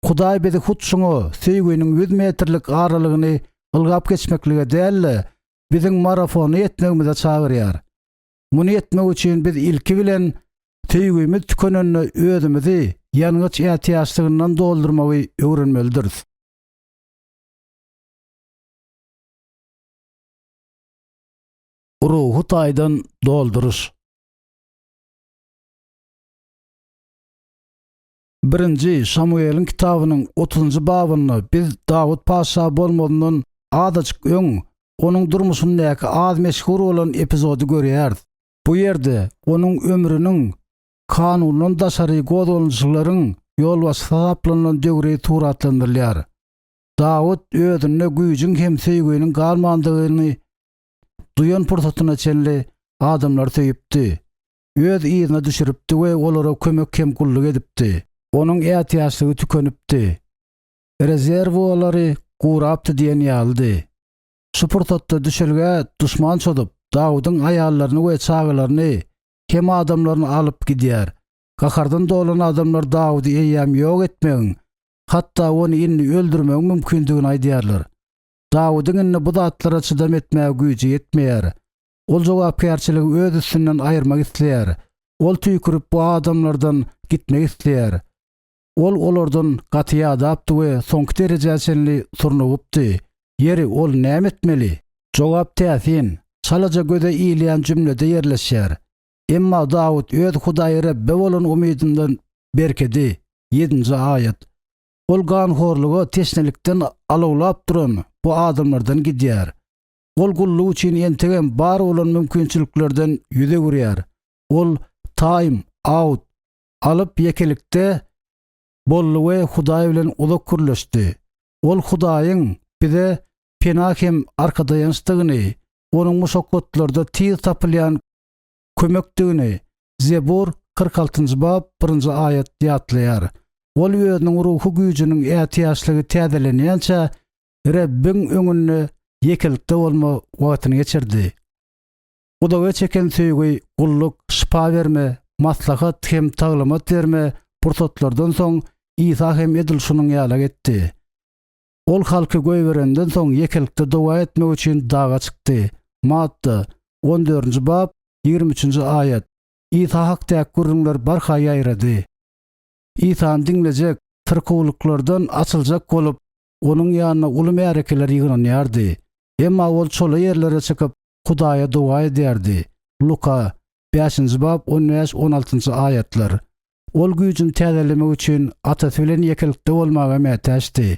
Hudaý bizi hut şuňa, söýginiň ýüz metrlik aralygyny ylgap geçmeklige däl-de, biziň marafona ýetmegimize çagyrýar. Muny etmek üçin biz ilki bilen söýgimiz tükenende özümizi ýangyç ätiýaçlygyndan doldurmagy öwrenmelidiris. Ruhy taýdan dolduryş. Birinji Şamuweliň kitabynyň otuzynjy babynda biz Dawut patyşa bolmazyndan azajyk öň onuň durmuşyndaky az meşhur bolan epizody görýäris. Bu ýerde onuň ömrüniň kanundan daşary gozgalaňçylaryň ýolbaşçysy hasaplanylan döwri suratlandyrylýar. Dawut özünde güýjüň hem söýginiň galmandygyny duýan pursatyna çenli adamlary söýüpdi. Öz yzyna düşüripdi we olara kömek hem gulluk edipdi. Onuň ätiýaçlygy tükenipdi. Rezerwuarlary gurapdy diýen ýalydy. Şu pursatda düşelgä duşman çozup, Dawudyň aýallaryny we çagalaryny hem adamlaryny alyp gidýär. Gahardan dolan adamlar Dawudy eýýäm ýok etmegiň, hatda ony indi öldürmegiň mümkindigini aýdýarlar. Dawudyň indi bu zatlara çydam etmäge güýji ýetmeýär. Ol jogapkärçiligi öz üstünden aýyrmak isleýär. Ol tüýkürip bu adamlardan gitmek isleýär. Ol olardan gaty ýadapdy we soňky derejä çenli surnugypdy. Ýeri, ol näme etmeli? Jogap täsin, çalaja göze ilýän jümlede ýerleşýär. Emma Dawut öz Hudaýy Rebbe bolan umydyndan berkedi, ýedinji aýat. Ol ganhorluga teşnelikden alawlap duran bu adamlardan gidýär. Ol gulluk üçin entegem bar bolan mümkinçiliklerden ýüz öwürýär. Ol taým, out, alyp ýekelikde boldy we Hudaý bilen uzak gürleşdi. Ol Hudaýyň bize pena hem arkadaýançdygyny, onuň muşakgatlarda tiz tapylýan kömekdigini, Zebur 46-njy bap 1-nji aýat, ýatlaýar. Ol özüniň ruhy güýjüniň ätiýaçlygy täzelenýänçä Rebbiň öňünde ýekelikde bolma wagtyny geçirdi. Uzaga çeken söýgi, gulluk, şypa berme, maslahat hem taglymat berme pursatlardan soň Isa hem edil şunuň ýalak etdi. Ol halky goýberenden soň ýekelikde doga etmek üçin daga çykdy. Matta, on dördünji bap, 23-nji aýat. Isa hakdaky gürrüňler barha ýaýrady. Isany diňlejek, syrkawlyklardan açyljak bolup, onuň ýanyna uly märekeler ýygnanýardy. Emma ol çola ýerlere çykyp, Hudaýa doga edýärdi. Luka, bäşinji bap, on bäş, on altynjy aýatlar. Ol güýjüni täzelemek üçin Atasy bilen ýekelikde bolmaga mätäçdi.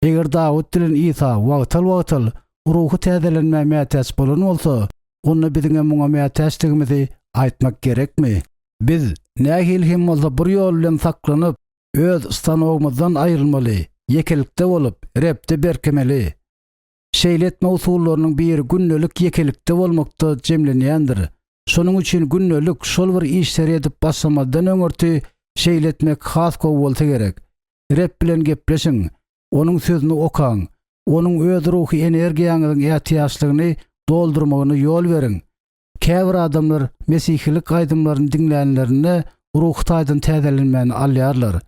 Eger Dawut bilen Isa wagtal-wagtal ruhy täzelenmä mätäç bolan bolsa, onda biziňem muňa mätäçdigimizi aýtmak gerekmi? Biz nähili hem bolsa bir ýol bilen saklanyp, öz stanogymyzdan aýrylmaly, ýekelikde bolup, Rebde berkemeli. Şeýle etme usullarynyň biri gündelik ýekelikde bolmakda jemlenýändir. Şonuň üçin gündelik şol bir işleri edip başlamazdan öňürti şeýle etmek has gowy bolsa gerek. Reb bilen gepleşiň, Onuň Sözüni okaň, Onuň öz ruhy energiýaňyzyň ätiýaçlygyny doldurmagyna ýol beriň. Käbir adamlar mesihilik aýdymlaryny diňlänlerinde ruhy taýdan täzelenmäni alýarlar.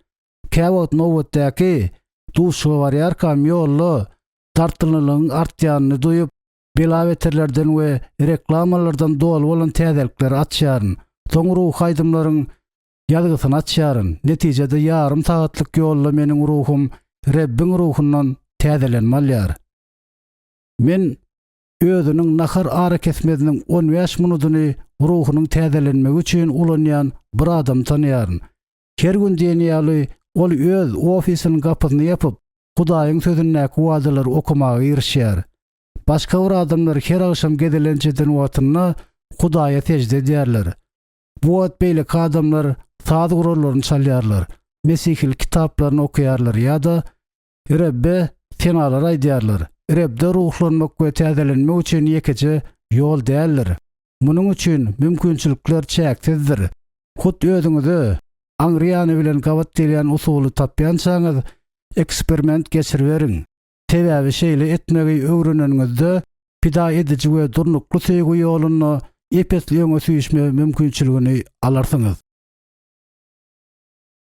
Käwagt nobatdaky duşuşyga barýarkam ýolda dartgynlylygyň artýanyny duýup, bela-beterlerden we reklamalardan doly bolan täzelikleri açýaryn. Soň ruhy aýdymlaryň ýazgysyny açýaryn. Netijede ýarym sagatlyk ýolda meniň ruhum Rebbiň ruhundan täzelenme alýar. Men özüniň nahar arakesmesiniň 15 minudyny ruhunyň täzelenmegi üçin ulanýan bir adamy tanaýaryn. Her gün diýen ýaly ol öz ofisiniň gapysyny ýapyp, Hudaýyň Sözündäki wadalary okamaga girişýär. Başga bir adamlar her agşam gezelenç eden wagtynda Hudaýa sežde edýärler. Bu wagt beýleki adamlar saz gurallaryny çalýarlar, mesihilik kitaplaryny okaýarlar ýa-da Rebbe senalar aýdýarlar. Rebde ruhlanmak we täzelenmek üçin ýekeje ýol däldir. Munuň üçin mümkinçilikler çäksizdir. Hut özüňize aňry ýany bilen gabat gelýän usuly tapýançaňyz eksperiment geçiriberiň. Sebäbi şeýle etmegi öwreneniňizde pida ediji we durnukly söýgi ýolunda. ep-esli öňe süýşme mümkinçiligini alarsyňyz.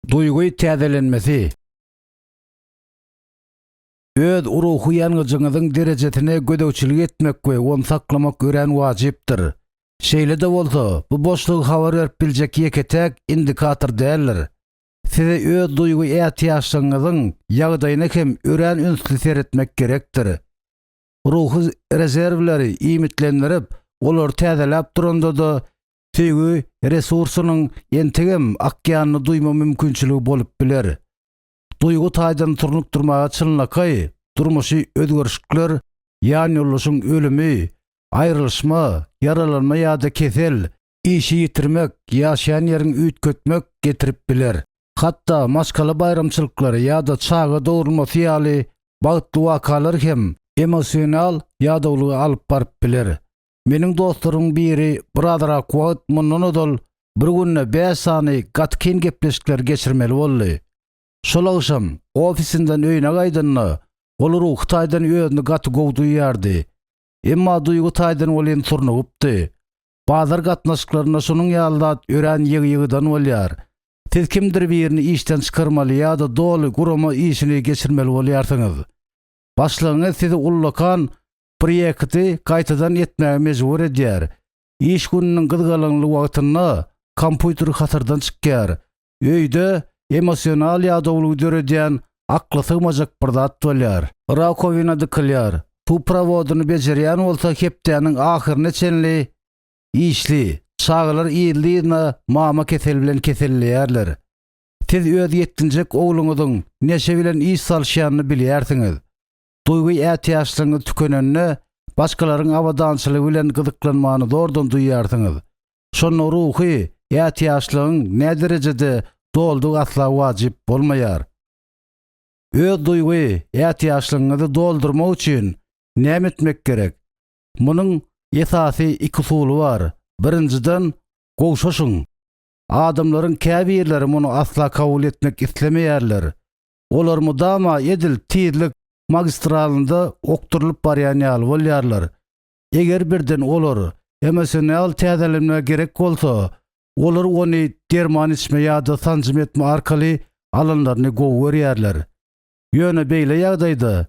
Duýgy täzelenmesi. Öz ruhy ýangyjyňyzyň derejesine gözegçilik etmek we ony saklamak örän wajypdyr. Şeýle-de bolsa, bu boşlugy habar berip biljek ýeke-täk indikator däldir. Size öz duýgy ätiýaçlygyňyzyň ýagdaýyna hem örän ünsli seretmek gerekdir. Ruhy rezerwleri iýmitlendirip, olary täzeläp duranda-da söýgi resursynyň entegem akýanyny duýma mümkinçiligi bolup biler. Duýgy taýdan surnukdyrmaga çynlakaý durmuşy özgerişikler, ýanýoldaşyň ölümi, aýrylyşma, ýaralanma ýa-da kesel, işi ýitirmek, ýaşaýan ýeriňi üýtgetmek getirip biler. Hatda maşgala baýramçylyklary ýa-da çaga dogrulmasy ýaly bagtly wakalar hem emosional ýadawlyga alyp baryp biler. Meniň dostlarymyň biri birazrak wagt mundan ozal bir günde bäş sany gaty kyn gepleşikleri geçirmeli boldy. Şol agşam ofisinden öýüne gaýdanda, ol ruhy taýdan özüni gaty gowy duýýardy. Emma duýgy taýdan welin surnugypdy. Bazar gatnaşyklarynda şunuň ýaly zat örän ýygy-ýygydan bolýar. Siz kimdir birini işden çykarmaly ýa-da doly gurama işini geçirmeli bolýarsyňyz. Başlygyňyz sizi ullakan proýekti gaýtadan etmäge mejbur edýär. Iş gününiň gyzgalaňly wagtynda kompýuter hasardan çykýar. Öýde emosional ýadawlygy döredýän akla sygmajak bir zat bolýar. Rakowina dykylýar. Suw prowodyny bejerýän bolsa hepdäniň ahyryna çenli işli. Çagalar yzly-yzyna mama keseli bilen keselleýärler. Siz öz ýetginjek ogluňyzyň neşe bilen iş salyşýanyny bilýärsiňiz. Duýgy ätiýaçlygyňyz tükenende, başgalaryň abadançylygy bilen gyzyklanmany zordan duýýarsyňyz. Şonda ruhy ätiýaçlygyň näderejede doldugy asla wajyp bolmaýar. Öz duýgy ätiýaçlygyňyzy doldurmak üçin näme etmek gerek? Munuň esasy iki usuly bar. Birinjiden, gowşaşyň. Adamlaryň käbirleri muny asla kabul etmek islemeýärler. Olar mydama edil tizlik magistralynda okdurylyp barýan ýaly bolýarlar. Eger birden olar emosional täzelenme gerek bolsa, olar ony derman içme ýa-da sanjym etme arkaly alanlaryny gowy görýärler. Ýöne beýle ýagdaýda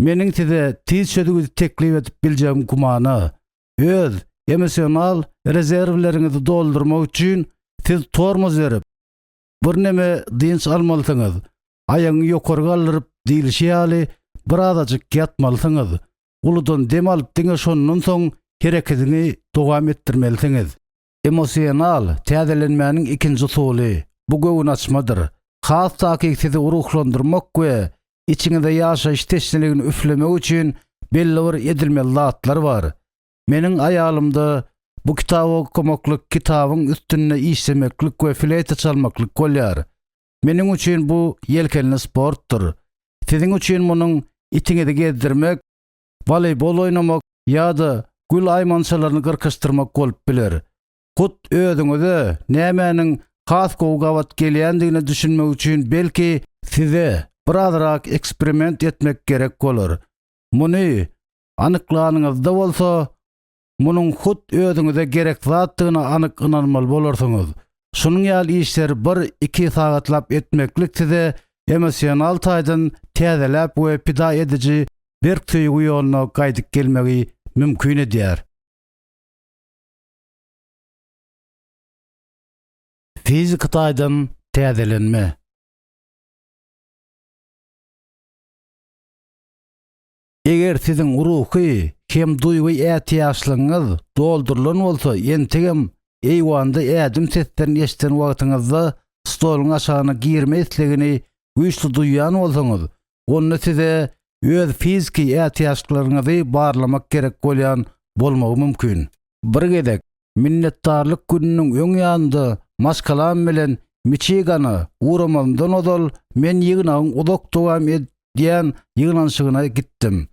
meniň size tiz çözgüdi teklip edip biljegim gümana. Öz emosional rezerwleriňizi doldurmak üçin siz tormoz berip, birneme dynç almalysyňyz, aýagyňy ýokary galdyryp diýlişi ýaly birazajyk ýatmalysyňyz, uludan dem alyp diňe şondan soň hereketiňi dowam etdirmelisiňiz. Emosional täzelenmäniň ikinji usuly, bu göwün açmadyr. Has takyk sizi ruhlandyrmak we içiňize ýaşaýyş teşneligini üflemek üçin belli bir edilmeli zatlar bar. Meniň aýalymda bu kitaby okamaklyk, kitabyň üstünde işlemeklik we fleýta çalmaklyk bolýar. Meniň üçin bu ýelkenli sportdyr. Siziň üçin munuň itiňizi gezdirmek, woleýbol oýnamak ýa-da gül aýmançalaryny gyrkyşdyrmak bolup biler. Hut özüňize nämäniň has gowy gabat gelýändigine düşünmek üçin belki size birazrak eksperiment etmek gerek bolar. Muny anyklanyňyzda bolsa, munuň hut özüňize gerek zatdygyna anyk ynanmaly bolarsyňyz. Şunuň ýaly işleri bir-iki sagatlap etmeklik size emosional taýdan täzeläp we pida ediji berk söýgi ýoluna gaýdyp gelmegi mümkin edýär. Fiziki taýdan täzelenme. Eger siziň ruhy hem duýgy ätiýaçlygyňyz doldurylan bolsa, entegem eýwanda ädim seslerini eşiden wagtyňyzda stoluň aşagyna girme islegini güýçli duýýan bolsaňyz, onda size öz fiziki ätiýaçlyklaryňyzy barlamak gerek bolýan bolmagy mümkin. Bir gezek, Minnetdarlyk gününiň öň ýanynda maşgalam bilen Miçigana ugramazymdan ozal men ýygnagyň uzak dowam edýän ýygnanyşygyna gitdim.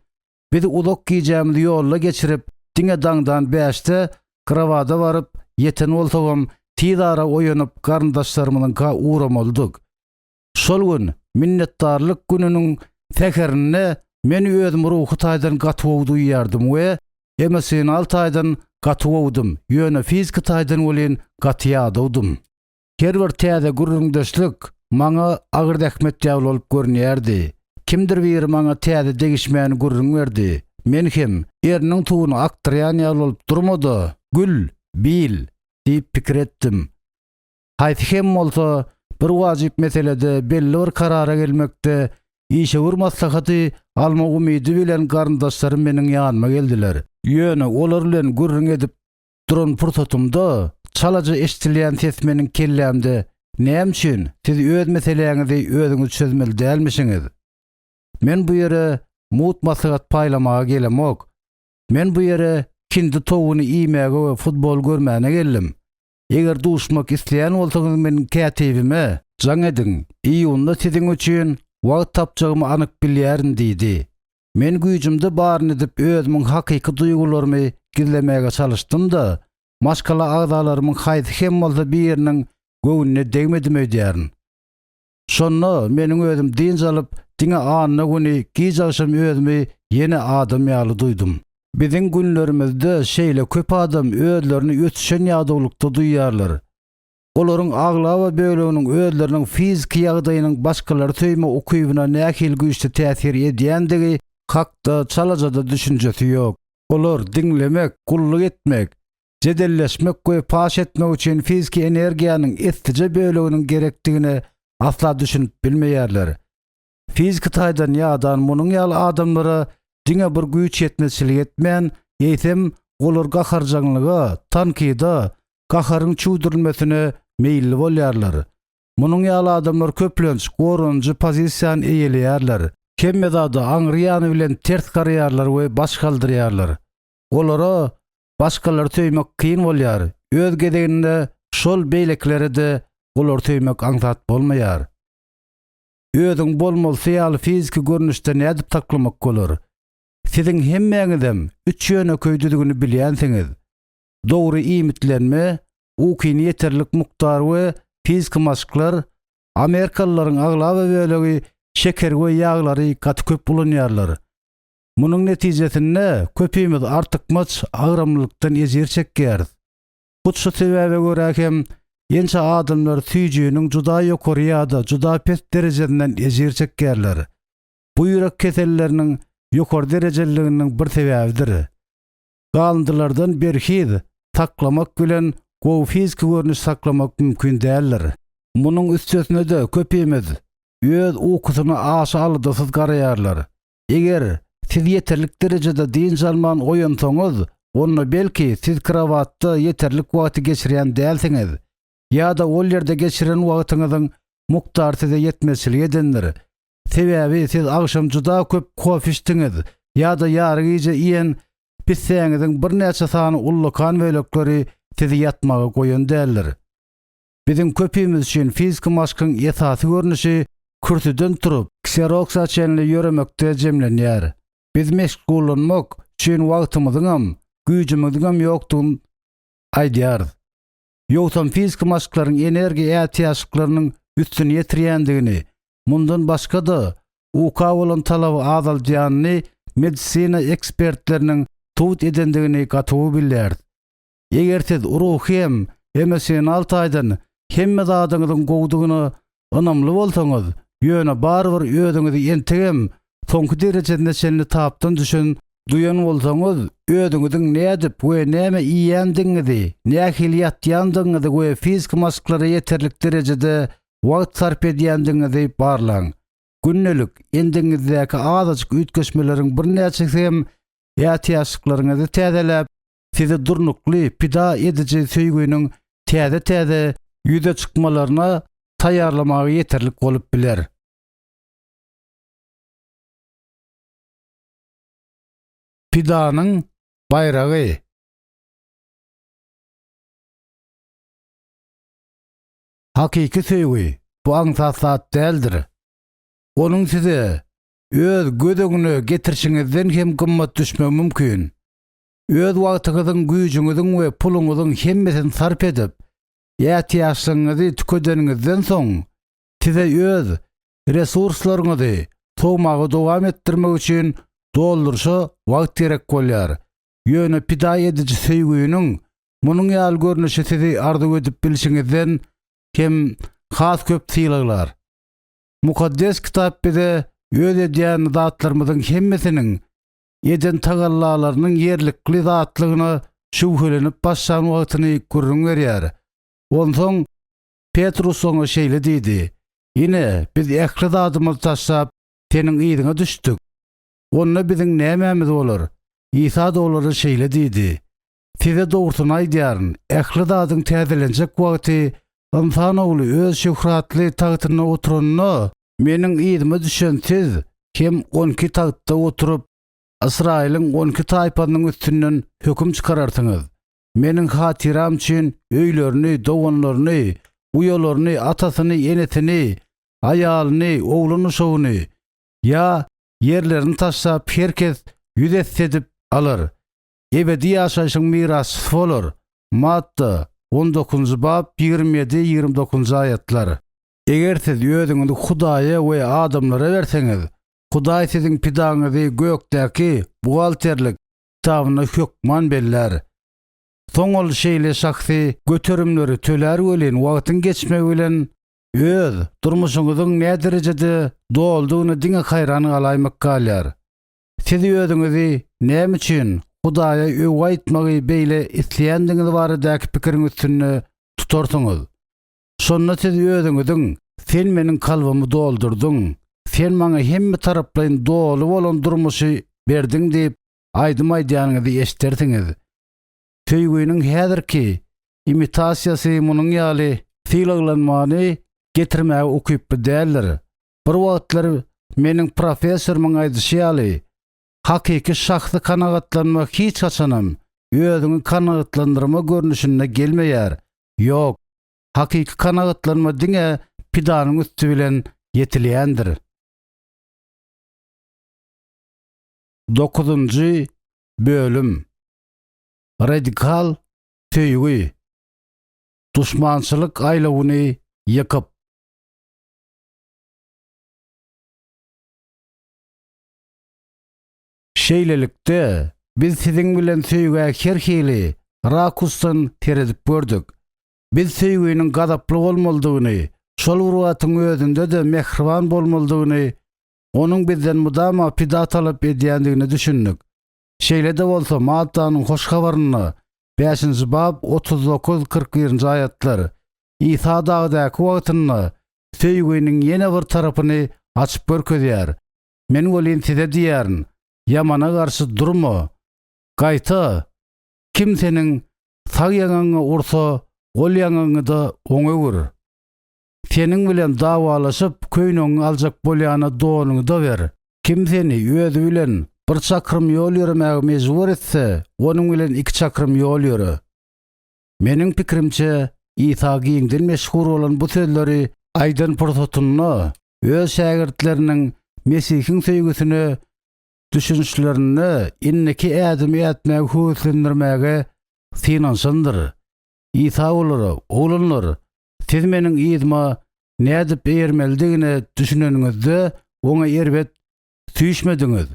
Biz uzak gijämizi ýolda geçirip, diňe daňdan bäşde krowada baryp ýeten bolsagam, tizara oýanyp garyndaşlarymyzyňka ugramalydyk. Şol gün, Minnetdarlyk gününiň säherinde men özümi ruhy taýdan gaty gowy duýýardym we emosional taýdan gaty gowudym, ýöne fiziki taýdan welin gaty ýadawdym. Her bir täze gürrüňdeşlik maňa agyr zähmet ýaly bolup görünýärdi. Kimdir biri maňa täze degişmäni gürrüň berdi. Men hem, erniň suwuny akdyrýan ýaly bolup durma-da, gül, bil! diýip pikir etdim. Haýsy hem bolsa bir wajyp meselede belli bir karara gelmekde işewür maslahaty almak umydy bilen garyndaşlarym meniň ýanyma geldiler. Ýöne olar bilen gürrüň edip duran pursatymda çalaja eşidilýän ses meniň kellämde Näme üçin siz öz meseläňizi özüňiz çözmeli dälmişiňiz? Men bu ýere mugt maslahat paýlamaga gelemok. Men bu ýere hindi towugyny iýmäge we futbol görmäne geldim. Eger duşmak isleýän bolsaňyz meniň kätibime jaň ediň, iýunda siziň üçin wagt tapjagymy anyk bilýärin diýdi. Men güýjümde baryny edip özümiň hakyky duýgularymy gizlemäge çalyşdym-da, maşgala agzalarymyň haýsy hem bolsa biriniň göwnüne degmedim öýdýärin. Şonda meniň özüm dynç alyp, diňe anna güni giç agşam özümi ýene adam ýaly duýdum. Biziň günlerimizde şeýle köp adam özlerini ötüşen ýadawlykda duýýarlar. Olaryň aglaba böleginiň özleriniň fiziki ýagdaýynyň başgalary söýme ukybyna nähili güýçli täsir edýändigi hakda çalaja-da düşünjesi ýok. Olar diňlemek, gulluk etmek, jedelleşmek we paş etmek üçin fiziki energiýanyň eslije böleginiň gerekdigine asla düşünip bilmeýärler. Fiziki taýdan ýadan munuň ýaly adamlara diňe bir güýç ýetmezçilik etmän, eýsem, olar gaharjaňlyga, tankyda, gaharyň çüwdürilmesine meýilli bolýarlar. Munuň ýaly adamlar köplenç goranyjy pozisiýany eýeleýärler, hemme zada aňry ýany bilen ters garaýarlar we baş galdyrýarlar. Olara başgalary söýmek kyn bolýar, öz gezeginde şol beýlekilere-de olary söýmek aňsat bolmaýar. Özüňi bolmalysy ýaly fiziki görnüşde nädip saklamak bolar? Siziň hemmäňizem üç ýönekeý düzgüni bilýänsiňiz. Dogry iýmitlenme, ukyny ýeterlik mukdar we fiziki maşklar, amerikalylaryň aglaba bölegi şekeri we ýaglary gaty köp ulanýarlar. Munuň netijesinde köpimiz artykmaç agramlylykdan ejir çekýäris. Hut şu sebäbe görä hem ençe adamlar süýjiniň juda ýokary ýa-da juda pes derejesinden ejir çekýärler. Bu ýürek keselleriniň ýokary derejeliliginiň bir sebäbidir. Galyndylardan berhiz saklamak bilen gowy fiziki görnüş saklamak mümkin däldir. Munuň üstesine-de köpimiz öz ukusyna aşa aladasyz garaýarlar. Eger siz ýeterlik derejede dynç alman oýansaňyz, onda belki siz krowatda ýeterlik wagty geçirýän dälsiňiz ýa-da ol ýerde geçiren wagtyňyzyň mukdary size ýetmezçilik edendir. Sebäbi siz agşam juda köp kofe içdiňiz ýa-da ýary gije iýen pissäňiziň birnäçe sany ullakan bölekleri sizi ýatmaga goýan däldir. Biziň köpimiz üçin fiziki maşkyň esasy görnüşi kürsüden turup, kseroksa çenli ýöremekde jemlenýär. Biz meşgullanmak üçin wagtymyzyňam, güýjümiziňem ýokdugyny aýdýarys. Ýogsam fiziki maşklaryň energiýa ätiýaçlyklarynyň üstüni ýetirýändigini, mundan başga-da, uka bolan talaby azaldýanyny medisina ekspertleriniň subut edendigini gaty gowy bilýäris. Eger siz ruhy hem emosional taýdan hemme zadyňyzyň gowudygyna ynamly bolsaňyz, ýöne barybir özüňizi entegem soňky derejesine çenli tapdan düşen duýan bolsaňyz, özüňiziň nädip we näme iýýändigiňizi, nähili ýatýandygyňyzy we fiziki maşklara ýeterlik derejede wagt sarp edýändigiňizi barlaň. Gündelik endigiňizdäki azajyk üýtgeşmeleriň birnäçesi hem ätiýaçlyklaryňyzy täzeläp, sizi durnukly, pida ediji söýginiň täze-täze ýüze çykmalaryna taýýarlamaga ýeterlik bolup biler. Pidanyň baýragy. Hakyky söýgi, bu aňsat zat däldir. Onuň size öz göz öňüne getirişiňizden hem gymmat düşmegi mümkin. Öz wagtyňyzyň, güýjüňiziň we puluňyzyň hemmesini sarp edip, ätiýaçlygyňyzy tükedeniňizden soň, size öz resurslaryňyzy sowmagy dowam etdirmek üçin dolduryşa wagt gerek bolýar. Ýöne pida ediji söýgüniň munuň ýaly görnüşi sizi arzuw edip bilşiňizden hem has köp sylaglar. Mukaddes Kitap bize öz edýän zatlarymyzyň hemmesiniň eden tagallalarynyň ýerlikli zatlygyna şübhelenip başlan wagtyny gürrüň berýär. Onsoň Petrus oňa şeýle diýdi, Ine, biz ähli zadymyzy taşlap, seniň yzyňa düşdük. Onda biziň nämämiz bolar? Isa-da olara şeýle diýdi, Size dogrusyny aýdýaryn, ähli zadyň täzelenjek wagty Ynsan Ogly Öz şöhratly tagtynda oturanda, Meniň yzyma düşen siz hem on iki tagtda oturyp, Ysraýylyň on iki taýpasynyň üstünden höküm çykararsyňyz. Meniň hatyram üçin öýlerini, doganlaryny, uýalaryny, atasyny, enesini, aýalyny, oglan-uşagyny ýa ýerlerini taşlap her kes ýüz esse edip alar. Ebedi ýaşaýşyň mirasçysy bolar. Matta, on dokuzynjy bap, 27, 29-njy aýatlar. Eger siz özüňizi Hudaýa we adamlara berseňiz, Hudaý siziň pidaňyzy gökdäki buhgalterlik kitabynda hökman bellär. Soň ol şeýle şahsy göterimleri tölär welin, wagtyň geçmegi bilen öz durmuşyňyzyň näderejede doldugyna diňe haýran galaýmak galýar. Siz özüňizi näme üçin Hudaýa öwgi aýtmagy beýle isleýändigiňiz baradaky pikiriň üstünde tutarsyňyz. Şonda siz özüňiziň, Sen meniň kalbymy doldurdyň, Sen maňa hemme taraplaýyn doly bolan durmuşy berdiň diýip aýdym aýdýanyňyzy eşidersiňiz. Söýginiň häzirki imitasiýasy munuň ýaly sylaglanmany getirmäge ukyply däldir. Bir wagtlar meniň professorymyň aýdyşy ýaly, hakyky şahsy kanagatlanma hiç haçanam özüňi kanagatlandyrma görnüşinde gelmeýär. Ýok, hakyky kanagatlanma diňe pidanyň üsti bilen ýetilýändir. Dokuzynjy bölüm. Radikal söýgi. Duşmançylyk aýlawyny ýykyp. Şeýlelikde, biz siziň bilen söýgä her hili rakursdan seredip gördük. Biz söýginiň gazaply bolmalydygyny, şol bir wagtyň özünde-de mähriban bolmalydygyny, onuň bizden mydama pida talap edýändigine düşündik. Şeýle-de bolsa, Mattanyň Hoş Habarynda, bäşinji bap, 39, 41-nji aýatlar, Isa dagdaky wagtynda söýginiň ýene bir tarapyny açyp görkezýär. Men welin size diýýärin, ýamana garşy durma. Gaýta, kim seniň sag ýaňagyňa ursa, ol ýaňagyňy-da oňa öwür. Seniň bilen dawalaşyp, köýnegiňi aljak bolýana donuňy-da ber. Kim seni özi bilen bir çakrym ýol ýöremäge mejbur etse, onuň bilen iki çakrym ýol ýöre. Meniň pikirimçe, Isa giňden meşhur bolan bu sözleri aýdan pursatynda öz şägirtleriniň Mesihiň söýgüsine düşünişlerinde indiki ädimi ätmäge höweslendirmäge synanyşandyr. Isa olara, Oglanlar, siz meniň yzyma nädip eýermelidigine düşüneniňizde, oňa erbet süýşmediňiz.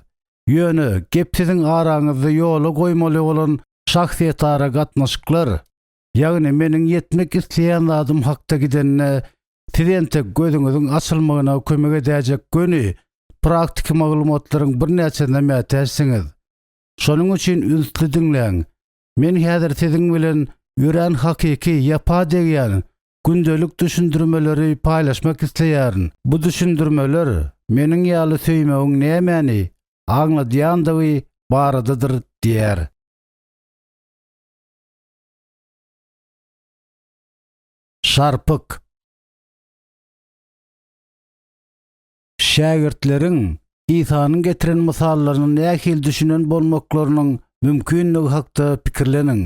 Ýöne gep siziň araňyzda ýola goýmaly bolan şahsyýetara gatnaşyklar, ýagny meniň ýetmek isleýän zadym hakda gidende, siz entek gözüňiziň açylmagyna kömek edäýjek göni praktiki maglumatlaryň birnäçesine mätäçsiňiz. Şonuň üçin ünsli diňläň. Men häzir siziň bilen örän hakyky, ýapa degýän gündelik düşündirmeleri paýlaşmak isleýärin. Bu düşündirmeler meniň ýaly söýmegiň nämäni aňladýandygy baradadyr diýýär. Şarpyk. Şägirtleriň Isanyň getiren mysallaryna nähili düşünen bolmaklarynyň mümkinligi hakda pikirleniň.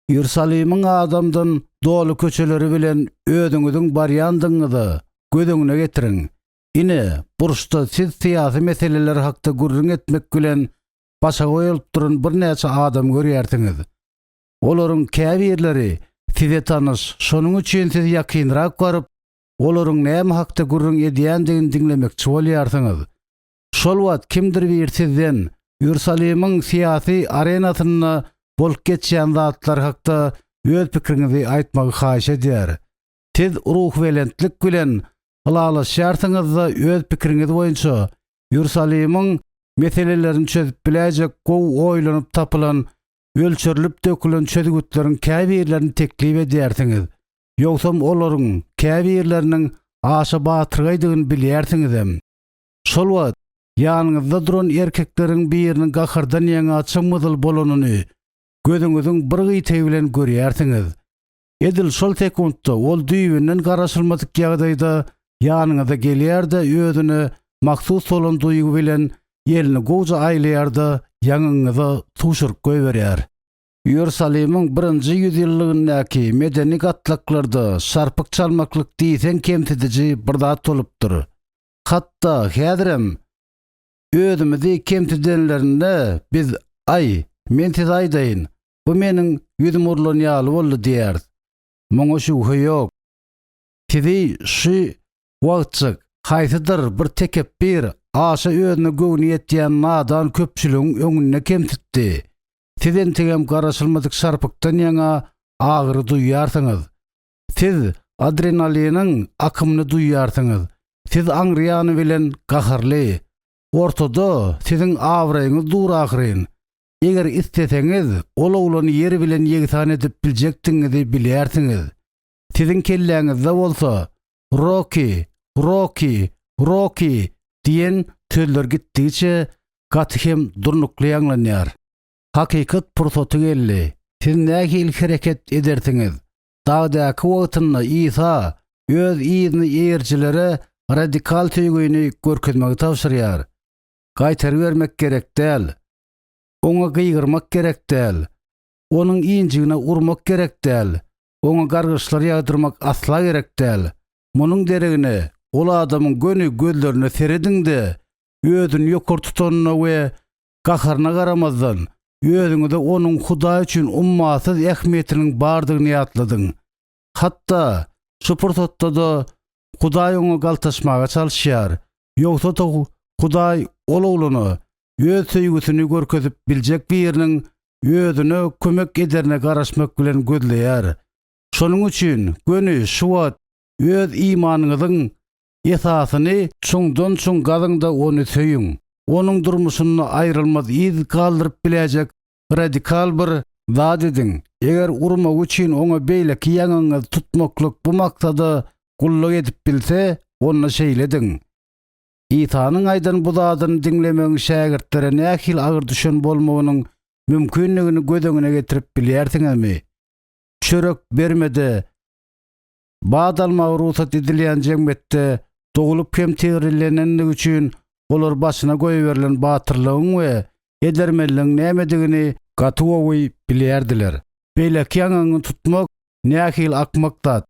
Iýerusalimiň adamdan doly köçeleri bilen özüňiziň barýandygyňyzy göz öňüne getiriň. Ine, burçda siz syýasy meseleler hakda gürrüň etmek bilen başagaý bolup duran birnäçe adamy görýärsiňiz. Olaryň käbirleri size tanyş, şonuň üçin siz ýakynrak baryp, olaryň näme hakda gürrüň edýändigini diňlemekçi bolýarsyňyz. Şol wagt kimdir biri sizden. Iýerusalimiň syýasy arenasynda bolup geçýän zatlar hakda öz pikiriňizi aýtmagy haýyş edýär. Siz ruhubelentlik bilen ylalaşýarsyňyz-da öz pikiriňiz boýunça Iýerusalimiň meselelerini çözüp biläýjek gowy oýlanyp tapylan, ölçerilip dökülen çözgütleriň käbirlerini teklip edýärsiňiz. Ýogsam olaryň käbirleriniň aşa batyrgaýdygyny bilýärsiňizem. Şol wagt ýanyňyzda duran erkekleriň biriniň gahardan ýaňa çym-gyzyl bolanyny gözüňiziň bir gytagy bilen görýärsiňiz. Edil şol sekuntda ol düýbünden garaşylmadyk ýagdaýda ýanyňyza gelýär-de özüne mahsus bolan duýgy bilen elini gowja aýlaýar-da ýaňagyňyza sugşuryp goýberýär. Iýerusalimiň birinji ýüzýyllygyndaky medeni gatlaklarda şarpyk çalmaklyk diýseň kemsidiji bir zat bolupdyr. Hatda häzirem özümizi kemsidenlerinde biz Aý, men size aýdaýyn, bu meniň ýüzüm urlan ýaly boldy diýýäris. Muňa şübhe ýok. Sizi şu wagtjyk haýsydyr bir tekepbir, aşa özüne göwni ýetýän nadan köpçüligiň öňünde kemsitdi. Siz entegem garaşylmadyk şarpykdan ýaňa agyry duýýarsyňyz. Siz adrenaliniň akymyny duýýarsyňyz. Siz aňry ýany bilen gaharly. Ortada siziň abraýyňyz dur ahyryn. Eger isleseňiz, ol oglany ýer bilen ýegsan edip biljekdigiňizi bilýärsiňiz. Siziň kelläňizde bolsa, Roki, Roki, Roki diýen sözler gitdigiçe gaty hem durnukly ýaňlanýar. Hakykat pursaty geldi. Siz nähili hereket edersiňiz? Dagdaky wagtynda Isa öz yzyny eýerijilere radikal söýgini görkezmegi tabşyrýar. Gaýtary bermek gerek däl. Oňa gygyrmak gerek däl. Onuň injigine urmak gerek däl. Oňa gargyşlar ýagdyrmak asla gerek däl. Munuň deregine, ol adamyň göni gözlerine serediň-de, özüni ýokary tutanyna we gaharyna garamazdan, özüňize onuň Hudaý üçin ummasyz ähmiýetiniň bardygyny ýatladyň. Hatda şu pursatda-da Hudaý oňa galtaşmaga çalyşýar. Ýogsa-da Hudaý ol oglana öz söýgüsini görkezip biljek biriniň özüne kömek ederine garaşmak bilen gözleýär. Şonuň üçin göni şu wagt öz imanyňyzyň esasyny çuňdan-çuň gazyň-da ony söýüň. Onuň durmuşynda aýrylmaz yz galdyryp biläýjek radikal bir zat ediň. Eger urmak üçin oňa beýleki ýaňagyňyzy tutmaklyk bu maksada gulluk edip bilse, onda şeýle ediň. Isanyň aýdan bu zadyny diňlemegiň şägirtlere nähili agyr düşen bolmagynyň mümkindigini göz öňüne getirip bilýärsiňizmi? Çörek bermede, bat almaga rugsat edilýän jemgyýetde doglup hem terbiýelenendigi üçin olar başyna goýberilen batyrlygyň we edermenligiň nämedigini gaty gowy bilýärdiler. Beýleki ýaňagyňy tutmak nähili akmak zat!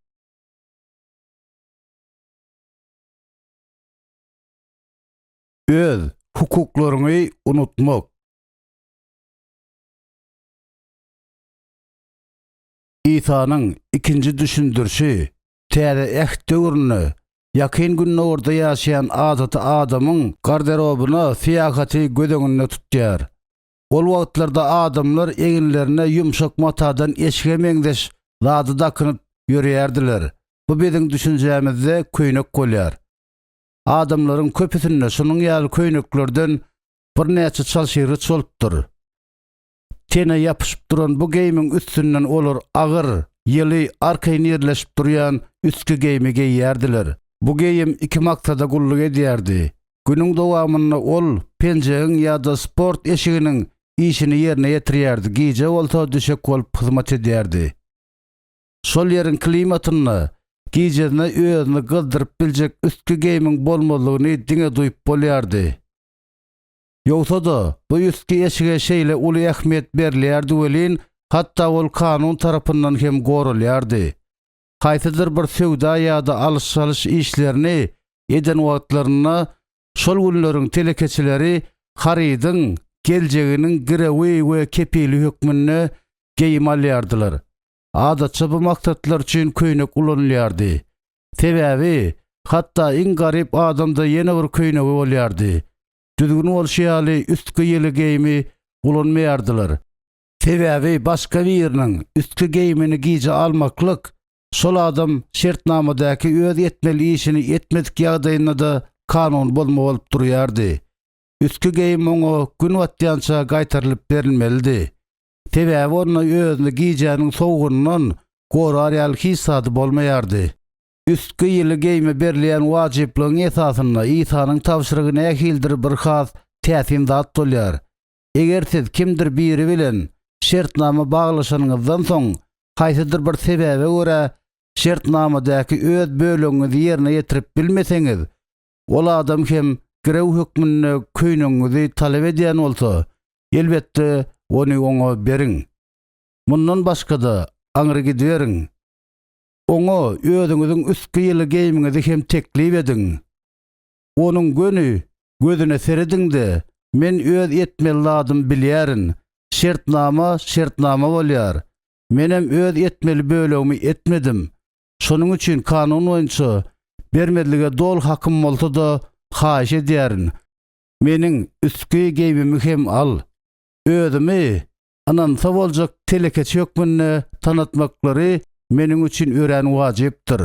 Öz hukuklaryňy unutmak. Isanyň ikinji düşündirişi Täze Äht döwründe Ýakyn Gündogarda ýaşaýan adaty adamyň garderobyna syýahaty göz öňünde tutýar. Ol wagtlarda adamlar eginlerine ýumşak matadan eşige meňzeş zady dakynyp ýörýärdiler. Bu biziň düşünjämizde köýnek bolýar. Adamlaryň köpüsinde şunuň ýaly köýneklerden birnäçe çalşyrgyç bolupdyr. Tene ýapyşyp duran bu geýimiň üstünden olar agyr, ýyly, arkaýyn ýerleşip durýan üstki geýimi geýýärdiler. Bu geýim iki maksada gulluk edýärdi. Günüň dowamynda ol penjegiň ýa-da sport eşiginiň işini ýerine ýetirýärdi, gije bolsa düşek bolup hyzmat edýärdi. Şol ýeriň klimatynda gijesine özüni gyzdyryp biljek üstki geýimiň bolmazlygyny diňe duýup bolýardy. Ýogsa-da, bu üstki eşige şeýle uly ähmiýet berilýärdi welin, hatda ol kanun tarapyndan hem goralýardy. Haýsydyr bir söwda ýa-da alyş-çalyş işlerini eden wagtlarynda şol günleriň telekeçileri harydyň geljeginiň girewi we kepili hökmünde geýim alýardylar. Adatça bu maksatlar üçin köýnek ulanylýardy. Sebäbi, hatda iň garyp adamda ýene bir köýnegi bolýardy. Düzgün bolşy ýaly üstki ýyly geýimi ulanmaýardylar. Sebäbi başga biriniň üstki geýimini gije almaklyk şol adam şertnamadaky öz etmeli işini etmedik ýagdaýynda-da kanun bozma bolup durýardy. Üstki geýim oňa gün batýança gaýtarylyp berilmelidi. Sebäbi onda özüni gijäniň sowugyndan gorar ýaly hiç zady bolmaýardy. Üstki ýyly geýime berilýän wajyplygyň esasynda Isanyň tabşyrygy nähilidir bir has täsin zat bolýar. Eger siz kimdir biri bilen şertnama baglaşanyňyzdan soň, haýsydyr bir sebäbe görä şertnamadaky öz bölegiňizi ýerine ýetirip bilmeseňiz, ol adam hem girew hökmünde köýnegiňizi talap edýän bolsa, elbetde, ony oňa beriň. Mundan başga-da, aňry gidiberiň. Oňa özüňiziň üstki ýyly geýimiňizi hem teklip ediň. Onuň göni gözüne serediň-de, Men öz etmeli zadymy bilýärin. Şertnama şertnama bolýar. Menem öz etmeli bölegimi etmedim. Şonuň üçin kanun boýunça bermezlige doly hakym bolsa-da, haýyş edýärin, meniň üstki geýmimi hem al. Özümi ynansa boljak telekeçi hökmünde tanatmaklary meniň üçin örän wajypdyr.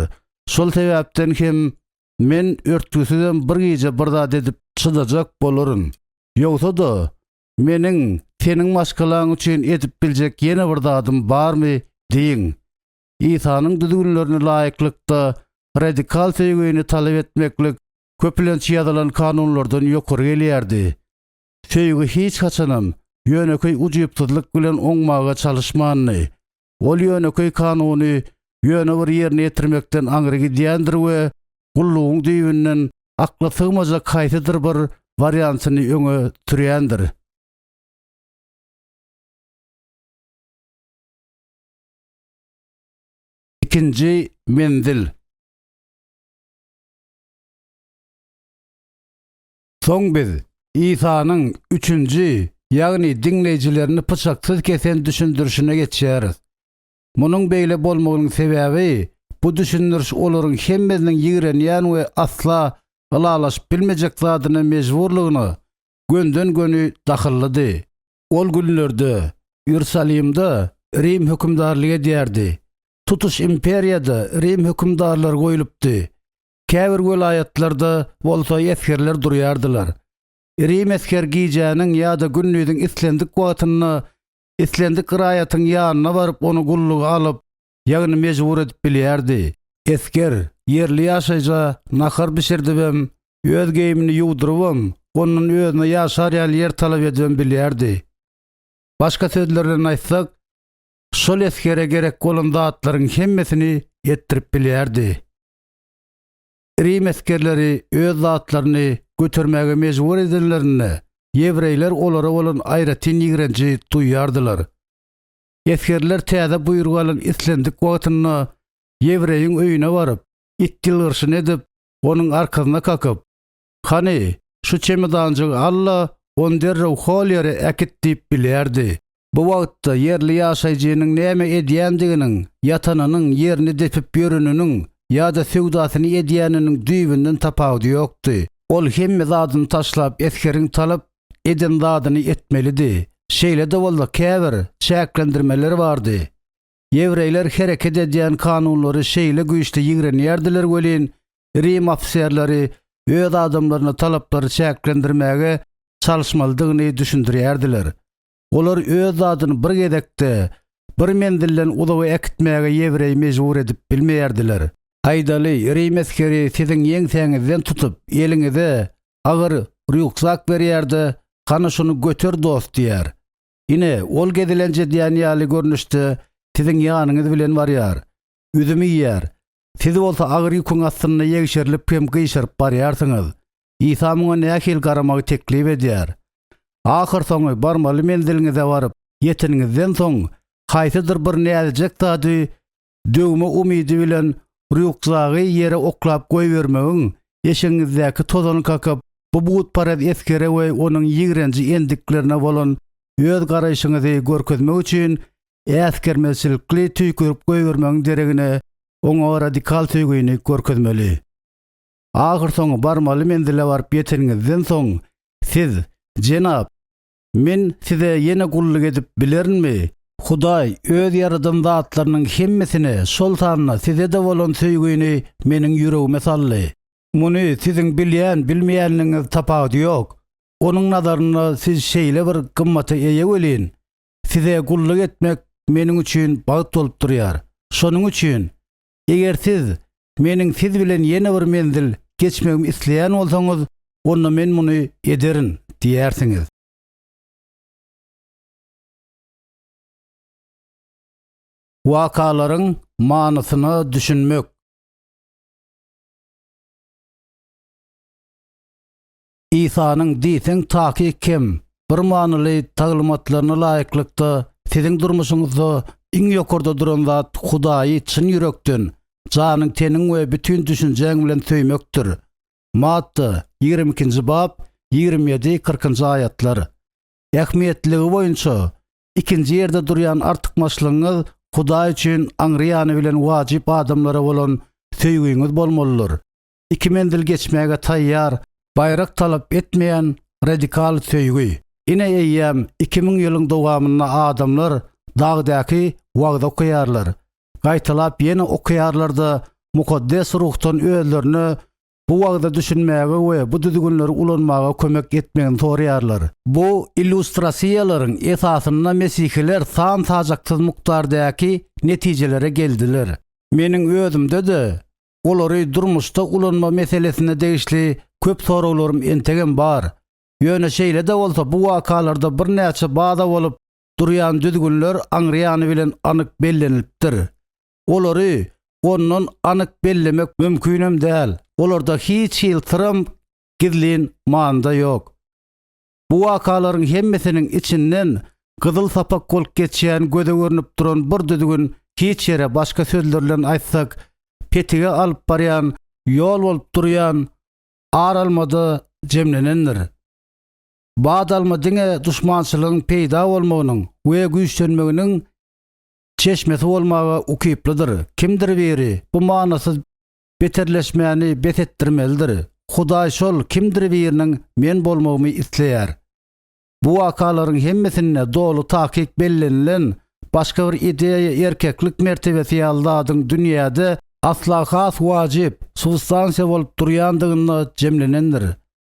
Şol sebäpden hem men örtgüsizem bir gije bir zat edip çydajak bolaryn. Ýogsa-da, meniň seniň maşgalaň üçin edip biljek ýene bir zadym barmy diýiň. Isanyň düzgünlerine laýyklykda radikal söýgini talap etmeklik köplenç ýazylan kanunlardan ýokary gelýärdi. Söýgi hiç haçanam ýönekeý ujypsyzlyk bilen oňmaga çalyşmandy. Ol ýönekeý kanuny ýöne bir ýerine ýetirmekden aňry gidýändir we gullugyň düýbünden akla sygmajak haýsydyr bir wariantyny öňe sürýändir. Ikinji menzil. Soň biz Isanyň üçünji, ýagny diňleýjilerini pyçaksyz kesen düşündirişine geçýäris. Munuň beýle bolmagynyň sebäbi, bu düşündiriş olaryň hemmesiniň ýigrenýän we asla ylalaşyp bilmejek zadyna mejburlygyna gönden-göni dahyllydy. Ol günlerde Iýerusalimde Rim hökümdarlyk edýärdi. Tutuş imperiýada Rim hökümdarlary goýlupdy. Käbir welaýatlarda bolsa esgerler durýardylar. Rim esger gijäniň ýa-da gündiziň islendik wagtynda islendik raýatyň ýanyna baryp ony gulluga alyp, ýagny mejbur edip bilýärdi. Esger ýerli ýaşaýja nahar bişirdibem, öz geýimini ýuwdurybam, ondan özüne ýaşar ýaly ýer talap edibem bilýärdi. Başga sözler bilen aýtsak, şol esgere gerek bolan zatlaryň hemmesini etdirip bilýärdi. Rim esgerleri öz zatlaryny götermäge mejbur edenlerinde, ýewreýler olara bolan aýratyn ýigrenji duýýardylar. Esgerler täze buýruk alan islendik wagtynda ýewreýiň öýüne baryp, it ýylgyryşyny edip, onuň arkasyna kakyp, Hany, şu çemodanjygy al-da, ony derrew hol ýere äkit diýip bilýärdi. Bu wagtda ýerli ýaşaýjynyň näme edýändiginiň, ýatanynyň, ýerini depip ýöreniniň ýa-da söwdasyny edýäniniň düýbünden tapawudy ýokdy. Ol hemme zadyny taşlap esgeriň talap eden zadyny etmelidi. Şeýle-de bolsa käbir çäklendirmeler bardy. Ýewreýler hereket edýän kanunlary şeýle güýçli ýigrenýärdiler welin, rim ofiserleri öz adamlaryna talaplary çäklendirmäge çalyşmalydygyny düşündirýärdiler. Olar öz zadyny bir gezekde bir menzilden uzaga äkitmäge ýewreýi mejbur edip bilmeýärdiler. Aýdaly, rim esgeri siziň ýeňsäňizden tutup, eliňize agyr rýukzak berýär-de, Hany şuny göter dost diýýär. Ine, ol gezelenç edýän ýaly görnüşde siziň ýanyňyz bilen barýar. Üzüm iýýär. Siz bolsa agyr ýüküň astynda ýegşerilip hem gyşaryp barýarsyňyz. Isa muňa nähili garamagy teklip edýär? Ahyrsoňy barmaly menziliňize baryp ýeteniňizden soň, haýsydyr bir näzijek zady döwme umydy bilen rýukzagy ýere oklap goýbermegiň, eşegiňizdäki tozany kakyp, bu butparaz esgere we onuň ýigrenji endiklerine bolan öz garaýşyňyzy görkezmek üçin äsgermezçilikli tüýkürip goýbermegiň deregine oňa radikal söýgini görkezmeli. Ahyrsoňy barmaly menzile baryp ýeteniňizden soň, Siz, Jenap, men size ýene gulluk edip bilerinmi? Hudaý öz ýaradan zatlarynyň hemmesine, şol sanda size-de bolan söýgini meniň ýüregime saldy. Muny siziň bilýän-bilmeýänligiňiz tapawudy ýok. Onuň nazarynda siz şeýle bir gymmata eýe welin, size gulluk etmek meniň üçin bagt bolup durýar. Şonuň üçin, eger siz meniň siz bilen ýene bir menzil geçmegimi isleýän bolsaňyz, onda men muny ederin diýersiňiz. Wakalaryň manysyna düşünmek. Isanyň diýseň takyk hem bir manyly taglymatlaryna laýyklykda siziň durmuşyňyzda iň ýokarda duran zat Hudaýy çyn ýürekden, janyň-teniň we bütin düşünjäň bilen söýmekdir. Matta, 22-nji bap, 27, 40-njy aýatlar. Ähmiýetliligi boýunça ikinji ýerde durýan artykmaçlygyňyz Hudaý üçin aňry ýany bilen wajyp adamlara bolan söýgiňiz bolmalydyr. Iki menzil geçmäge taýýar, baýrak talap etmeýän radikal söýgi. Ine eýýäm 2000 ýylyň dowamynda adamlar dagdaky wagzy okaýarlar. Gaýtalap ýene okaýarlar-da, Mukaddes Ruhdan özlerine bu wagza düşünmäge we bu düzgünleri ulanmaga kömek etmegini soraýarlar. Bu illýustrasiýalaryň esasynda mesihiler san-sajaksyz mukdardaky netijelere geldiler. Meniň özümde-de olary durmuşda ulanma meselesine degişli köp soraglarym entegem bar. Ýöne şeýle-de bolsa bu wakalarda birnäçe baza bolup durýan düzgünler aňryýany bilen anyk bellenilipdir. Olary ondan anyk bellemek mümkinem däl. Olarda hiç hili syram gizlin many-da ýok. Bu wakalaryň hemmesiniň içinden gyzyl sapak bolup geçýän göze görnüp duran bir düzgün hiç ýere başga sözler bilen aýtsak petige alyp barýan ýol bolup durýan ar almada jemlenendir. Bat alma diňe duşmançylygyň peýda bolmagynyň we güýçlenmeginiň çeşmesi bolmaga ukyplydyr. Kimdir biri bu manysyz beterleşmäni bes etdirmelidir. Hudaý şol kimdir biriniň men bolmagymy isleýär. Bu wakalaryň hemmesinde doly takyk bellenilen başga bir ideýa erkeklik mertebesi ýaly zadyň dünýäde asla has wajyp substansiýa bolup durýandygynda jemlenendir.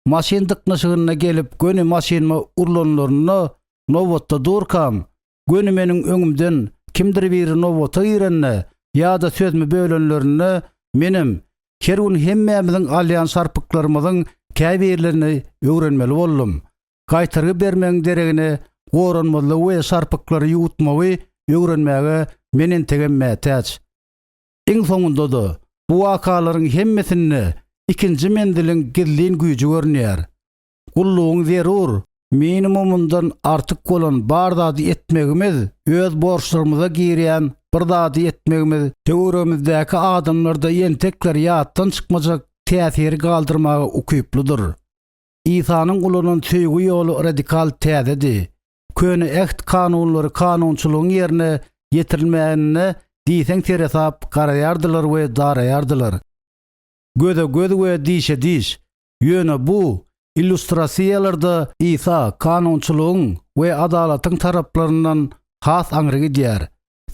Maşyn dyknyşygynda gelip göni maşynyma urlanlarynda nobatda durkam, Göni meniň öňümden kimdir biri nobata girende ýa-da sözümi bölenlerinde menem her gün hemmämiziň alýan şarpyklarymyzyň käbirlerini öwrenmeli boldum. Gaýtargy bermegiň deregine goranmazlygy we şarpyklary ýuwutmagy öwrenmäge men entegem mätäç. Iň soňunda-da, bu wakalaryň hemmesinde ikinji menziliň gizlin güýji görünýär. Gullugyň zerur minimumyndan artyk bolan bar zady etmegimiz, öz borçlarymyza girýän bir zady etmegimiz töweregimizdäki adamlarda entekler ýatdan çykmajak täsiri galdyrmaga ukyplydyr. Isanyň ulanan söýgi ýoly radikal täzedi. Köne Äht kanunlary kanunçylygyň ýerine ýetirilmegine diýseň seresap garaýardylar we daraýardylar. Göze göz we dişe diş. Ýöne bu illýustrasiýalarda Isa kanunçylygyň we adalatyň taraplaryndan has aňry gidýär.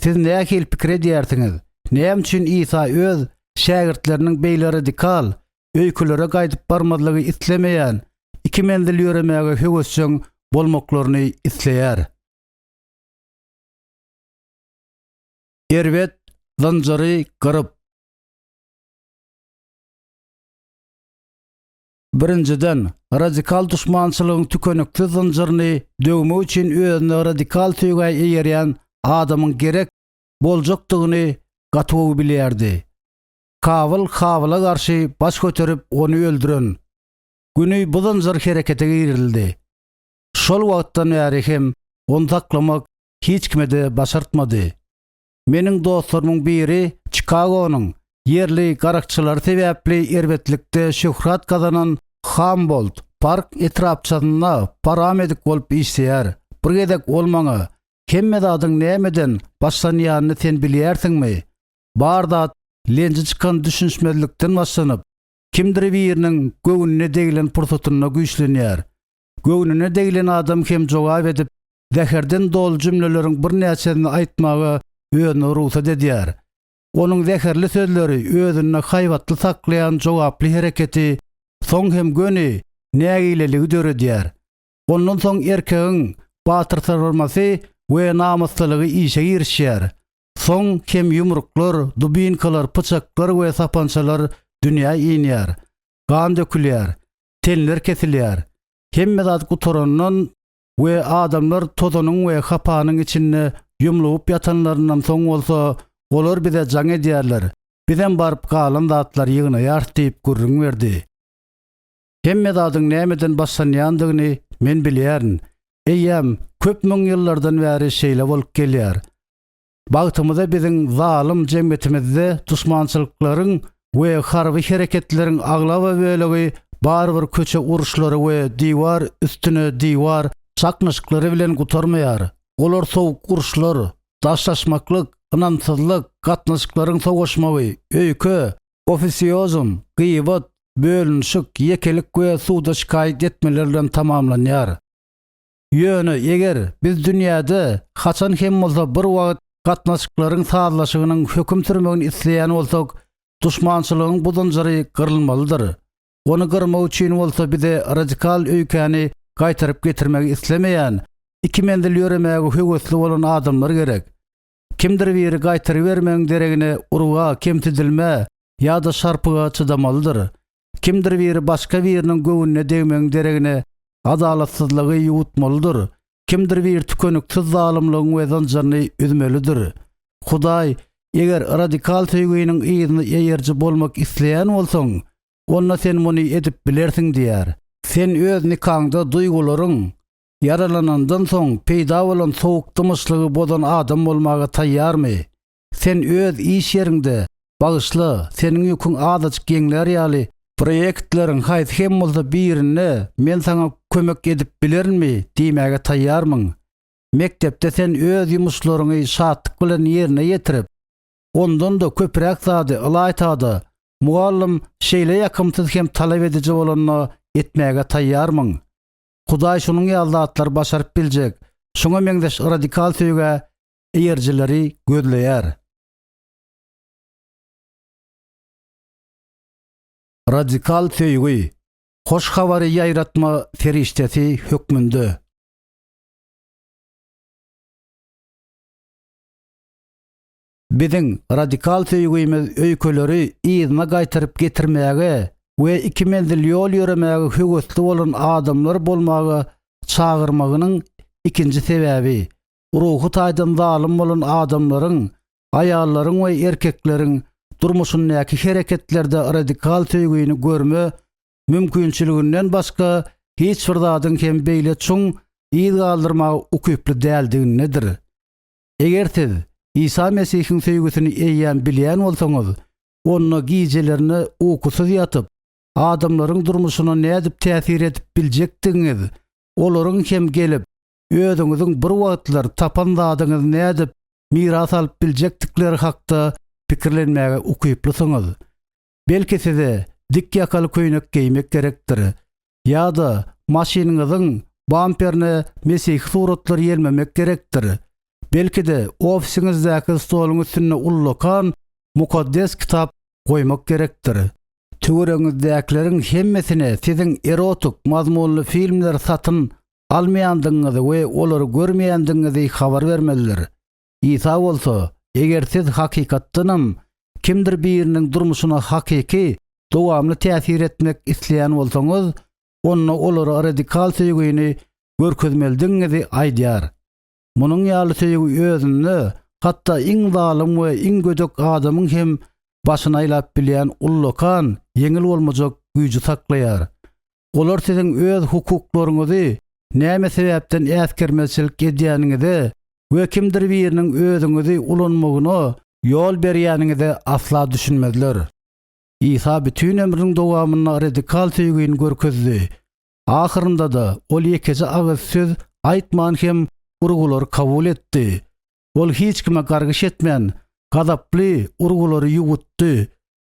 Siz nähili pikir edýärsiňiz, näme üçin Isa öz şägirtleriniň beýle radikal öýkelere gaýdyp barmazlygy islemeýän, iki menzil ýöremäge höwesjeň bolmaklaryny isleýär? Erbet zynjyry gyryp. Birinjiden, radikal duşmançylygyň tükeniksiz zynjyryny döwmek üçin özüne radikal söýgä eýerýän adamyň gerek boljakdygyny gaty gowy bilýärdi. Kabyl Habyla garşy baş göterip ony öldüren güni bu zynjyr herekete girizildi. Şol wagtdan bäri hem ony saklamak hiç kime-de başartmady. Meniň dostlarymyň biri Çikagonyň ýerli garakçylary sebäpli erbetlikde şöhrat gazanan Hambold park etrapçasynda paramedik bolup işleýär. Bir gezek ol maňa, Hemme zadyň nämeden başlanýanyny sen bilýärsiňmi? Bar zat lenji çykan düşünişmezlikden başlanyp, kimdir biriniň göwnüne deglen pursatynda güýçlenýär. Göwnüne deglen adam hem jogap edip, zäherden doly jümleleriň birnäçesini aýtmaga özüne rugsat edýär. Onuň zäherli sözleri özünde haýbatly saklaýan jogaply hereketi soň hem göni nägileligi döredýär. Ondan soň erkegiň batyrsyrmasy we namyslylygy işe girişýär. Soň hem ýumruklar, dubinkalar, pyçaklar we sapançalar dünýä inýär. Gan dökülýär. Tenler kesilýär. Hemme zat gutarandan we adamlar tozanyň we hapanyň içinde ýumlugyp ýatanlaryndan soň bolsa, olar bize jaň edýärler, bizem baryp galan zatlary ýygnaýarys diýip gürrüň berdi. Hemme zadyň nämeden başlanýandygyny men bilýärin. Eýýäm köp müňýyllardan bäri şeýle bolup gelýär. Bagtymyza biziň zalym jemgyýetimizde duşmançylyklaryň we harby hereketleriň aglaba bölegi barybir köçe uruşlary we diwar üstüne diwar çaknyşyklary bilen gutarmaýar. Olar sowuk uruşlar, daşlaşmaklyk, ynamsyzlyk, gatnaşyklaryň sowaşmagy, öýke, ofisiozm, gyýbat, bölünişik, ýekelik we suda şikaýat etmeler bilen tamamlanýar. Ýöne eger biz dünýäde haçan hem bolsa bir wagt gatnaşyklaryň sazlaşygynyň höküm sürmegini isleýän bolsak, duşmançylygyň bu zynjyry gyrylmalydyr. Ony gyrmak üçin bolsa bize radikal öýkäni gaýtaryp getirmegi islemeýän, iki menzil ýöremäge höwesli bolan adamlar gerek. Kimdir biri gaýtarybermegiň deregine urga, kemsidilmä ýa-da şarpyga çydamalydyr. Kimdir biri başga biriniň göwnüne degmegiň deregine adalatsyzlygy ýuwutmalydyr. Kimdir biri tükeniksiz zalymlygyň we zynjyryny üzmelidir. Hudaý, eger radikal söýginiň yzyna eýeriji bolmak isleýän bolsaň, onda sen muny edip bilersiň diýýär. Sen öz nikaňda duýgularyň ýaralanandan soň peýda bolan sowuk dymyşlygy bozan adam bolmaga taýýarmy? Sen öz iş ýeriňde, bagyşla, seniň ýüküň azajyk ýeňlär ýaly, proýektleriň haýsy hem bolsa birinde men saňa kömek edip bilerinmi diýmäge taýýarmyň? Mekdepde sen öz ýumuşlaryňy şatlyk bilen ýerine ýetirip, ondan-da köpräk zady, ylaýta-da, mugallym şeýle ýakymsyz hem talap ediji bolanda etmäge taýýarmyň? Hudaý şunuň ýaly zatlary başaryp biljek, şuňa meňzeş radikal söýgä eýerijileri gözleýär. Radikal söýgi, hoş habary ýaýratma serişdesi hökmünde. Biziň radikal söýgimiz öýkeleri yzyna gaýtaryp getirmäge we iki menzil ýol ýöremäge höwesli bolan adamlar bolmaga çagyrmagynyň ikinji sebäbi, ruhy taýdan zalym bolan adamlaryň, aýallaryň we erkekleriň durmuşyndaky hereketlerde radikal söýgini görme mümkinçiliginden başga hiç bir zadyň hem beýle çuň yz galdyrmaga ukyply däldigindedir. Eger siz Isa Mesihiň söýgüsini eýýäm bilýän bolsaňyz, onda gijelerine ukusyz ýatyp, adamlaryň durmuşyna nädip täsir edip biljekdigiňiz, olaryň hem gelip, özüňiziň bir wagtlar tapan zadyňyzy nädip miras alyp biljekdikleri hakda pikirlenmäge ukyplysyňyz. Belki size dik ýakaly köýnek geýmek gerekdir. Ýa-da maşynyňyzyň bamperine mesihi suratlary ýelmemek gerekdir. Belki-de ofisiňizdäki stoluň üstünde ullakan mukaddes kitap goýmak gerekdir. Töweregiňizdäkileriň hemmesine siziň erotik mazmunly filmleri satyn almaýandygyňyzy we olary görmeýändigiňizi habar bermelidir. Isa bolsa, eger siz hakykatdanam kimdir biriniň durmuşyna hakyky, dowamly täsir etmek isleýän bolsaňyz, onda olara radikal söýgini görkezmelidigiňizi aýdýar. Munuň ýaly söýgi özünde hatda iň zalym we iň gödek adamyň hem başyny aýlap bilýän ullakan, ýeňil bolmajak güýji saklaýar. Olar siziň öz hukuklaryňyzy näme sebäpden äsgermezçilik edýäniňize we kimdir biriniň özüňizi ulanmagyna ýol berýäniňize asla düşünmezler. Isa bütin ömrüniň dowamynda radikal söýgini görkezdi. Ahyrynda-da ol ýekeje agyz söz aýtman hem urgulary kabul etdi. Ol hiç kime gargyş etmän, gazaply urgulary ýuwutdy.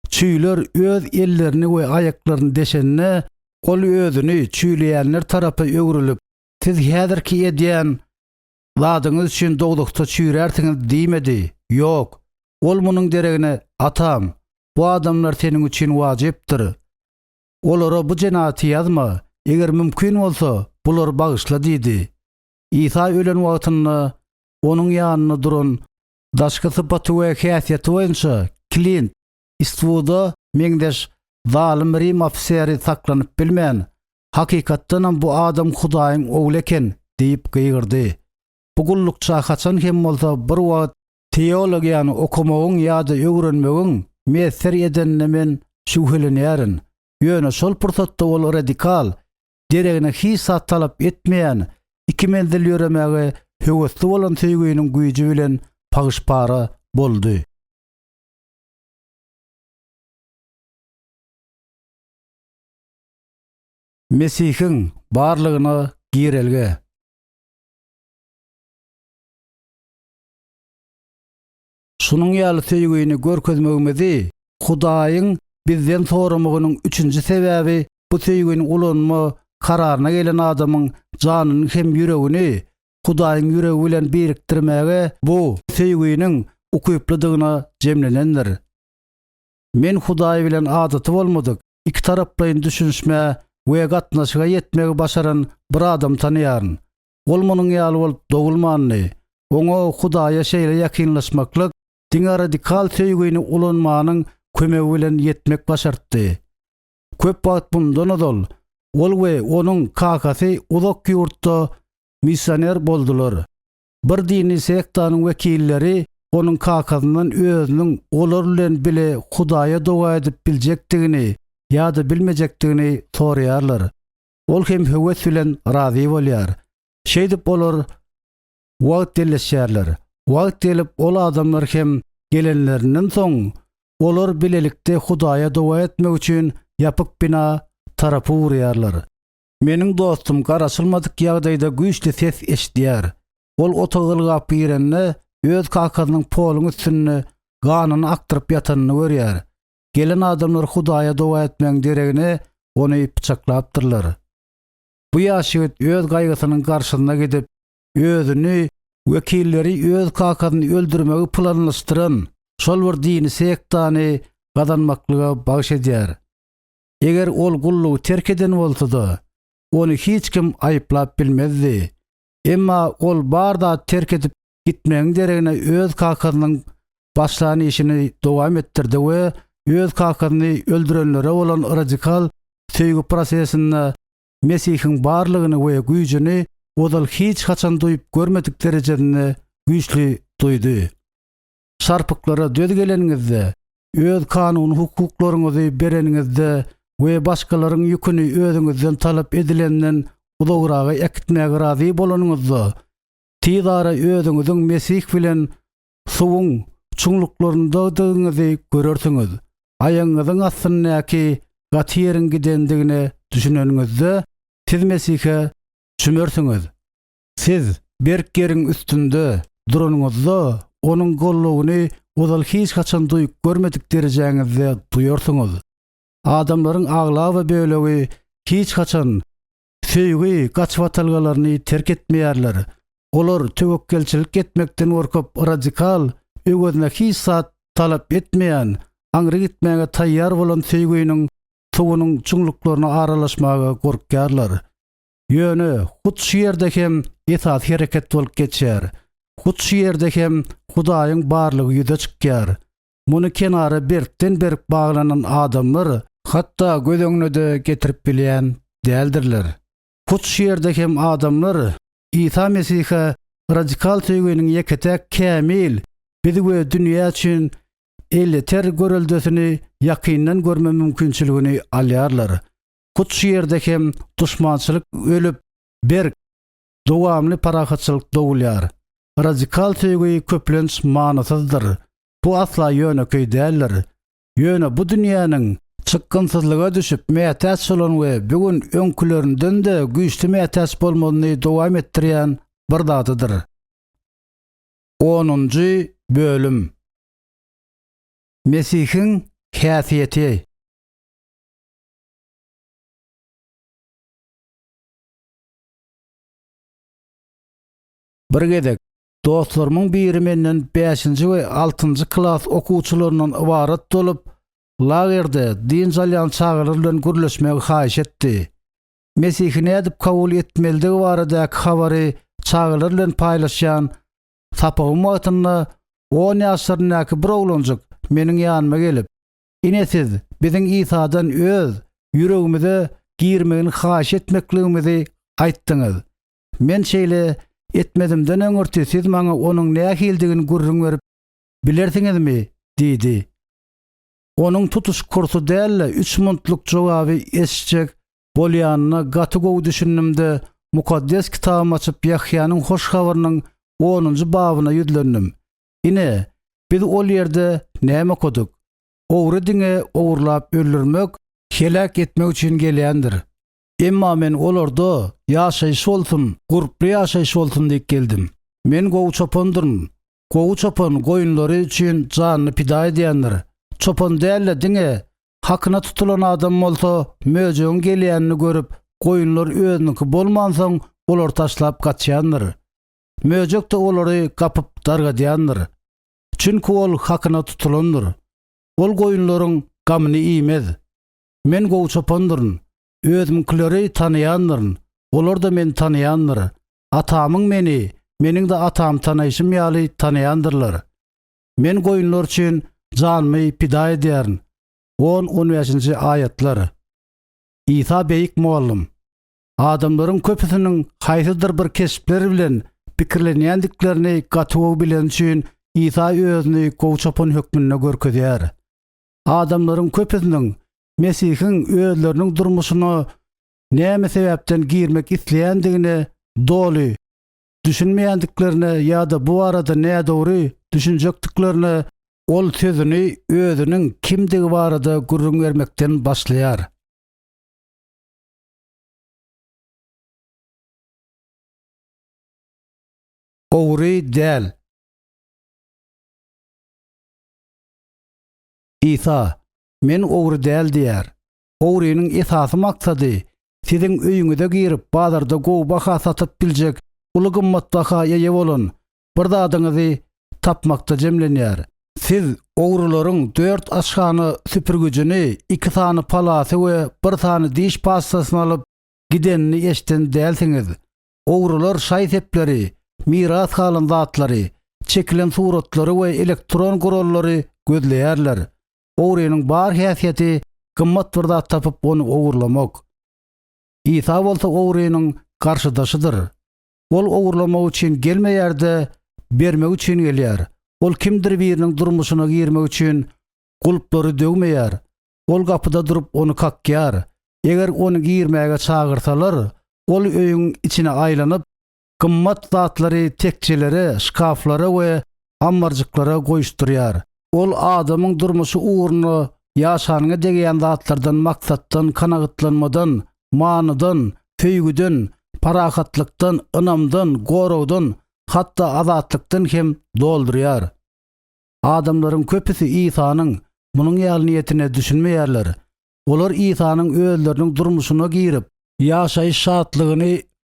Çüýler öz ellerini we aýaklaryny deşende, Ol özüni çüýleýänler tarapa öwrülip, Siz häzirki edýän zadyňyz üçin dowzahda çüýrärsiňiz diýmedi. Ýok. Ol munuň deregine, Atam, bu adamlar seniň üçin wajypdyr. Olara bu jenaýaty ýazma, eger mümkin bolsa, bulary bagyşla diýdi. Isa ölen wagtynda onuň ýanynda duran daşky sypaty we häsiýeti boýunça Klint Istwuda meňzeş zalym rim ofiseri saklanyp bilmän, Hakykatdanam bu adam Hudaýyň Ogly eken! diýip gygyrdy. Bu gullukça haçan hem bolsa bir wagt teologiýany okamagyň ýa-da öwrenmegiň miýesser edenine men şübhelenýärin. Ýöne şol pursatda ol radikal, deregine hiç zat talap etmeýän, iki menzil ýöremäge höwesli bolan söýginiň güýji bilen pagyş-para boldy. Mesihiň barlygyna girelge. Şunuň ýaly söýgini görkezmegimizi Hudaýyň bizden soramagynyň üçünji sebäbi bu söýgini ulanma kararyna gelen adamyň janyny hem ýüregini Hudaýyň ýüregi bilen birikdirmäge bu söýginiň ukyplydygyna jemlenendir. Men Hudaý bilen adaty bolmadyk ikitaraplaýyn düşünişmä we gatnaşyga ýetmegi başaran bir adamy tanaýaryn. Ol munuň ýaly bolup dogulmandy. Oňa Hudaýa şeýle ýakynlaşmaklyk diňe radikal söýgini ulanmanyň kömegi bilen ýetmek başartdy. Köp wagt mundan ozal ol we onuň kakasy uzak ýurtda missioner boldular. Bir dini sektanyň wekilleri onuň kakasyndan özüniň olar bilen bile Hudaýa doga edip biljekdigini ýa-da bilmejekdigini soraýarlar. Ol hem höwes bilen razy bolýar. Şeýdip olar wagt belleşýärler. Wagt gelip ol adamlar hem gelenlerinden soň, olar bilelikde Hudaýa doga etmek üçin ýapyk bina tarapa ugraýarlar. Meniň dostum garaşylmadyk ýagdaýda güýçli ses eşidýär. Ol otaga ylgap girende, öz kakasynyň poluň üstünde ganyny akdyryp ýatanyny görýär. Gelen adamlar Hudaýa doga etmegiň deregine ony pyçaklapdyrlar. Bu ýaş ýigit öz gaýgysynyň garşysyna gidip, özüni wekilleri öz kakasyny öldürmegi planlaşdyran şol bir dini sektany gazanmaklyga bagyş edýär. Eger ol gullugy terk eden bolsa-da, ony hiç kim aýyplap bilmezdi. Emma ol bar zady terk edip gitmegiň deregine öz kakasynyň başlan işini dowam etdirdi we öz kakasyny öldürenlere bolan radikal söýgi prosesinde Mesihiň barlygyny we güýjüni ozal hiç haçan duýup görmedik derejesinde güýçli duýdy. Şarpyklara döz geleniňizde, öz kanuny hukuklaryňyzy bereniňizde we başgalaryň ýüküni özüňizden talap edilenden uzagraga äkitmäge razy bolanyňyzda, Tiz ara özüňiziň Mesih bilen suwuň çuňluklaryndadygyňyzy görersiňiz. Aýagyňyzyň astyndaky gaty ýeriň gidendigine düşüneniňizde, siz Mesihe çümersiňiz. Siz berk ýeriň üstünde duranyňyzda, Onuň goldawyny ozal hiç haçan duýup görmedik derejäňizde duýarsyňyz. Adamlaryň aglaba bölegi hiç haçan Söýgi gaçybatalgalaryny terk etmeýärler. Olar töwekgelçilik etmekden gorkup, radikal, öwezine hiç zat talap etmeýän, aňry gitmäge taýýar bolan söýginiň suwunyň çuňluklaryna aralaşmaga gorkýarlar. Ýöne hut şu ýerde hem esasy hereket bolup geçýär. Hut şu ýerde hem Hudaýyň barlygy ýüze çykýar. Muny kenara berkden-berk baglanan adamlar hatda göz öňüne-de getirip bilýän däldirler. Hut şu ýerde hem adamlar Isa Mesihe radikal söýginiň ýeke-täk kämil, biz we dünýä üçin elýeter göreldesini ýakyndan görme mümkinçiligini alýarlar. Hut şu ýerde hem duşmançylyk ölüp, berk, dowamly parahatçylyk dogulýar. Radikal söýgi köplenç manysyzdyr. Bu asla ýönekeý däldir. Ýöne bu dünýäniň çykgynsyzlyga düşüp mätäç bolan we bu gün öňkülerinden-de güýçli mätäç bolmagyny dowam etdirýän bir zadydyr. Onunjy bölüm. Mesihiň häsiýeti. Bir gezek dostlarymyň biri menden bäşinji we altynjy klas okuwçylaryndan ybarat bolup, lagerde dynç alýan çagalar bilen gürleşmegi haýyş etdi. Mesihi nädip kabul etmelidigi baradaky habary çagalar bilen paýlaşýan sapagym wagtynda on ýaşlaryndaky bir oglanjyk meniň ýanyma gelip, Ine siz biziň Isadan öz ýüregimize girmegini haýyş etmekligimizi aýtdyňyz. Men şeýle etmezimden öňürti siz maňa onuň nähilidigini gürrüň berip bilersiňizmi? diýdi. Onuň tutuş kursy däl-de, üç muntlyk jogaby eşitjek bolýanyna gaty gowy düşündim-de, Mukaddes Kitabymy açyp Ýahýanyň Hoş Habarynyň onunjy babyna ýüzlendim. Ine, biz ol ýerde näme okadyk? Ogry diňe ogurlap öldürmek, heläk etmek üçin gelýändir. Emma men olarda ýaşaýyş bolsun, gurply ýaşaýyş bolsun diýip geldim. Men gowy çopandyryn. Gowy çopan goýunlary üçin janyny pida edýändir. Çopan däl-de diňe hakyna tutulan adam bolsa möjegiň gelýänini görüp, goýunlar özüniňki bolmansoň olary taşlap gaçýandyr. Möjek-de olary gapyp dargadýandyr. Çünki ol hakyna tutulandyr. Ol goýunlaryň gamyny iýmez. Men gowy çopandyryn. Özümiňkileri tanaýandyryn, olar-da meni tanaýandyr. Atamyň meni, meniň-de Atamy tanaýşym ýaly tanaýandyrlar. Men goýunlar üçin janymy pida edýärin. On, on bäşinji aýatlar. Isa beýik mugallym. Adamlaryň köpüsiniň haýsydyr bir keşpler bilen pikirlenýändiklerini gaty gowy bileni üçin Isa özüni gowy çopan hökmünde görkezýär. Adamlaryň köpüsiniň Mesihiň özleriniň durmuşyna näme sebäpden girmek isleýändigine doly düşünmeýändiklerine ýa-da bu barada nädogry düşünjekdiklerine ol sözüni özüniň kimdigi barada gürrüň bermekden başlaýar. Ogry däl. Isa, Men ogry däl diýýär. Ogrynyň esasy maksady, siziň öýüňize girip, bazarda gowy baha satyp biljek uly gymmatbaha eýe bolan bir zadyňyzy tapmakda jemlenýär. Siz ogrularyň dört aşhana süpürgijini, iki sany palasy we bir sany diş pastasyny alyp gidenini eşiden dälsiňiz. Ogrular şaý-sepleri, miras galan zatlary, çekilen suratlary we elektron gurallary gözleýärler. Ogrynyň bar häsiýeti gymmat bir zat tapyp ony ogurlamak. Isa bolsa ogrynyň garşydaşydyr. Ol ogurlamak üçin gelmeýär-de, bermek üçin gelýär. Ol kimdir biriniň durmuşyna girmek üçin gulplary döwmeýär. Ol gapyda durup ony kakýar. Eger ony girmäge çagyrsalar, ol öýüň içine aýlanyp, gymmat zatlary tekjelere, şkaflara we ammarjyklara goýuşdyrýar. Ol adamyň durmuşy ugrunda ýaşanyňa degýän zatlardan, maksatdan, kanagatlanmadan, manydan, söýgüden, parahatlykdan, ynamdan, goragdan, hatda azatlykdan hem doldurýar. Adamlaryň köpüsi Isanyň munuň ýaly niýetine düşünmeýärler. Olar Isanyň özleriniň durmuşyna girip, ýaşaýyş şatlygyny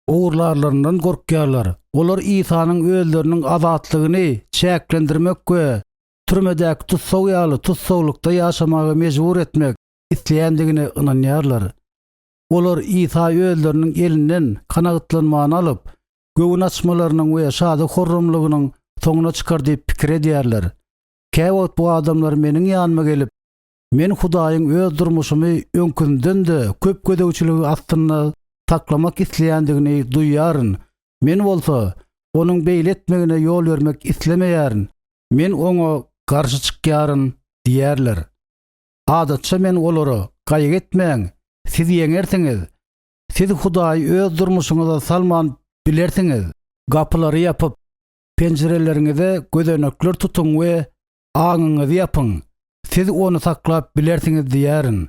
ogurlarlaryndan gorkýarlar. Olar Isanyň özleriniň azatlygyny çäklendirmek we türmedäki tussag ýaly tussaglykda ýaşamaga mejbur etmek isleýändigine ynanýarlar. Olar Isa özleriniň elinden kanagatlanmany alyp, göwün açmalarynyň we şady-horramlygynyň soňuna çykar diýip pikir edýärler. Käwagt bu adamlar meniň ýanyma gelip, Men Hudaýyň öz durmuşymy öňküsinden-de köp gözegçiligi astynda saklamak isleýändigini duýýaryn. Men bolsa, Onuň beýle etmegine ýol bermek islemeýärin. Men Oňa garşy çykýaryn diýýärler. Adatça men olara, Gaýgy etmäň, siz ýeňersiňiz. Siz Hudaýy öz durmuşyňyza salman bilersiňiz. Gapylary ýapyp, penjireleriňize gözenekler tutuň we aňyňyzy ýapyň, siz ony saklap bilersiňiz diýýärin.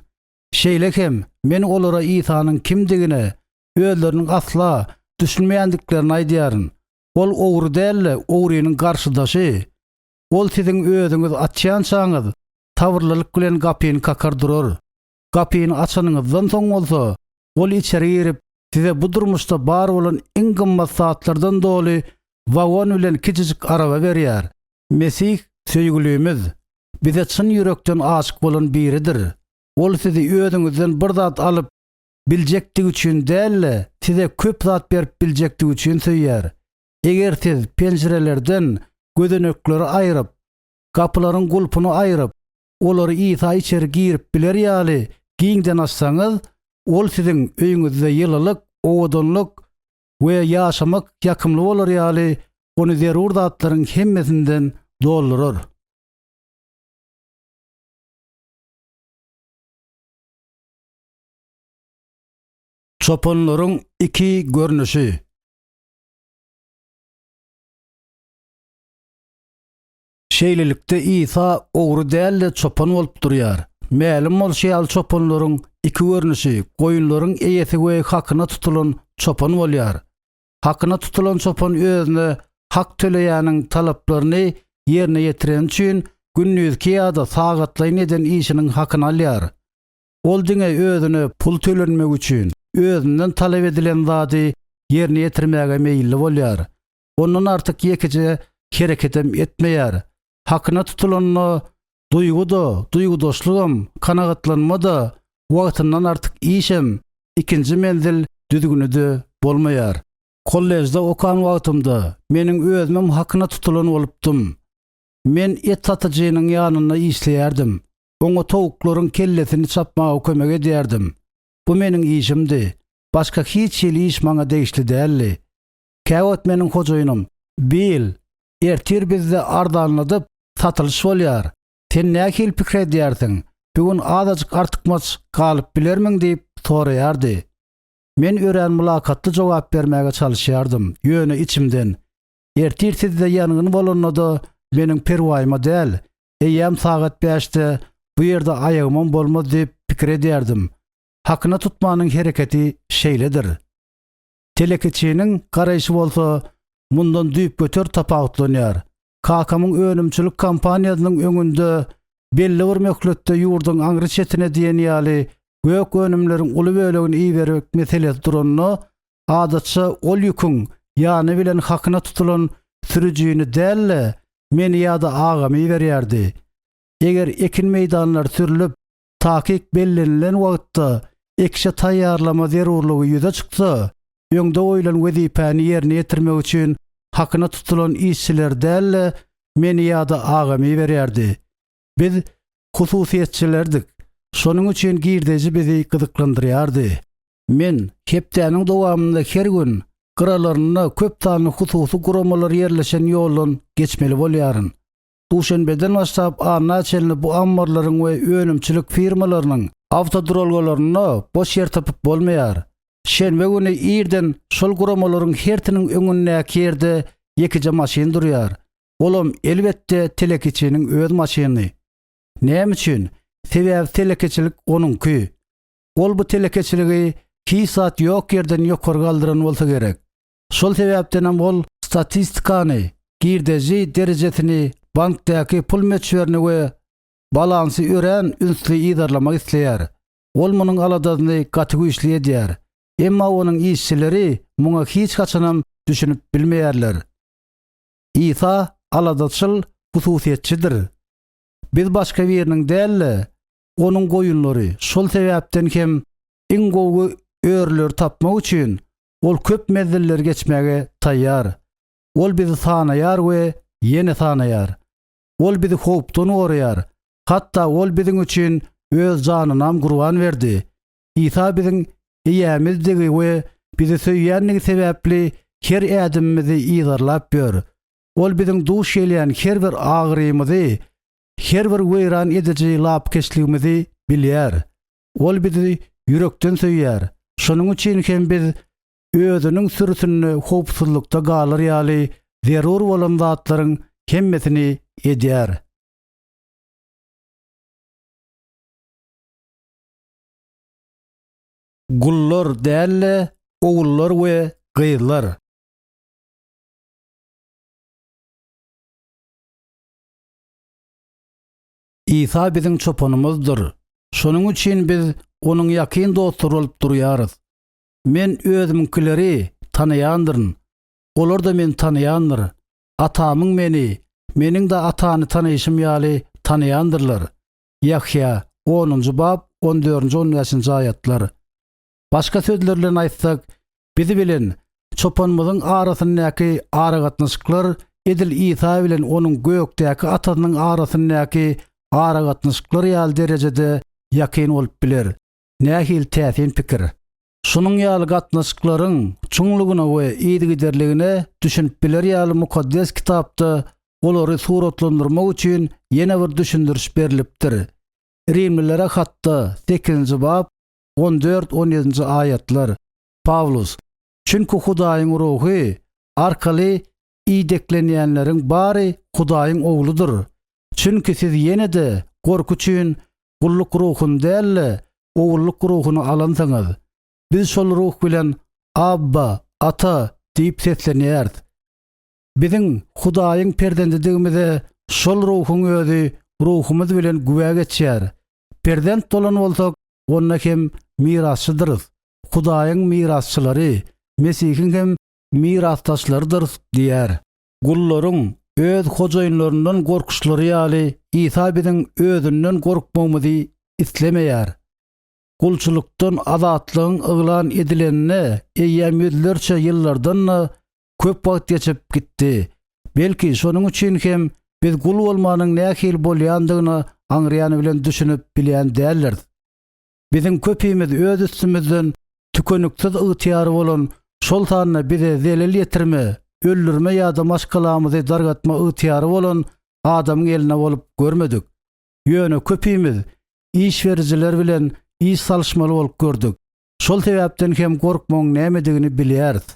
Şeýle hem men olara Isanyň kimdigine özleriniň asla düşünmeýändiklerini aýdýaryn. Ol ogry däl-de, ogrynyň garşydaşy. Ol siziň özüňiz açýançaňyz sabyrlylyk bilen gapyny kakar durar. Gapyny açanyňyzdan soň bolsa, ol içeri girip, size bu durmuşda bar bolan iň gymmat zatlardan doly. Wagon bilen kiçijik araba berýär. Mesih söýgülimiz, bize çyn ýürekden aşyk bolan biridir. Ol sizi özüňizden bir zat alyp biljekdigi üçin däl-de, size köp zat berip biljekdigi üçin söýýär. Eger siz penjirelerden gözenekleri aýryp, gapylaryň gulpuny aýryp, olary Isa içeri girip biler ýaly giňden açsaňyz, Ol siziň öýüňizde ýylylyk, owadanlyk we ýaşamak ýakymly bolar ýaly, ony zerur zatlaryň hemmesinden doldurar. Çopanlaryň iki görnüşi. Şeýlelikde, Isa ogry däl-de, çopan bolup durýar. Mälim bolşy ýaly, çopanlaryň iki görnüşi, goýunlaryň eýesi we hakyna tutulan çopan bolýar. Hakyna tutulan çopan özüne hak töleýäniň talaplaryny ýerine ýetireni üçin gündizki ýa-da sagatlaýyn eden işiniň hakyny alýar. Ol diňe özüne pul tölenmegi üçin, özünden talap edilen zady ýerine ýetirmäge meýilli bolýar. Ondan artyk ýekeje hereketem etmeýär. Hakyna tutulanda duýgy-da, duýgudaşlygam, kanagatlanma-da, wagtyndan artyk işem, ikinji menzil düzgüni-de bolmaýar. Kollejde okan wagtymda meniň özümem hakyna tutulan bolupdym. Men et satyjynyň ýanynda işleýärdim. Oňa towuklaryň kellesini çapmaga kömek edýärdim. Bu meniň işimdi. Başga hiç hili iş maňa degişli däldi. Käwagt meniň hojaýynym, Bill, ertir bizde arzanladyp satylyş bolýar. Sen nähili pikir edýärsiň, bu gün azajyk artykmaç galyp bilermiň diýip soraýardy. Men örän mylakatly jogap bermäge çalyşýardym, ýöne içimden, Ertir sizde ýangyn bolanda-da meniň perwaýyma däl, eýýäm sagat bäşde bu ýerde aýagymam bolmaz diýip pikir edýärdim. Hakyna tutmanyň hereketi şeýledir. Telekeçiniň garaýşy bolsa mundan düýpgöter tapawutlanýar. Kakamyň önümçilik kompaniýasynyň öňünde belli bir möhletde ýurduň aňry çetine diýen ýaly gök önümleriň uly bölegini ibermek meselesi duranda, adatça ol ýüküň ýany bilen hakyna tutulan sürüjini däl-de, meni ýa-da agamy iberýärdi. Eger ekin meýdanlary sürlüp, takyk bellenilen wagtda ekişe taýýarlama zerurlygy ýüze çyksa, öňde goýlan wezipäni ýerine ýetirmek üçin hakyna tutulan işçileri däl-de, meni ýa-da agamy iberýärdi. Biz hususyýetçilerdik, şonuň üçin girdeji bizi gyzyklandyrýardy. Men hepdäniň dowamynda her gün gyralarynda köp sanly hususy guramalar ýerleşen ýoldan geçmeli bolýaryn. Duşenbeden başlap anna çenli bu ammarlaryň we önümçilik firmalarynyň awtoduralgalarynda boş ýer tapyp bolmaýar. Şenbe güni irden şol guramalaryň hersiniň öňündäki ýerde ýekeje maşyn durýar. Olam, elbetde, telekeçiniň öz maşyny. Näme üçin? Sebäbi telekeçilik onuňky. Ol bu telekeçiligi hiç zat ýok ýerden ýokary galdyran bolsa gerek. Şol sebäpdenem ol statistikany, girdeji derejesini, bankdaky pul möçberini we balansy örän ünsli yzarlamak isleýär. Ol munuň aladasyny gaty güýçli edýär. Emma onuň işçileri muňa hiç haçanam düşünip bilmeýärler. Isa aladaçyl hususyýetçidir. Biz başga biriniň däl-de, onuň goýunlary, şol sebäpden hem iň gowy örüleri tapmak üçin Ol köp menzilleri geçmäge taýýar. Ol bizi sanaýar we ýene sanaýar. Ol bizi howpdan goraýar. Hatda ol biziň üçin öz janynam gurban berdi. Isa biziň Eýämizdigi we bizi söýýändigi sebäpli her ädimimizi yzarlap ýör. Ol biziň duş gelýän her bir agyrymyzy, her bir weýran ediji lapykeçligimizi bilýär. Ol bizi ýürekden söýýär. Şonuň üçin hem biz özüniň sürüsinde howpsuzlykda galar ýaly zerur bolan zatlaryň hemmesini edýär. Gullar däl-de, ogullar we gyzlar. Isa biziň çopanymyzdyr. Şonuň üçin biz onuň ýakyn dostlary bolup durýarys. Men özümiňkileri tanaýandyryn. Olar-da meni tanaýandyr. Atamyň meni, meniň-de Atany tanaýşym ýaly tanaýandyrlar. Ýahýa, onunjy bap, on dördünji-on bäşinji aýatlar. Başga sözler bilen aýtsak, bizi bilen çopanymyzyň arasyndaky aragatnaşyklar edil Isa bilen onuň gökdäki Atasynyň arasyndaky aragatnaşyklar ýaly derejede ýakyn bolup biler. Nähili täsin pikir! Şunuň ýaly gatnaşyklaryň çuňlugyna we yzygiderligine düşünip biler ýaly Mukaddes Kitapda olary suratlandyrmak üçin ýene bir düşündiriş berlipdir. Rimlilere hatda sekizinji bap, on dört, on ýedinji aýatlar, Pawlus, Çünki Hudaýyň Ruhy arkaly ideklenýänleriň bary Hudaýyň ogludyr. Çünki siz ýene-de gorky üçin gulluk ruhuny däl-de, ogullyk ruhuny alansyňyz. Biz şol ruh bilen Abba, Ata! diýip seslenýäris. Biziň Hudaýyň perzendidigimize şol ruhuň özi ruhumyz bilen güwä geçýär. Perzent bolan bolsak, onda hem mirasçydyrys, Hudaýyň mirasçylary, Mesihiň hem mirasdaşlarydyrys diýýär. Gullaryň öz hojaýynlaryndan gorkuşlary ýaly, Isa biziň özünden gorkmagymyzy islemeýär. Gulçulykdan azatlygyň yglan edilenine eýýäm ýüzlerçe ýyllardan-da köp wagt geçip gitdi. Belki, şonuň üçin hem biz gul bolmanyň nähili bolýandygyna aňryýany bilen düşünip bilýän däldiris. Biziň köpimiz öz üstümizden tükeniksiz ygtyýary bolan, şol sanda bize zelel ýetirme, öldürme ýa-da maşgalamyzy dargatma ygtyýary bolan adamyň elinde bolup görmedik. Ýöne köpimiz iş berijiler bilen iş salyşmaly bolup gördük. Şol sebäpden hem gorkmagyň nämedigini bilýäris.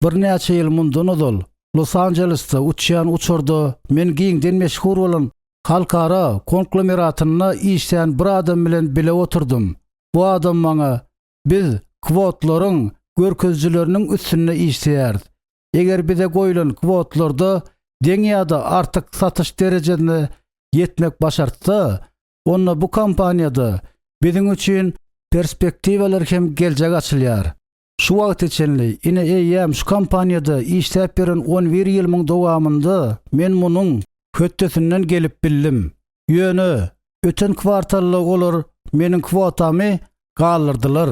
Birnäçe ýyl mundan ozal, Los-Anjelesde uçýan uçarda men giňden meşhur bolan halkara konglomeratynda işleýän bir adam bilen bile oturdym. Bu adam maňa, Biz kwotlaryň görkezijileriniň üstünde işleýäris. Eger bize goýlan kwotlarda deň ýa-da artyk satyş derejesine ýetmek başartsa, onda bu kompaniýada biziň üçin perspektiwalar hem geljek açylýar. Şu wagta çenli, ine eýýäm şu kompaniýada işläp ýören on bir ýylymyň dowamynda men munuň hötdesinden gelip bildim. Ýöne öten kwartalda olar meniň kwotamy galdyrdylar.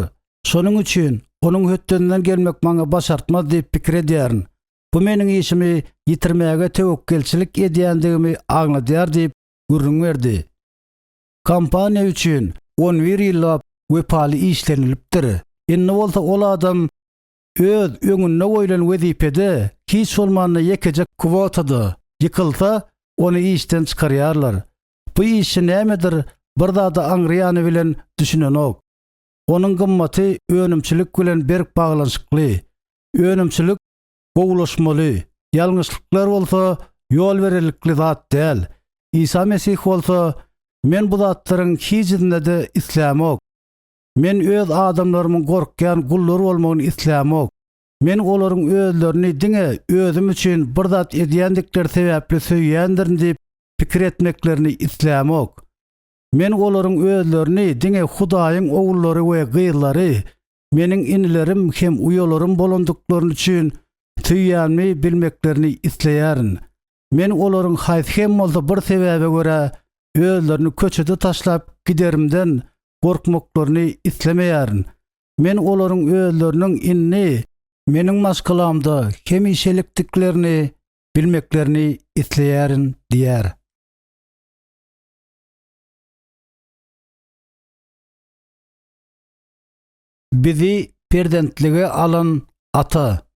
Şonuň üçin onuň hötdesinden gelmek maňa başartmaz diýip pikir edýärin. Bu meniň işimi ýitirmäge töwekgelçilik edýändigimi aňladýar diýip gürrüň berdi. Kompaniýa üçin 11 ýyllap wepaly işlenilipdir. Indi bolsa ol adam öz öňünde goýlan wezipede hiç bolmanda ýekeje kwotada ýykylsa, ony işden çykarýarlar. Bu işçi nämedir bir zada aňry ýany bilen düşünenok. Onuň gymmaty önümçilik bilen berk baglanyşykly. Önümçilik gowulaşmaly, ýalňyşlyklar bolsa ýol bererlikli zat däl. Isa Mesih bolsa, Men bu zatlaryň hijisinde-de islämok. Men öz adamlarymyň gorkýan gullar bolmagyny islämok. Men olaryň özlerini diňe özüm üçin bir zat edýändikleri sebäpli söýýändirin diýip pikir etmeklerini islämok. Men olaryň özlerini diňe Hudaýyň ogullary we gyzlary, meniň inilerim hem uýalarym bolandyklaryny üçin söýýänimi bilmeklerini isleýärin. Men olaryň haýsy hem bolsa bir sebäbe görä özlerini köçede taşlap giderimden gorkmaklaryny islemeýärin. Men olaryň özleriniň indi meniň maşgalamda hemişelikdiklerini bilmeklerini isleýärin diýýär. Bizi perzentlige alan Ata.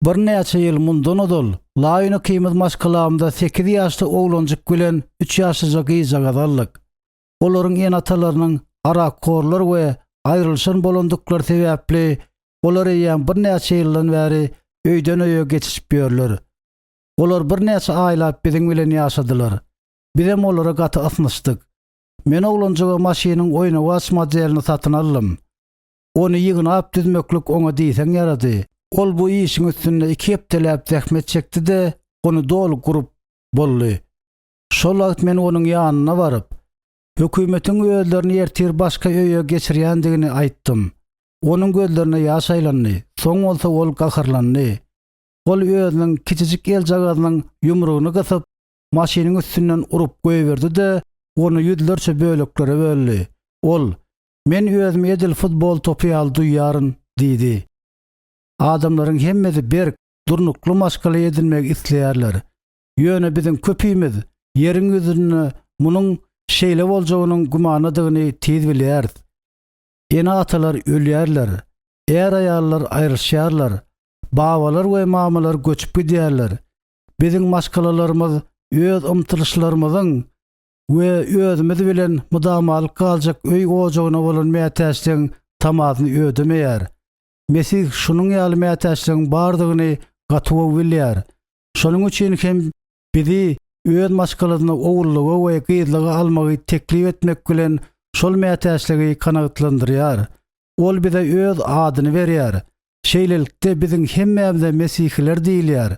Birnäçe ýyl mundan ozal Laýun ikimiz maşgalamyza sekiz ýaşly oglanjyk bilen üç ýaşlyja gyzjagaz aldyk. Olaryň ene-atalarynyň arakhorlar we aýrylyşan bolandyklary sebäpli, olar eýýäm birnäçe ýyldan bäri öýden-öýe geçişip ýörler. Olar birnäçe aýlap biziň bilen ýaşadylar. Bizem olara gaty ysnyşdyk. Men oglanjyga maşynyň oýnawaç modelini satyn aldym. Ony ýygnap düzmeklik oňa diýseň ýarady. Ol bu işiň üstünde iki hepdeläp zähmet çekdi-de, ony doly gurup boldy. Şol wagt men onuň ýanyna baryp, hökümetiň özlerini ertir başga öýe geçirýändigini aýtdym. Onuň gözlerine ýaş aýlandy, soň bolsa ol gaharlandy. Ol özüniň kiçijik eljagazynyň ýumrugyny gysyp, maşynyň üstünden urup goýberdi-de, ony ýüzlerçe böleklere böldi. Ol, Men özümi edil futbol topy ýaly duýýaryn diýdi. Adamlaryň hemmesi berk, durnukly maşgala edinmegi isleýärler. Ýöne biziň köpimiz ýeriň ýüzünde munuň şeýle boljagynyň gümanadygyny tiz bilýäris. Ene-atalar ölýärler, är-aýallar aýrylyşýarlar, babalar we mamalar göçüp gidýärler. Biziň maşgalalarymyz öz ymtylyşlarymyzyň we özümiz bilen mydamalyk galjak öý ojagyna bolan mätäçligiň tamasyny ödemeýär. Mesih şunuň ýaly mätäçligiň bardygyny gaty gowy bilýär. Şonuň üçin hem bizi öz maşgalasyna ogullyga we gyzlyga almagy teklip etmek bilen şol mätäçligi kanagatlandyrýar. Ol bize öz adyny berýär. Şeýlelikde biziň hemmämize mesihiler diýilýär.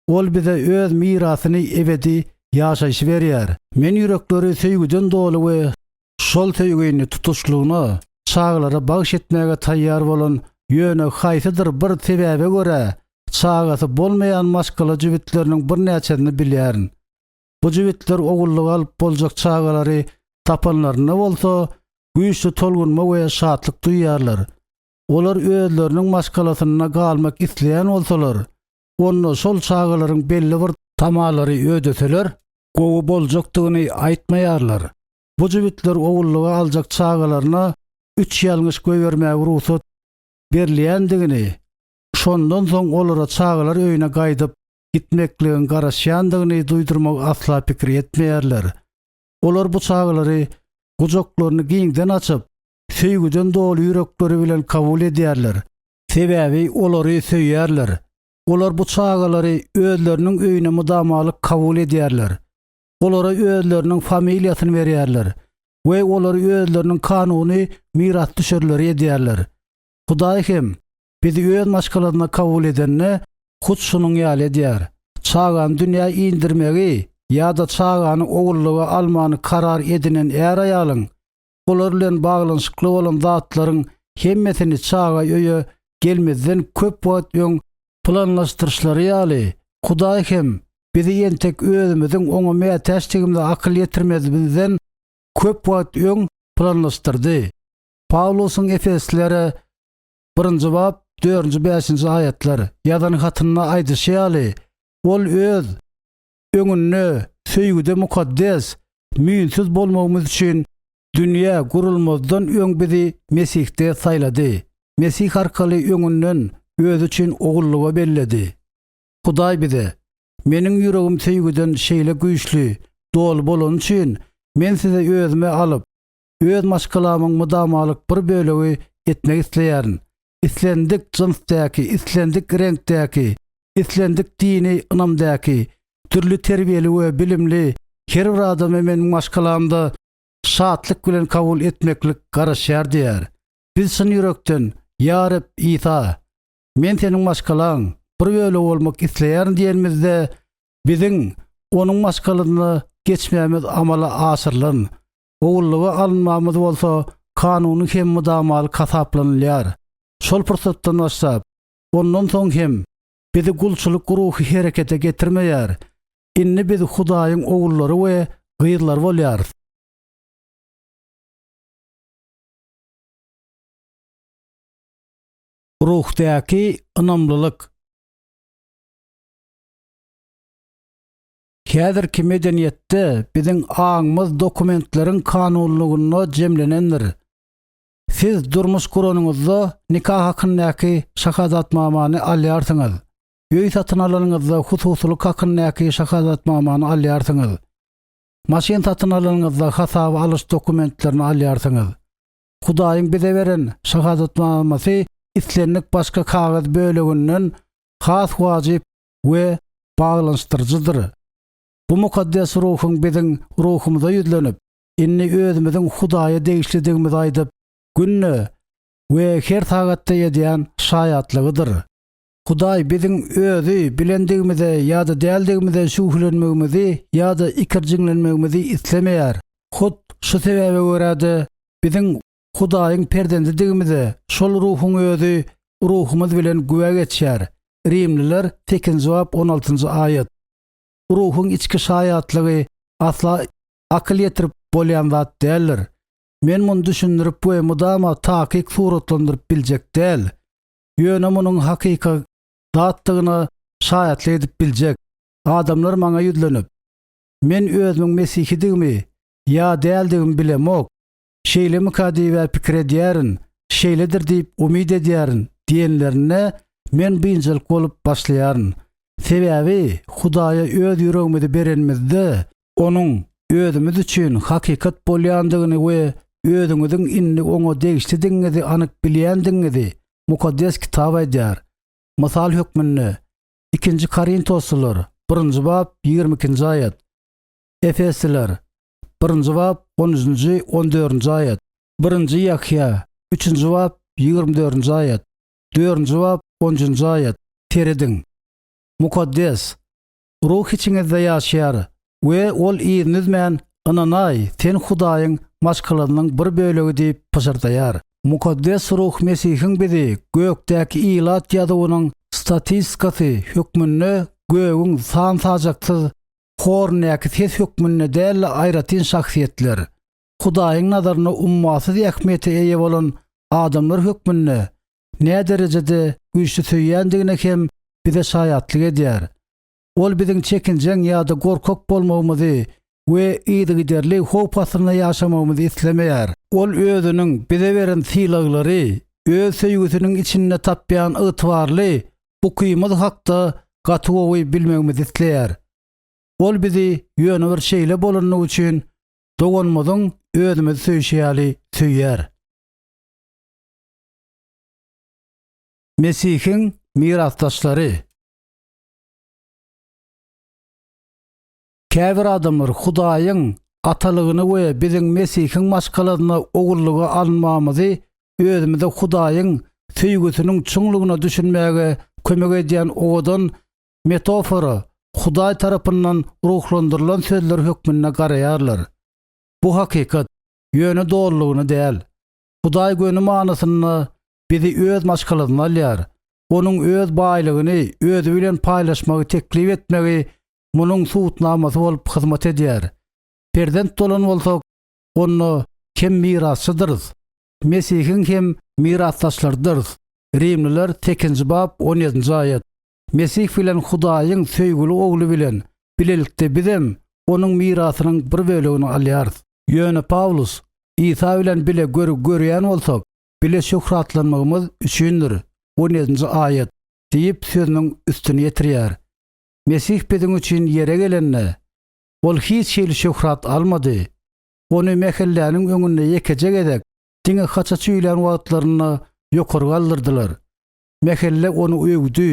Ol bize öz mirasyny ebedi ýaşaýşy berýär. Men ýürekleri söýgüden doly we şol söýgini tutuşlygyna çagalara bagyş etmäge taýýar bolan, ýöne haýsydyr bir sebäbe görä çagasy bolmaýan maşgala jübütleriniň birnäçesini bilýärin. Bu jübütler ogullyga alyp boljak çagalary tapanlarynda bolsa, güýçli tolgunma we şatlyk duýýarlar. Olar özleriniň maşgalasynda galmak isleýän bolsalar, onda şol çagalaryň belli bir tamalary ödeseler, gowy boljakdygyny aýtmaýarlar. Bu jübütler ogullyga aljak çagalaryna üç ýalňyş goýbermäge rugsat berilýändigini, şondan soň olara çagalar öýüne gaýdyp gitmekligiň garaşýandygyny duýdurmagy asla pikir etmeýärler. Olar bu çagalary gujaklaryny giňden açyp, söýgüden doly ýürekleri bilen kabul edýärler. Sebäbi olary söýýärler. Olar bu çagalary özleriniň öýüne mydamalyk kabul edýärler. Olara özleriniň familiýasyny berýärler we olary özleriniň kanuny mirasdüşerleri edýärler. Hudaý hem bizi öz maşgalasyna kabul edende hut şunuň ýaly edýär. Çagany dünýä indirmegi ýa-da çagany ogullyga almany karar edinen är-aýalyň olar bilen baglanyşykly bolan zatlaryň hemmesini çaga öýe gelmezden köp wagt öň planlaşdyryşlary ýaly, Hudaý hem bizi entek özümiziň Oňa mätäçdigimize akyl ýetirmezimizden köp wagt öň planlaşdyrdy. Pawlusyň Efeslilere, birinji bap, dördünji, bäşinji aýatlar, ýazan hatynda aýdyşy ýaly, Ol Öz öňünde söýgüde mukaddes, müýnsüz bolmagymyz üçin dünýä gurulmazdan öň bizi Mesihde saýlady. Mesih arkaly öňünden Özi üçin ogullyga belledi. Hudaý bize, Meniň ýüregim söýgüden şeýle güýçli, doly bolany üçin, Men sizi Özüme alyp, Öz maşgalamyň mydamalyk bir bölegi etmek isleýärin. Islendik jynsdaky, islendik reňkdäki, islendik dini ynamdaky, dürli terbiýeli we bilimli her bir adamy meniň maşgalamda şatlyk bilen kabul etmeklik garaşýar diýýär. Biz çyn ýürekden, Ýa Reb Isa, men Seniň maşgalaň bir bölegi bolmak isleýärin diýenimizde, biziň Onuň maşgalasyna geçmämiz amala aşyrylan, ogullyga alynmamyz bolsa kanuny hem mydamalyk hasaplanylýar. Şol pursatdan başlap, ondan soň hem bizi gulçulyk ruhy herekete getirmeýär. Indi biz Hudaýyň ogullary we gyzlary bolýarys. Ruhdaky ynamlylyk. Häzirki medeniýetde biziň aňymyz dokumentleriň kanunlygynda jemlenendir. Siz durmuş guranyňyzda nika hakyndaky şahadatnamany alýarsyňyz. Öý satyn alanyňyzda hususylyk hakyndaky şahadatnamany alýarsyňyz. Maşyn satyn alanyňyzda hasaba alyş dokumentlerini alýarsyňyz. Hudaýyň bize beren şahadatnamasy islendik başga kagyz böleginden has wajyp we baglanyşdyryjydyr. Bu Mukaddes Ruhuň biziň ruhumyza ýüzlenip, indi özümiziň Hudaýa degişlidigimizi aýdyp, günde we her sagatda edýän şaýatlygydyr. Hudaý biziň Özi bilendigimize ýa-da däldigimize şübhelenmegimizi ýa-da ikirjiňlenmegimizi islemeýär. Hut şu sebäbe görä-de, biziň. Hudaýyň perzendidigimize şol Ruhuň özi ruhumyz bilen güwä geçýär. Rimliler sekizinji bap on altynjy aýat. Ruhuň içki şaýatlygy asla akyl ýetirip bolýan zat däldir. Men muny düşündirip we mydama takyk suratlandyryp biljek däl. Ýöne munuň hakyky zatdygyna şaýatlyk edip biljek. Adamlar maňa ýüzlenip, Men özümiň mesihidigimi ýa däldigimi bilemok. Şeýlemika diýib-ä pikir edýärin, şeýledir diýip umyt edýärin diýenlerinde men biynjalyk bolup başlaýaryn. Sebäbi Hudaýa öz ýüregimizi berenimizde, Onuň özümiz üçin hakykat bolýandygyny we özüňiziň indi Oňa degişlidigiňizi anyk bilýändigiňizi Mukaddes Kitap aýdýar. Mysal hökmünde, Ikinji Korintoslylar, birinji bap, 22-nji aýat. Efesliler, birinji bap, on üçünji, on dördünji aýat. Birinji Ýahýa, üçünji bap, 24-nji aýat. Dördünji bap, onunjy aýat. Serediň. Mukaddes Ruh içiňizde ýaşaýar we ol yzyny üzmän, Ynanaý, sen Hudaýyň maşgalasynyň bir bölegi diýip pyşyrdaýar. Mukaddes Ruh Mesihiň bizi gökdäki ilat ýazuwynyň statistikasy hökmünde gögüň san-sajaksyz horundaky ses hökmünde däl-de aýratyn şahsyýetler, Hudaýyň nazarynda ummasyz ähmiýete eýe bolan adamlar hökmünde näderejede güýçli söýýändigine hem bize şaýatlyk edýär. Ol biziň çekinjeň ýa-da gorkak bolmagymyzy we yzygiderli howp astynda ýaşamagymyzy islemeýär. Ol özüniň bize beren sylaglary, öz söýgüsiniň içinde tapýan ygtybarly bukymyz hakda gaty gowy bilmegimizi isleýär. Ol bizi ýöne bir şeýle bolandygy üçin doganymyzyň özümizi söýşi ýaly söýýär. Mesihiň mirasdaşlary. Käbir adamlar Hudaýyň Atalygyny we biziň Mesihiň maşgalasyna ogullyga alynmamyzy özümize Hudaýyň söýgüsiniň çuňlugyna düşünmäge kömek edýän owadan metafora, Hudaý tarapyndan ruhlandyrylan sözler hökmünde garaýarlar. Bu hakykat, ýöne dolulygyna däl. Hudaý göni manysynda bizi öz maşgalasyna alýar. Onuň öz baýlygyny özi bilen paýlaşmagy teklip etmegi munuň subutnamasy bolup hyzmat edýär. Perzent bolan bolsak, onda hem mirasçydyrys, Mesihiň hem mirasdaşlarydyrys. Rimliler sekizinji bap on ýedinji aýat. Mesih bilen Hudaýyň söýgüli Ogly bilen bilelikde bizem Onuň mirasynyň bir bölegini alýarys. Ýöne Pawlus, Isa bilen bile görgi görýän bolsak, bile şöhratlanmagymyz üçindir, on ýedinji aýat, diýip sözüniň üstüni ýetirýär. Mesih biziň üçin ýere gelende, Ol hiç hili şöhrat almady. Ony mähelläniň öňünde ýekeje gezek, diňe haça çüýlän wagtlarynda ýokary galdyrdylar. Mähelle ony öwdi.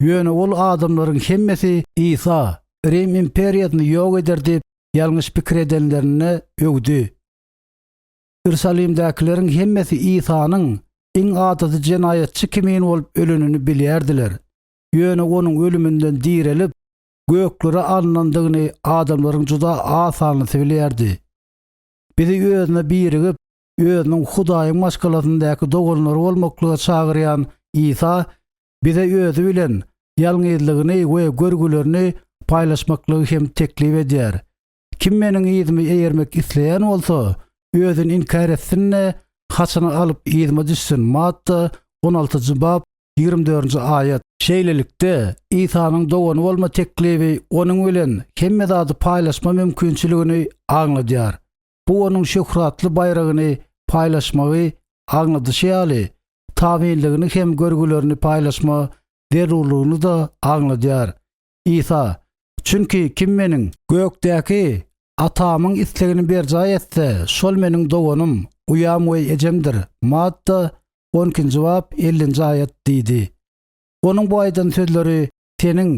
Ýöne ol adamlaryň hemmesi Isa Rim imperiýasyny ýok eder diýip ýalňyş pikir edenlerinde öwdi. Iýerusalimdäkileriň hemmesi Isanyň iň adaty jenaýatçy kimin bolup ölenini bilýärdiler. Ýöne onuň ölüminden direlip, göklere alnandygyny adamlaryň juda az sanlysy bilýärdi. Bizi özüne birigip, özüniň Hudaýyň maşgalasyndaky doganlary bolmaklyga çagyrýan Isa bize özi bilen ýalňyzlygyny we görgülerini paýlaşmaklygy hem teklip edýär. Kim meniň yzymy eýermek isleýän bolsa, özüni inkär etsin-de, haçyny alyp yzyma düşsün Matta on altynjy bap, 24-nji aýat. Şeýlelikde, Isanyň dogany bolma teklibi onuň bilen hemme zady paýlaşma mümkinçiligini aňladýar. Bu onuň şöhratly baýragyny paýlaşmagy aňladyşy ýaly, tabynlygyny hem görgülerini paýlaşma zerurlygyny-da aňladýar. Isa, Çünki kim meniň gökdäki Atamyň islegini berjaý etse, şol meniň doganym, uýam we ejemdir. Matta, on ikinji bap, ellinji aýat, diýdi. Onuň bu aýdan sözleri seniň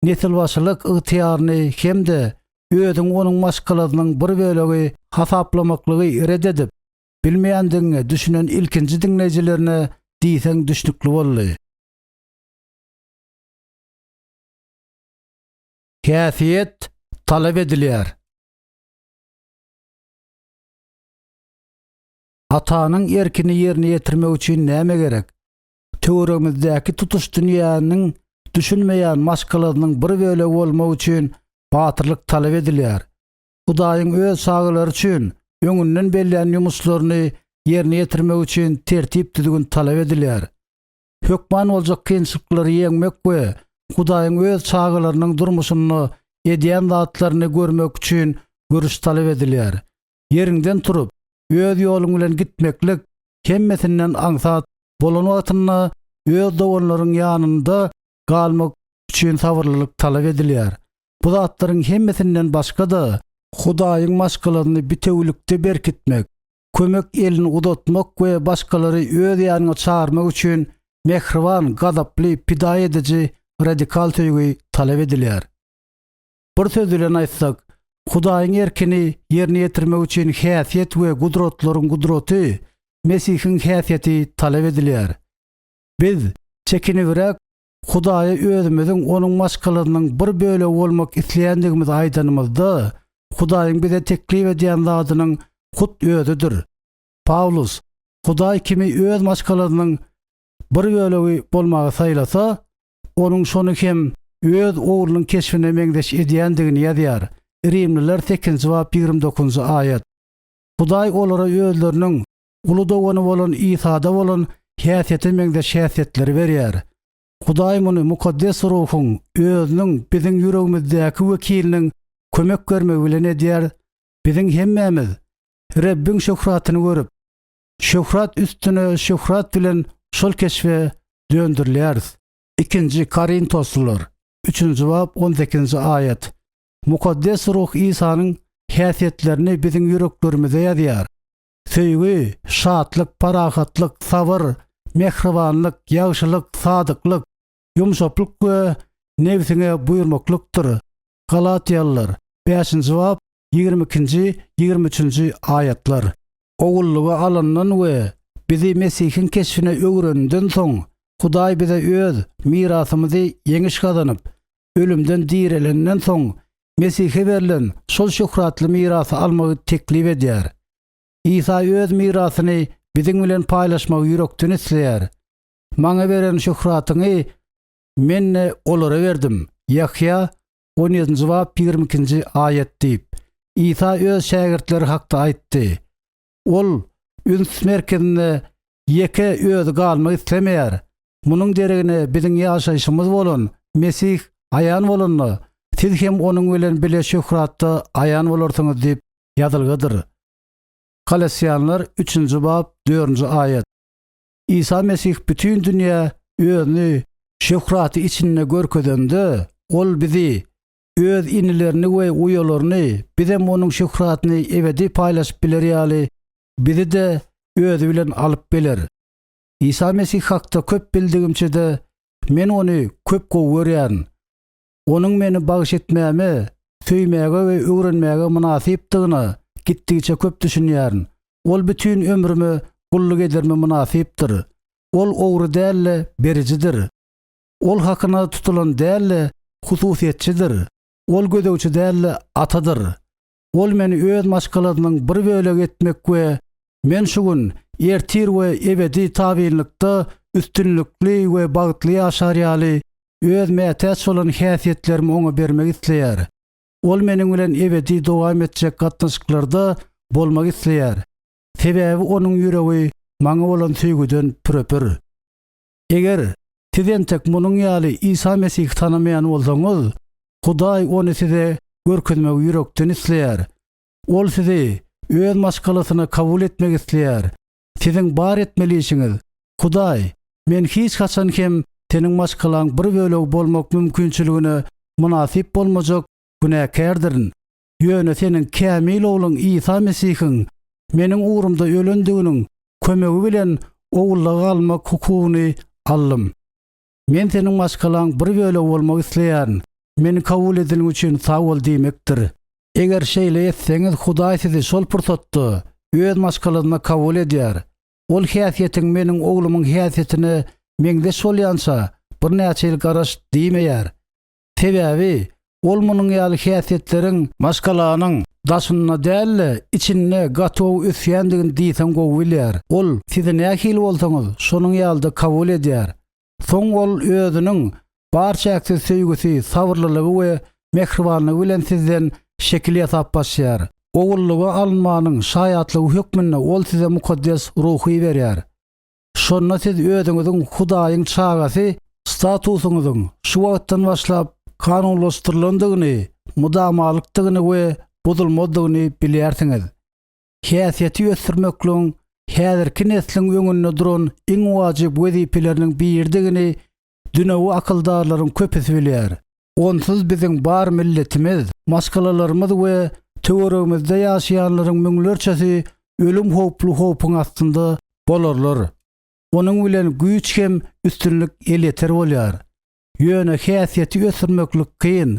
nesilbaşylyk ygtyýaryny hem-de özüňi onuň maşgalasynyň bir bölegi hasaplamaklygy ret edip bilmeýändigiňe düşünen ilkinji diňleýjilerine diýseň düşnükli boldy. Häsiýet talap edilýär. Atanyň erkini ýerine ýetirmek üçin näme gerek? Töweregimizdäki tutuş dünýäniň düşünmeýän maşgalasynyň bir bölegi bolmak üçin batyrlyk talap edilýär. Hudaýyň öz çagalary üçin öňünden bellän ýumuşlaryny ýerine ýetirmek üçin tertip-düzgün talap edilýär. Hökman boljak kynçylyklary ýeňmek we Hudaýyň öz çagalarynyň durmuşynda edýän zatlaryny görmek üçin görüş talap edilýär. Ýeriňden turup, öz ýoluň bilen gitmeklik hemmesinden aňsat bolan wagtynda öz doganlaryň ýanynda galmak üçin sabyrlylyk talap edilýär. Bu zatlaryň hemmesinden başga-da, Hudaýyň maşgalasyny bitewülikde berkitmek, kömek elini uzatmak we başgalary öz ýanyňa çagyrmak üçin mähriban, gazaply, pida ediji radikal söýgi talap edilýär. Bir söz bilen aýtsak, Hudaýyň erkini ýerine ýetirmek üçin häsiýet we gudratlaryň gudraty, Mesihiň häsiýeti talap edilýär. Biz çekinibräk Hudaýa özümiziň Onuň maşgalasynyň bir bölegi bolmak isleýändigimizi aýdanymyzda, Hudaýyň bize teklip edýän zadynyň hut özüdir. Pawlus, Hudaý kimi öz maşgalasynyň bir bölegi bolmaga saýlasa, Onuň şony hem Öz Oglunyň keşbine meňzeş edýändigini ýazýar, Rimliler sekizinji bap 29-njy aýat. Hudaý olara özleriniň uly dogany bolan Isada bolan häsiýete meňzeş häsiýetleri berýär. Hudaý muny Mukaddes Ruhuň Özüniň biziň ýüregimizdäki wekiliniň kömek bermegi bilen edýär, biziň hemmämiz Rebbiň şöhratyny görüp, şöhrat üstüne şöhrat bilen şol keşbe döndürilýäris. Ikinji Korintoslylar, üçünji bap, on sekizinji aýat. Mukaddes Ruh Isanyň häsiýetlerini biziň ýüreklerimize ýazýar. Söýgi, şatlyk, parahatlyk, sabyr, mähribanlyk, ýagşylyk, sadyklyk, ýumşaklyk we nebsiňe buýurmaklykdyr. Galatýalylar, bäşinji bap, 22-nji, 23-nji aýatlar. Ogullyga alandan we bizi Mesihiň keşbine öwreninden soň, Hudaý bize öz mirasymyzy ýeňiş gazanyp, ölümden direlenden soň Mesihe berlen şol şöhratly mirasy almagy teklip edýär. Isa öz mirasyny biziň bilen paýlaşmagy ýürekden isleýär. Maňa beren şöhratyňy Men-de olara berdim. Ýahýa, on ýedinji bap, 22-nji aýat diýip, Isa öz şägirtleri hakda aýtdy. Ol üns merkezinde ýeke özi galmak islemeýär. Munuň deregine biziň ýaşaýşymyz bolan Mesih aýan bolanda, siz hem onuň bilen bile şöhratda aýan bolarsyňyz diýip ýazylgydyr. Kolosýanlar üçünji bap, dördünji aýat. Isa Mesih bütin dünýä özüni şöhraty içinde görkezende, ol bizi, öz inilerini we uýalaryny, bizem onuň şöhratyny ebedi paýlaşyp biler ýaly, bizi-de özi bilen alyp geler. Isa Mesih hakda köp bildigimçe-de, men ony köp gowy görýärin. Onuň meni bagyş etmäme, söýmäge we öwrenmäge mynasypdygyna gitdigiçe köp düşünýärin. Ol bütin ömrüme gulluk ederime mynasypdyr. Ol ogry däl-de, berijidir. Ol hakyna tutulan däl-de, hususyýetçidir. Ol gözegçi däl-de, atadyr. Ol meni öz maşgalasynyň bir bölegi etmek we men şu gün, ertir we ebedi tabynlykda üstünlikli we bagtly ýaşar ýaly öz mätäç bolan häsiýetlerimi oňa bermek isleýär. Ol meniň bilen ebedi dowam etjek gatnaşyklarda bolmak isleýär. Sebäbi onuň ýüregi maňa bolan söýgüden pürepür. Eger siz entek munuň ýaly Isa Mesihi tanamaýan bolsaňyz, Hudaý ony size görkezmegi ýürekden isleýär. Ol sizi öz maşgalasyna kabul etmek isleýär. Siziň bar etmeli işiňiz, Hudaý, men hiç haçan hem Seniň maşgalaň bir bölegi bolmak mümkinçiligine mynasyp bolmajak günäkärdirin. Ýöne Seniň kämil Ogluň Isa Mesihiň meniň ugrumda ölendiginiň kömegi bilen ogullyga almak hukugyny aldym. Men Seniň maşgalaň bir bölegi bolmak isleýärin. Meni kabul edeniň üçin sag bol diýmekdir. Eger şeýle etseňiz, Hudaý sizi şol pursatda Öz maşgalasyna kabul edýär. Ol häsiýetiň meniň oglumyň häsiýetine meňzeş bolýança birnäçe ýyl garaş diýmeýär. Sebäbi ol munuň ýaly häsiýetleriň maşgalanyň. daşynda däl-de, içinde gaty gowy ösýändigini diýseň gowy bilýär. Ol sizi nähili bolsaňyz, şonuň ýalyda kabul edýär. Soň ol özüniň bar çäksiz söýgüsi, sabyrlylygy we mähribanlygy bilen sizden şekil ýasap başlaýar. Ogullyga alynmanyň şaýatlygy hökmünde ol size mukaddes ruhy berýär. Şonda siz özüňiziň Hudaýyň çagasy statusyňyzyň şu wagtdan başlap kanunlaşdyrylandygyny, mydamalykdygyny we bozulmazdygyny bilýärsiňiz. Häsiýeti ösdürmekligiň häzirki nesliň öňünde duran iň wajyp wezipeleriniň biridigini dünewi akyldarlaryň köpüsi bilýär. Onsuz biziň bar milletimiz, maşgalalarymyz we töweregimizde ýaşaýanlaryň müňlerçesi ölüm howply howpuň astynda bolarlar. Onuň bilen güýç hem üstünlik elýeter bolýar. Ýöne häsiýeti ösdürmeklik kyn,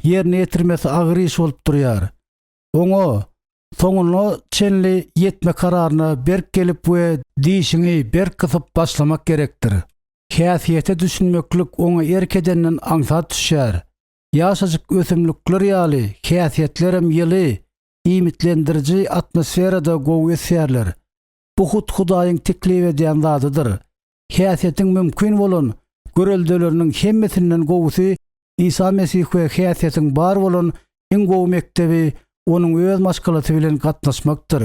ýerine ýetirmesi agyr iş bolup durýar. Oňa soňuna çenli ýetme kararyna berk gelip we dişiňi berk gysyp başlamak gerekdir. Häsiýete düşünmeklik oňa erk edenden aňsat düşýär. Ýaşajyk ösümlikler ýaly häsiýetlerem ýyly, iýmitlendiriji atmosferada gowy ösýärler. Bu hut Hudaýyň teklip edýän zadydyr. Häsiýetiň mümkin bolan göreldeleriniň hemmesinden gowusy Isa Mesih we häsiýetiň bar bolan iň gowy mekdebi Onuň öz maşgalasy bilen gatnaşmakdyr.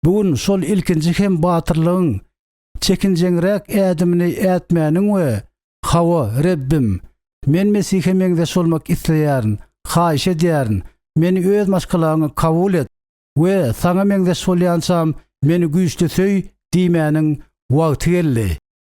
Bu gün şol ilkinji hem batyrlygyň çekinjeňräk ädimini ätmäniň we Hawa, Rebbim, men Mesihe meňzeş bolmak isleýärin, haýyş edýärin, meni öz maşgalaňa kabul et we Saňa meňzeş bolýançam meni güýçli söý diýmäniň wagty geldi.